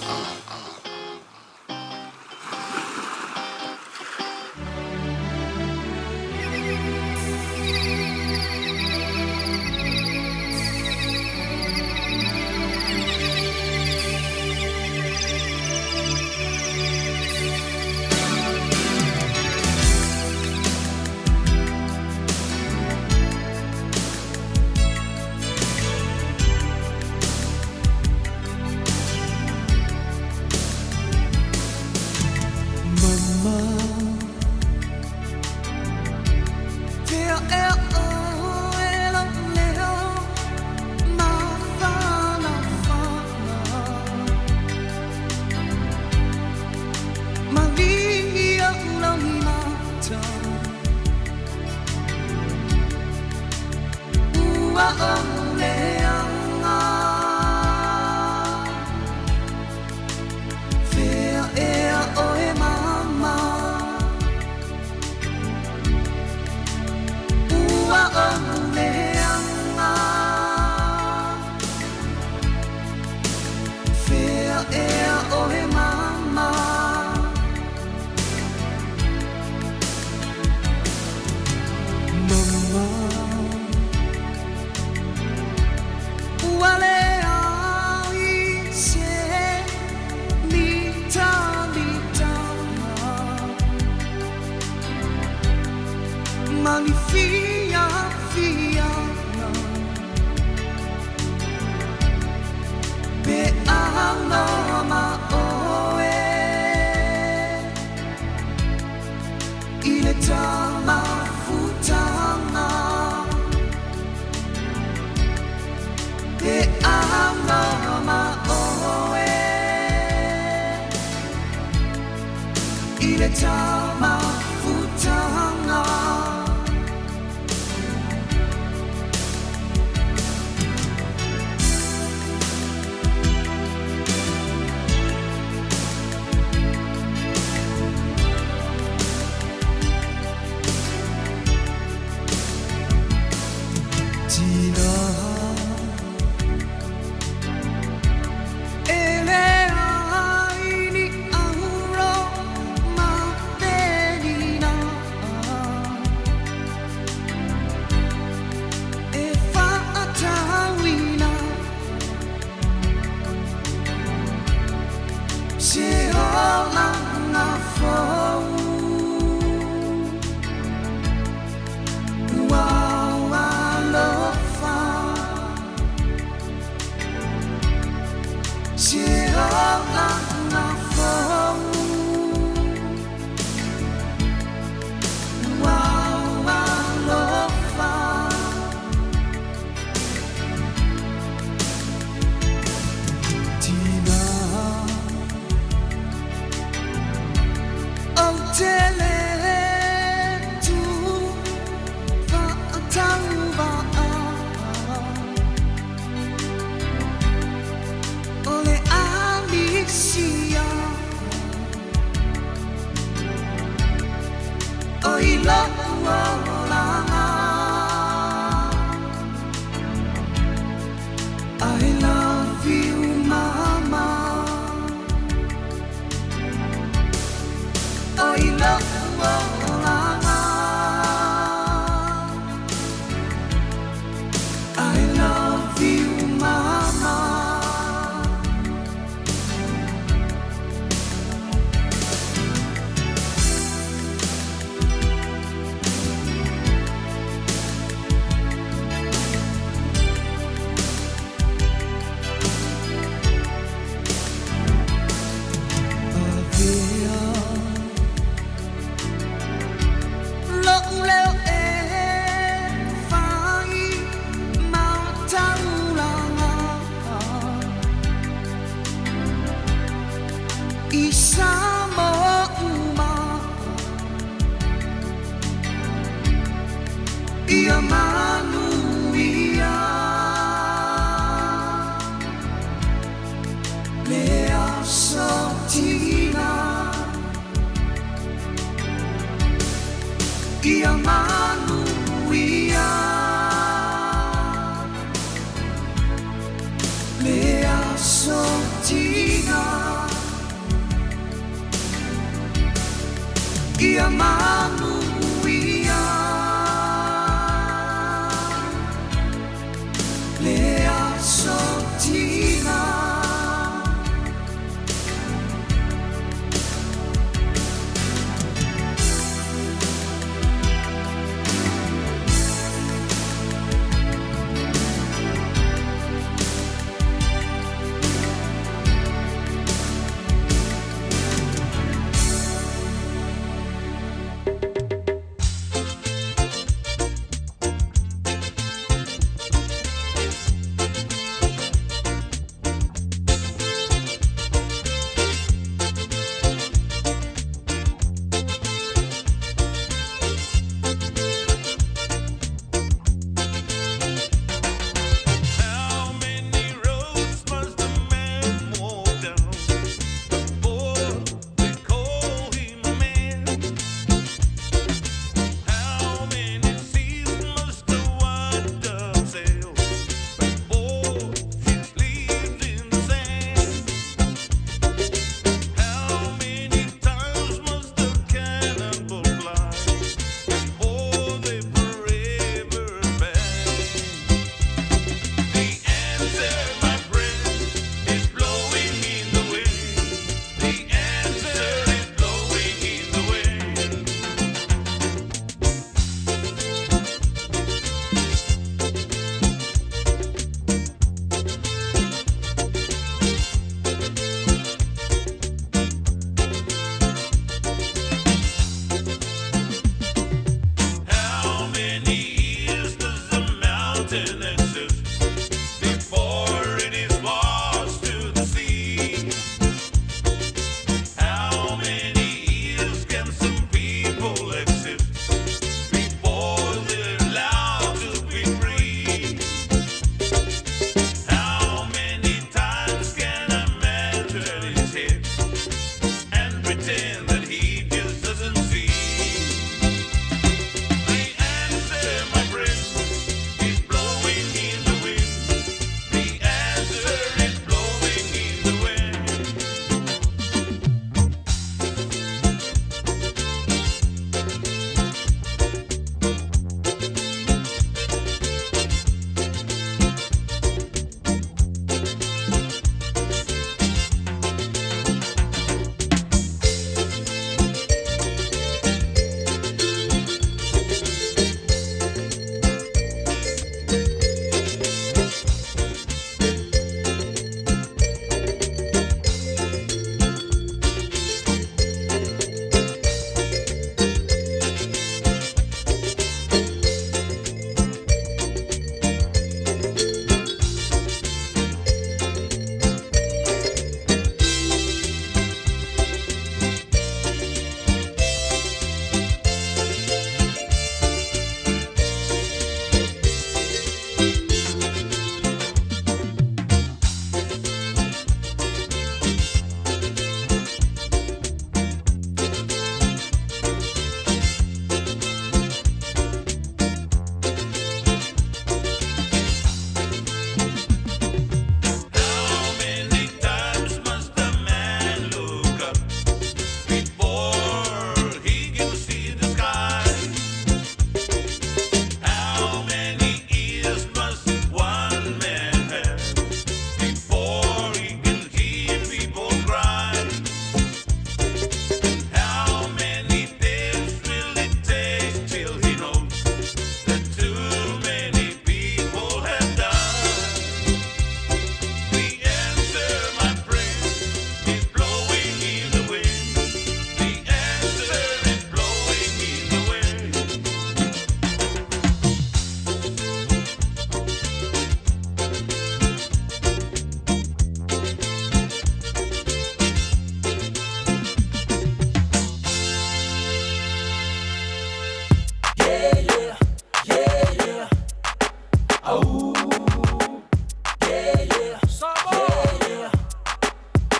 ou leaga Fea ea oe mama Ua ou leaga Fea ea oe mama Mama Ua leai se litalitanga Ma ni fiafiaga Pe aunoa ma oe I le tamafutaga Pe aunoa ma oe I le tamafutaga Tina E leai ni auro ma penina E fa'atauina Se olaga fou Ua ou alofa Se olaga fou Ua ou alofa Tina Ou te le tu fa'atauva'a O le alisia O i lo'u olaga I love you mama O i lo'u olaga I love you mama Avea Lo'u leo e fai ma taulaga I Samoa uma Ia manuia Le aso tina Ia manuia Le aso tina Ia manuia Le aso tina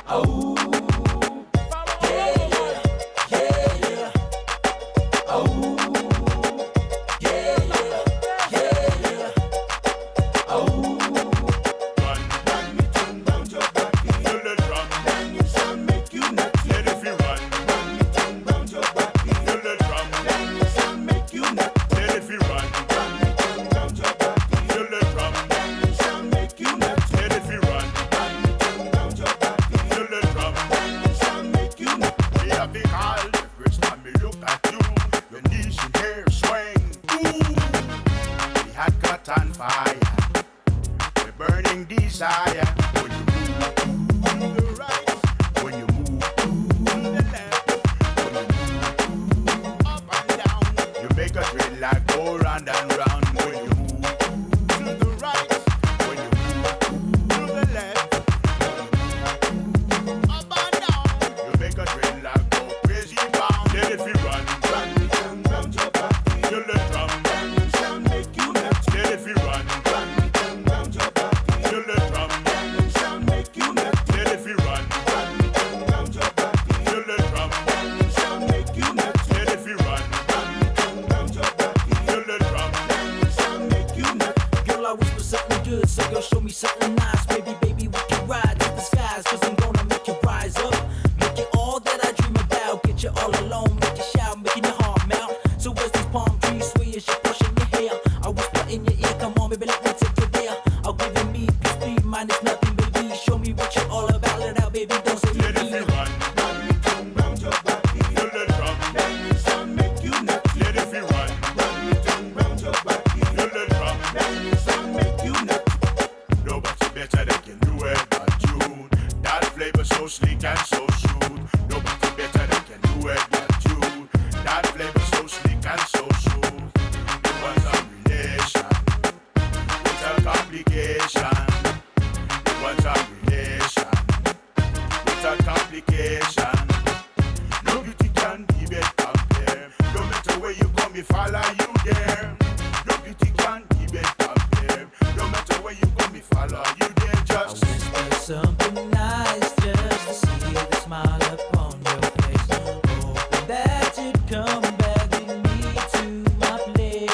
Oh, yeah, yeah, yeah. Oh, yeah, yeah, yeah, yeah. Oh. Run, me tongue round your body. Feel the drum. Banging sound make you nutty. Let it feel run. Run me tongue round your body. Feel the drum. Banging sound make you nutty. Let it feel run. Run me tongue round your body. Feel the drum. Banging sound make you nutty. Let it feel run. Run me tongue round your body. Feel the drum. Banging sound make you nutty. Me a big all the first time me look at you, your knees and hair swing. Ooh, me heart caught on fire. The burning desire. When you move to the right, when you move to the left, when you move up and down, you make a train like go round and round. When you move to the right, when you move to the left, when you move up and down, you make a train like go crazy bound. Let it be run, run, run, round your body. Feel the drum, banging sound make you nuts. Let it be run, run, run, round your body. Feel the drum, banging sound make you nuts. Let it be run, run, run, round your body. Feel the drum, banging sound make you nuts. Let it be run, run, run, round your body. Feel the drum, banging sound make you nuts. Girl, I whisper something good, so girl, show me something nice. Baby, baby, we can ride to the skies, cause I'm gonna make you rise up. Make you all that I dream about. Get you all alone, make you shout, making your heart melt. So as these palm trees sway as you're brushing your hair, I whisper in your ear, come on, baby, let me take you there. I'll give you me plus three minus nothing, baby. Show me what you're all about, let out, baby, don't say Let it be run, run, run, round your body. Feel the drum, banging sound make you nuts. Let it be run, run, run, round your body. Feel the drum, banging sound make you nuts. Nobody better that can do it but you. That flavor so sleek and so smooth. Nobody better that can do it but you. That flavor so sleek and so smooth. You want some relation without complication. You want some relation without complication. No beauty can be better compare. No matter where you go, me follow you there. No beauty can be better compare. No matter where you go, me follow you there. Just Whisper something nice just to see the smile upon your face. Hoping that you'd come back with me to my place.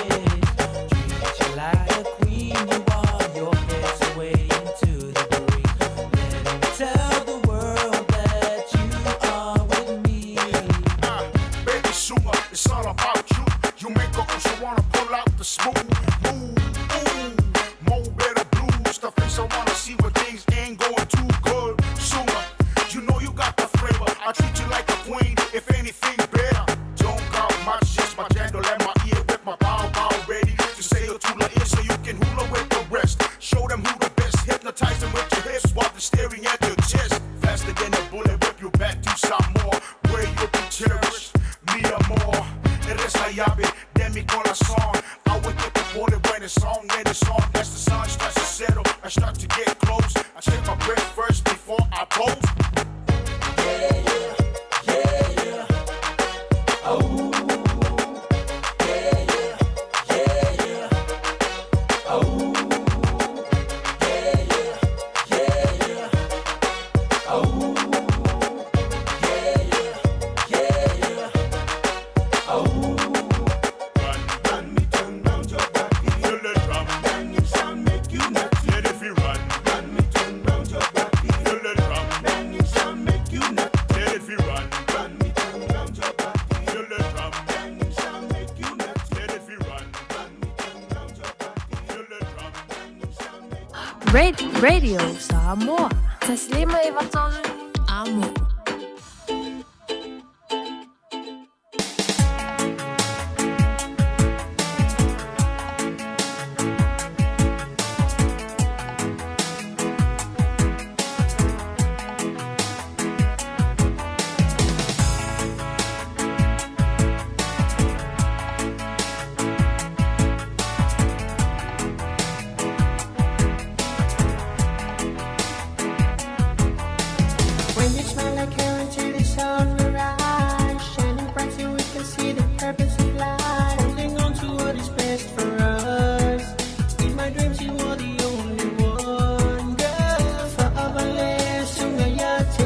Treat you like a queen, you are. Your head swaying to the breeze. Let me tell the world that you are with me. Baby Suma, it's all about you. You make a ocean wanna pull out the smooth move. Ooh, mo better blues. The face I wanna see when things ain't going too good. Suma, you know you got the flavor. I treat you like a queen, if anything better. Don't got much, just my candle and my ear with my bow bow ready to sail to the ear so you can hula with the rest. Show them who the best, hypnotize them with your hips while they're staring at your chest. Faster than a bullet, whip you back to some more. Where you'll be cherished, me amor. Eres la llave de mi corazón. I wake up the border when it's on, when it's on. As the sun starts to settle, I start to get close. I take my breath first before I pose. Yeah, yeah, yeah. Oh, yeah, yeah, yeah, yeah. Oh, yeah, yeah, yeah, yeah. Oh, yeah, yeah, yeah, yeah. Oh. Run, run me tongue round your body. Feel the drum, banging sound make you nuts. Let it be run, run me tongue round your body. Feel the drum, banging sound make you nuts. Let it be run, run me tongue round your body. Feel the drum, banging sound make you nuts. Let it be run, run me tongue round your body. Feel the drum, banging sound make Radio Samoa. Taslima Ivatolu. Amo. When you smile like heaven to the sunrise, shining bright so we can see the purpose of life. Holding on to what is best for us. In my dreams, you are the only one, girl. Fa'avale sunga ya te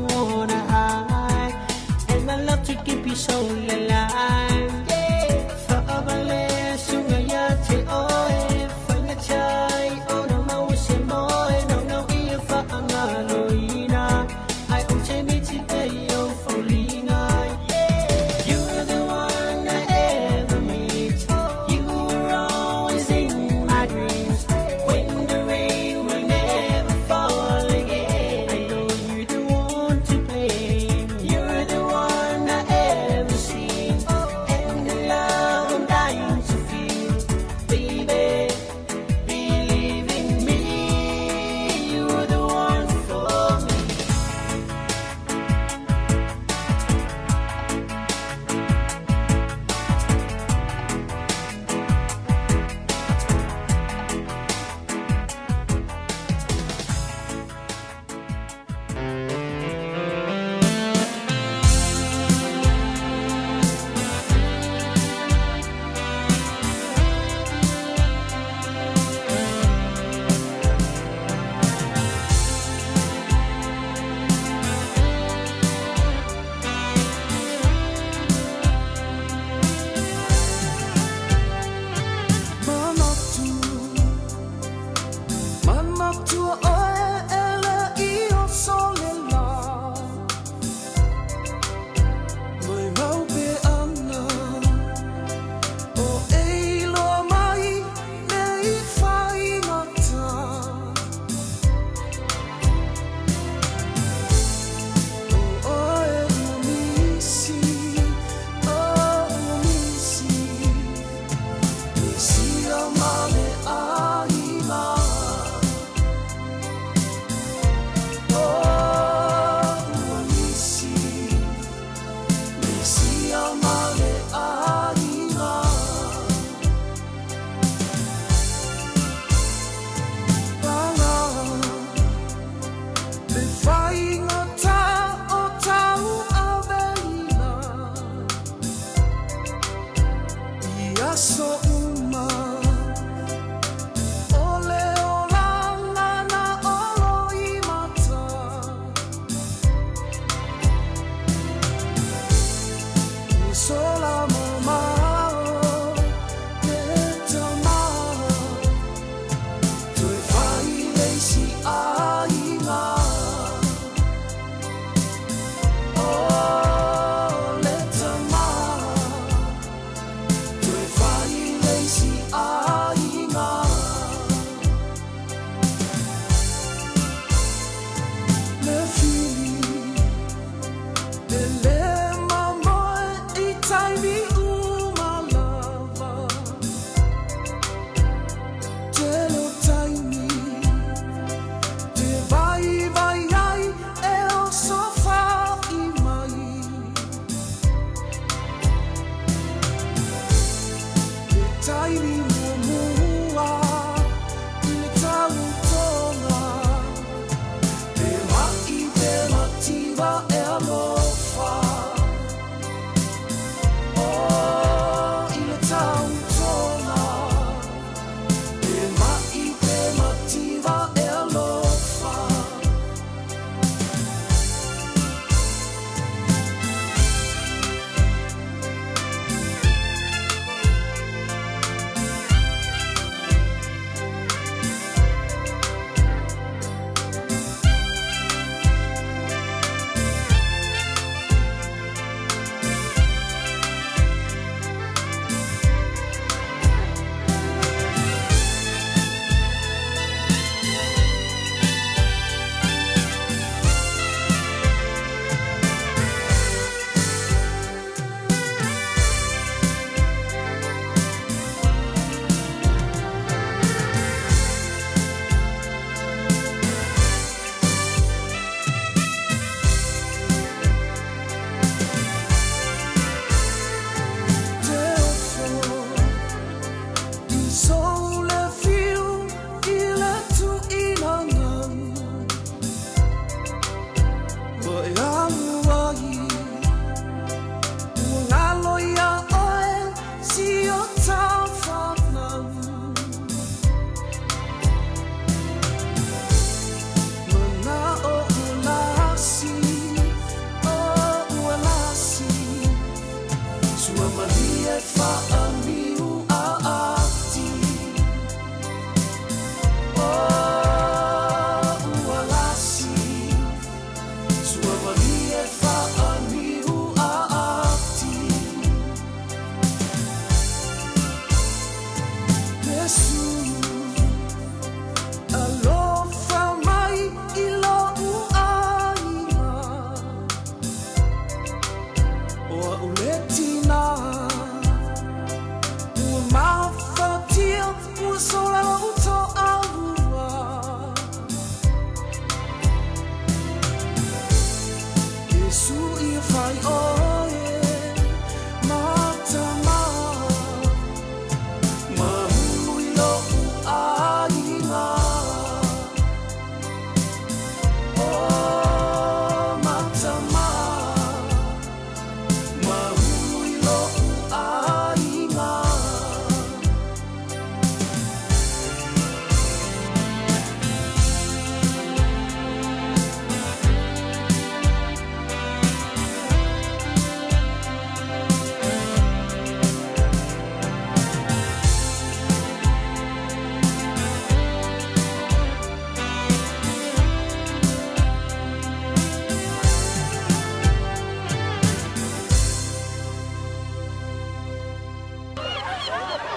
wanna hide. And my love to keep you so alive. Yeah. Fa'avale sunga ya te oe. Whainga chai o na mau se moe. No no ia whaangaloina. Ai o te miti te o faulinga. Yeah. You're the one I ever meet. You were always in my dreams. When the rain will never fall again. I know you're the one to blame. You're the one I ever seen. And the love I'm dying to feel. Baby, believe in me. You're the one for me. Manatu, manatu oe ele i o sole la. Mai mau pe ana, o e loa mai me i whaingata. O oe ua misi, o ua misi. Sia male aina. Oh, ua misi. Sia male aina. Pala, le whaingata o tau avelina. I aso uma o le olanga na olo i mata. Sola mo mao le tama toe fai le isi aiga. O le tama toe fai le isi aiga. Le fili e le mamoe i taimi uma lava. Tele o taimi te vai vai ai e o sofa i mai. Le taimi muamua i le tautoga. Te mai te mativa e alofa. Oh, i le tautoga. Te mai te mativa e alofa.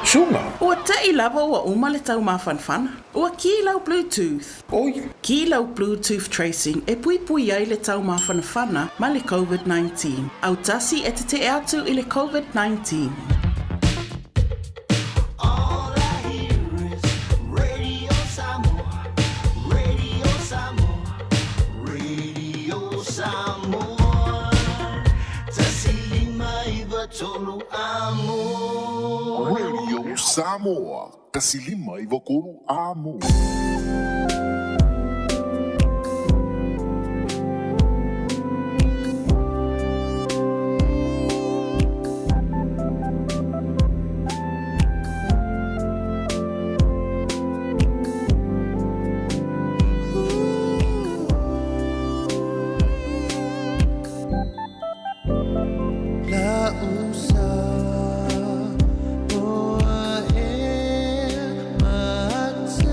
Suga. Ua te'i lava ua uma le taumafanafana. Ua kī lau Bluetooth. Oi. Kī lau Bluetooth tracing e puipui ai le taumafanafana ma le COVID-19. Autasi e tete'e atu i le COVID-19. Radio Samoa, Radio Samoa, Radio Samoa. 159 amo. Radio Samoa, 159 amo. La usa moa e matalasi.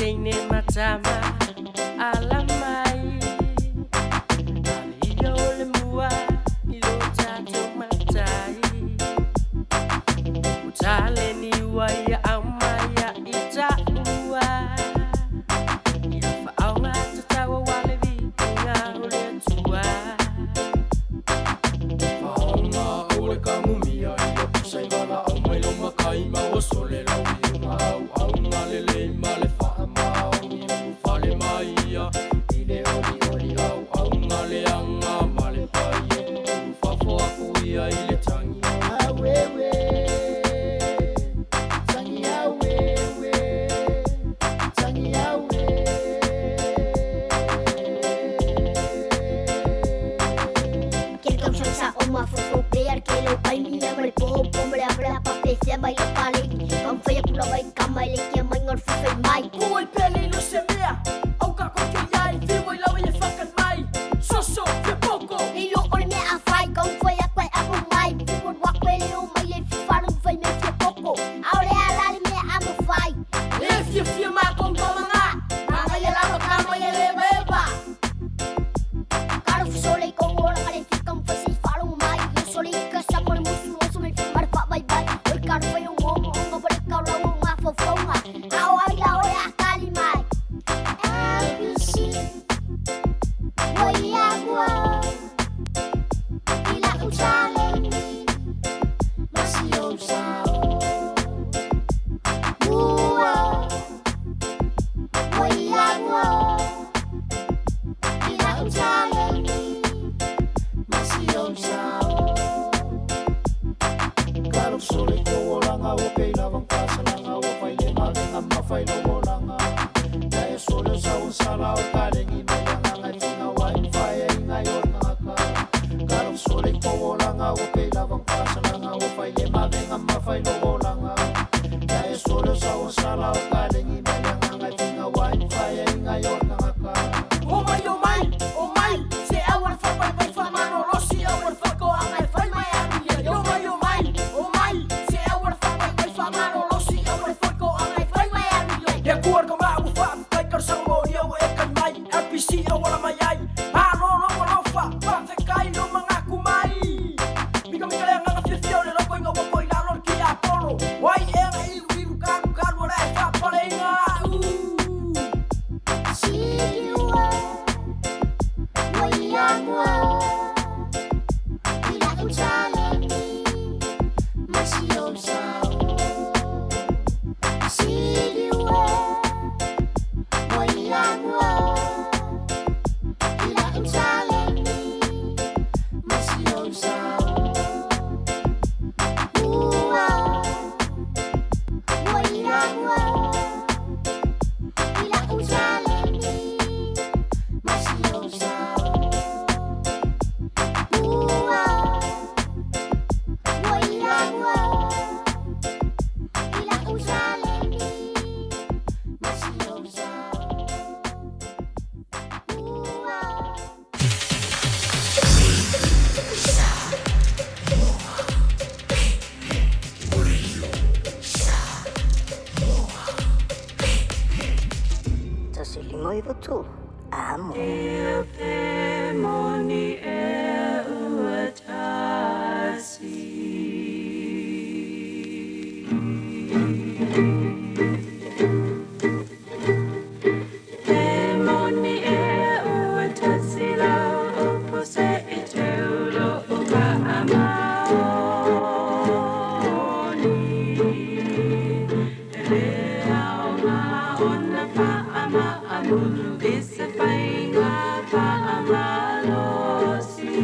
teine matama ala mai. Ale ia o le mua i lo tatou matai. O tale ni ua ia au mai ia i taua. Ia whaonga te taua wale vitinga o le atua. Whaonga o le kamumia ia pusai vala au mai lo makai ma o sole lau iunga au au ngā le le ma le wha ma o ni u whale mai ia i le oli oli au au ngā le anga ma le pai e u whafo aku ia i le tangi Awewe, tangi awewe, tangi awe. Quiero que sa o ma fo fo pe ar ke lo pai mi ya mare po po mare abra pa pe se mai lo pale kam fa ya kula mai kam mai le ke mai ngor fa fa mai. Ua i pele i lo se mea, au ka koke iai, fiwa i lau i e whakan mai. Soso, fia poko. Hei lo ole mea a fai, kau fai a koe a mo mai. Fiwa wa koe le o mai le fifaru fai me fia poko. Aole a lale mea a mo fai. E fia fia ma kong pa manga, manga ia lava ka mai e le beba. Karo fusole i kongo ora kare fi kam fa si faru mai. Yo sole i ka sa mo le musu o so me fi mara fa bai bai. Oi karo fai o ngomo o nga pare kau lau o ngā faufaunga. Ao ai la ore a kali mai. LPC, oi agua. I la usale ni, masi o sao. Ua, oi agua. I la usale ni, masi o sao. Karo sole ko olanga o peila vang pasalanga o fai le mavenga ma fai lo olanga. Ya e sole sa o sala o kalengi me yanga ngai finga wa i fai e inga i o ngaka. Karo sole ko olanga o peila vang pasalanga o fai le mavenga ma fai lo olanga. Ya e sole sa o sala o kalengi me yanga ngai finga wa i fai e inga i o ngaka. O mai, o mai, o mai, se au ar whapai pai whamano rosi au ar whako anga e whai mai aru ia. O mai, o mai, o mai, se au ar whapai pai whamano rosi au ar whako anga e whai mai aru ia. Ia kuar ka maa uwha, kai kar sang mo ia o e kan mai, RPC au ala mai ai. Ma lo lo o lo wha, wha whe kai lo manga ku mai. Mika mika lea nganga fia fia o le loko inga wako i lalo ki a polo. Wai e nga iru iru karu karu ara e wha pale inga u. Siliua, oi agua. I la usale ni, masi o sao. Siliua, oi agua. I la usale ni, masi o sao. Ua, oi agua. I la usale ni, masi o sao. Ua, oi agua. I la usale ni, masi o sao. Ua. Tasi lima i vatu. Amo. Pe moni e ua tasi. Pe moni e ua tasi lau o pose i te ulo o ka amaoni. E le au ngā ona pa ama amunu i se whainga pa amalosi.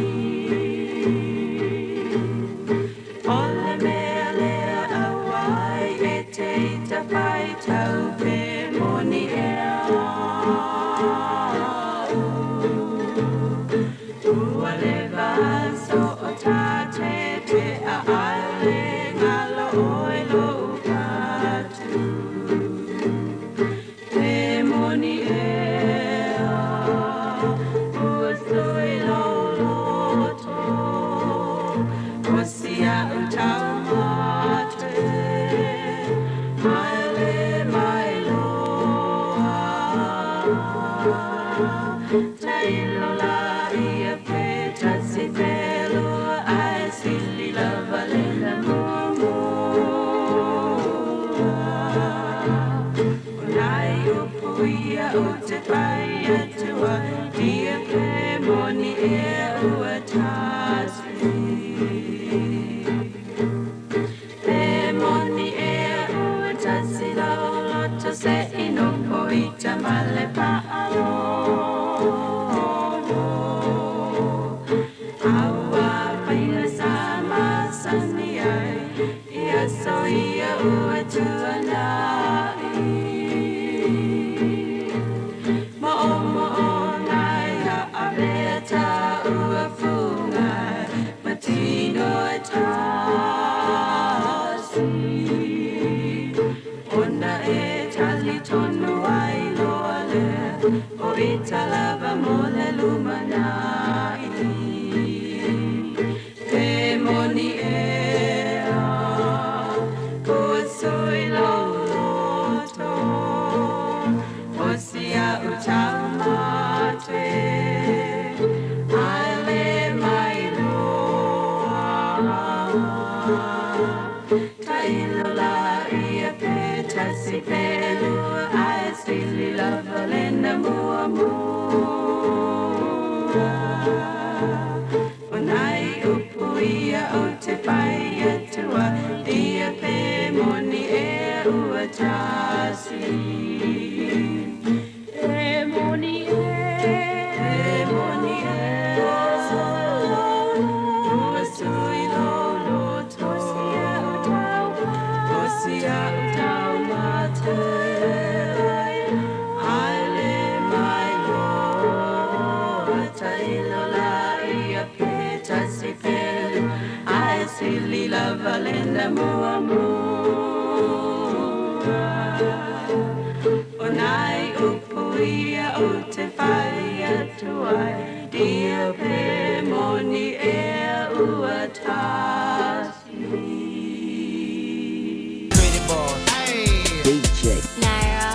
O le mea lea au ai e te ita whai tau pe moni e au. Ua le vaso o tate te a ale ngalo oi lo upatu. Pe moni e Tailo la ia pe tasi pelo ai sili lava lena muamua. O nai upu ia o te pai atua, dia pe moni e ua tasi. Pe moni e ua tasi lau loto se inoko i tamale paalo. Aua paia sa masani ai, ia so ia ua tuanai. Mo'omo'o ngai ha avea ta ua fungai, ma tino e tasi. Ona e tali tonu ai loa lea, o i talava mo le lumanai. Te moni ea, kua sui lau loto, o sia u taumate, ai le mai loa. Tailo la ia pe tasi pelua, ai sili lava lena muamua. O nai upu ia o te pai atua, ia pe moni e ua tasi. Pe moni e, pe moni e, ua sui lo loto sia u tau, o sia u tau mate. Ai le mai loa, tailo la ia pe tasi pelu, ai sili lava lena muamua. O nai upu ia o te whai atu ai, dia pe moni e ua tasi. Pretty boy. DJ. Naira.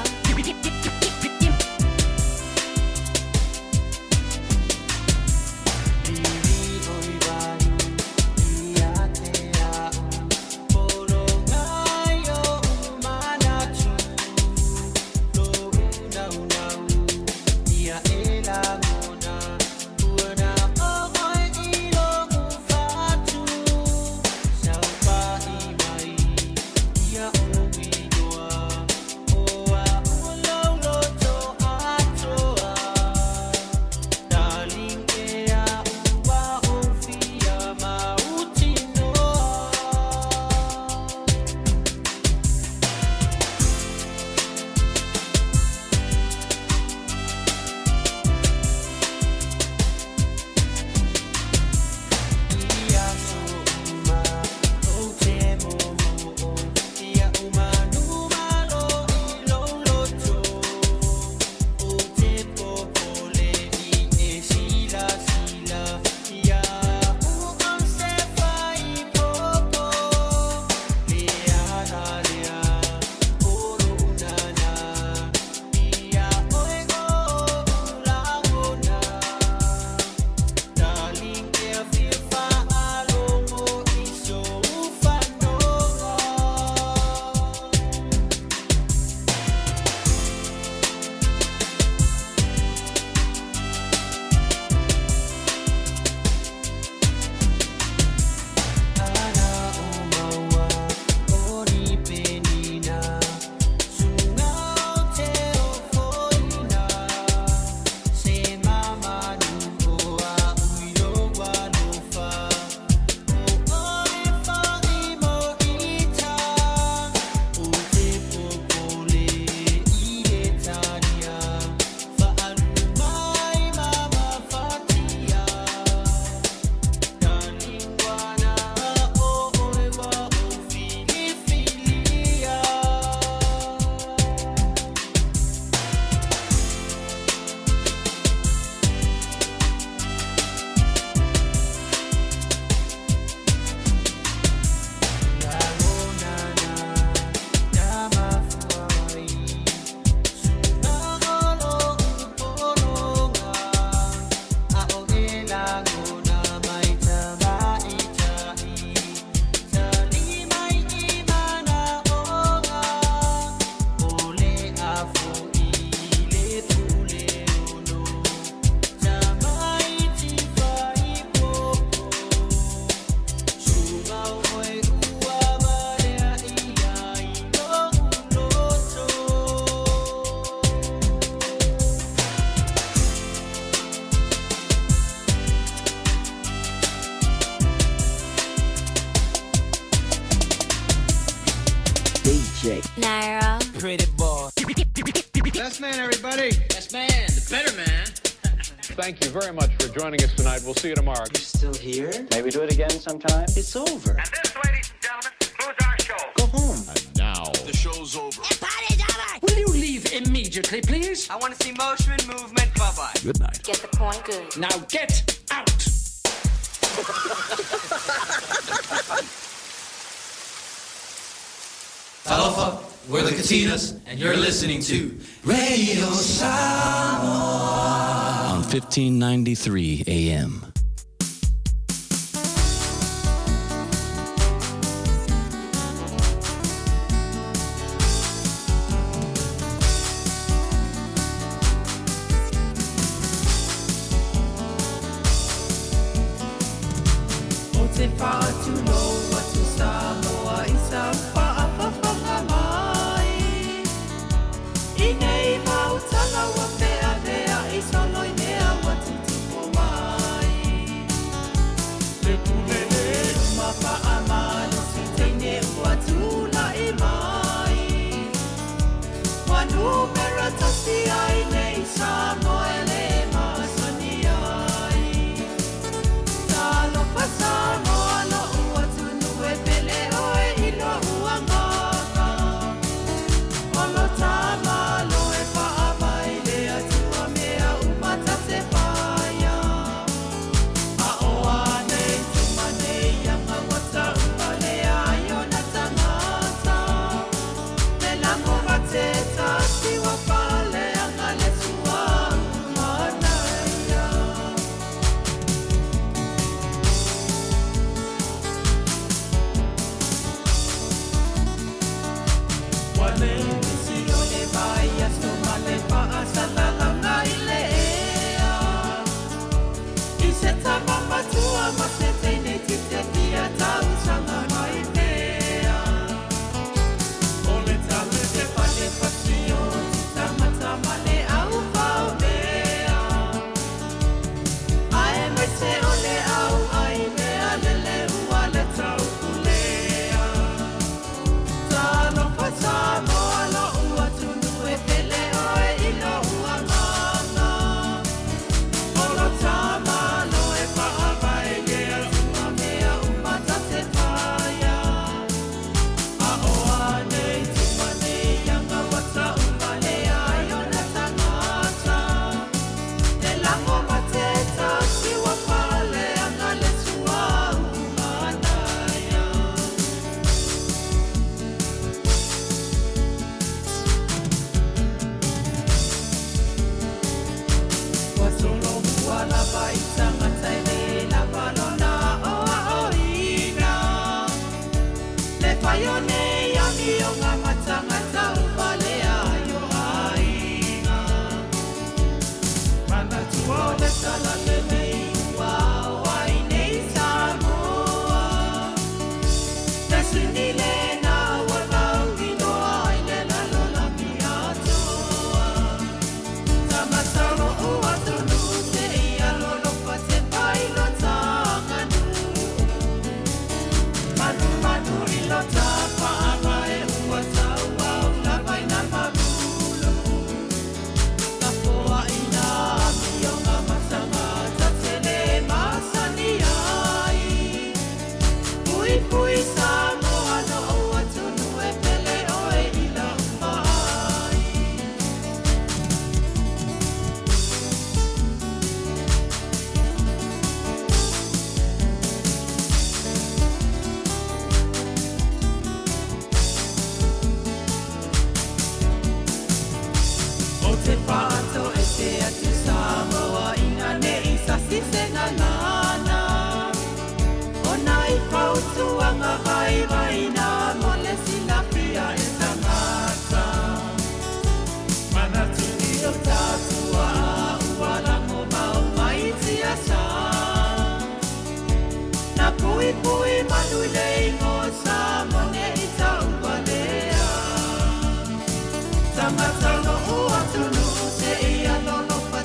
Naira. Pretty boy. Best man, everybody. Best man, the better man. Thank you very much for joining us tonight. We'll see you tomorrow. You're still here? Maybe do it again sometime. It's over. And this, ladies and gentlemen, concludes our show. Go home. And now, the show's over. The party's over! Will you leave immediately, please? I want to see motion, movement, bye-bye. Good night. Get the point good. Now get out! Talofa, we're the Katinas, and you're listening to Radio Samoa on 1593 AM. O te whaatulo atu Samoa i sa whaapapaga mai. I nei mautanga ua pea mea i solo i mea ua tutupo mai. Le pulele uma whaamalo si teine ua tūla'i mai. Wanumera tasi ai nei Samoa e le masani ai. Talofa Samoa lo'u atunu e pele oe i lo'u agaga. O lo tamalo e faavae le Atua mea uma ta te paia. A o anei tuma nei anga ua ta'ua le ai ona tagata. Le lago vate tasi ua pale anga le suaʻu manaia. Talofa Samoa lo'u atunu e pele oe i lo'u agaga. O lo tamalo e faavae le Atua mea uma ta te paia. A o anei tuma nei anga ua ta'ua le ai ona tagata. Le lago mate tasi ua pale anga le suaʻu manaia. Ua solomua lava i tagata e lē lava lona aoaoina. Le fai o nei amioga ma tagata uma le ai o aiga. Manatua o le tala lenei ua ao ai nei Samoa. Tasuni lena ua lauiloa ai le lalolagi atoa. Tamatalo o atunu te ia lolofa te pai lo taganuu. Manu manu i lo tapaʻaga e ua tauau lava i na mamulu. Tafoaʻina amioga ma tagata tele masani ai. Puipui Samoa lo'u atunu e pele oe i lau maai. O te whaato e te atu Samoa ina nei sasi se gagana. O nai fautuaga vaivaina mo le silafia e tagata. Manatu i o tatua ua lago mau mai tiasa. Na puipui manu i le igoa Samoa nei ta'ua lea. Tagata lo'u atunuu seia lolofa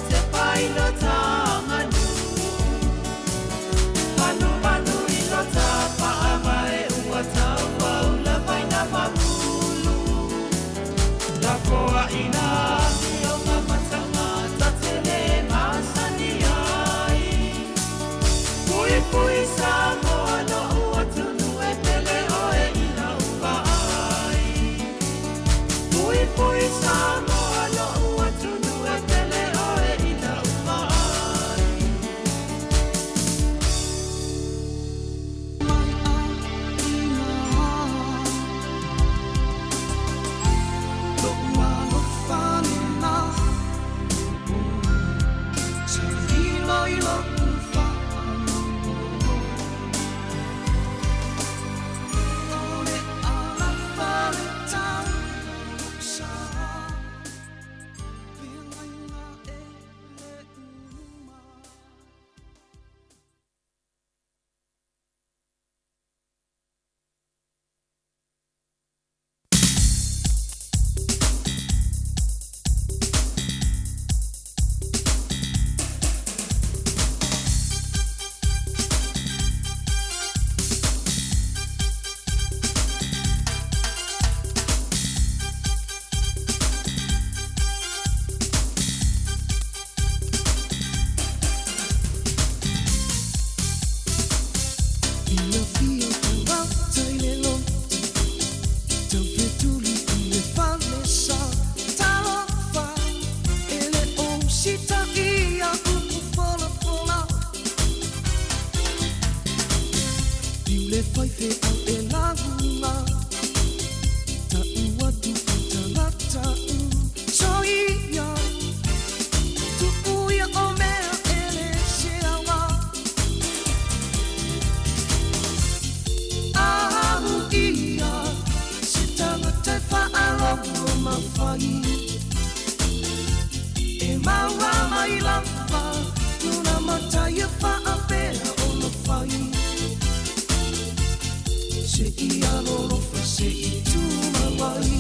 Se i alolofa se i tumau ai.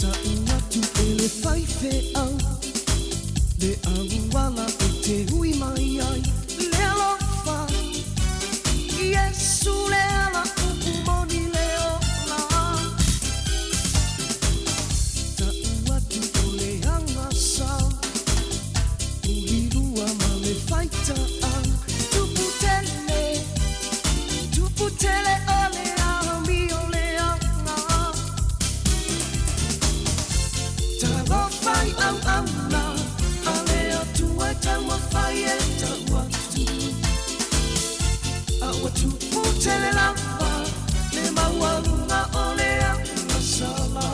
Ta'u atu e le faifeau le auala e te hui mai ai le alofa. Iesu le ala upu moni le ola. Ta'u atu o le agasa ulilua ma le faita'a. Tupu tele, tupu tele o le amio le aga. Talofa i auauna a le Atua e taumafai e tau atu. A ua tupu tele lava le maualuga o le agasala.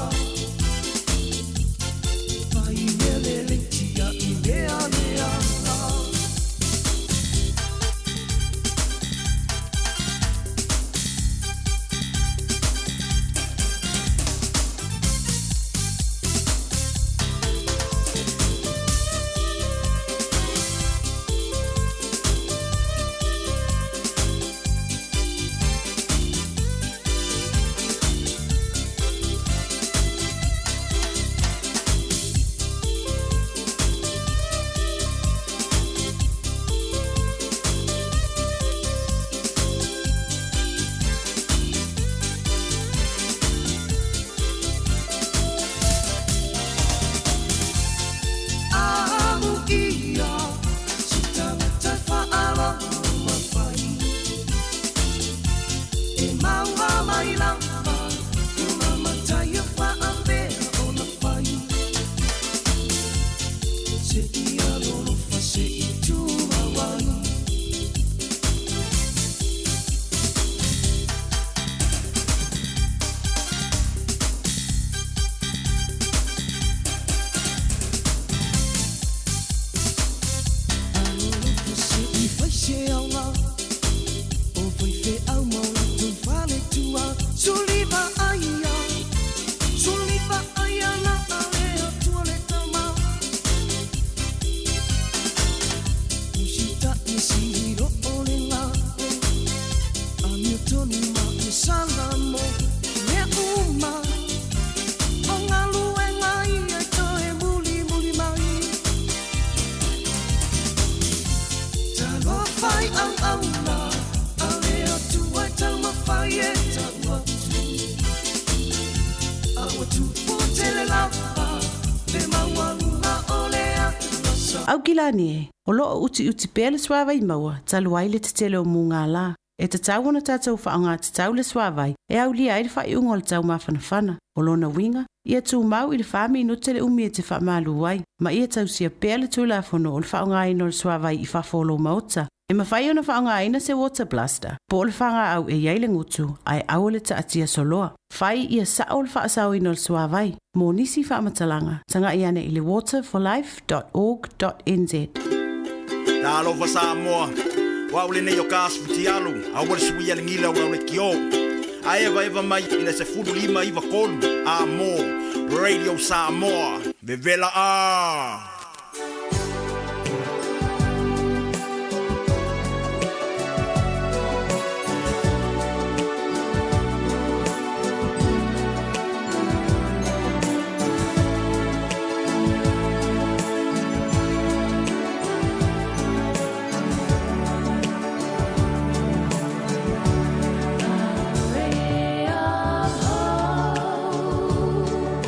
Fai mea lelei tia'i mea leaga. Amuia se tagata e faalogo mafai e maua mai lava lona matai e faapea ona fai. Se i alolofa se i tumau ai. Alolofa se i fai se aoga o faifeau ma o latou faletua. Suliva aia, suliva aia na a le Atua le Tama. Usita'i sihiro o le gao amiotonu ma ia salamo. Mea uma o galuega ia e toe mulimuli mai. Talofa i auauna a le Atua e taumafai e tau atu. A ua tupu tele lava le maualuga o le agasa. Aukilani e, o loo utiuti pea le suavai maua talu ai le tetele o mugala. E tatau ona tatou faaaoga tatau le suavai e aulia ai le faaiuga o le taumafanafana. O lona uiga, ia tumau i le 4 minute le umi e te faamalu ai, ma ia tausia pea le tulafono o le faaaogaina o le suavai i fafo o lou maota. E mafai ona faaaogaina se water blaster po o le fagaau e i ai le gutu, ae aua le taatia soloa. Fai ia sao le faasaoina o le suavai. Mo nisi faamatalaga, tagai ane i le waterforlife.org.nz. Talofa Samoa, o au lenei o ka asu fitialu, aua le suia le gila o lau leitio. A evaeva mai i le 15 93 a mo Radio Samoa, vevela a! Ray of hope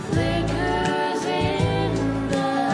flickers in the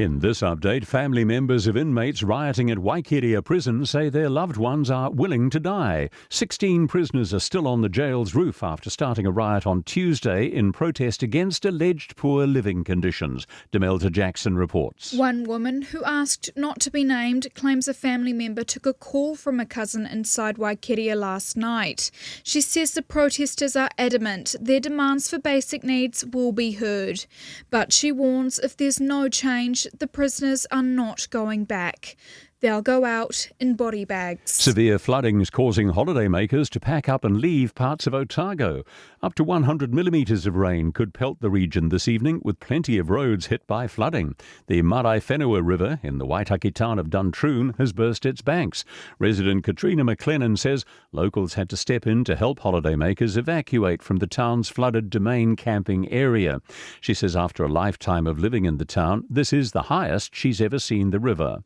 In this update, family members of inmates rioting at Waikeria prison say their loved ones are willing to die. 16 prisoners are still on the jail's roof after starting a riot on Tuesday in protest against alleged poor living conditions. Demelza Jackson reports. One woman who asked not to be named claims a family member took a call from a cousin inside Waikeria last night. She says the protesters are adamant their demands for basic needs will be heard. But she warns if there's no change, the prisoners are not going back. They'll go out in body bags. Severe flooding is causing holidaymakers to pack up and leave parts of Otago. Up to 100 millimetres of rain could pelt the region this evening, with plenty of roads hit by flooding. The Maraewhenua River in the Waitaki town of Duntroon has burst its banks. Resident Katrina McLennan says locals had to step in to help holidaymakers evacuate from the town's flooded domain camping area. She says after a lifetime of living in the town, this is the highest she's ever seen the river.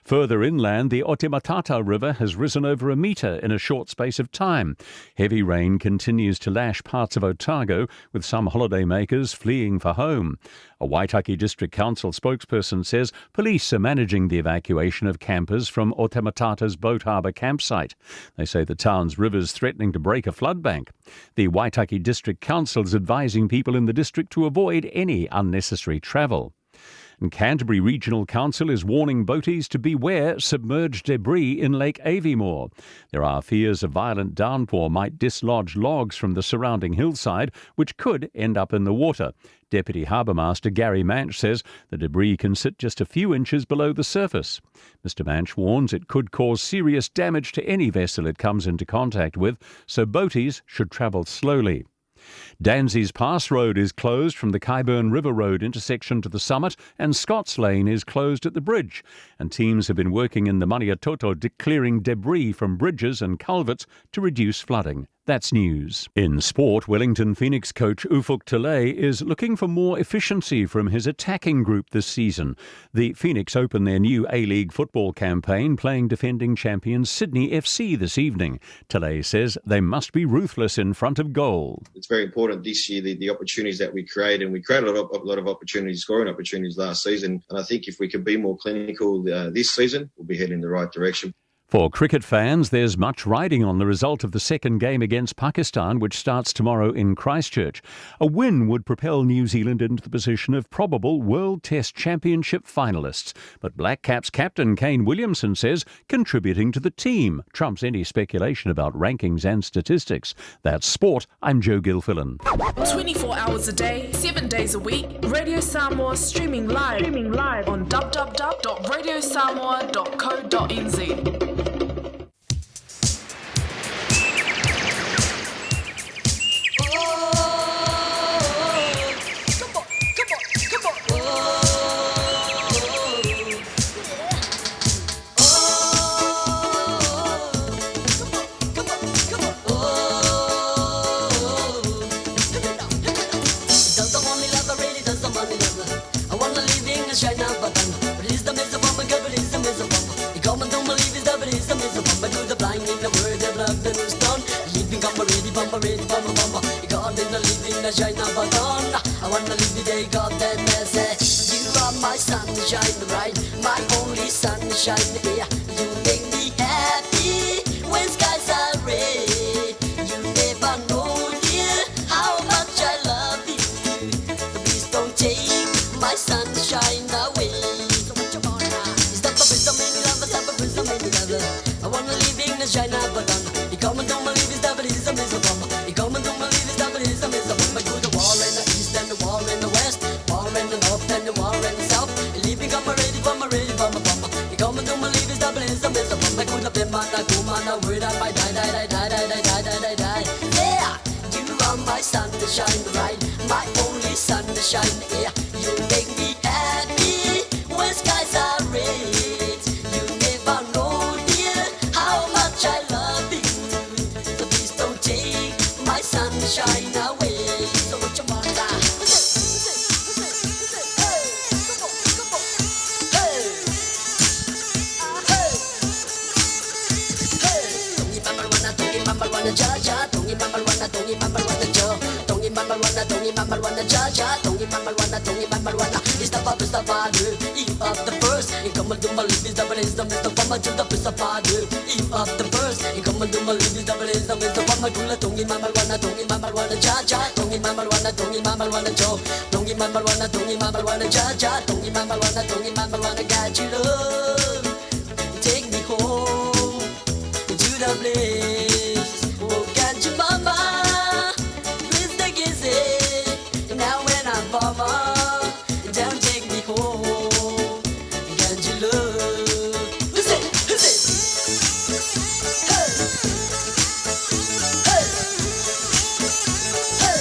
Further inland, the Otematata River has risen over a metre in a short space of time. Heavy rain continues to lash parts of Otago, with some holidaymakers fleeing for home. A Waitaki District Council spokesperson says police are managing the evacuation of campers from Otematata's Boat Harbour campsite. They say the town's river's threatening to break a flood bank. The Waitaki District Council is advising people in the district to avoid any unnecessary travel. And Canterbury Regional Council is warning boaties to beware submerged debris in Lake Aviemore. There are fears a violent downpour might dislodge logs from the surrounding hillside, which could end up in the water. Deputy Harbourmaster Gary Manch says the debris can sit just a few inches below the surface. Mr. Manch warns it could cause serious damage to any vessel it comes into contact with, so boaties should travel slowly. Danseys Pass Road is closed from the Kyeburn River Road intersection to the summit, and Scotts Lane is closed at the bridge. And teams have been working in the Maniatoto clearing debris from bridges and culverts to reduce flooding. That's news. In sport, Wellington Phoenix coach Ufuk Talay is looking for more efficiency from his attacking group this season. The Phoenix open their new A-League football campaign playing defending champions Sydney FC this evening. Talay says they must be ruthless in front of goal. It's very important this year, the opportunities that we create, and we created a lot of opportunities, scoring opportunities last season. And I think if we can be more clinical this season, we'll be heading in the right direction. For cricket fans, there's much riding on the result of the second game against Pakistan, which starts tomorrow in Christchurch. A win would propel New Zealand into the position of probable World Test Championship finalists. But Black Caps captain Kane Williamson says contributing to the team trumps any speculation about rankings and statistics. That's sport. I'm Joe Gilfillan. 24 hours a day, 7 days a week, Radio Samoa streaming live on www.radiosamoa.co.nz. I wanna live the day God that mercy. You are my sunshine, right? My only sunshine, yeah. You make me happy when skies are red. You never know, dear, how much I love you. So please don't take my sunshine away. Stop a bit, stop a bit, love. I wanna live in the shine of a gun. You come and don't believe it's the is a You come and don't believe it's the is a The war in the east and the war in the west, war in the north and the war in the south. Living up already, bum already, bum bum. You come and don't believe it's the is a I could have been man, I go man, I would I die, die, die, die, die, die, die, die, die. Yeah, you are my sunshine, right? My only sunshine, yeah. You make me happy when skies are red. You never know, dear, how much I love you. So please don't take my sunshine away. So what you want? Take me home to the place. Oh, can't you, mama? Please take it easy. Now when I'm mama, don't take me home. Can't you love? Who's it? Who's it? Hey! Hey! Hey!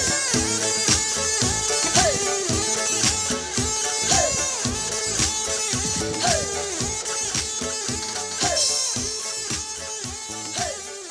Hey! Hey! Hey! Hey!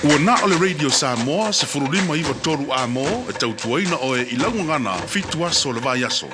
Ua na o le Radio Samoa 1593 A-mo e tautuaina oe i lau gagana fitu aso o le vaiaso.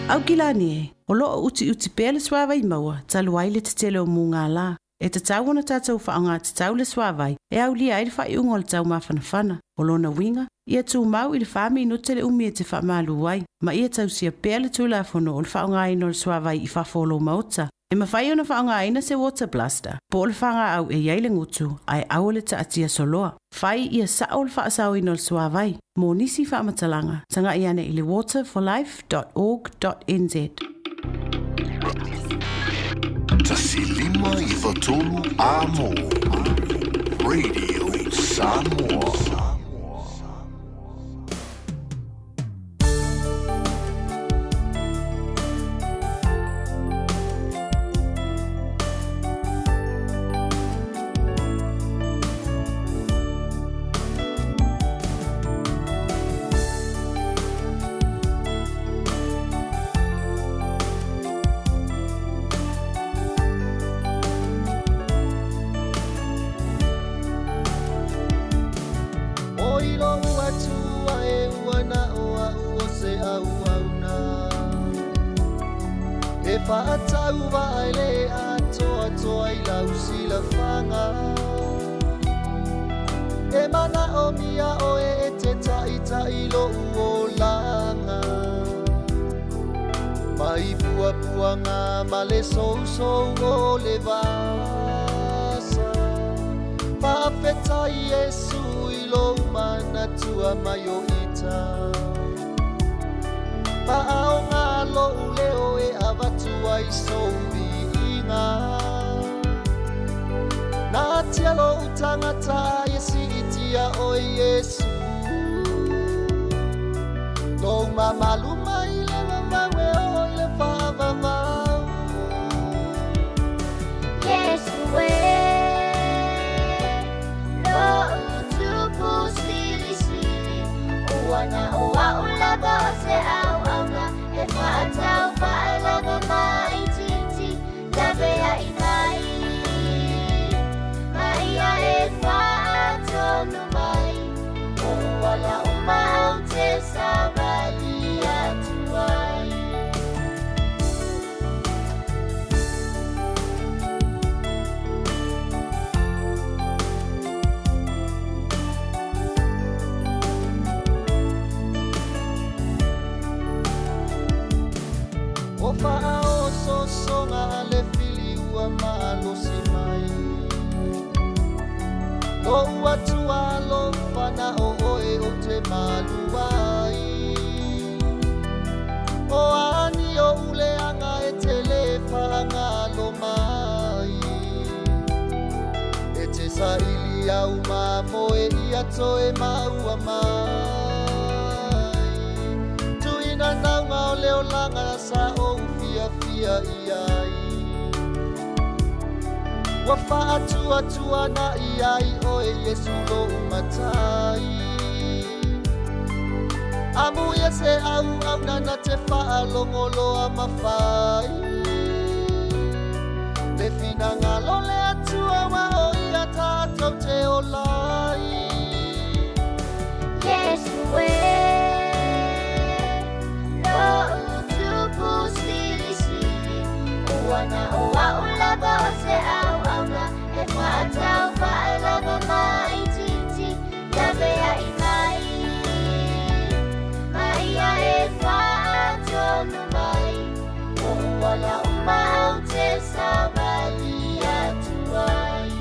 Aukilani e, o loo utiuti pea le suāwai maua talu ai le tetele o mugālā. E tatau ona tatou faaaoga tatau le suāwai e aulia ai le faaiuga o le taumafanafana. O lona uiga, ia tumau i le fa minute le umi e te faamalu ai, ma ia tausia pea le tulafono o le faaaogaina o le suāwai i fafo o lou maota. E mafai ona faaaogaina se water blaster po o le fagaau e i ai le gutu ae aua le taatia soloa. Fai ia sao le faasaoina o le suāwai. Mo nisi faamatalaga, tagai ane i le waterforlife.org.nz. 1593 A Mo, Radio Samoa. Oi lou Atua e ua na o a'u o se auauna E faatauvaa e le atoatoa i lau silafaga E manaomia oe e te ta'ita'i lo'u olaga Mai puapuaga ma le sousou o le vasa Faafetai Iesu i lou manatua mai o ita Faaoga lo'u leo e avatu ai sou viiga Natia lo'u tagata ia siitia oe Iesu Lou mamalu mai le vavau e oo i le faavavau Iesu e Lo'u Tupu Silisili Ua na o a'u lava o se auauna E faatauvaaga maitiiti Laveai mai Ma ia e faatonu mai O ala uma ou te savali atu ai. O faaosoosoga a le fili ua malosi mai Lou Atua alofa na o oe ou te malu ai O a ni ou leaga e te lē faagalo mai E te saili au mamoe ia toe maua mai Tuuina nauga o le olaga sa ou fiafia i ai Ua faatuatuana'i ai oe Iesu lou Matai Amuia se auauna na te faalogoloa ma fai Le finagalo o le Atua aua o ia tatou te ola ai Iesu e Lo'u Tupu Silisili Ua na o a'u lava o se auauna E faatauvaaga maitiiti Laveai mai Ma ia e faatonu mai O ala uma ou te savali atu ai.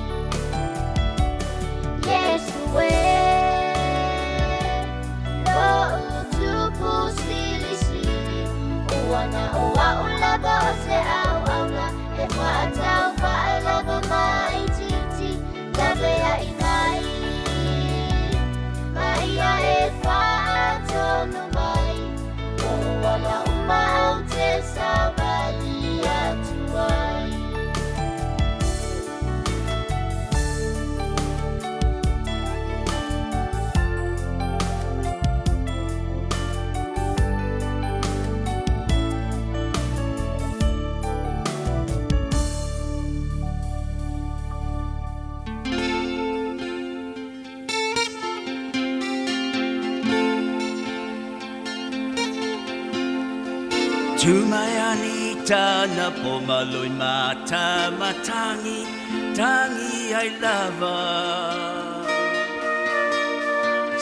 Tu mai Anita na po maloi mata matangi tangi ai lava.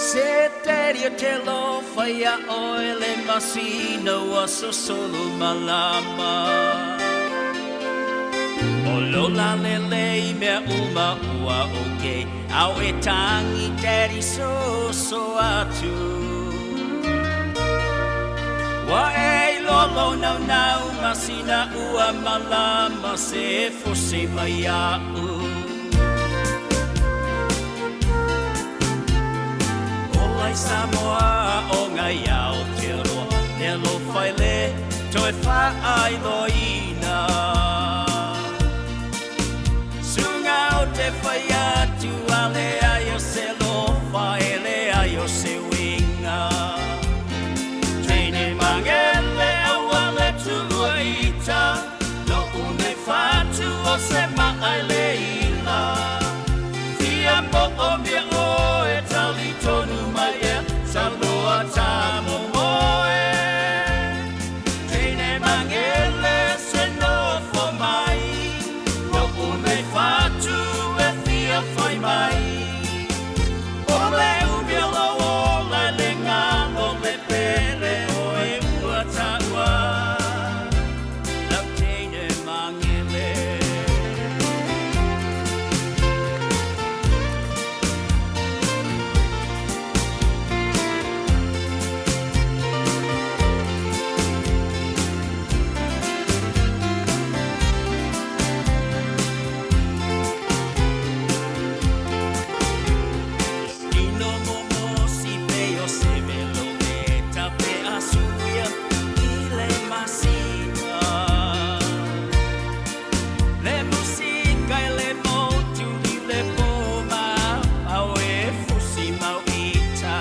Se te te lo whaia oe le masina ua sosolo malama. O lola lele i mea uma ua oke au e tangi daddy so so atu. Wa e lolo nau nau masina ua malama se fose mai au. Ola i Samoa o ngai Aotearoa, ne lo whaile toe whaai loina. Sunga o te whai atu a le ai o se lofa e le ai o se winga. Teine mangele aua le tulua ita, no une whatu o se maai le ila. Fia mo o mea o e tali tonu mai e, saunoa tā mo moe. Teine mangele se nofo mai, no une whatu e fia whai mai. O le umia lo o le le ngalo le pere o e ua taua. Lau teine mangele. Ino momo si pe o se velo e tape a suia i le masina. Le musika e le motu i le poma, au e fusi mau ita.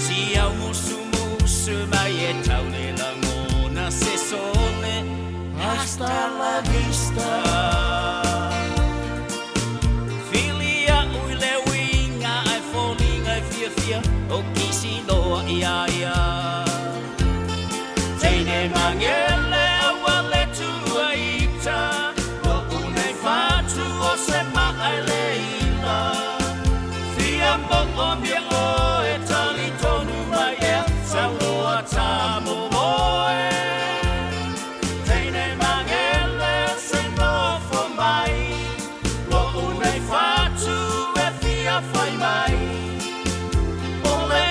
Si au musu musu mai e tau le langona se sole, hasta la vista. Filia ui le winga ai folinga e fia fia o kisi loa ia ia. Teine mangele aua le tua ita, no une whatu o se maai le ila. Fia mo o mea o e tali tonu mai e, saunoa tā mo moe. Teine mangele se nofo mai, no une whatu e fia whai mai. O le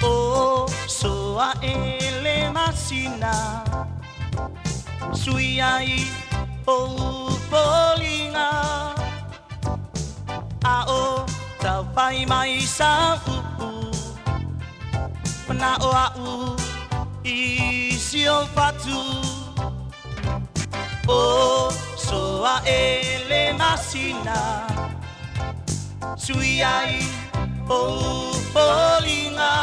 O soa e le masina Sui ai o foliga A o taufai mai sa upu Mana'o a'u i si o fatu O soa e le masina Sui ai o foliga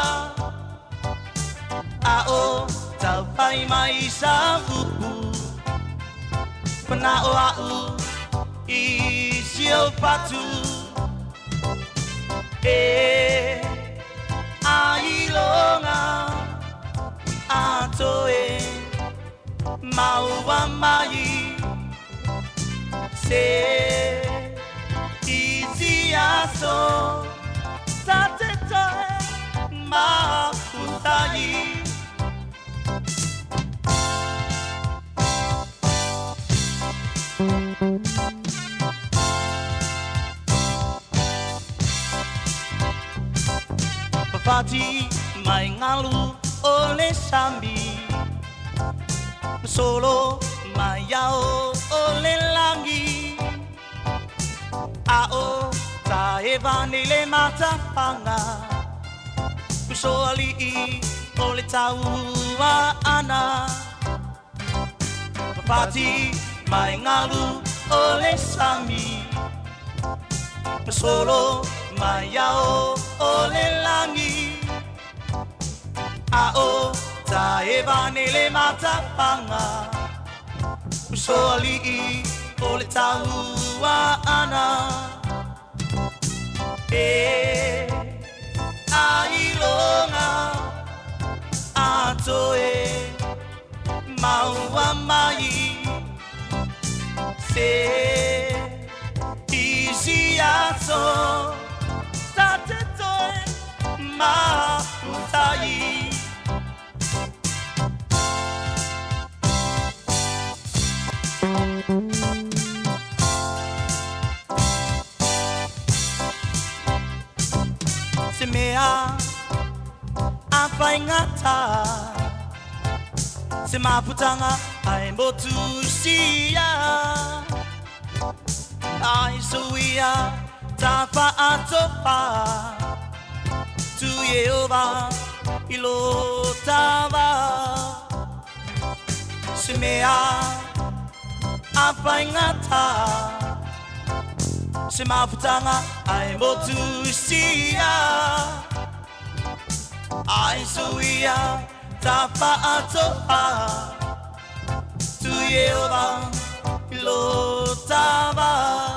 A o taufai mai sa upu Mana'o a'u I si ou fatu E Ailoga A toe Maua mai Se Isi aso Ta te toe Mafutai. Fafati mai galu o le sami, Solo mai ao o le lagi, A o taeva nei le matapaga, Usoalii o le taua ana. Fafati mai galu o le sami, Solo mai ao o le lagi, A o taeva nei le matapaga, Usoalii o le taua ana. E Ailoga a toe Maua mai Se Isi aso Ta te toe Mafutai. Se mea a faigata, Se mafutaga ae motusia, Ai suia ta faatopa Tu Ieova i lo tava. Se mea a faigata, Se mafutaga ae motusia, Ai suia ta faatopa Tu Ieova i lo tava.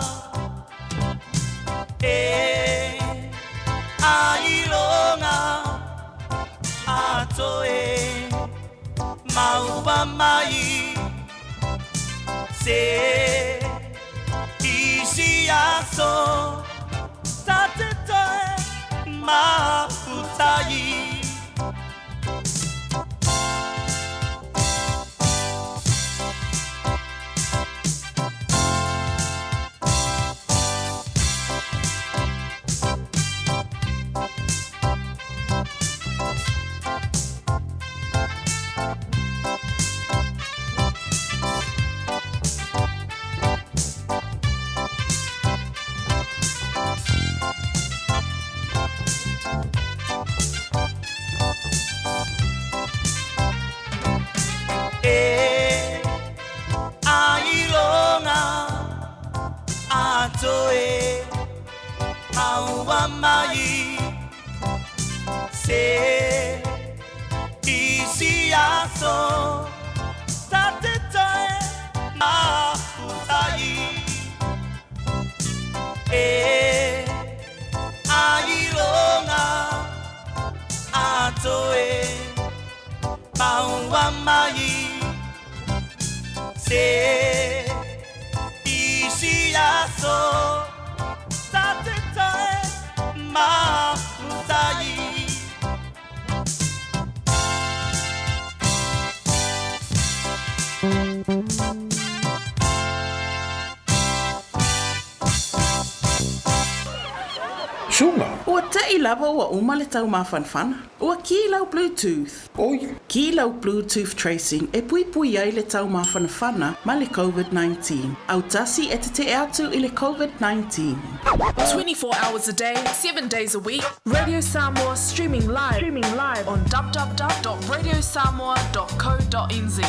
E Ailoga a toe Maua mai Se Isi aso Ta te toe Mafutai. E Ailoga a toe Maua mai Se Isi aso Ta te toe Mafutai. E Ailoga a toe Maua mai Se Isi aso Ta te toe Mafutai. Suga. Ua te'i lava ua uma le taumafanafana. Ua kī lau Bluetooth. Oi. Kī lau Bluetooth tracing e puipui ai le taumafanafana ma le COVID-19. Autasi e tete'e atu i le COVID-19. 24 hours a day, 7 days a week. Radio Samoa streaming live, streaming live on www.radiosamoa.co.nz.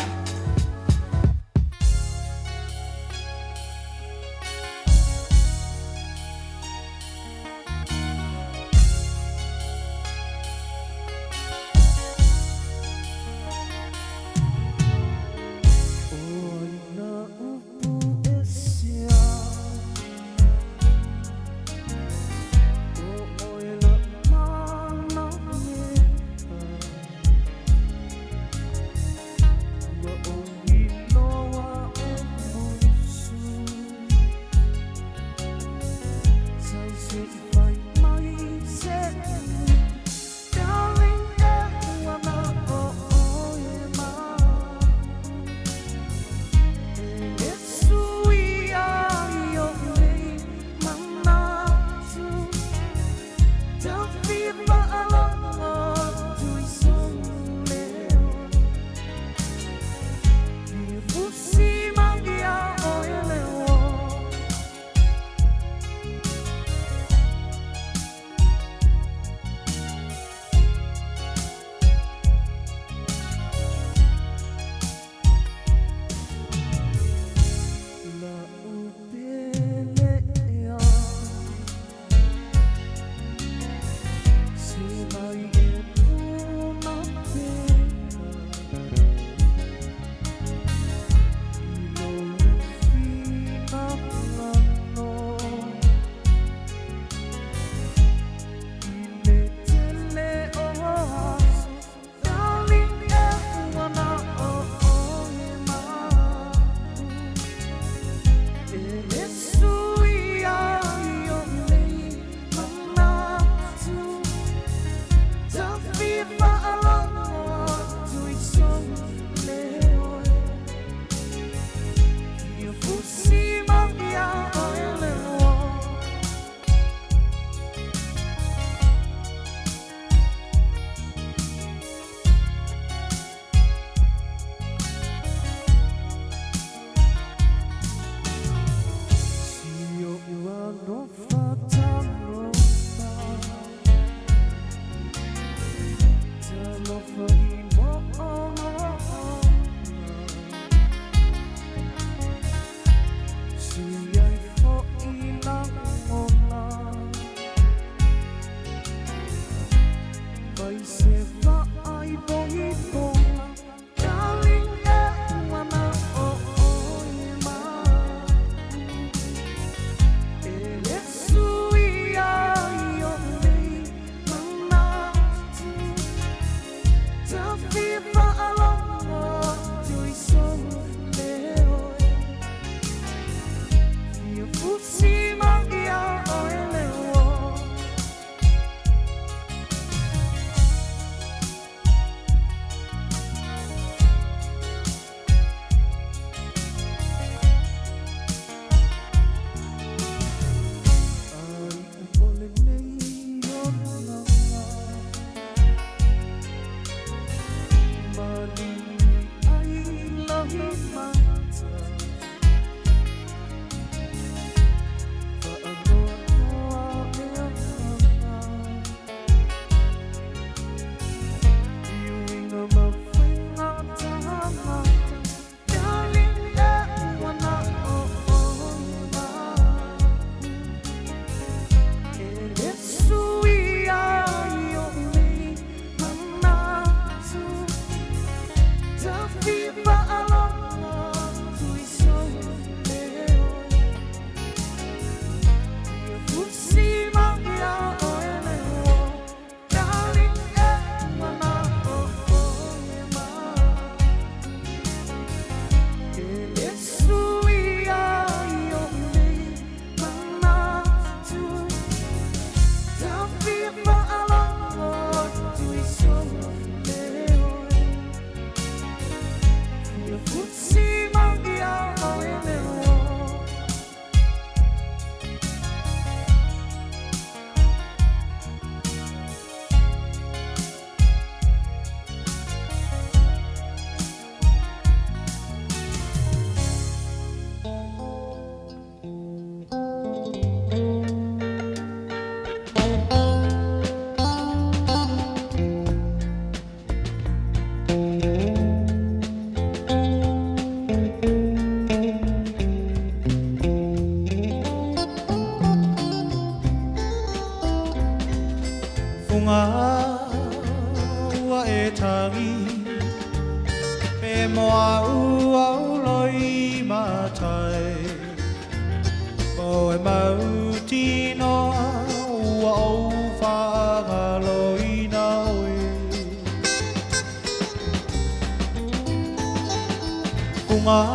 Fuga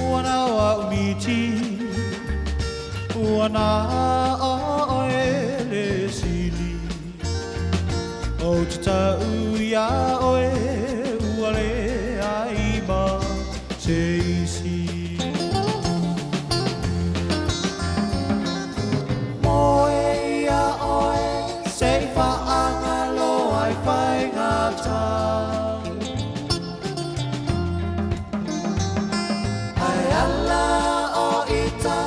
ua na o a'u miti Ua na o oe le sili Ou te ta'u iā oe ua leai ma se isi Moe ia oe se i faagalo ai faigata Ae ala o ita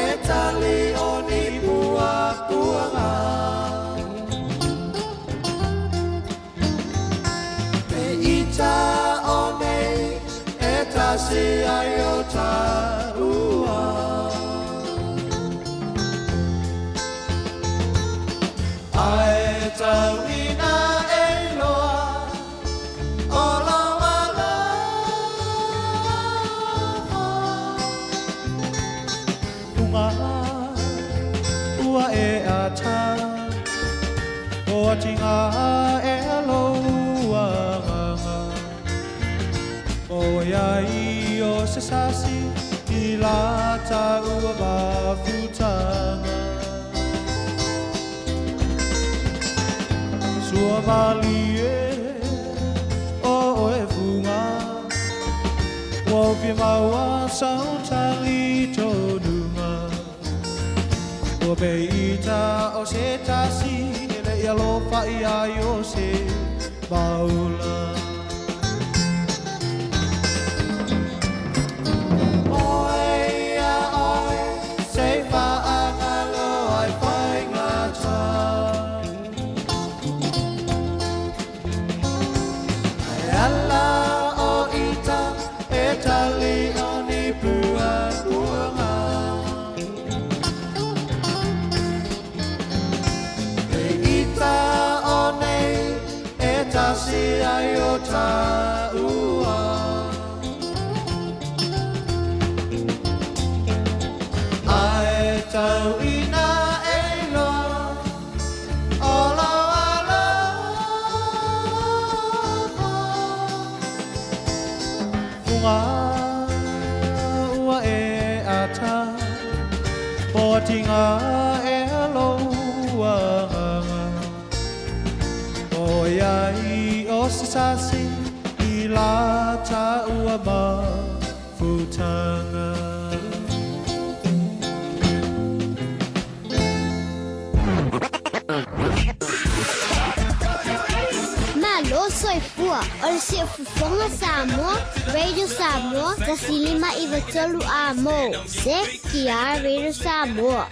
e tali o ni puapuaga Me ita o nei e tasi ai o taua Ae tau ina e iloa o lou alofa Fuga ua e ata O atiga ea lou agaga O iai o se sasi i la taua mafutaga Sua malie o oe Fuga Ua ou fia maua sau talitonuga Ua pei ita o se tasi e le i alofa ia i o se maula Moe ia oe se i faagalo ai faigata Ae ala o ita e tali o ni puapuaga Me ita o nei e tasi ai o taua Ae tau ina e iloa o lou alofa Fuga ua e ata Po atiga ea lou agaga O iai o se sasi i la taua mafutaga. Malo soifua o le Siufofoga Samoa, Radio Samoa, 105 93 A mo. CKR Radio Samoa.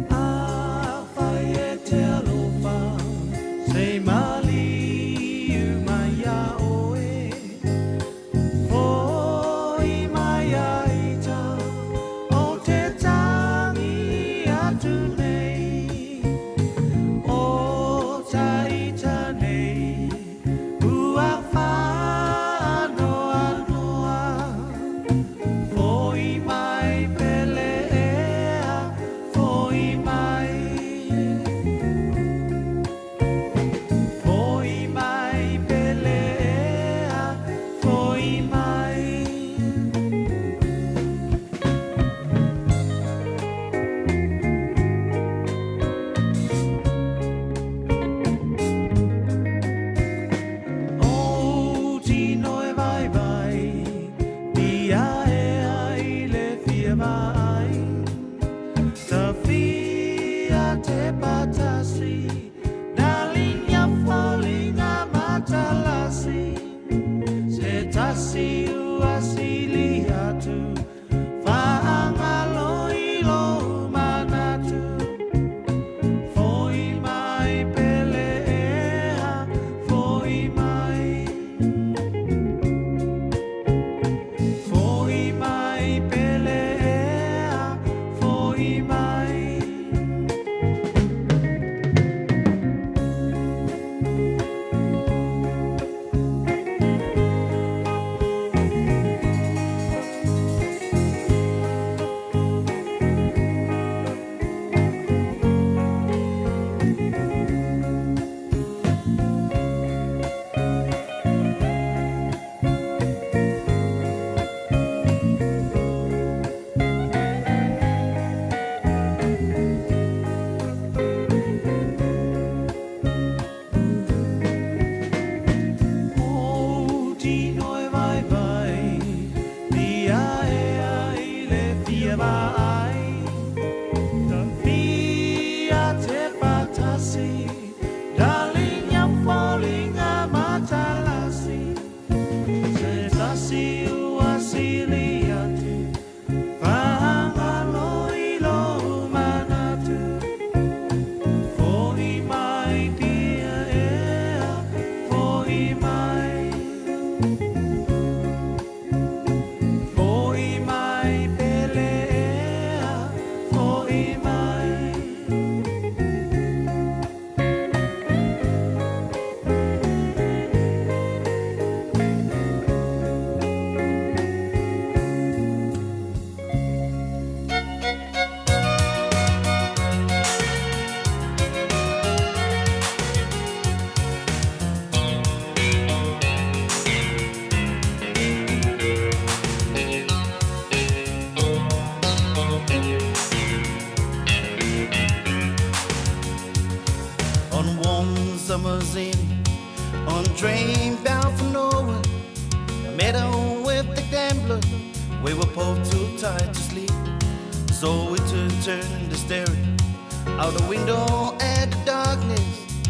Afai e te alofa se i maliu mai iā oe. train bound for nowhere. I met her with the gambler. We were both too tired to sleep. So we turned, turned to staring out the window at the darkness.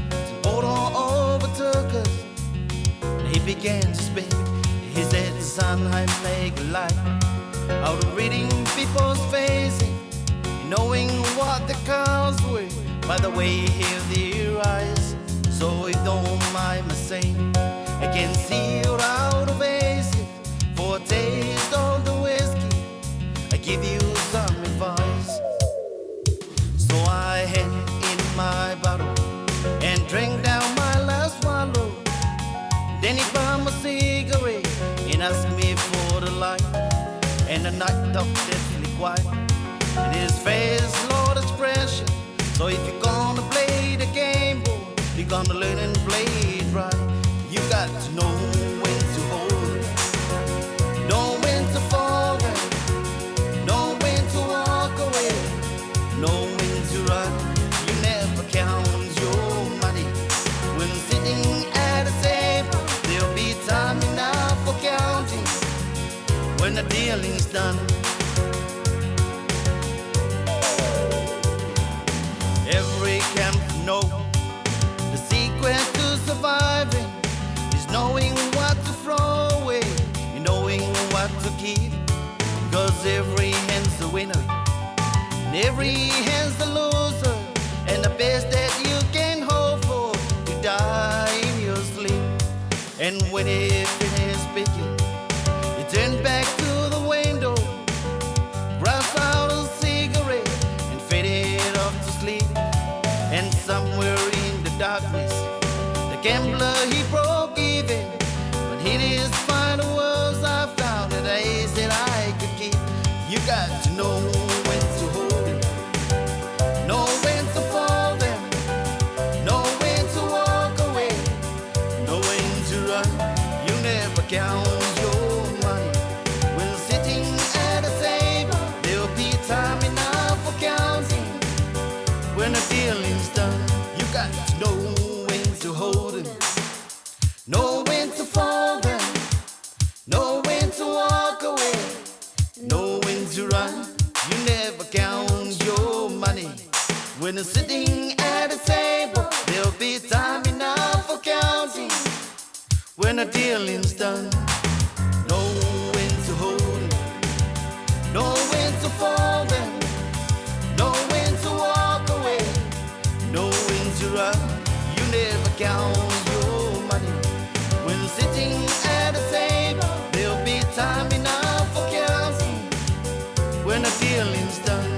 The auto overtook us. And he began to speak. He said, Son, I make a life out of reading people's faces, knowing what the cars were by the way of their eyes. So if don't mind my saying, I can see you out of aces for a taste of the whiskey. I give you some advice. So I hand in my bottle and drink down my last swallow. Then he burned my cigarette and asked me for the light. And the night talked deathly quiet. And his face, Lord, expression. So if you're gonna play the game, boy, you're gonna learn and play it right. You got to know when to hold it, know when to fold it, know when to walk away, know when to run. You never count your money when sitting at a table. There'll be time enough for counting when the dealing's done. Every camp know the secret to surviving is knowing what to throw away and knowing what to keep. Cause every hand's a winner and every hand's a loser. And the best that you can hope for to die in your sleep. And when he finished speaking, he turned back to the window, brushed out a cigarette, and faded off to sleep. And somewhere in the darkness, the gambler he broke even. But in his final words, I found that I said I could keep. You got to know when to hold it, know when to fold it, know when to walk away, know when to run. You never count your money when sitting at a table. There'll be time enough for counting when the dealing's done. You got to know when to hold it, know when to fold it, know when to walk away, know when to run. You never count your money when you're sitting at a table. There'll be time enough for counting when the dealing's done. Know when to hold it, know when to fold it, know when to walk away, know when to run. You never count your money when sitting at a table. There'll be time enough for counting when the dealing's done.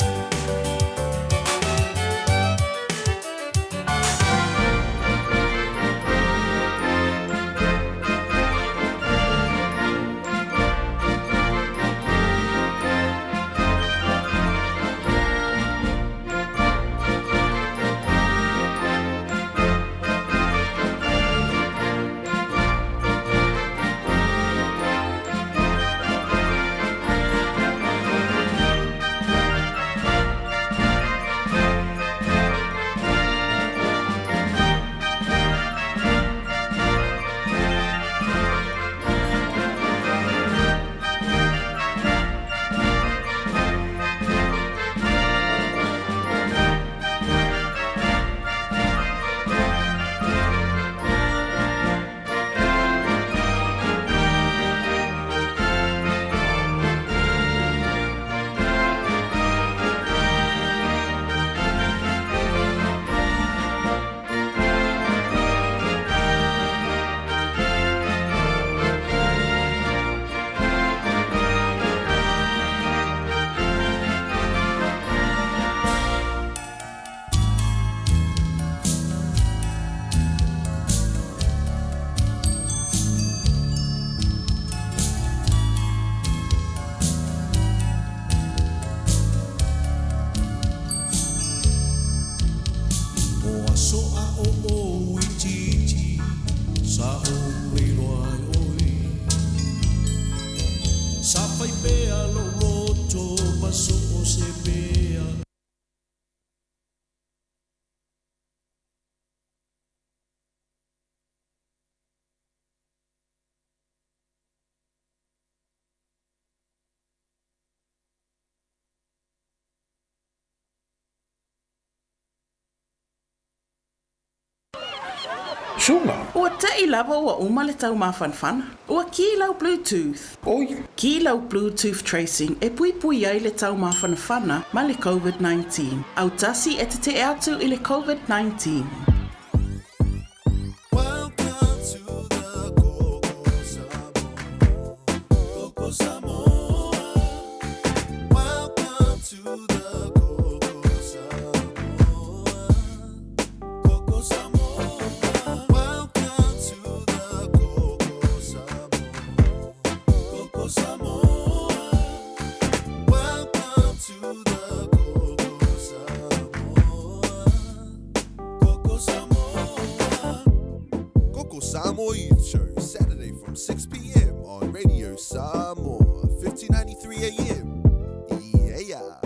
O aso a o o itiiti sa ou leiloa ai oe. Sa fai pea lou loto ma so o se mea. Suga. Ua te'i lava ua uma le taumafanafana. Ua kī lau Bluetooth. Oi. Kī lau Bluetooth tracing e puipui ai le taumafanafana ma le COVID-19. Autasi e tete'e atu i le COVID-19. Koko Samoa Youth Show, Saturday from 6 p.m. on Radio Samoa, 1593 AM. Yeah.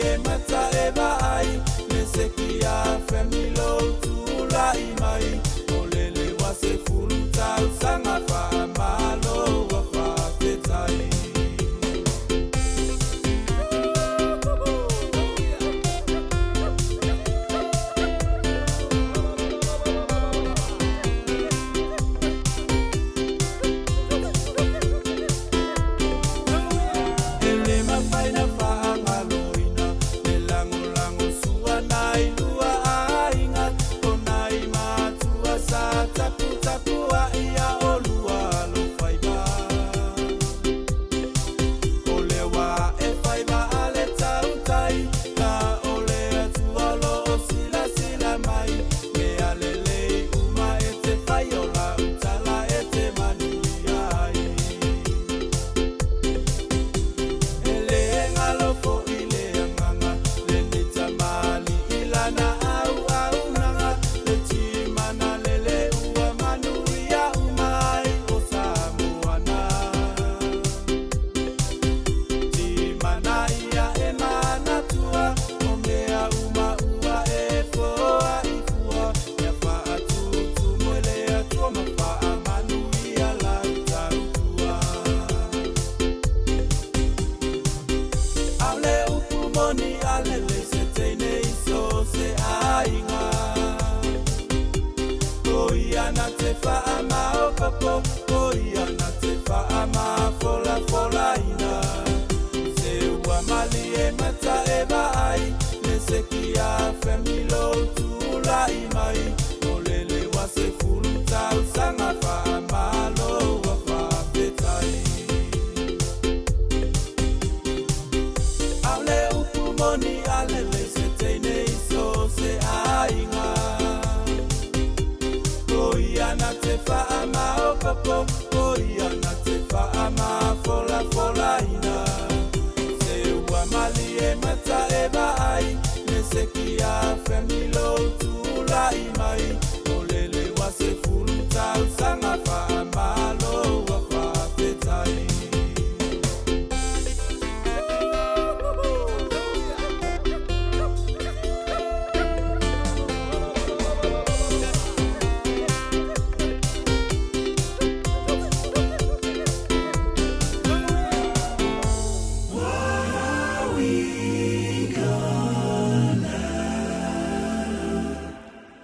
malie mata e vaai le sekia femilo tula'i mai o lele wa sefulu tausaga faamalo ua faafetai. E le mafai na faagaloina le lagolago suana i lua aiga o nai matua sa taputapua'i a olua alofaiva o lea ua e faiva a le tautai a o le Atua o loo silasila mai mea lelei uma e te fai o lau tala e te manuia ai. E le galo fo'i le agaga lenei tamalii lana auaunaga le timana lele ua manuia uma ai o Samoana. Timana ia e manatua o mea uma ua e foa'i fua ia faatutumu e le Atua ma faamanuia lau tautua. A o le upu moni a lelei se teine i so se aiga. O ia na te faamaopopo, o ia na te faamafolafolaina. Se ua malie mata e vaai le sekia femilo tula'i mai o lele ua sefulu tausaga faamalo ua faafetai. A o le upu moni a lelei se teine i so se aiga. O ia na te faamaopopo, o ia na te faamafolafolaina. Se ua malie mata e vaai le sekia femilo tula'i mai o lele ua sefulu tausaga faamalo ua faafetai. What are we gonna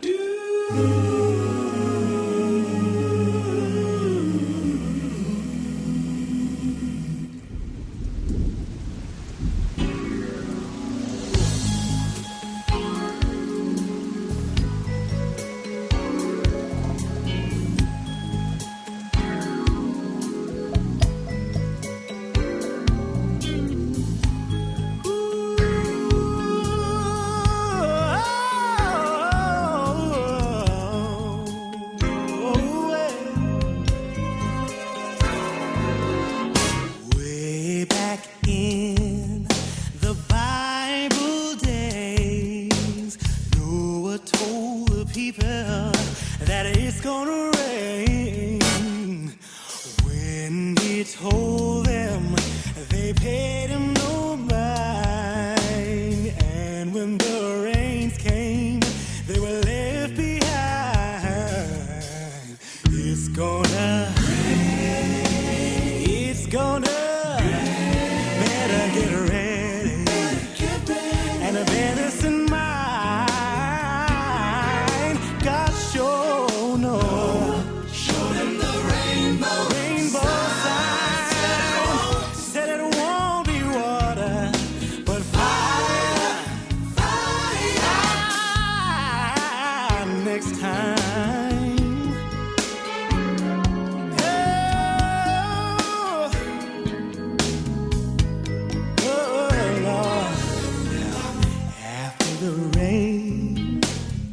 do? Way back in the Bible days, Noah told the people that it's gonna rain. When he told them, they paid him no mind. And when the rains came, they were left behind. It's gonna rain. It's gonna rain. Better get ready. And bear this in mind. God sure know. Show them the rainbow. Rainbow sign. Said it won't be water, but fire. Fire. Next time. Oh, oh, Lord. After the rain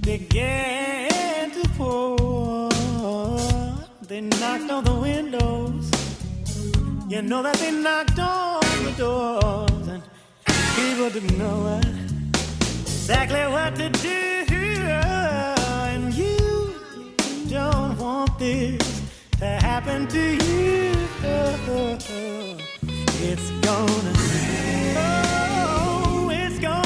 began to pour, they knocked on the windows. You know that they knocked on the doors, and people didn't know what, exactly what to do. And you don't want this to happen to you. It's gonna, oh, it's gonna.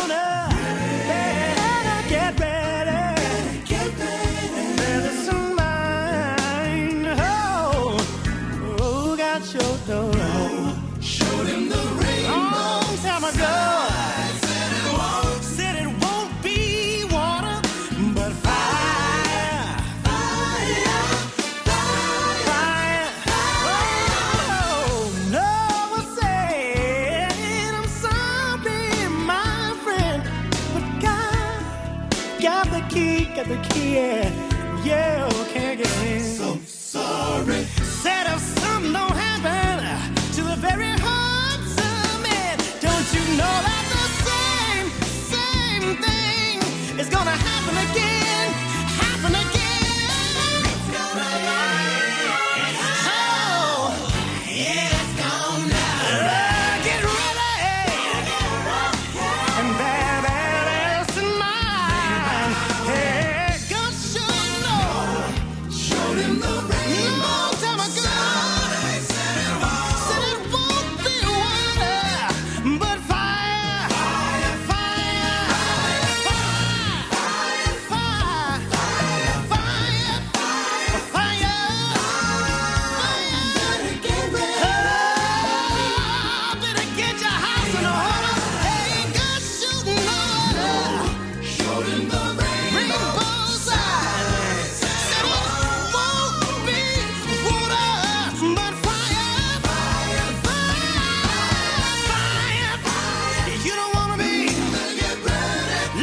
Got the key, got the key, yeah. You can't get in. So sorry. Said if something don't happen to the very hearts of men, don't you know that the same, same thing is gonna happen again, happen again? It's gonna Oh, yeah, it's gonna get ready. And bear that ass in mind. Hey, God sure know. Showed him the rainbow. Long time ago. Said it won't be water, but fire. Fire, fire, fire, fire, fire, fire, fire. Oh, better get your house in order. Hey, God shooting order. Showed him the rainbow sign. Said it won't be water, but fire, fire, fire, fire. You don't wanna be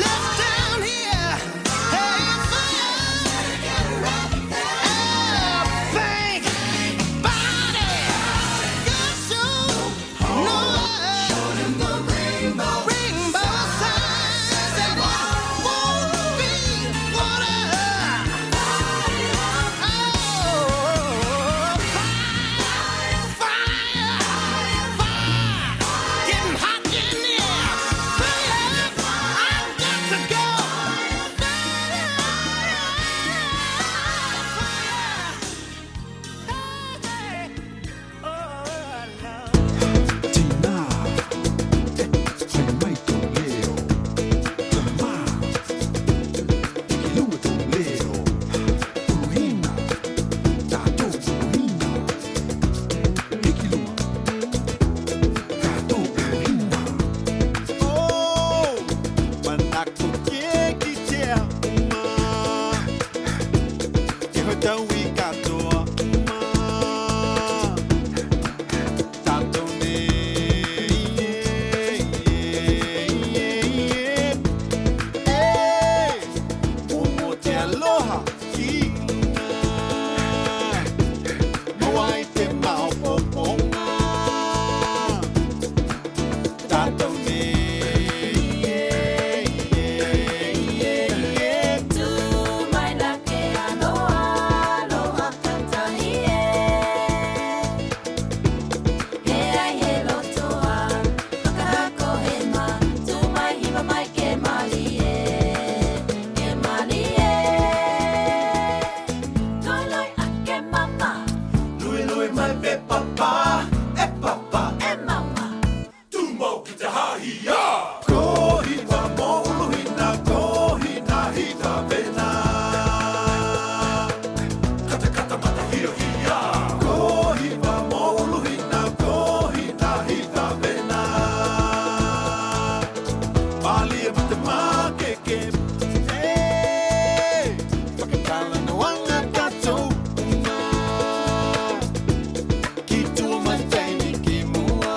left down here. Hey, fire. Think about it. God showed no showed him the rainbow. Rainbow sign. Said it won't be water. Oh, fire, fire, fire. Getting hot in here. Fire, I've got to go. Oh, manako ke ki te uma. Ke ho tau i katoa uma. Tātou ne, ie, ie, ie, ie. E, momo te aloha ki luna. Maua i te maopoponga. Tātou ne, ie, ie, ie, ie. Tu mai la ke aloha, aloha katahi e. He ai he lotoa, whakahako he ma, tu mai hiwa mai ke mali e, ke mali e. Toi loi ake mama, Lui lui mai pe papa, e papa, e mama. Tumau ki te hahi ya. Kohi wa mōuluhina, kohi na hita vena. Kata kata mata hia hia. Kohi wa mōuluhina, kohi na hita vena. Pālia ma te mākeke. Hey, whakatala no anga tātou uma. Ki tua mai teini ki mua.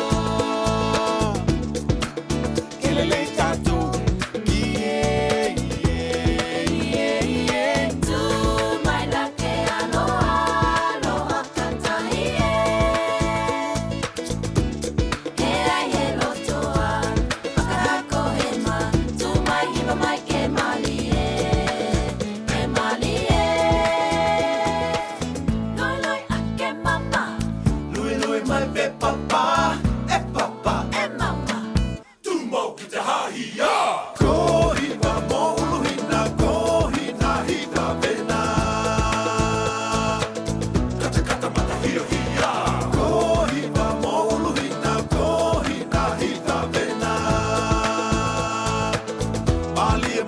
Ke lelei tātou ki e, ie, ie, ie. Tu mai la ke aloha, aloha katahi e. He ai he lotoa, whakahako he ma, tu mai hiwa mai ke mali e, ke mali e. Loi loi ake mama, Lui lui mai pe papa, e papa, e mama. Tumau ki te hahi ya. Kohi wa mōuluhina, kohi na hita vena. Kata kata mata hia hia. Kohi wa mōuluhina, kohi na hita vena. Pālia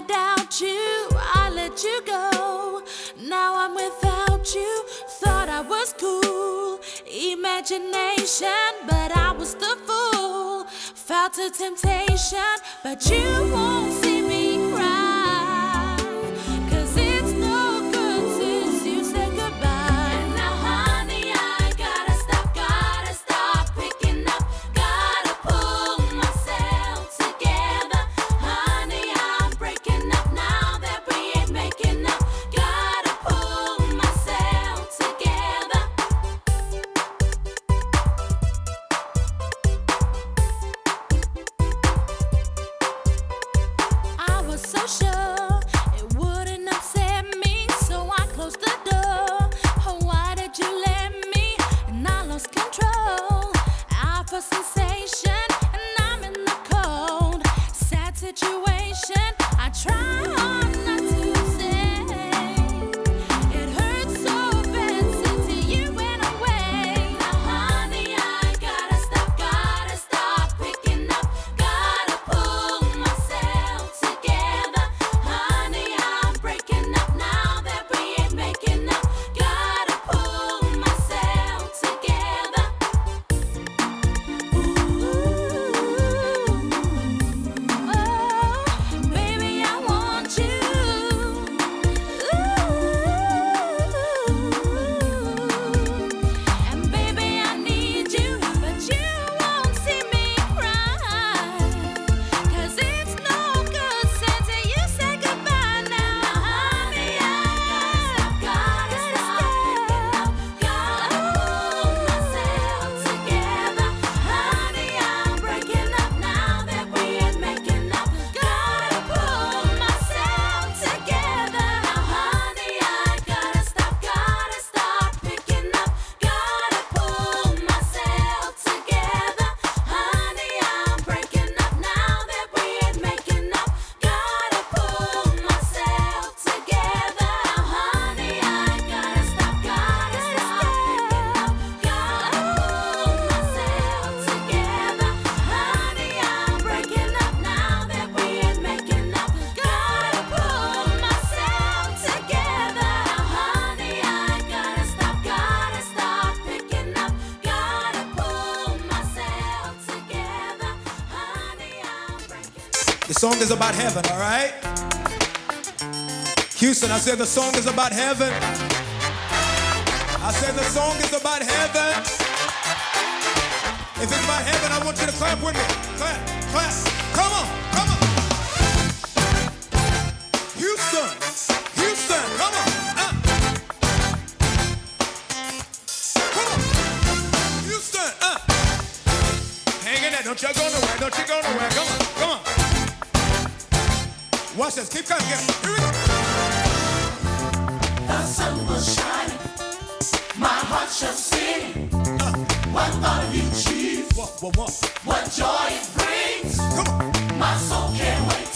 I doubt you, I let you go. Now I'm without you. Thought I was cool, imagination, but I was the fool. Fell to temptation, but you won't see me cry. 'Cause it's no good since you said goodbye. And now, honey, I gotta stop picking up. Gotta pull myself together. Honey, I'm breaking up now that we ain't making up. Gotta pull myself together. I was so sure it wouldn't upset me, so I closed the door. Oh, why did you let me? And I lost control. I feel sensation, and I'm in the cold. Sad situation. I try hard not to say. It hurts so bad since you went away. Now, honey, I gotta stop picking up. Gotta pull myself together. Honey, I'm breaking up now that we ain't making up. Gotta pull myself together. Ooh, oh, baby, I want you. Ooh, and baby, I need you, but you won't see me cry. 'Cause it's no good since you said goodbye now. Honey, I gotta stop picking up. Gotta pull myself together. Honey, I'm breaking up now that we ain't making up. Gotta pull myself together. Now, honey, I gotta stop picking up. Gotta pull myself together. Honey, I'm breaking up now that we ain't making up. Gotta pull myself together. Now, honey, I gotta stop picking up. Gotta pull myself together. Honey, I'm breaking up now that we ain't making up. Gotta pull myself together. Now, honey, I gotta stop picking up. Gotta pull myself together. Honey, I'm breaking The song is about heaven, all right? Houston, I said the song is about heaven. I said the song is about heaven. If it's about heaven, I want you to clap with me. Clap, clap. Come on, come on. Houston, Houston, come on. Come on. Houston, Hang in there. Don't you go nowhere. Don't you go nowhere. Come on, come on. Watch this. Keep coming. Here we go. The sun will shine, my heart shall sing. What thought of you, Jesus? What? What joy it brings. Come on. My soul can't wait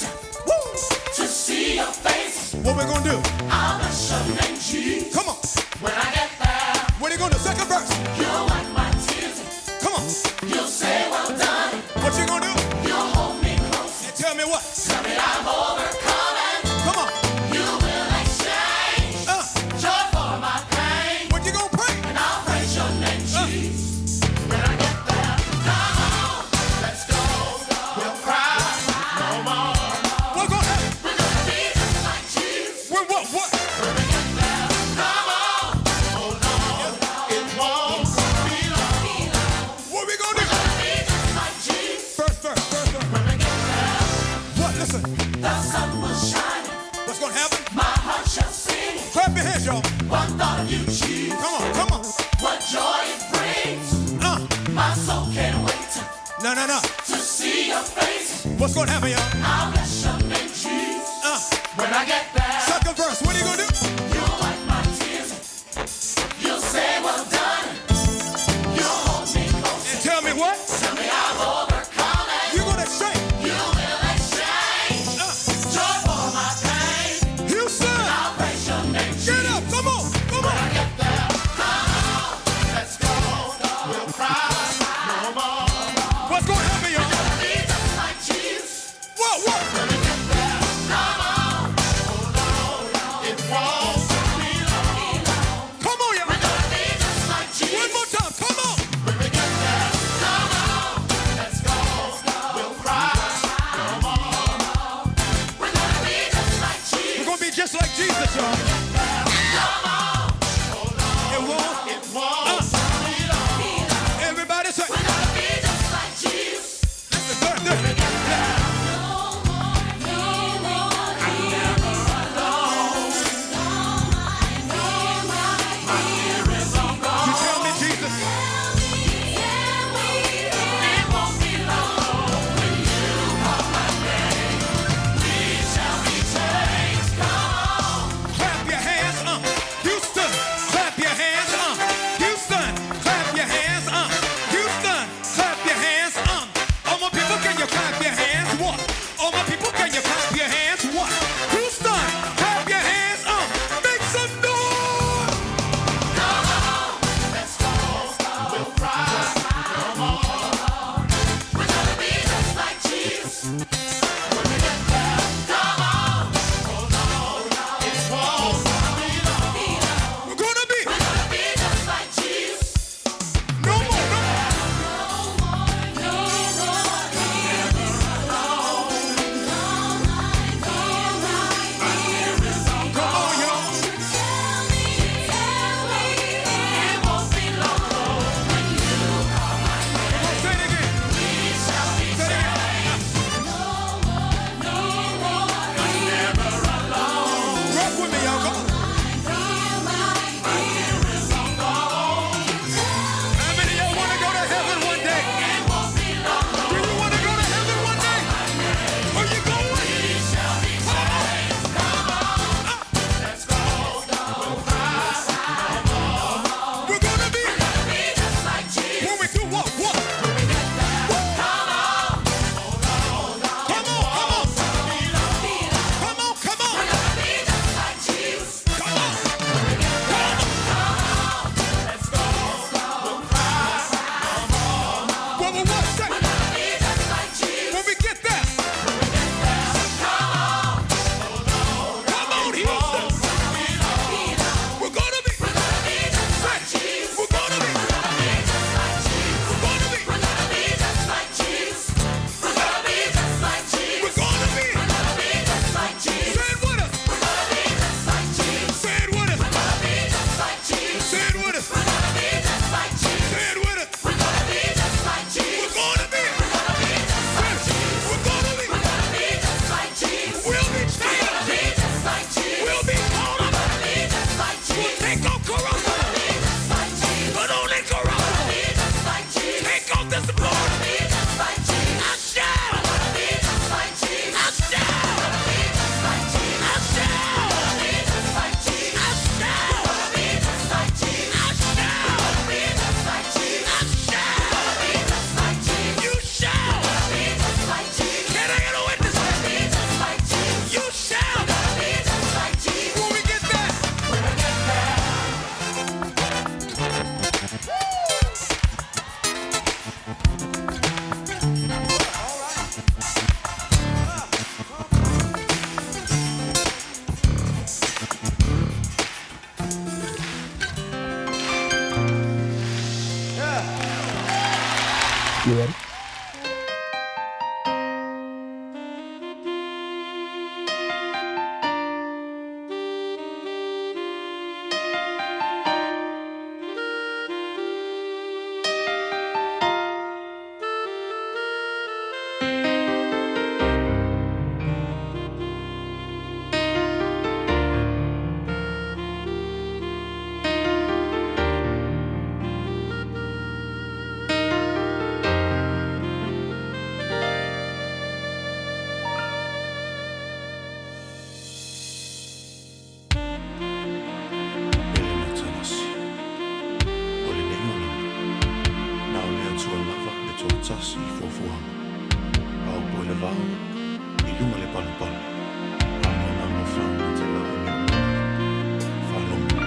to see your face. What we gonna do? I'll bless your name, Jesus. Come on. When I get there, What are you gonna do? Second verse. you'll wipe my tears. Come on. You'll say, well done. What you gonna do? You'll hold me close. And tell me what? Tell me I've overcome and Come on. you will exchange joy for my pain. What you gonna pray? And I'll praise your name, Jesus. When I get there, come on, let's go. We'll cry no more. What gonna happen? We're gonna be just like Jesus. When what? When we get there, come on, hold on. It won't be long. What we gonna do? We're gonna be just like Jesus. First verse, first verse. When we get there, What? Listen. the sun will shine. What's gonna happen? My heart shall sing. Clap your hands, y'all. One thought of you, Jesus. Come on, come on. What joy it brings. My soul can't wait No, no, no. to see your face. What's gonna happen, y'all? I'll bless your name, Jesus. When I get there, Second verse. What are you gonna do? you'll wipe my tears. You'll say, well done. You'll hold me close. And tell me what? Tell me I've overcome and You gonna shake. you will exchange joy for my pain. Houston. I'll praise your name, Get up. Come on. Come When on. I get there, come on, let's go. We'll cry no more. What's gonna happen, y'all? We're gonna be just like Jesus. What? What? We're gonna be. We're gonna be just like Jesus. No more. No more. Come on, y'all. Come on, say it again. Say it again. Rock with me, y'all. Come on. How many of y'all want to go to heaven one day? Do you want to go to heaven one day? Are you going? Come on. We're gonna be when we do what? What? Come on, come on. Come on, come on. Come on. What, what, what? Say. When we get there. Come on, Houston. We're gonna be. Say. We're gonna be. We're gonna be. We're gonna be. Say it with us. Say it with us. Say it with us. Say it with us. We're gonna be. We're gonna be. We'll be changed. We'll be caught up. We'll take off corruptible. But only corruptible. Take off this mortal. I shall. I shall. I shall. I shall. I shall. You shall. Can I get a witness? You shall. When we get there. You ready? Ele matalasi O lenei olaga Na o le Atua lava le toatasi i fuafuaga A o po i le vao I luga le palapala A o lona alofa na te lava mea uma Faalogo.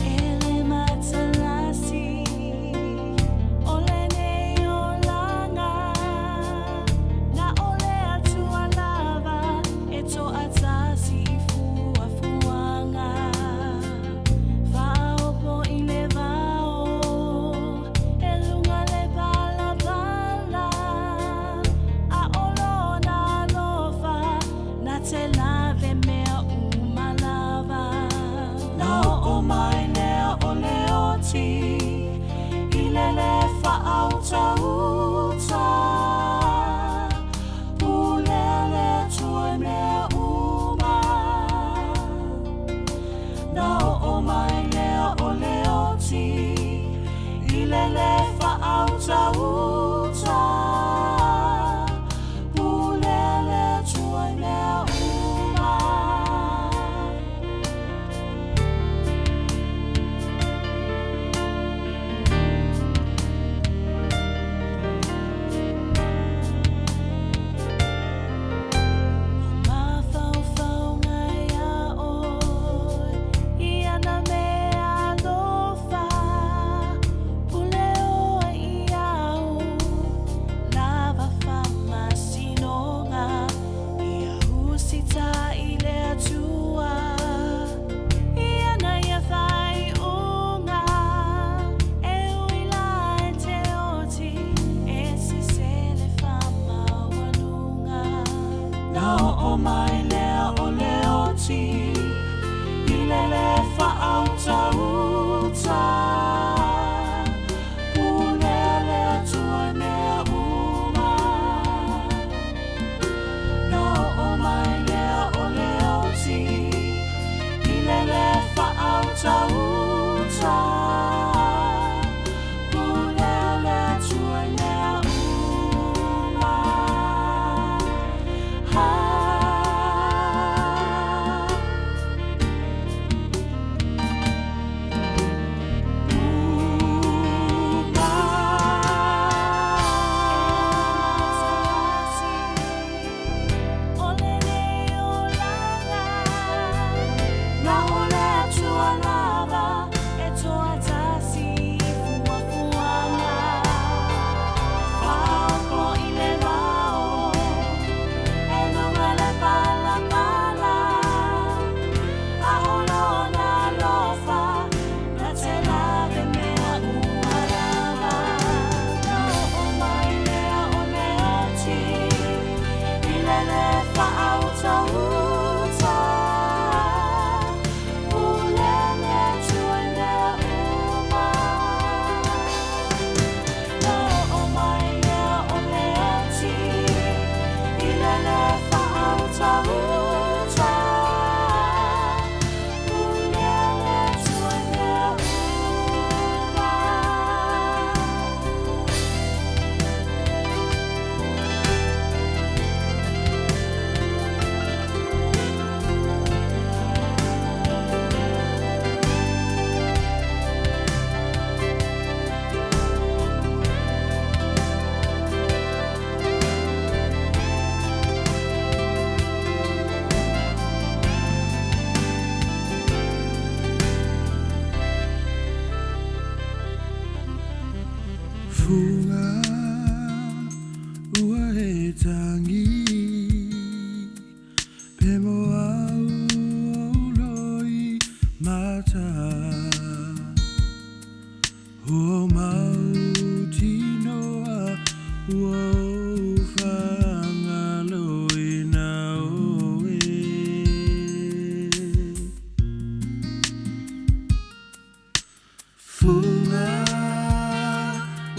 Ele matalasi o lenei olaga na o le Atua lava e toatasi i. mai lea o le oti i le le faautauta. Pulea le Atua i mea uma. Na oo mai lea o le oti i le le faautauta. Pulea le Atua i mea uma. Ha. Na o le Atua lava e toatasi i fuafuaga. Faaopo i le vao, e luga le palapala. A o lona alofa, na te lave mea uma lava. Na oo mai lea o le oti, i le le faautauta. Pulea le Atua i mea uma. Na oo mai lea o le oti, i le le faautauta. Pulea le Atua i mea uma. Fuga ua e tangi Pe mo au loi mata O mau tinoa ua o whangaloina oe. Fuga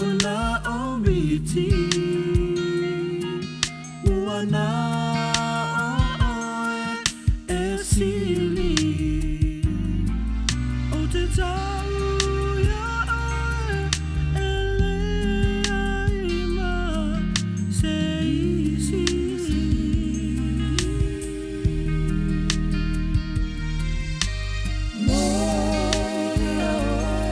ua o miti ua na o oe e sili o te tau ia oe e leai ma se isi. Mo ia oe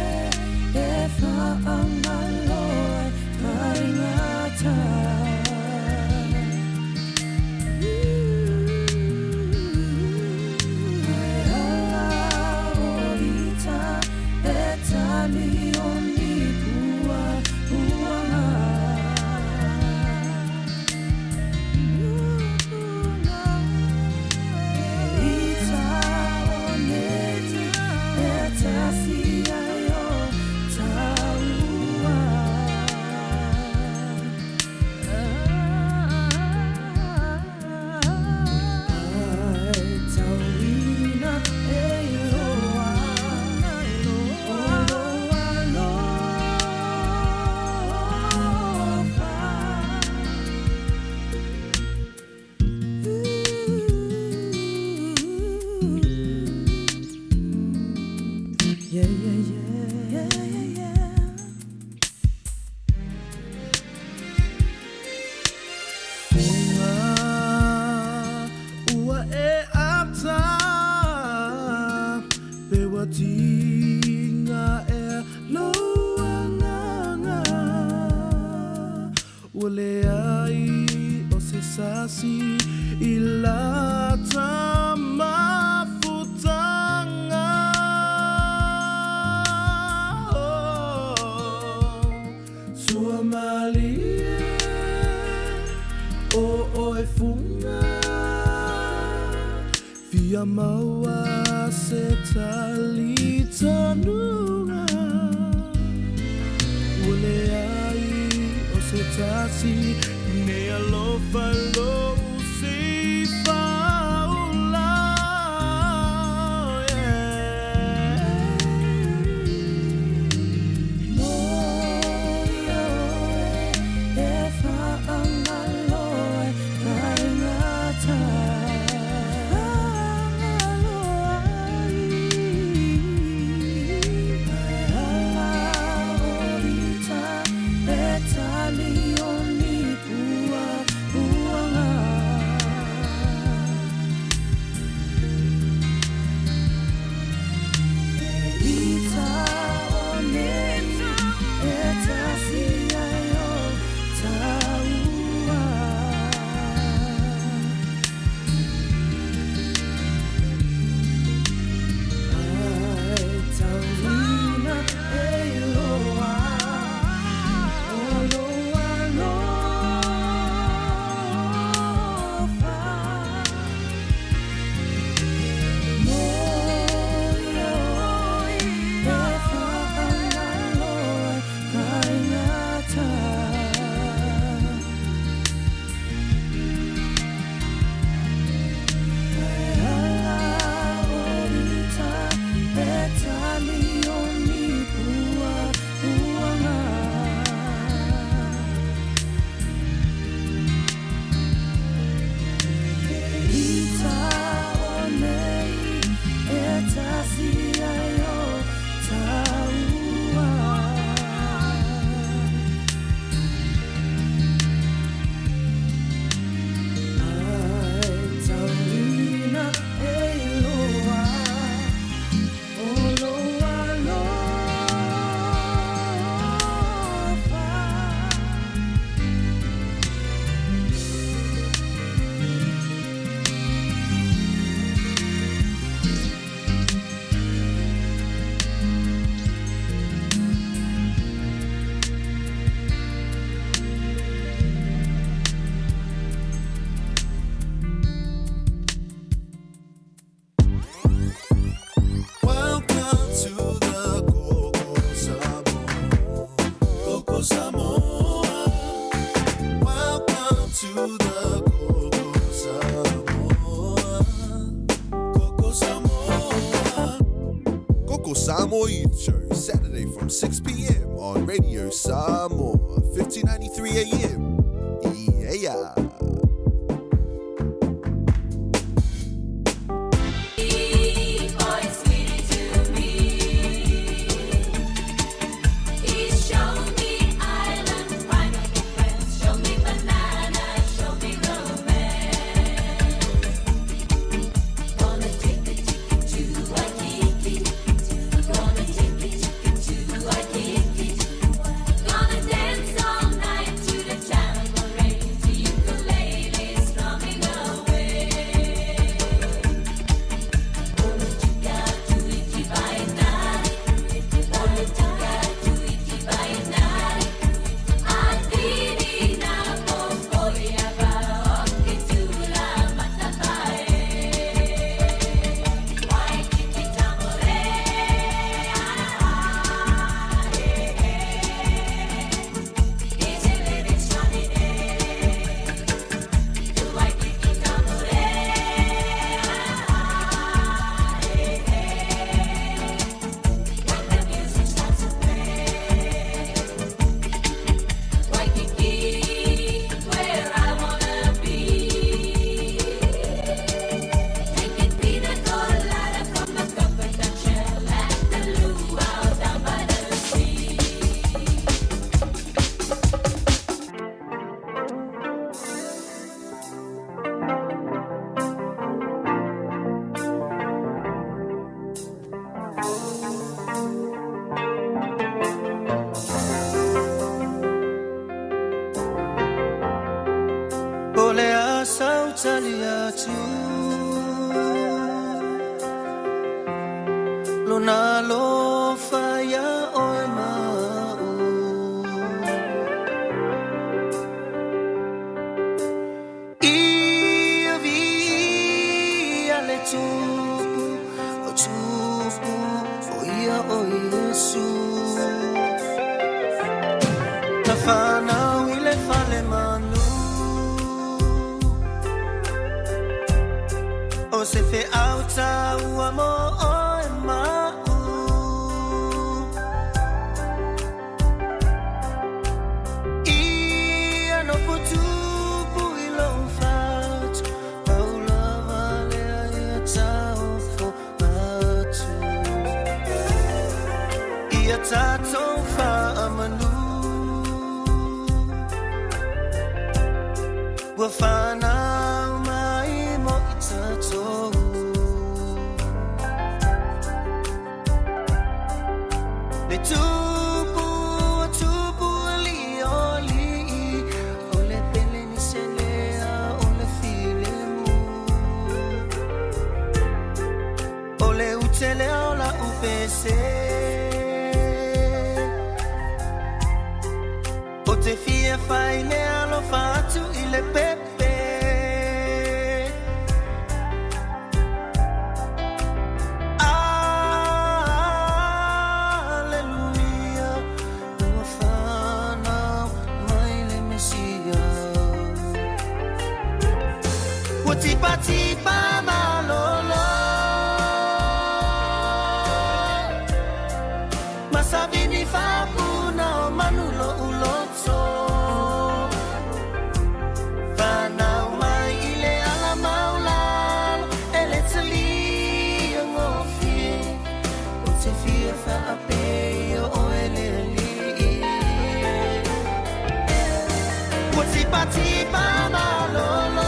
e whaangaloe paingata. Ai ala o ita e tali o ni pua puanga. Ita o neti e tasi ai o taua. Ai tauina e iloa, o loa lofa. Yeah, yeah, yeah. Fuga ua e ata pe ua tiga e lou agaga ua leai o se sasi i lata mafutaga. Oh, sua malie o oe fuga fia maua se talitonuga ua leai o se tasi nei alofa lou sifa. Samoa Youth Show, Saturday from 6 p.m. on Radio Samoa, 1593 AM. Yeah. O le asa o tali atu Lona alofa ia oe ma'u Ia via le tupu O tupu o ia o Iesu Na whanau i le fale manu O se fe au taua mo oe ma'u Ia no putupu i lou fatu Pau lava lea ia taofo atu Ia tatou faamanu Ua whanau mai mo i tatou Le tupu o tupu ali o alii O le pele ni se lea o le filemu O le utele o la upese O te fia fai le alofa atu i le pepe Aleluia Ua whanau mai le Mesia Ua tipa tipa malolo Masavini fapuna o manu lo uloto Whanau mai i le ala maulalo E le talia ngofie O te fia whaapea o e le alii Ua tipa tipa malolo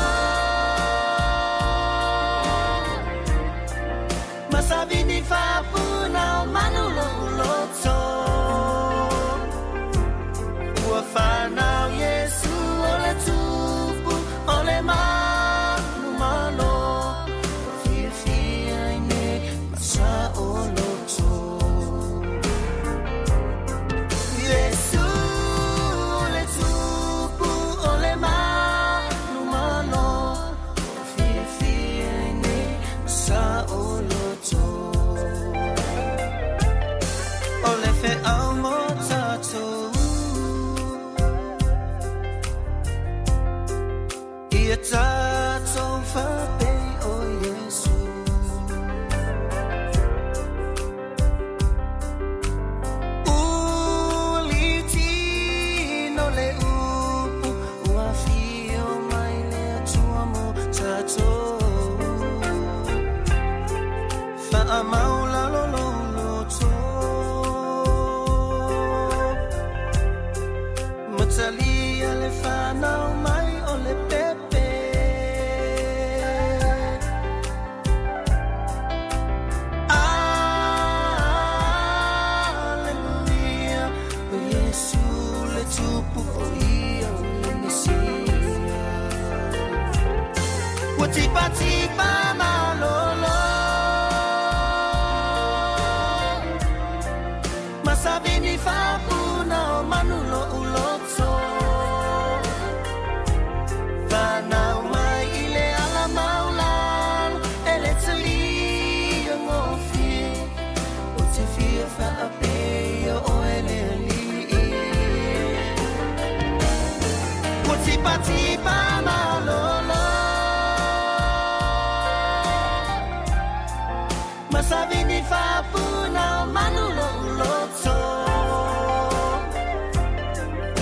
Tipatipa malolo Masavini fapuna o manulo uloto Whanau mai i le ala maulalo E le talia ngofie O te fia whaapea o e le alii Ua tipatipa malolo Masavini fapuna o manulo uloto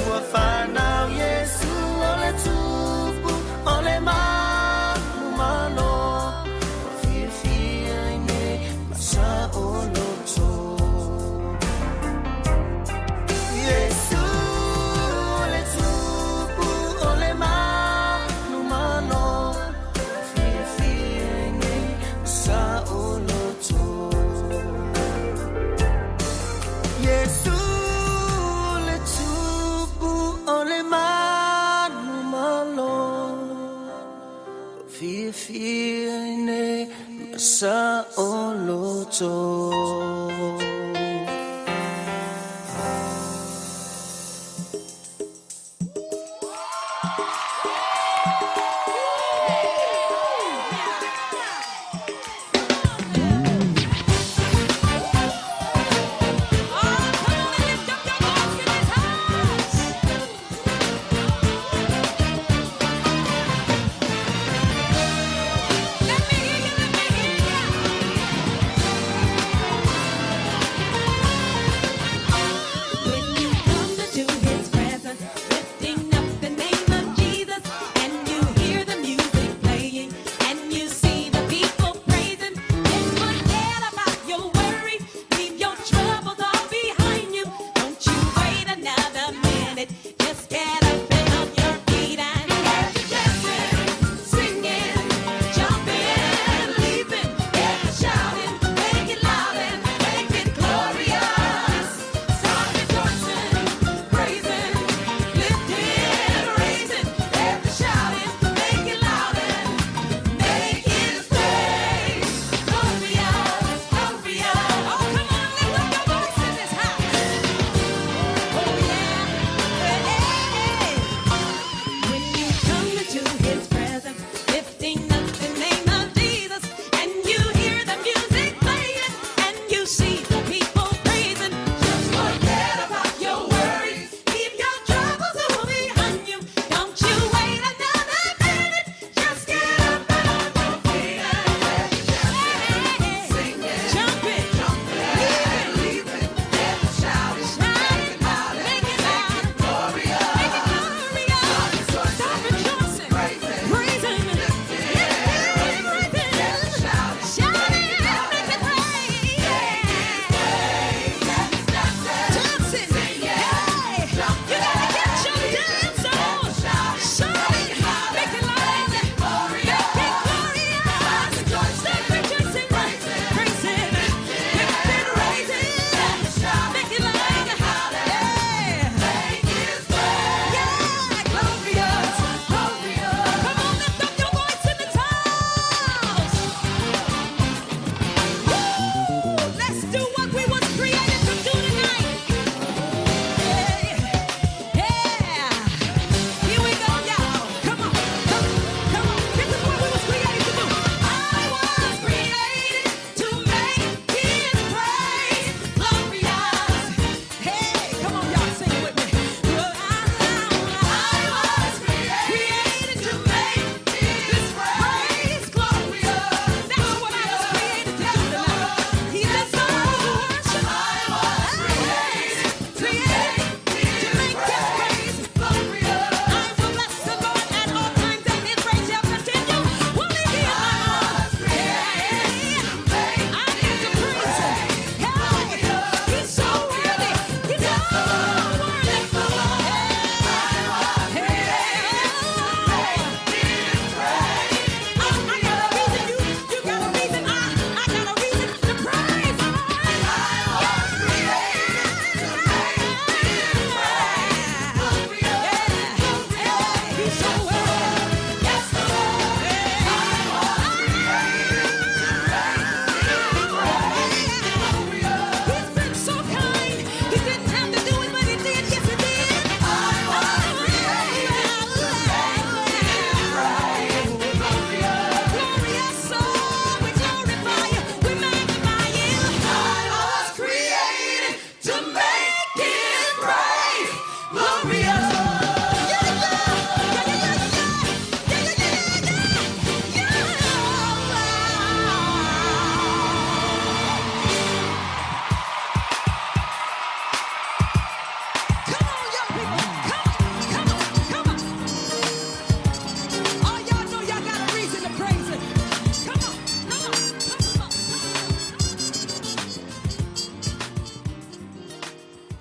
Ua whanau Yesu o le tupu o le manu malo Ua fiafia i nei masa o loto Yesu o le tupu o le manu malo Ua fiafia i nei masa o loto Yesu le tupu o le manu malo Fiafia i nei masa o loto.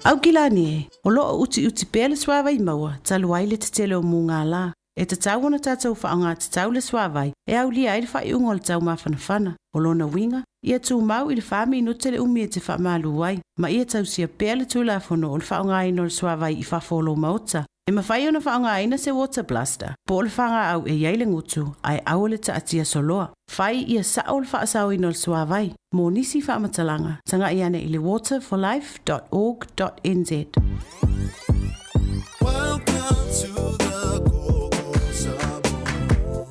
Aukilani e, o loo utiuti pea le suāwai maua, talu ai le tetele o mugālā. E tatau ona tātou faaaoga tatau le suāwai e aulia ai le faaiuga o le taumafanafana. O lona uiga, ia tumau i le 4 minute le umi e te faamalu ai, ma ia tausia pea le tulafono o le faaaogaina o le suāwai i fafo o lou maota. E mafai ona faaaogaina se water blaster, po o le fagaau e i ai le gutu, ae aua le taatia soloa. Fai ia sao le faasaoina o le suāwai. Mo nisi faamatalaga, tagai ane i le waterforlife.org.nz. Welcome to the Koko Samoa.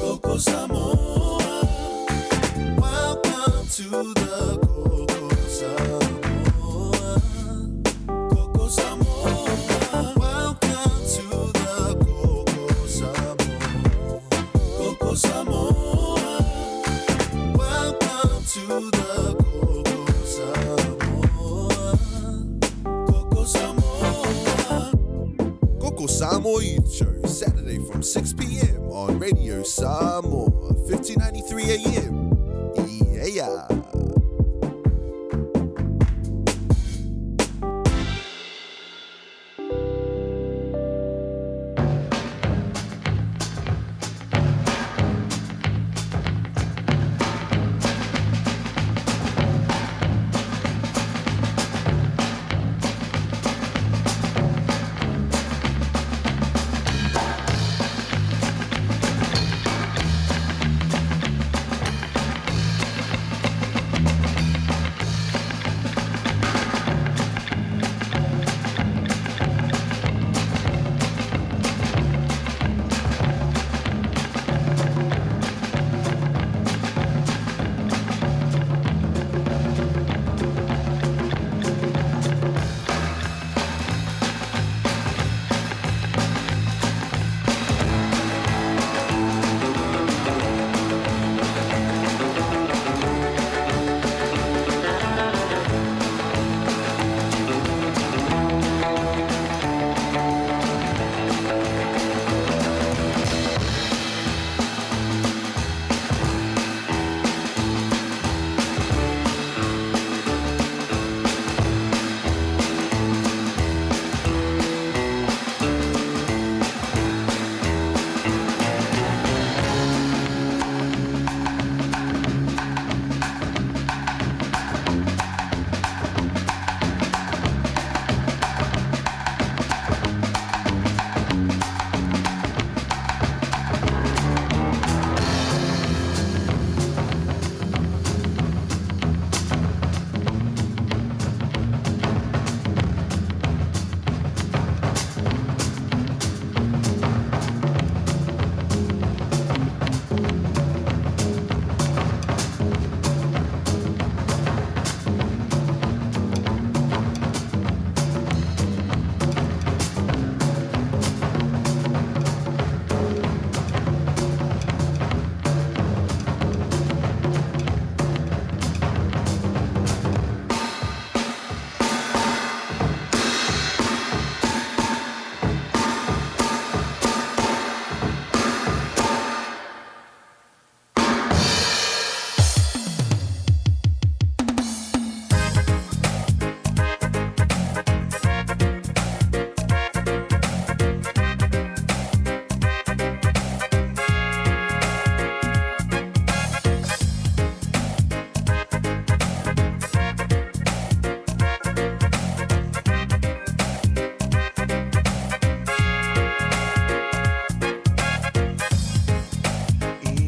Koko Samoa. Welcome to the Koko Samoa. Koko Samoa. Welcome to the Koko Samoa. Koko Samoa. Welcome to the Koko Samoa. Koko Samoa. Koko Samoa Youth Show, Saturday from 6 p.m. on Radio Samoa, 1593 AM. Yeah.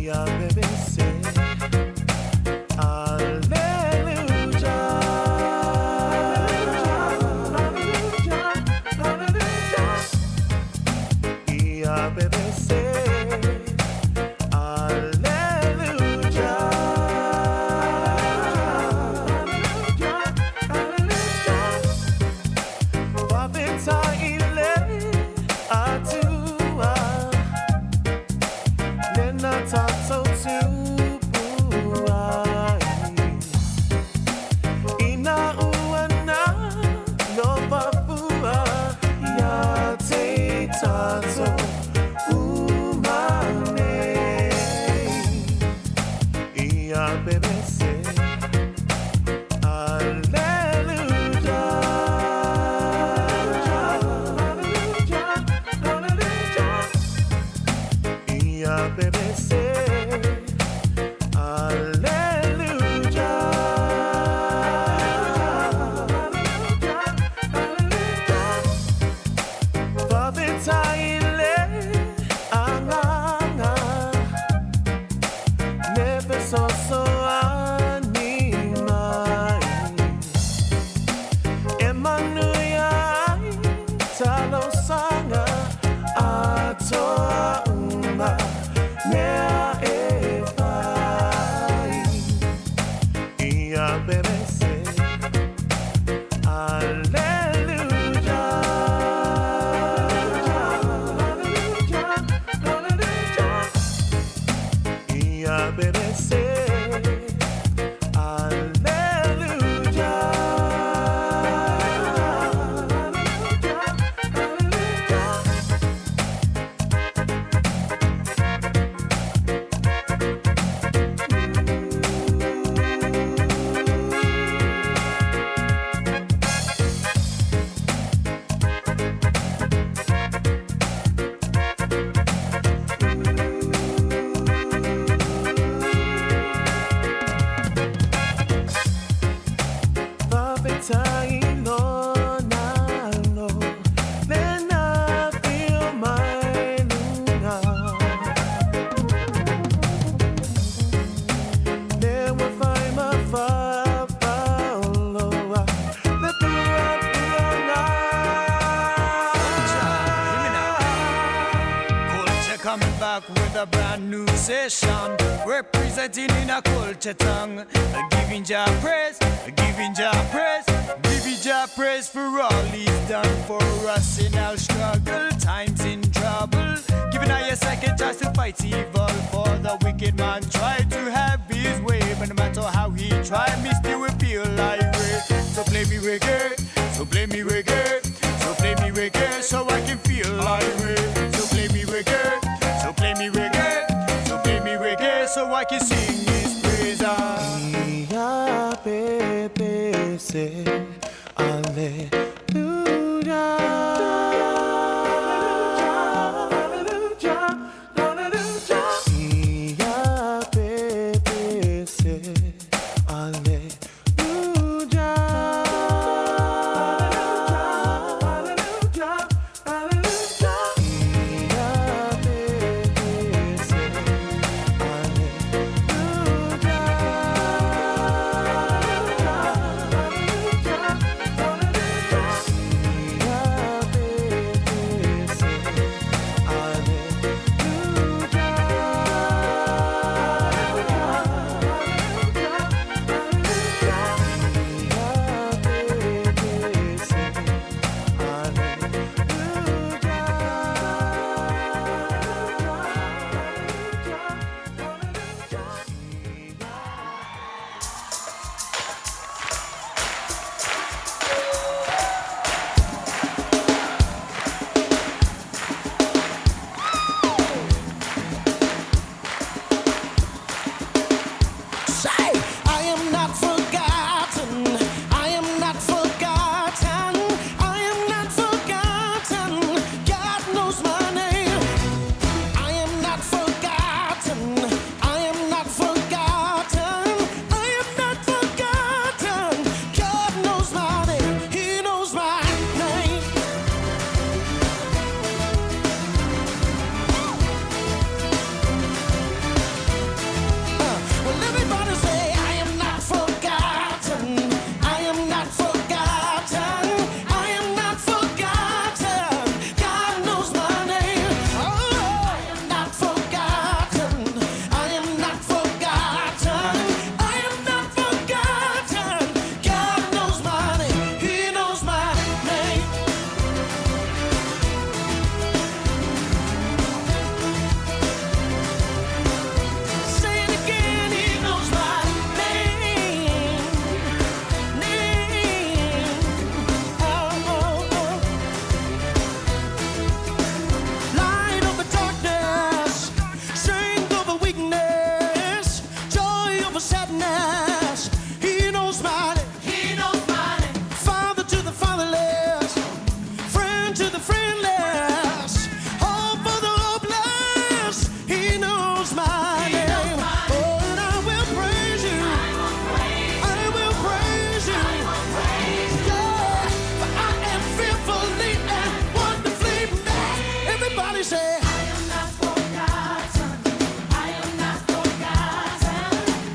Ia bebese. Hallelujah. Hallelujah. Ia bebese. Hallelujah. Hallelujah. Fa'afetai le Atua. Lena tatou tupu ai. Ina ua nalo fua ia te tatou uma nei. Ia bebese. Hallelujah. fesoasoani mai E manuia ai talosaga atoa uma mea e fai. Ia bebese, Alleluia. Alleluia, Alleluia. Ia bebese, Alleluia. Fa'afetai lona lo, lena fio mai luga. Le ua fai ma fa'apaoloa, le puapuaga. Culture coming back with a brand new session, representing in a culture tongue. Giving Jah praise, giving Jah praise, giving Jah praise for all he's done for us in our struggle, times in trouble. Giving I a second chance to fight evil, for the wicked man tried to have his way, but no matter how he tried, me still will feel like way. So play me reggae, so play me reggae, so play me reggae, so I can feel like way. So play me reggae, so play me reggae, so play me reggae, so I can sing his praise. Ia bebese, Alleluia. Alleluia, Alleluia. Ia bebese, Alleluia. Alleluia, Alleluia. Ia bebese, Say, I am not forgotten. I am not forgotten. I am not forgotten. God knows my name. I am not forgotten. I am not forgotten. I am not forgotten. God knows my name. He knows my name. Well, everybody say, I am not forgotten. I am not forgotten. I am not forgotten. God knows my name. Oh, I am not forgotten. I am not forgotten. I am not forgotten. God knows my name. He knows my name. Say it again, he knows my name. Name. Oh, oh, oh. Light over darkness, strength over weakness, joy over sadness. He knows my name. He knows my name. Father to the fatherless, friend to the friendless, hope for the hopeless. He knows my name. Oh, and I will praise you. I will praise you. Yeah, for I am fearfully and wonderfully made. Everybody say, I am not forgotten. I am not forgotten.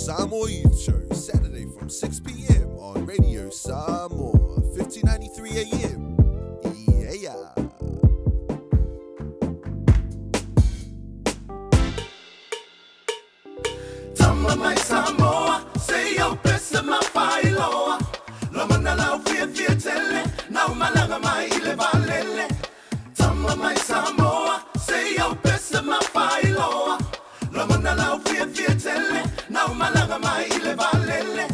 Samoa Youth Show, Saturday from 6 p.m. on Radio Samoa, 1593 AM. Yeah. Tama mai Samoa, se au pese mafailoa. Lomana lau fia fia tele, na umalaga mai ile valele. Tama mai Samoa, se au pese mafailoa. Lomana lau fia fia tele, na umalaga mai ile valele.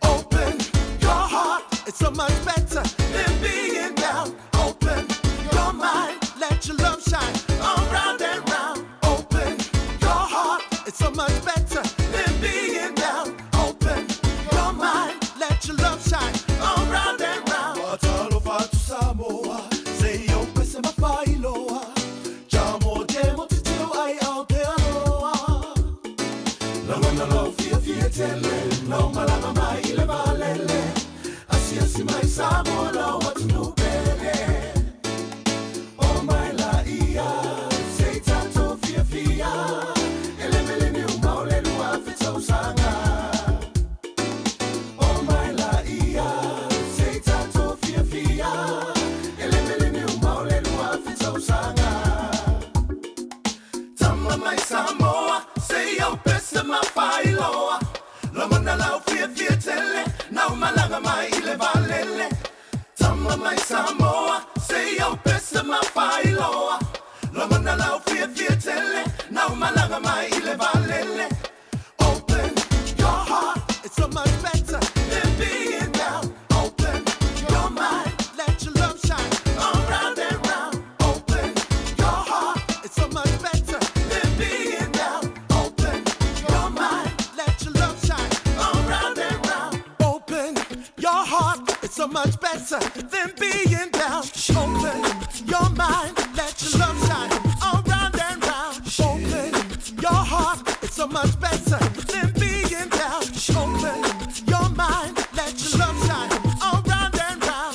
Open your heart, it's so much better than being down. Open your mind, let your love shine all round and round. Open your heart, it's so much better than being down. Open your mind, let your love shine all round and round. Watalo Samoa, say yo pese mafailoa. Jamo jemo titio ai Aotearoa. Lagona lau fia fia tele, lau malaga mai ile valele. Asiasi mai Samoa lau atunu pele. O mai la ia, se tato fia fia. Ele mele ni umaole lua fitausanga. O mai la ia, se tato fia fia. Ele mele ni umaole lua fitausanga. Tama mai Samoa, se au pese mafailoa. Lomana lau fia fia tele, na umalaga mai ile valele. Tama mai Samoa, se au pese mafailoa. Lomana lau fia fia tele, na umalaga mai ile valele. Open your heart, it's so much better than being down. Open your mind, let your love shine all round and round. Open your heart, it's so much better than being down. Open your mind, let your love shine all round and round. Open your heart, it's so much better than being down. Open your mind, let your love shine all round and round. Open your heart, it's so much better than being down. Open your mind, let your love shine all round and round.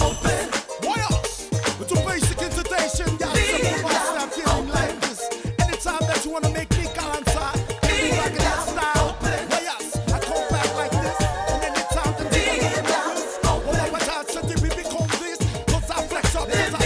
Open. What else? With the basic invitation, y'all simple myself feeling like this. Anytime that you wanna make me answer, be like that style. What else? I come back like this. And anytime that you wanna make this, well, I watch out, so we become this. 'Cause I flex up, 'cause I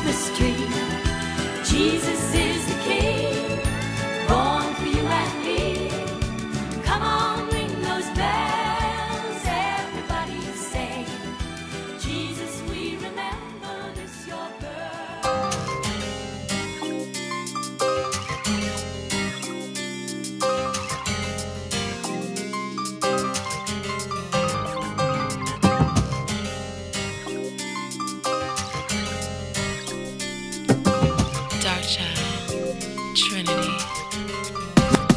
Christmas tree. Jesus is the King, born for you and me. Come on, ring those bells, everybody say, Jesus, we remember this your birth. Dark Child, Trinity.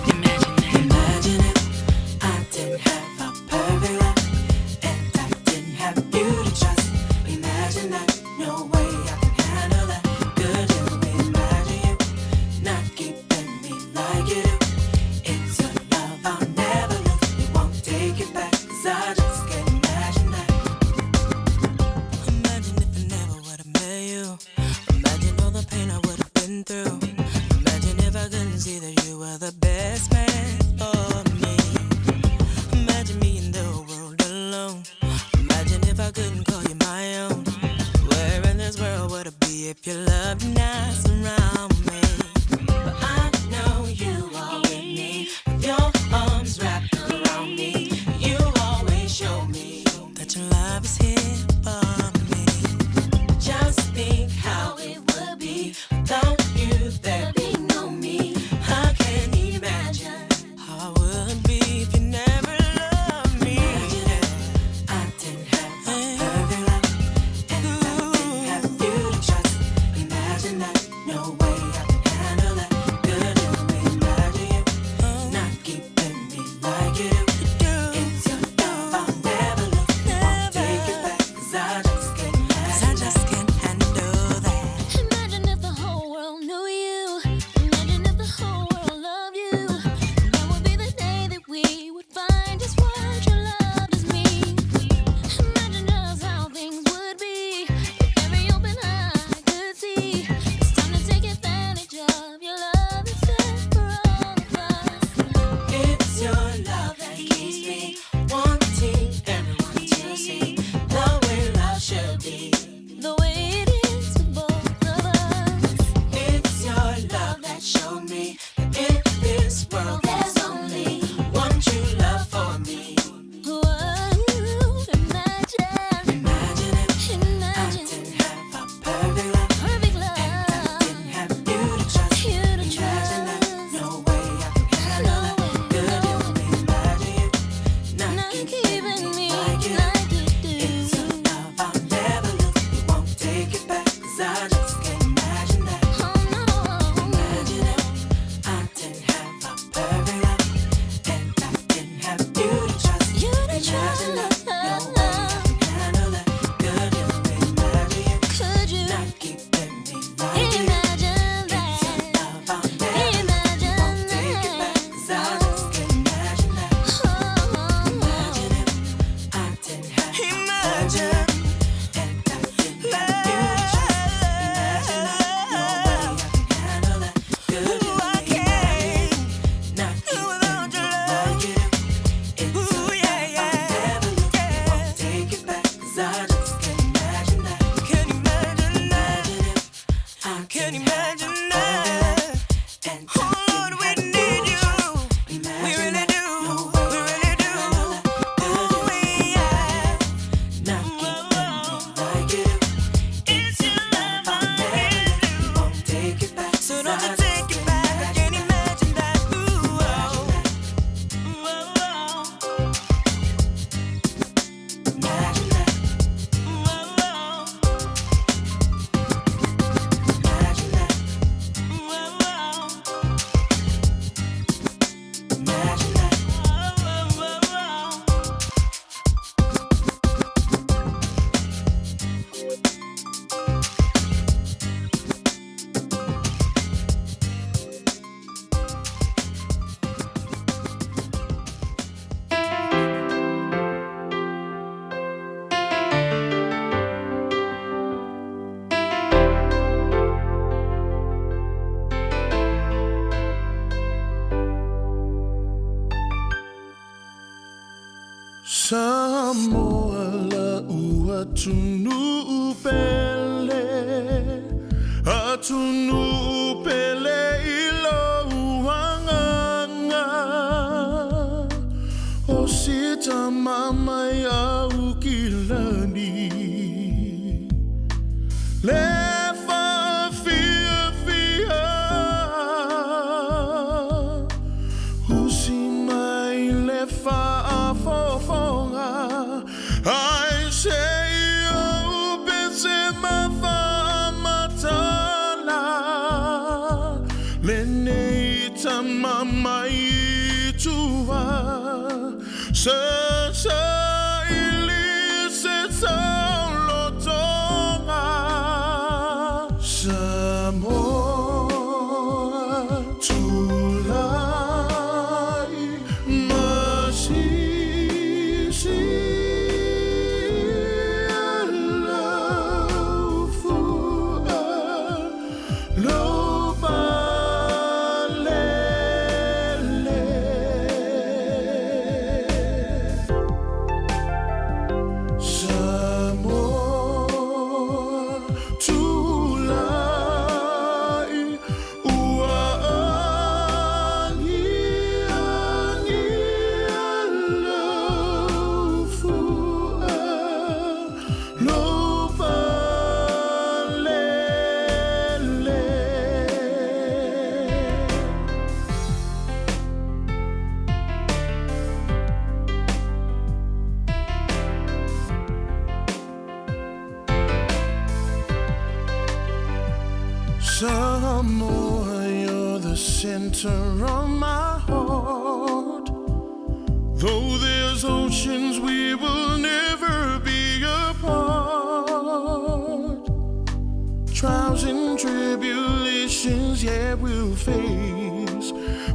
Imagine that. Imagine if I didn't have a perfect life and I didn't have you to trust. Imagine that, no way I can handle that. Could you imagine you not keeping me like you do? It's your love I'll never lose. You won't take it back, 'cause I just can't imagine that. Imagine if I never would have met you. Imagine all the pain I would have been through. Imagine if I couldn't see that you were the best man for me. Imagine me in the world alone. Imagine if I couldn't call you my own. Where in this world would I be if your love did not surround me? But I know you are with me, with your arms wrapped around me. You always show me that your love is here for me. Just think how it would be without you. There'd be no me. I can't imagine how I would be if you never loved me. Imagine if I didn't have a perfect life and I didn't have you to trust. Imagine that, no way I can handle that. Could you imagine you not keeping me like you do? It's your love I'll never lose. Won't take it back, 'cause I just can't. 'Cause I just can't handle that. Imagine if the whole world knew you. Imagine if the whole world loved you. That would be the day that we would find just what your love does mean. Imagine just how things would be if every open eye could see. It's time to take advantage of your love that's there for all of us. It's your love that keeps me wanting everyone to see the way love should be. The way it is with both of us. It's your love that showed me that in this world there's only one true love for me. Whoa, imagine, Imagine if I didn't have a perfect love perfect and I love. didn't have you to trust. You to Imagine that, trust. no way I can handle that. Could you imagine you not Not keeping keeping me me like you do? like you do. It's a love I'll never lose. You won't take it back, 'cause I just can't imagine that. Oh no. Imagine if I didn't have a perfect love and I didn't have you to trust. You to Imagine that, no way I can handle that. Could you imagine you Could you not keeping me like you do? imagine It's a that? love I'll never lose. You won't take it back, 'cause I just can't imagine that. Imagine if I didn't have a perfect love and I didn't have you to trust. Imagine that, no way I can handle that. Could you imagine you not keeping me like you do? It's a love I'll never lose. You won't take it back, 'cause I just can't imagine that. Imagine if I didn't have a perfect love and I didn't have you to trust. Imagine that, no way I can handle that. Could you imagine you not keeping me like you do? It's a love I'll never lose. You won't take it back, So 'cause don't you I take just it can't back. I imagine can't that. imagine that. Ooh, Imagine oh. that. Ooh, oh, Imagine that. oh. Imagine that. Ooh, oh, Imagine that. oh. Oh, oh, oh. Samoa la ua tunu pele. Atunuu pele i lou agaga O si tama mai au ki lani Le whaafiafia Usi mai le whaafofoga Ai se i ou pese ma whaamatala Lenei tama mai i tua Sa sa ili se taolotoga Samoa tulai masisi lau fua lou palele. Samoa tulai ua agiagi lau fua lou palele. Samoa, you're the center of my heart. Though there's oceans, we will never be apart. Trials and tribulations, yeah, we'll face.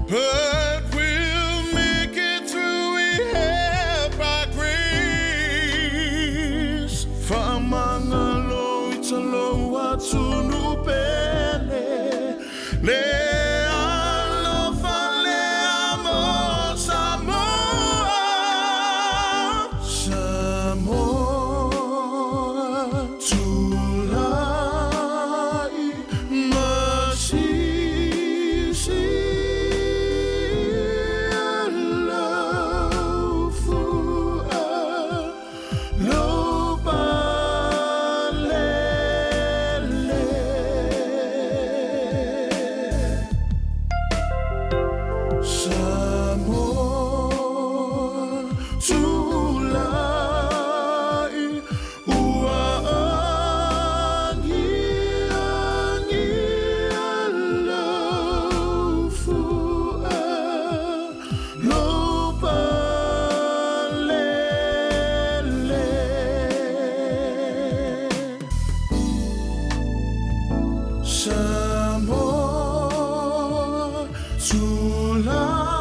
But we'll make it through, we have by grace. Faamagalo i ta lou atunuu pele. Le alofa lea mo Samoa. Samoa tulai masisi lau fua lou palele. Samoa tulai ua agiagi lau fua lou palele. Samoa tulai.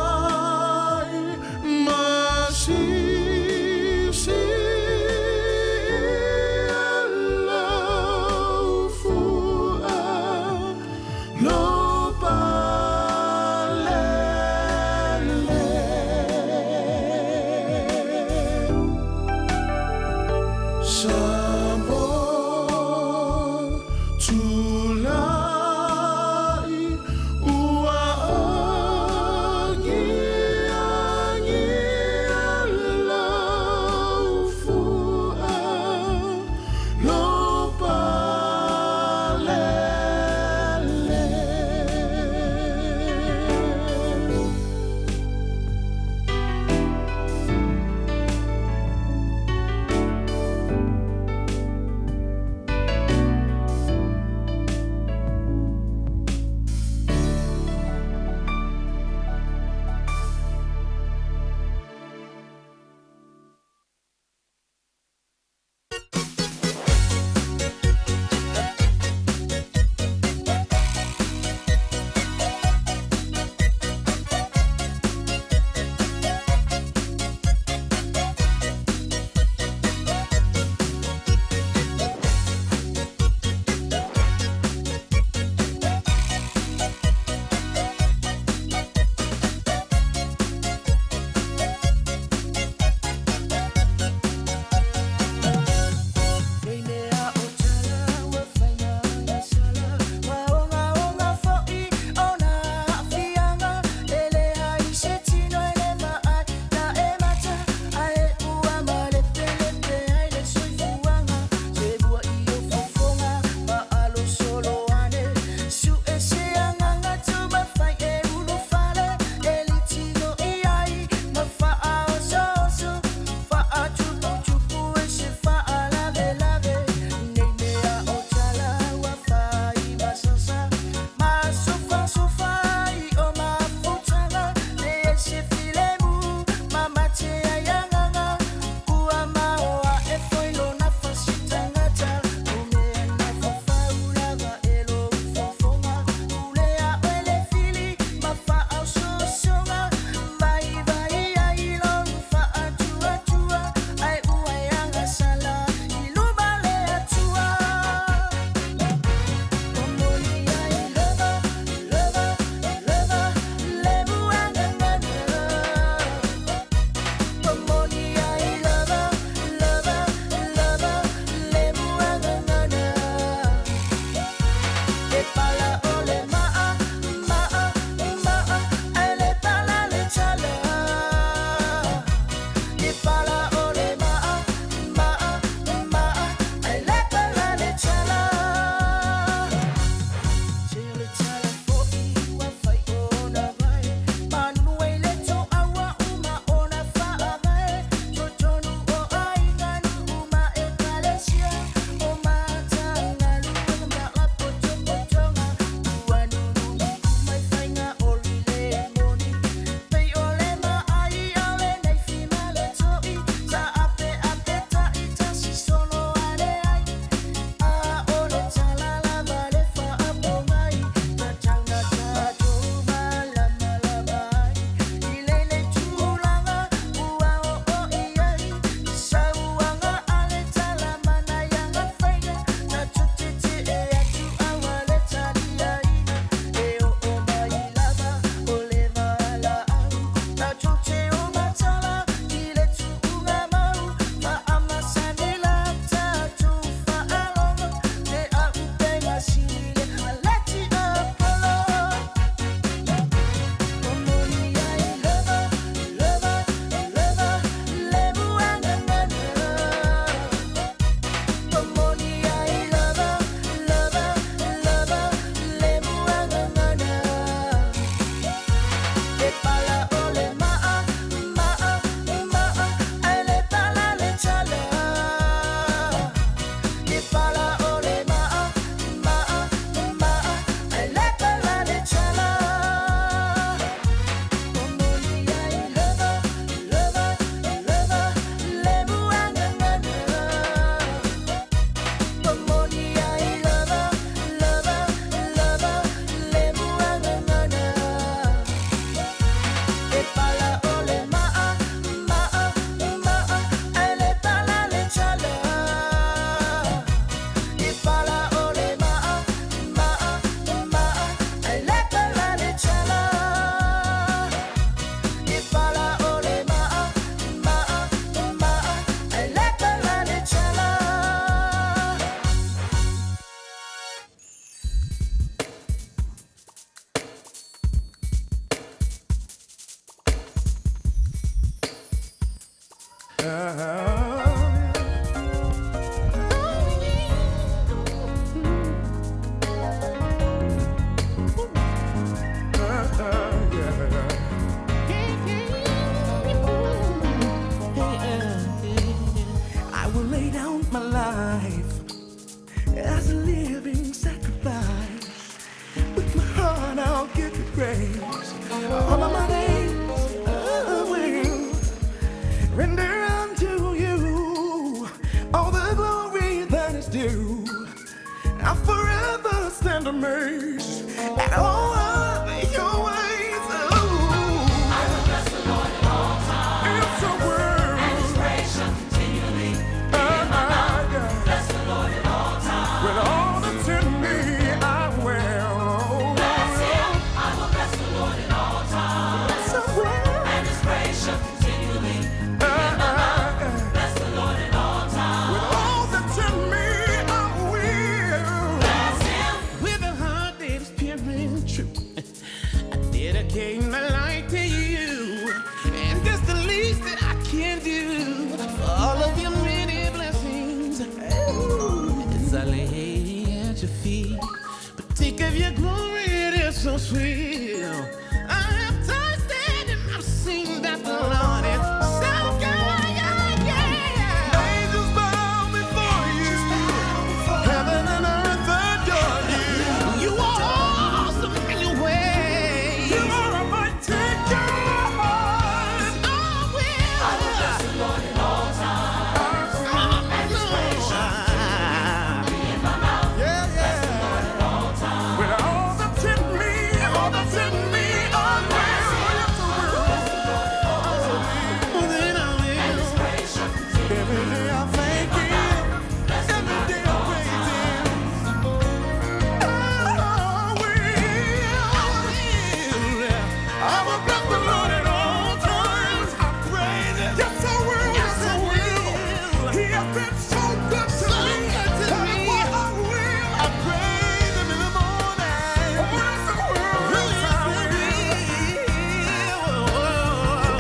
and amazed at all of your ways. Oh, I will bless the Lord at all times. It's a word. And His praise shall continually be in my mouth. Bless the Lord at all times. With all that's in me, I will. Bless Him. I will bless the Lord at all times. And His praise shall continually be in my mouth. Bless the Lord at all times. With all that's in me, I will. Bless Him. With a heart that is pure and true, I dedicate my life to you. And that's the least that I can do for all of your many blessings. Ooh, as I lay at your feet, partake of your glory, it is so sweet. I have tasted and I've seen that the Lord is so good. Yeah, yeah. Angels bow before you. Heaven and earth adore you. You are awesome in your ways. You are a mighty God. I will. I will bless the Lord at all times. And His praise shall continually be in my mouth. Yeah, yeah. Bless the Lord at all times. With all that's in me, all that's in me, I will. Yes, I will. Bless the Lord at all times. Well, then I will. And His praise shall continually Every day I thank Him. Every day I praise Him. I will. I will bless the Lord at all times. I praise Him. Yes, I will. Yes, I will. He has been so good to me. That is why I will. I praise Him in the morning. Oh, yes, I will. Yes, I will.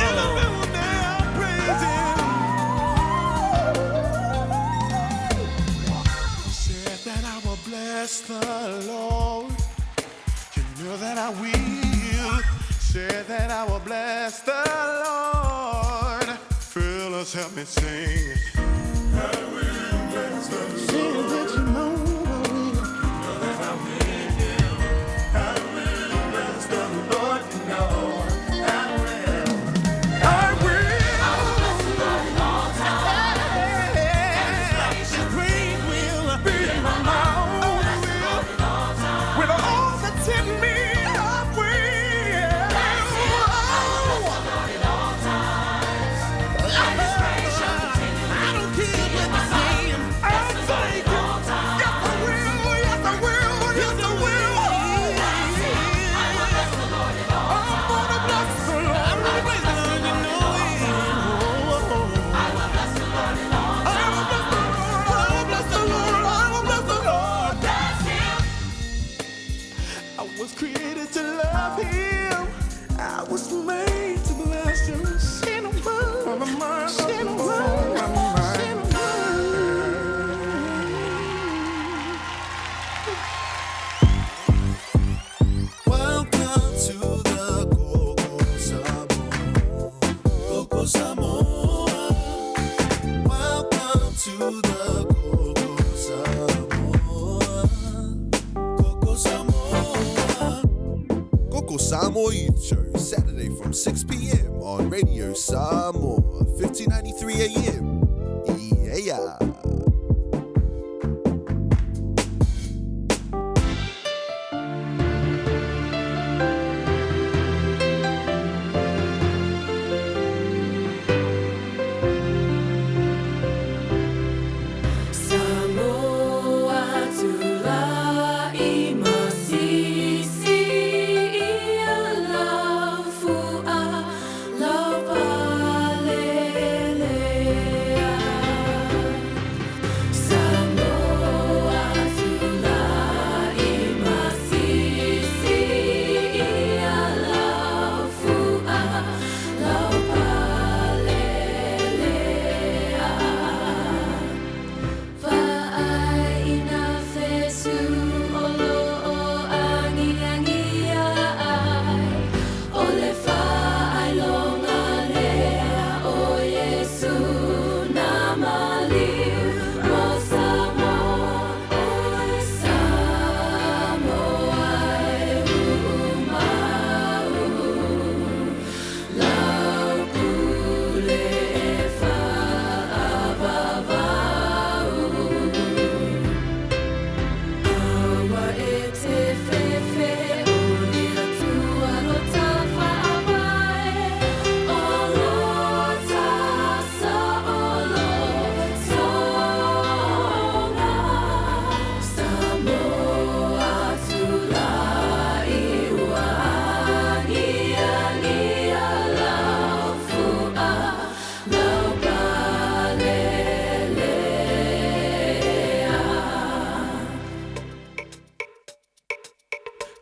In the noonday, I praise Him. Said that I will bless the Lord. You know that I will. Said that I will bless the Lord. Fellas, help me sing. I will bless the Lord. Say that you know I will. Know that I will. I will bless the Lord. You know I will. I will. I will bless the Lord at all times. And His praise shall Praise will be in my mouth. Bless the Lord at all times. With all that's in me, I will. Bless Him. I will bless the Lord at all times. And His praise shall continually I don't care be in what my they mouth. say. Bless the Lord at all times. Yes, I will. Yes, I will. Yes, I will. Bless Him. I will bless the Lord at all I'm gonna bless the Lord. I'm gonna bless the Lord, you know it. I will bless the Lord at all I will bless the Lord. I will bless the Lord. I will bless the Lord. Bless Him. I was created to love Him. I was made to bless Him. Say no word. On my mind, Say no on word. my mind. Say no word. Welcome to the Coco Samoa. Coco Samoa. Welcome to the Coco Samoa. Coco Samoa. Coco Samoa Youth Show, Saturday from 6 p.m. on Radio Samoa, 1593 AM. Yeah. Samoa tulai masisi ia laufua laupalelea.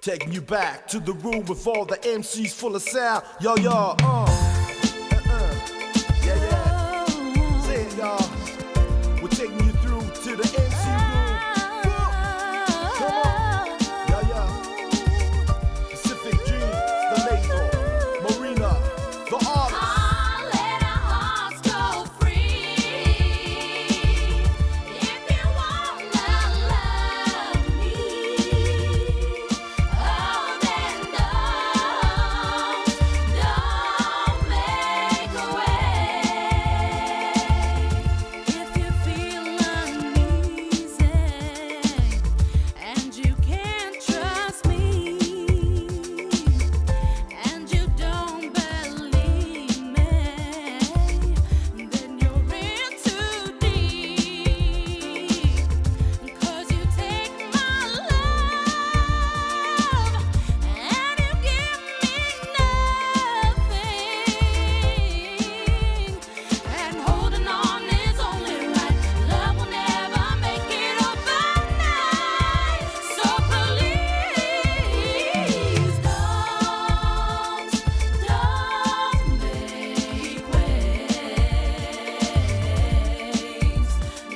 Taking you back to the room with all the MCs full of sound. Yo, yo, Yeah, yeah. Say it, y'all. We're taking you through to the MC room. Woo. Come on. Yeah, yeah. Pacific Dreams, the label. Marina, the artist. Let our hearts go free. If you wanna love me, oh then don't make a way. If you feel uneasy and you can't trust me, and you don't believe me, then you're in too deep. 'Cause you take my love and you give me nothing. And holding on is only right. Love will never make it overnight. So please don't make waves.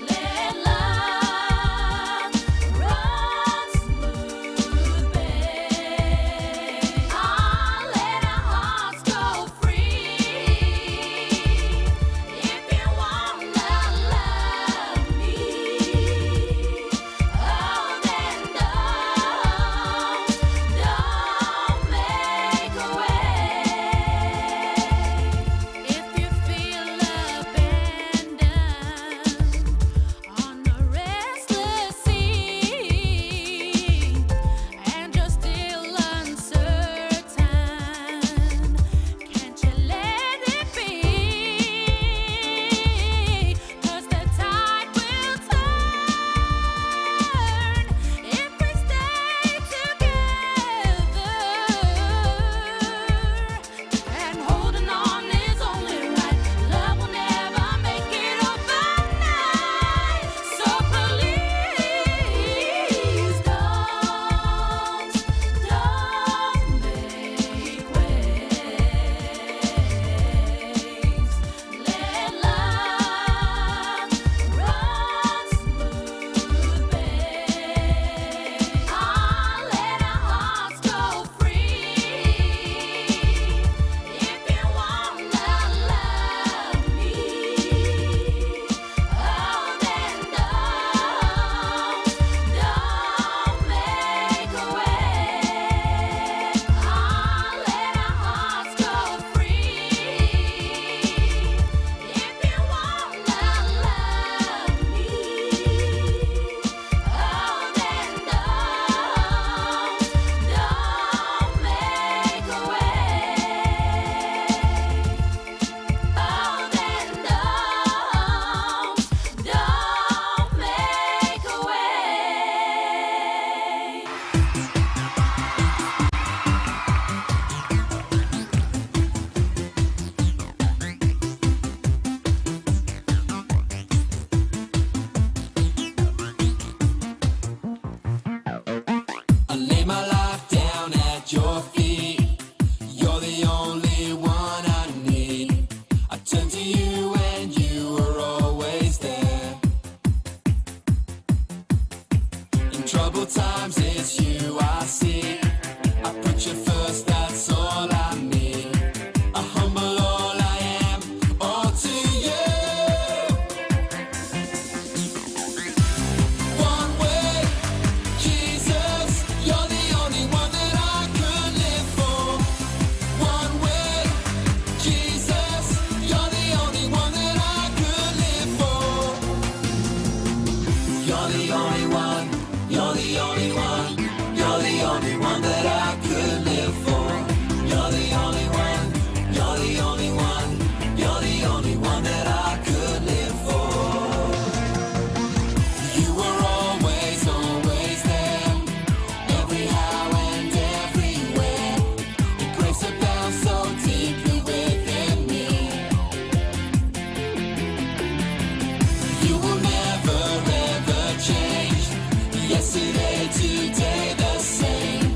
Let love run smooth, babe. Let our hearts go free. If you wanna love me, oh then don't make a way. If you feel abandoned on a restless sea, and you're still uncertain, can't you let it be? 'Cause the tide will turn if we stay together. And holding on is only right. Love will never make it overnight. So please don't make waves. Let love run smooth, babe. Let our hearts go free. If you wanna love me, oh then don't make a way. Let our hearts go free. If you wanna love me, oh then don't make a way. Oh then don't make a way. I lay my life down at your feet. You're the only one I need. I turn to you and you are always there. In troubled times, it's you I see. I put you first, that's all I need. I humble all I am, all to you. One way. Jesus, you're the only one that I could live for. One way, Jesus, you're the only one that I could live for. You're the only one, you're the only one, you're the only one that I could live for. You're the only one, you're the only one, you're the only one that I could live for. You were always, always there. Every how and everywhere. Your grace abounds so deeply within me. You will never ever change. Yesterday, today, the same.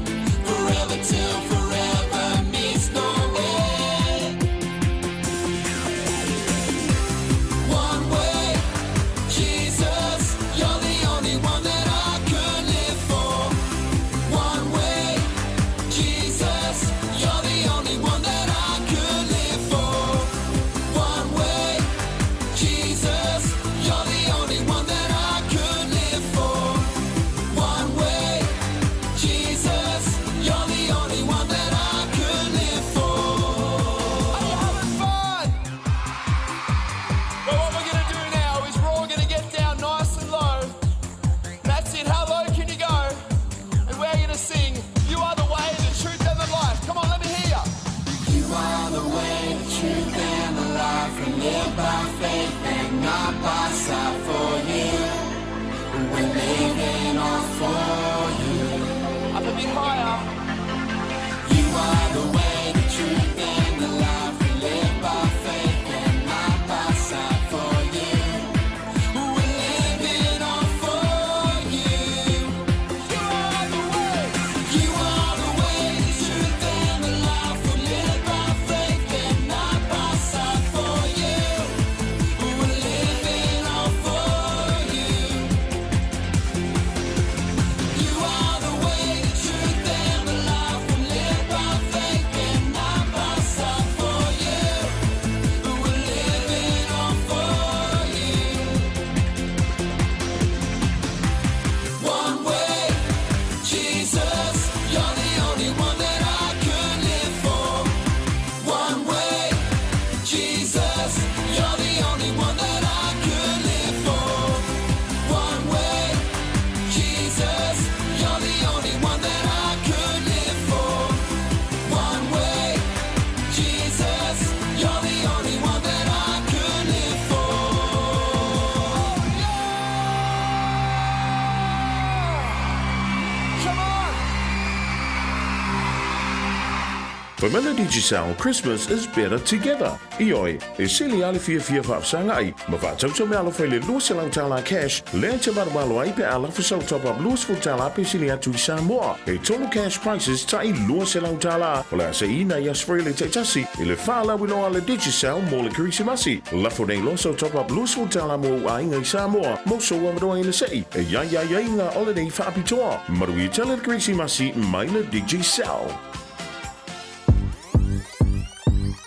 Fai mai le Digicel, Christmas is better together. Ioe, e sili lava le fiafia faafesagai ma faatautau meaalofa i le $200 cash lea e te malomalo ai pe a lafo sau top-up $20 pe sili atu i Samoa. E tolu cash prizes tai $200 o le a seiina i Aso Faraile taitasi i le faalauiloa a le Digicel mo le Kerisimasi. Lafo nei loa sau top-up $20 mo ou aiga i Samoa mo sou avanoa i le sei e i ai aiaiga o lenei faapitoa. Manuia tele le Kerisimasi mai le Digicel.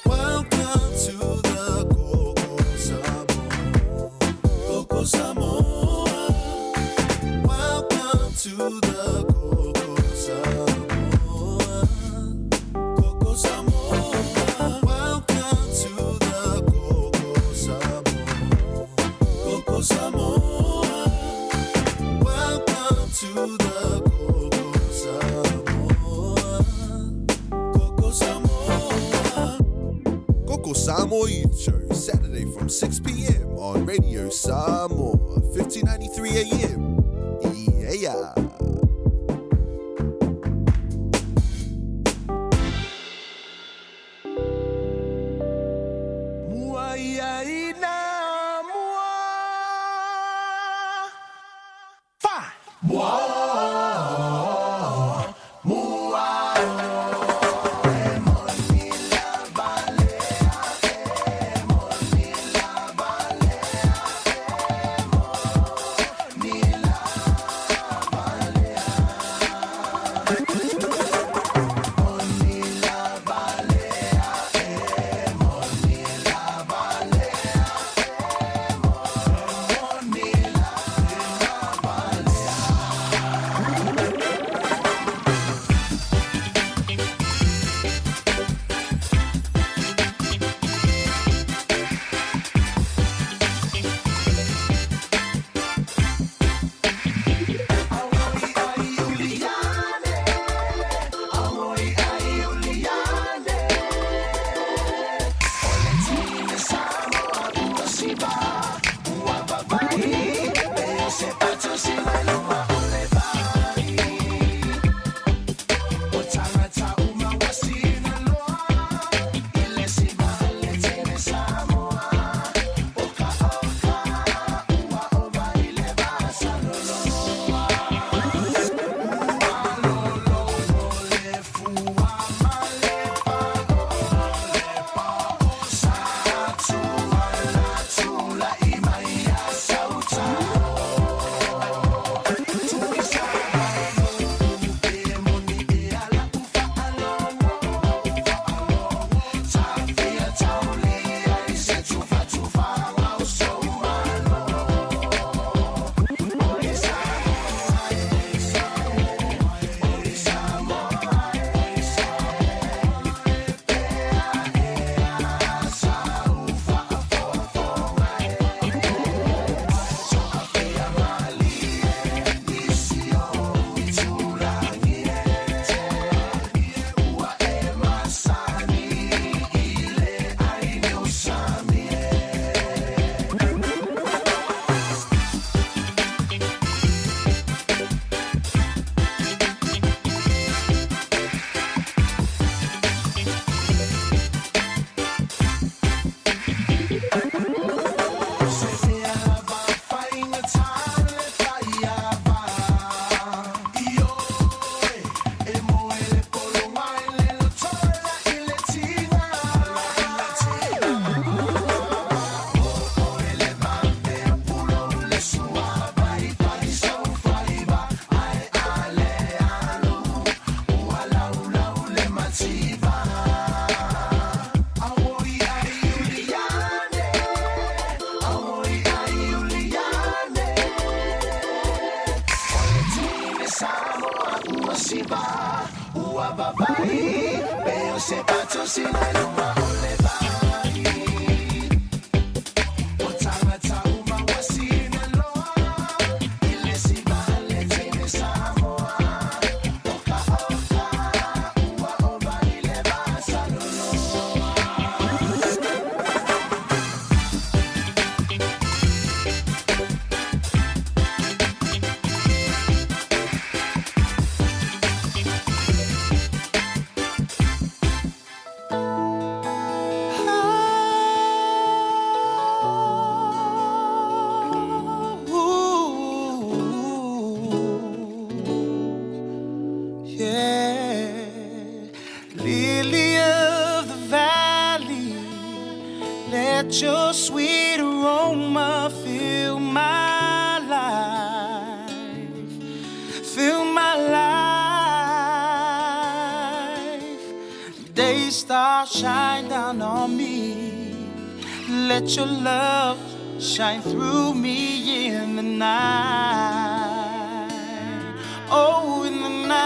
Welcome to the Koko Samoa. Koko Samoa. Welcome to the Koko Samoa. Koko Samoa. Welcome to the Koko Samoa. Koko Samoa. Welcome to the Koko Samoa. Koko Samoa. Koko Samoa Youth Show, Saturday from 6 p.m. on Radio Samoa, 1593 AM. Yeah. Mua ia ina mua. Fa. Mua. Mua. Let your sweet aroma fill my life. Fill my life. Day star shine down on me. Let your love shine through me in the night. Oh, in the night.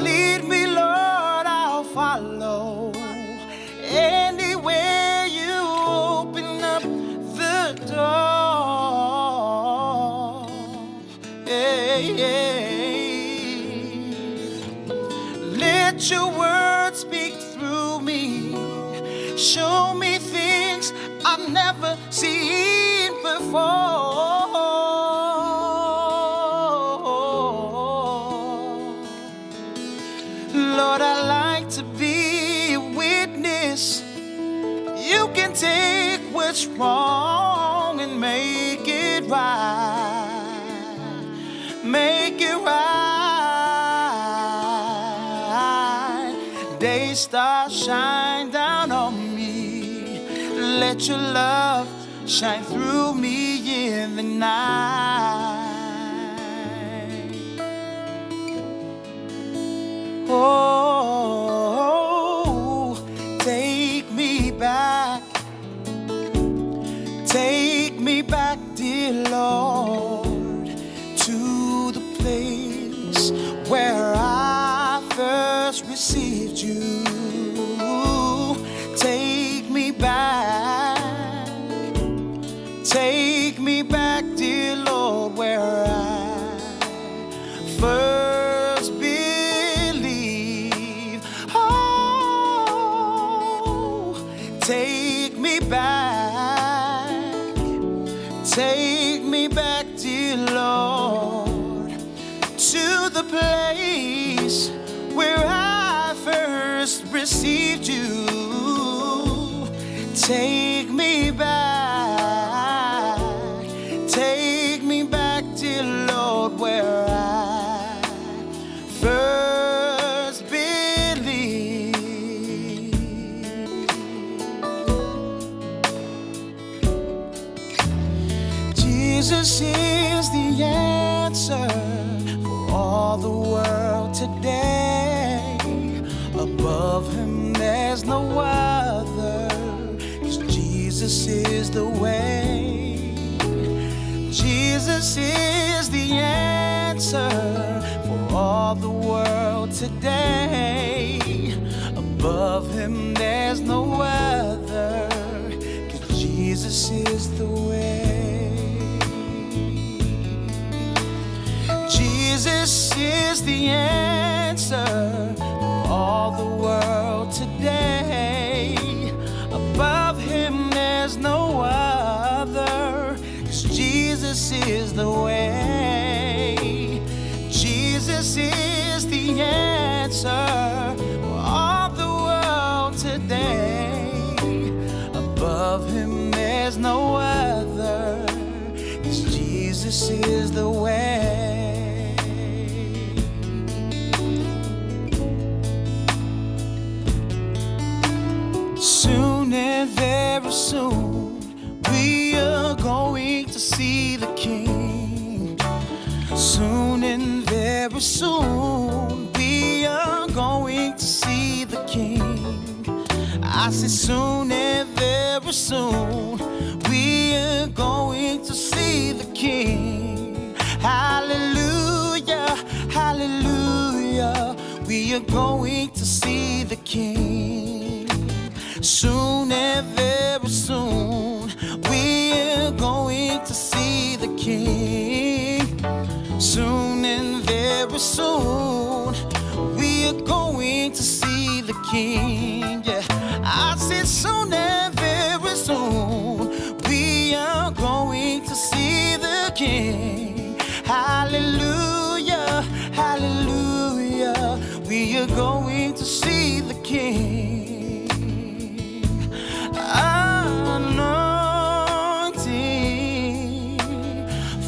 Lead me, Lord, I'll follow. Anywhere you open up the door. Yeah, yeah. Let your word speak through me. Show me things I've never seen before. Lord, I like to be a witness. You can take what's wrong and make it right. Make it right. Day star shine down on me. Let your love shine through me in the night. Oh, take me back. Take me back, dear Lord, to the place where I first received you. Take me back. Take me back, dear Lord, where I first believe. Oh, take me back. Take me back, dear Lord, to the place where I first received you. Take me back. Take me back, dear Lord, where I first believed. Jesus is the answer for all the world today. Above him, there's no other. 'Cause Jesus is the way. Jesus is the answer for all the world today. Above him, there's no other. 'Cause Jesus is the way. Jesus is the answer for all the world today. Above him, there's no other. 'Cause Jesus is the way. Jesus is the answer for all the world today. Above him, there's no other. 'Cause Jesus is the way. Soon and very soon, we are going to see the King. Soon and very soon, we are going to see the King. I say soon and very soon, we are going to see the King. Hallelujah, hallelujah, we are going to see the King. Soon and very soon, we are going to see the King. Soon and very soon, we are going to see the King. Yeah, I said soon and very soon, we are going to see the King. Hallelujah, hallelujah, we are going to see the King. Anointing,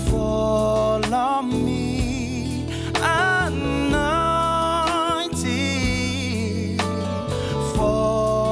fall on me. Anointing, fall.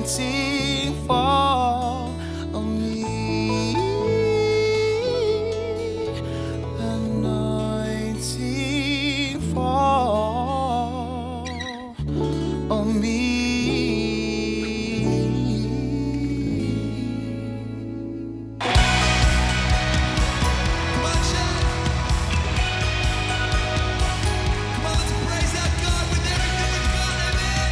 Anointing fall on me. Anointing fall on me. Come on, Chad. Come on, let's praise our God with everything we've got, amen.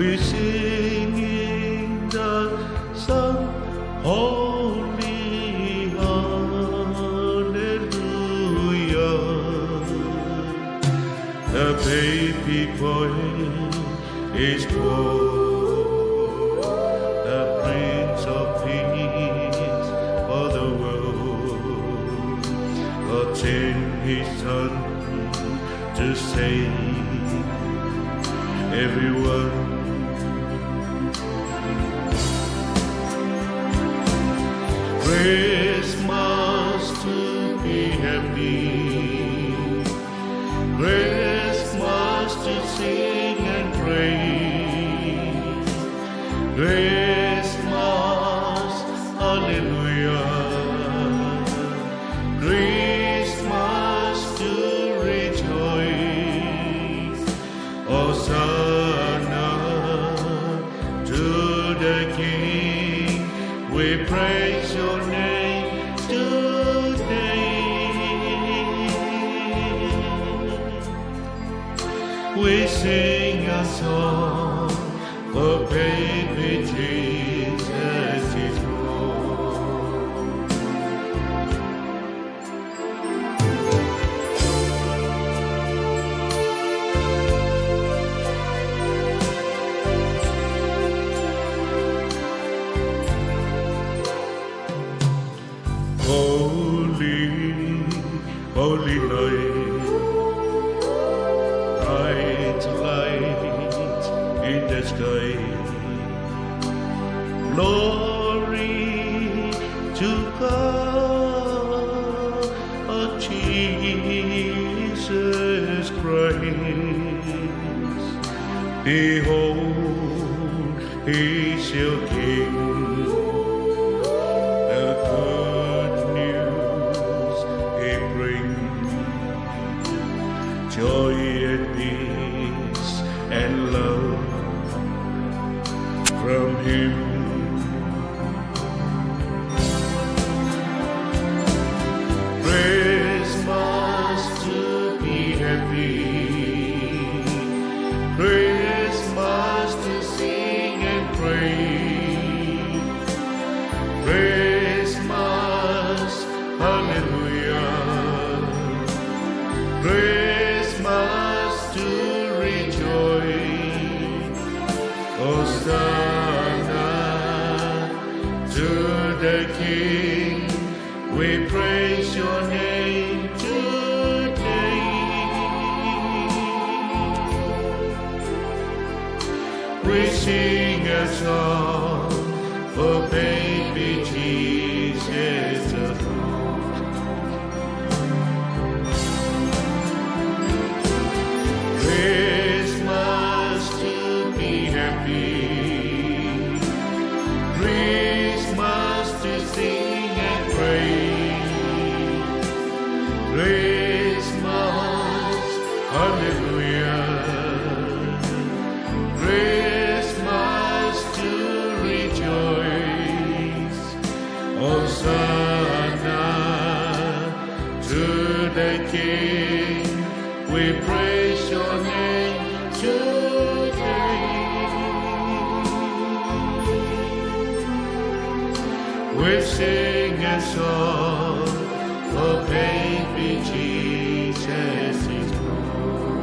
We're singing the song, Holy Hallelujah. The baby boy is born, the Prince of Peace for the world. God sent his son to save everyone. Christmas to be happy. Christmas to sing and pray. Christmas, hallelujah. Christmas to rejoice. Hosanna to the King. We praise your name today. We sing a song for baby Jesus is born. Holy, holy night, bright light in the sky. Glory to God, Jesus Christ. Behold, He's your King. The good news He brings, joy and peace and love from Him. Christmas to be happy, Christmas to sing and pray. Christmas, hallelujah. Christmas to rejoice. Hosanna to the King. We praise your name today. We sing a song for baby Jesus. Christmas to be happy. Christmas to sing and pray. Christmas, hallelujah. Christmas to rejoice. Hosanna to the King. We praise your name today. We sing a song for baby Jesus is born.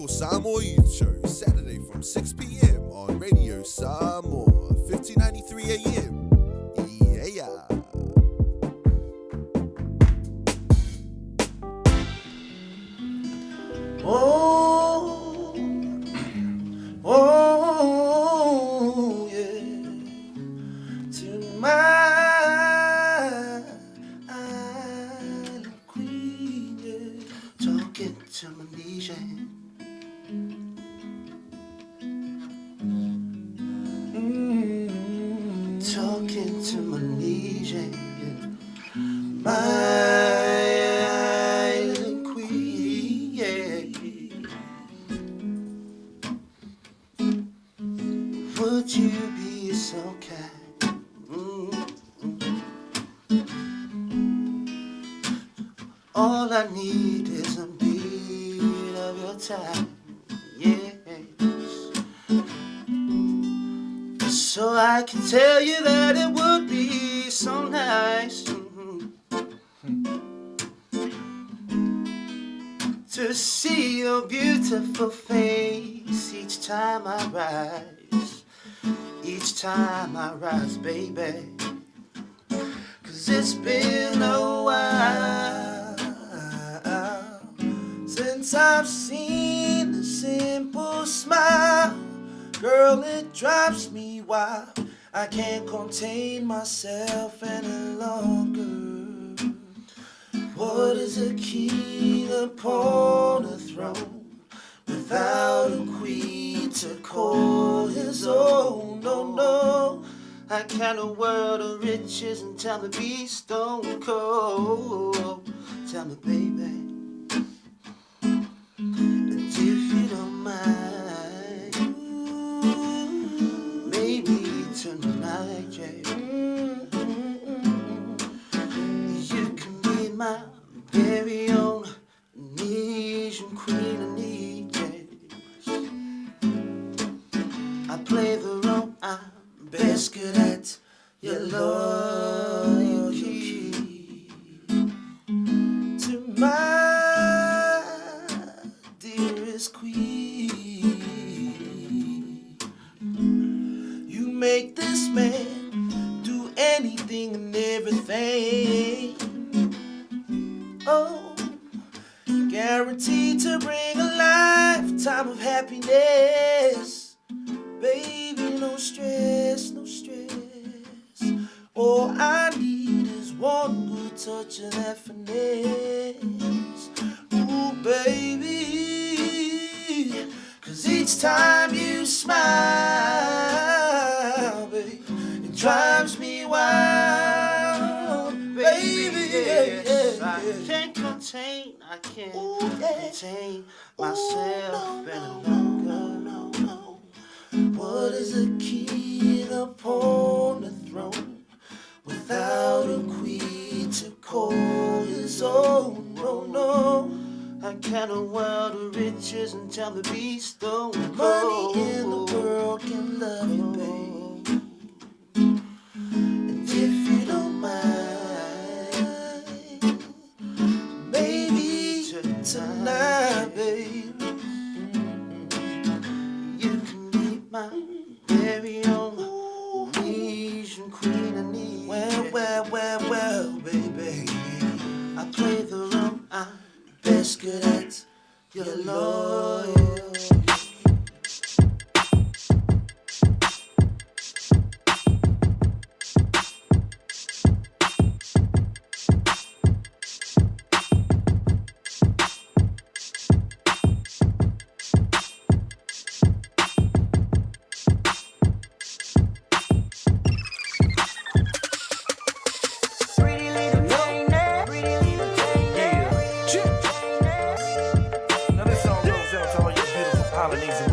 Typical Samoa Youth Show, Saturday from 6 p.m. on Radio Samoa, 1593 AM. Yeah. Oh, oh, yeah. To my island queen, yeah. Talking to my DJ. Talking to my DJ, yeah. My island queen, yeah. Would you be so kind? All I need is a beat of your time, yes. So I can tell you that it would be so nice to see your beautiful face each time I rise, each time I rise, baby. 'Cause it's been a while since I've seen a simple smile. Girl, it drives me wild. I can't contain myself any longer. What is a king upon a throne without a queen to call his own? No, no. I count a world of riches and tell me be stone cold. Tell me, baby, and if you don't mind, maybe tonight, yeah. You can be my very own Nesian queen of yes. I play the role I'm best good at, your loyal key to my dearest queen. You make this man do anything and everything. Oh, guaranteed to bring a lifetime of happiness. Baby, no stress, no stress. All I need is one good touch of that finesse. Ooh, baby. 'Cause each time you smile, babe, it drives me wild. Baby, yes, yeah, I yeah. can't contain, I can't Ooh, yeah. contain Ooh, myself no, any no, longer. no, no, no. What is a king upon the throne without a queen to call his own? No, no. I count a world of riches and tell me be stone Money in the cold. world can love you, babe. And if you don't mind, maybe tonight, babe, You can be my very own Asian queen of need. Well, well, well, well, baby, I play the role I'm best good at, your your loyal. loyal. Pretty little thing, pretty little thing, Yeah. Now this song goes out to all you beautiful Polynesian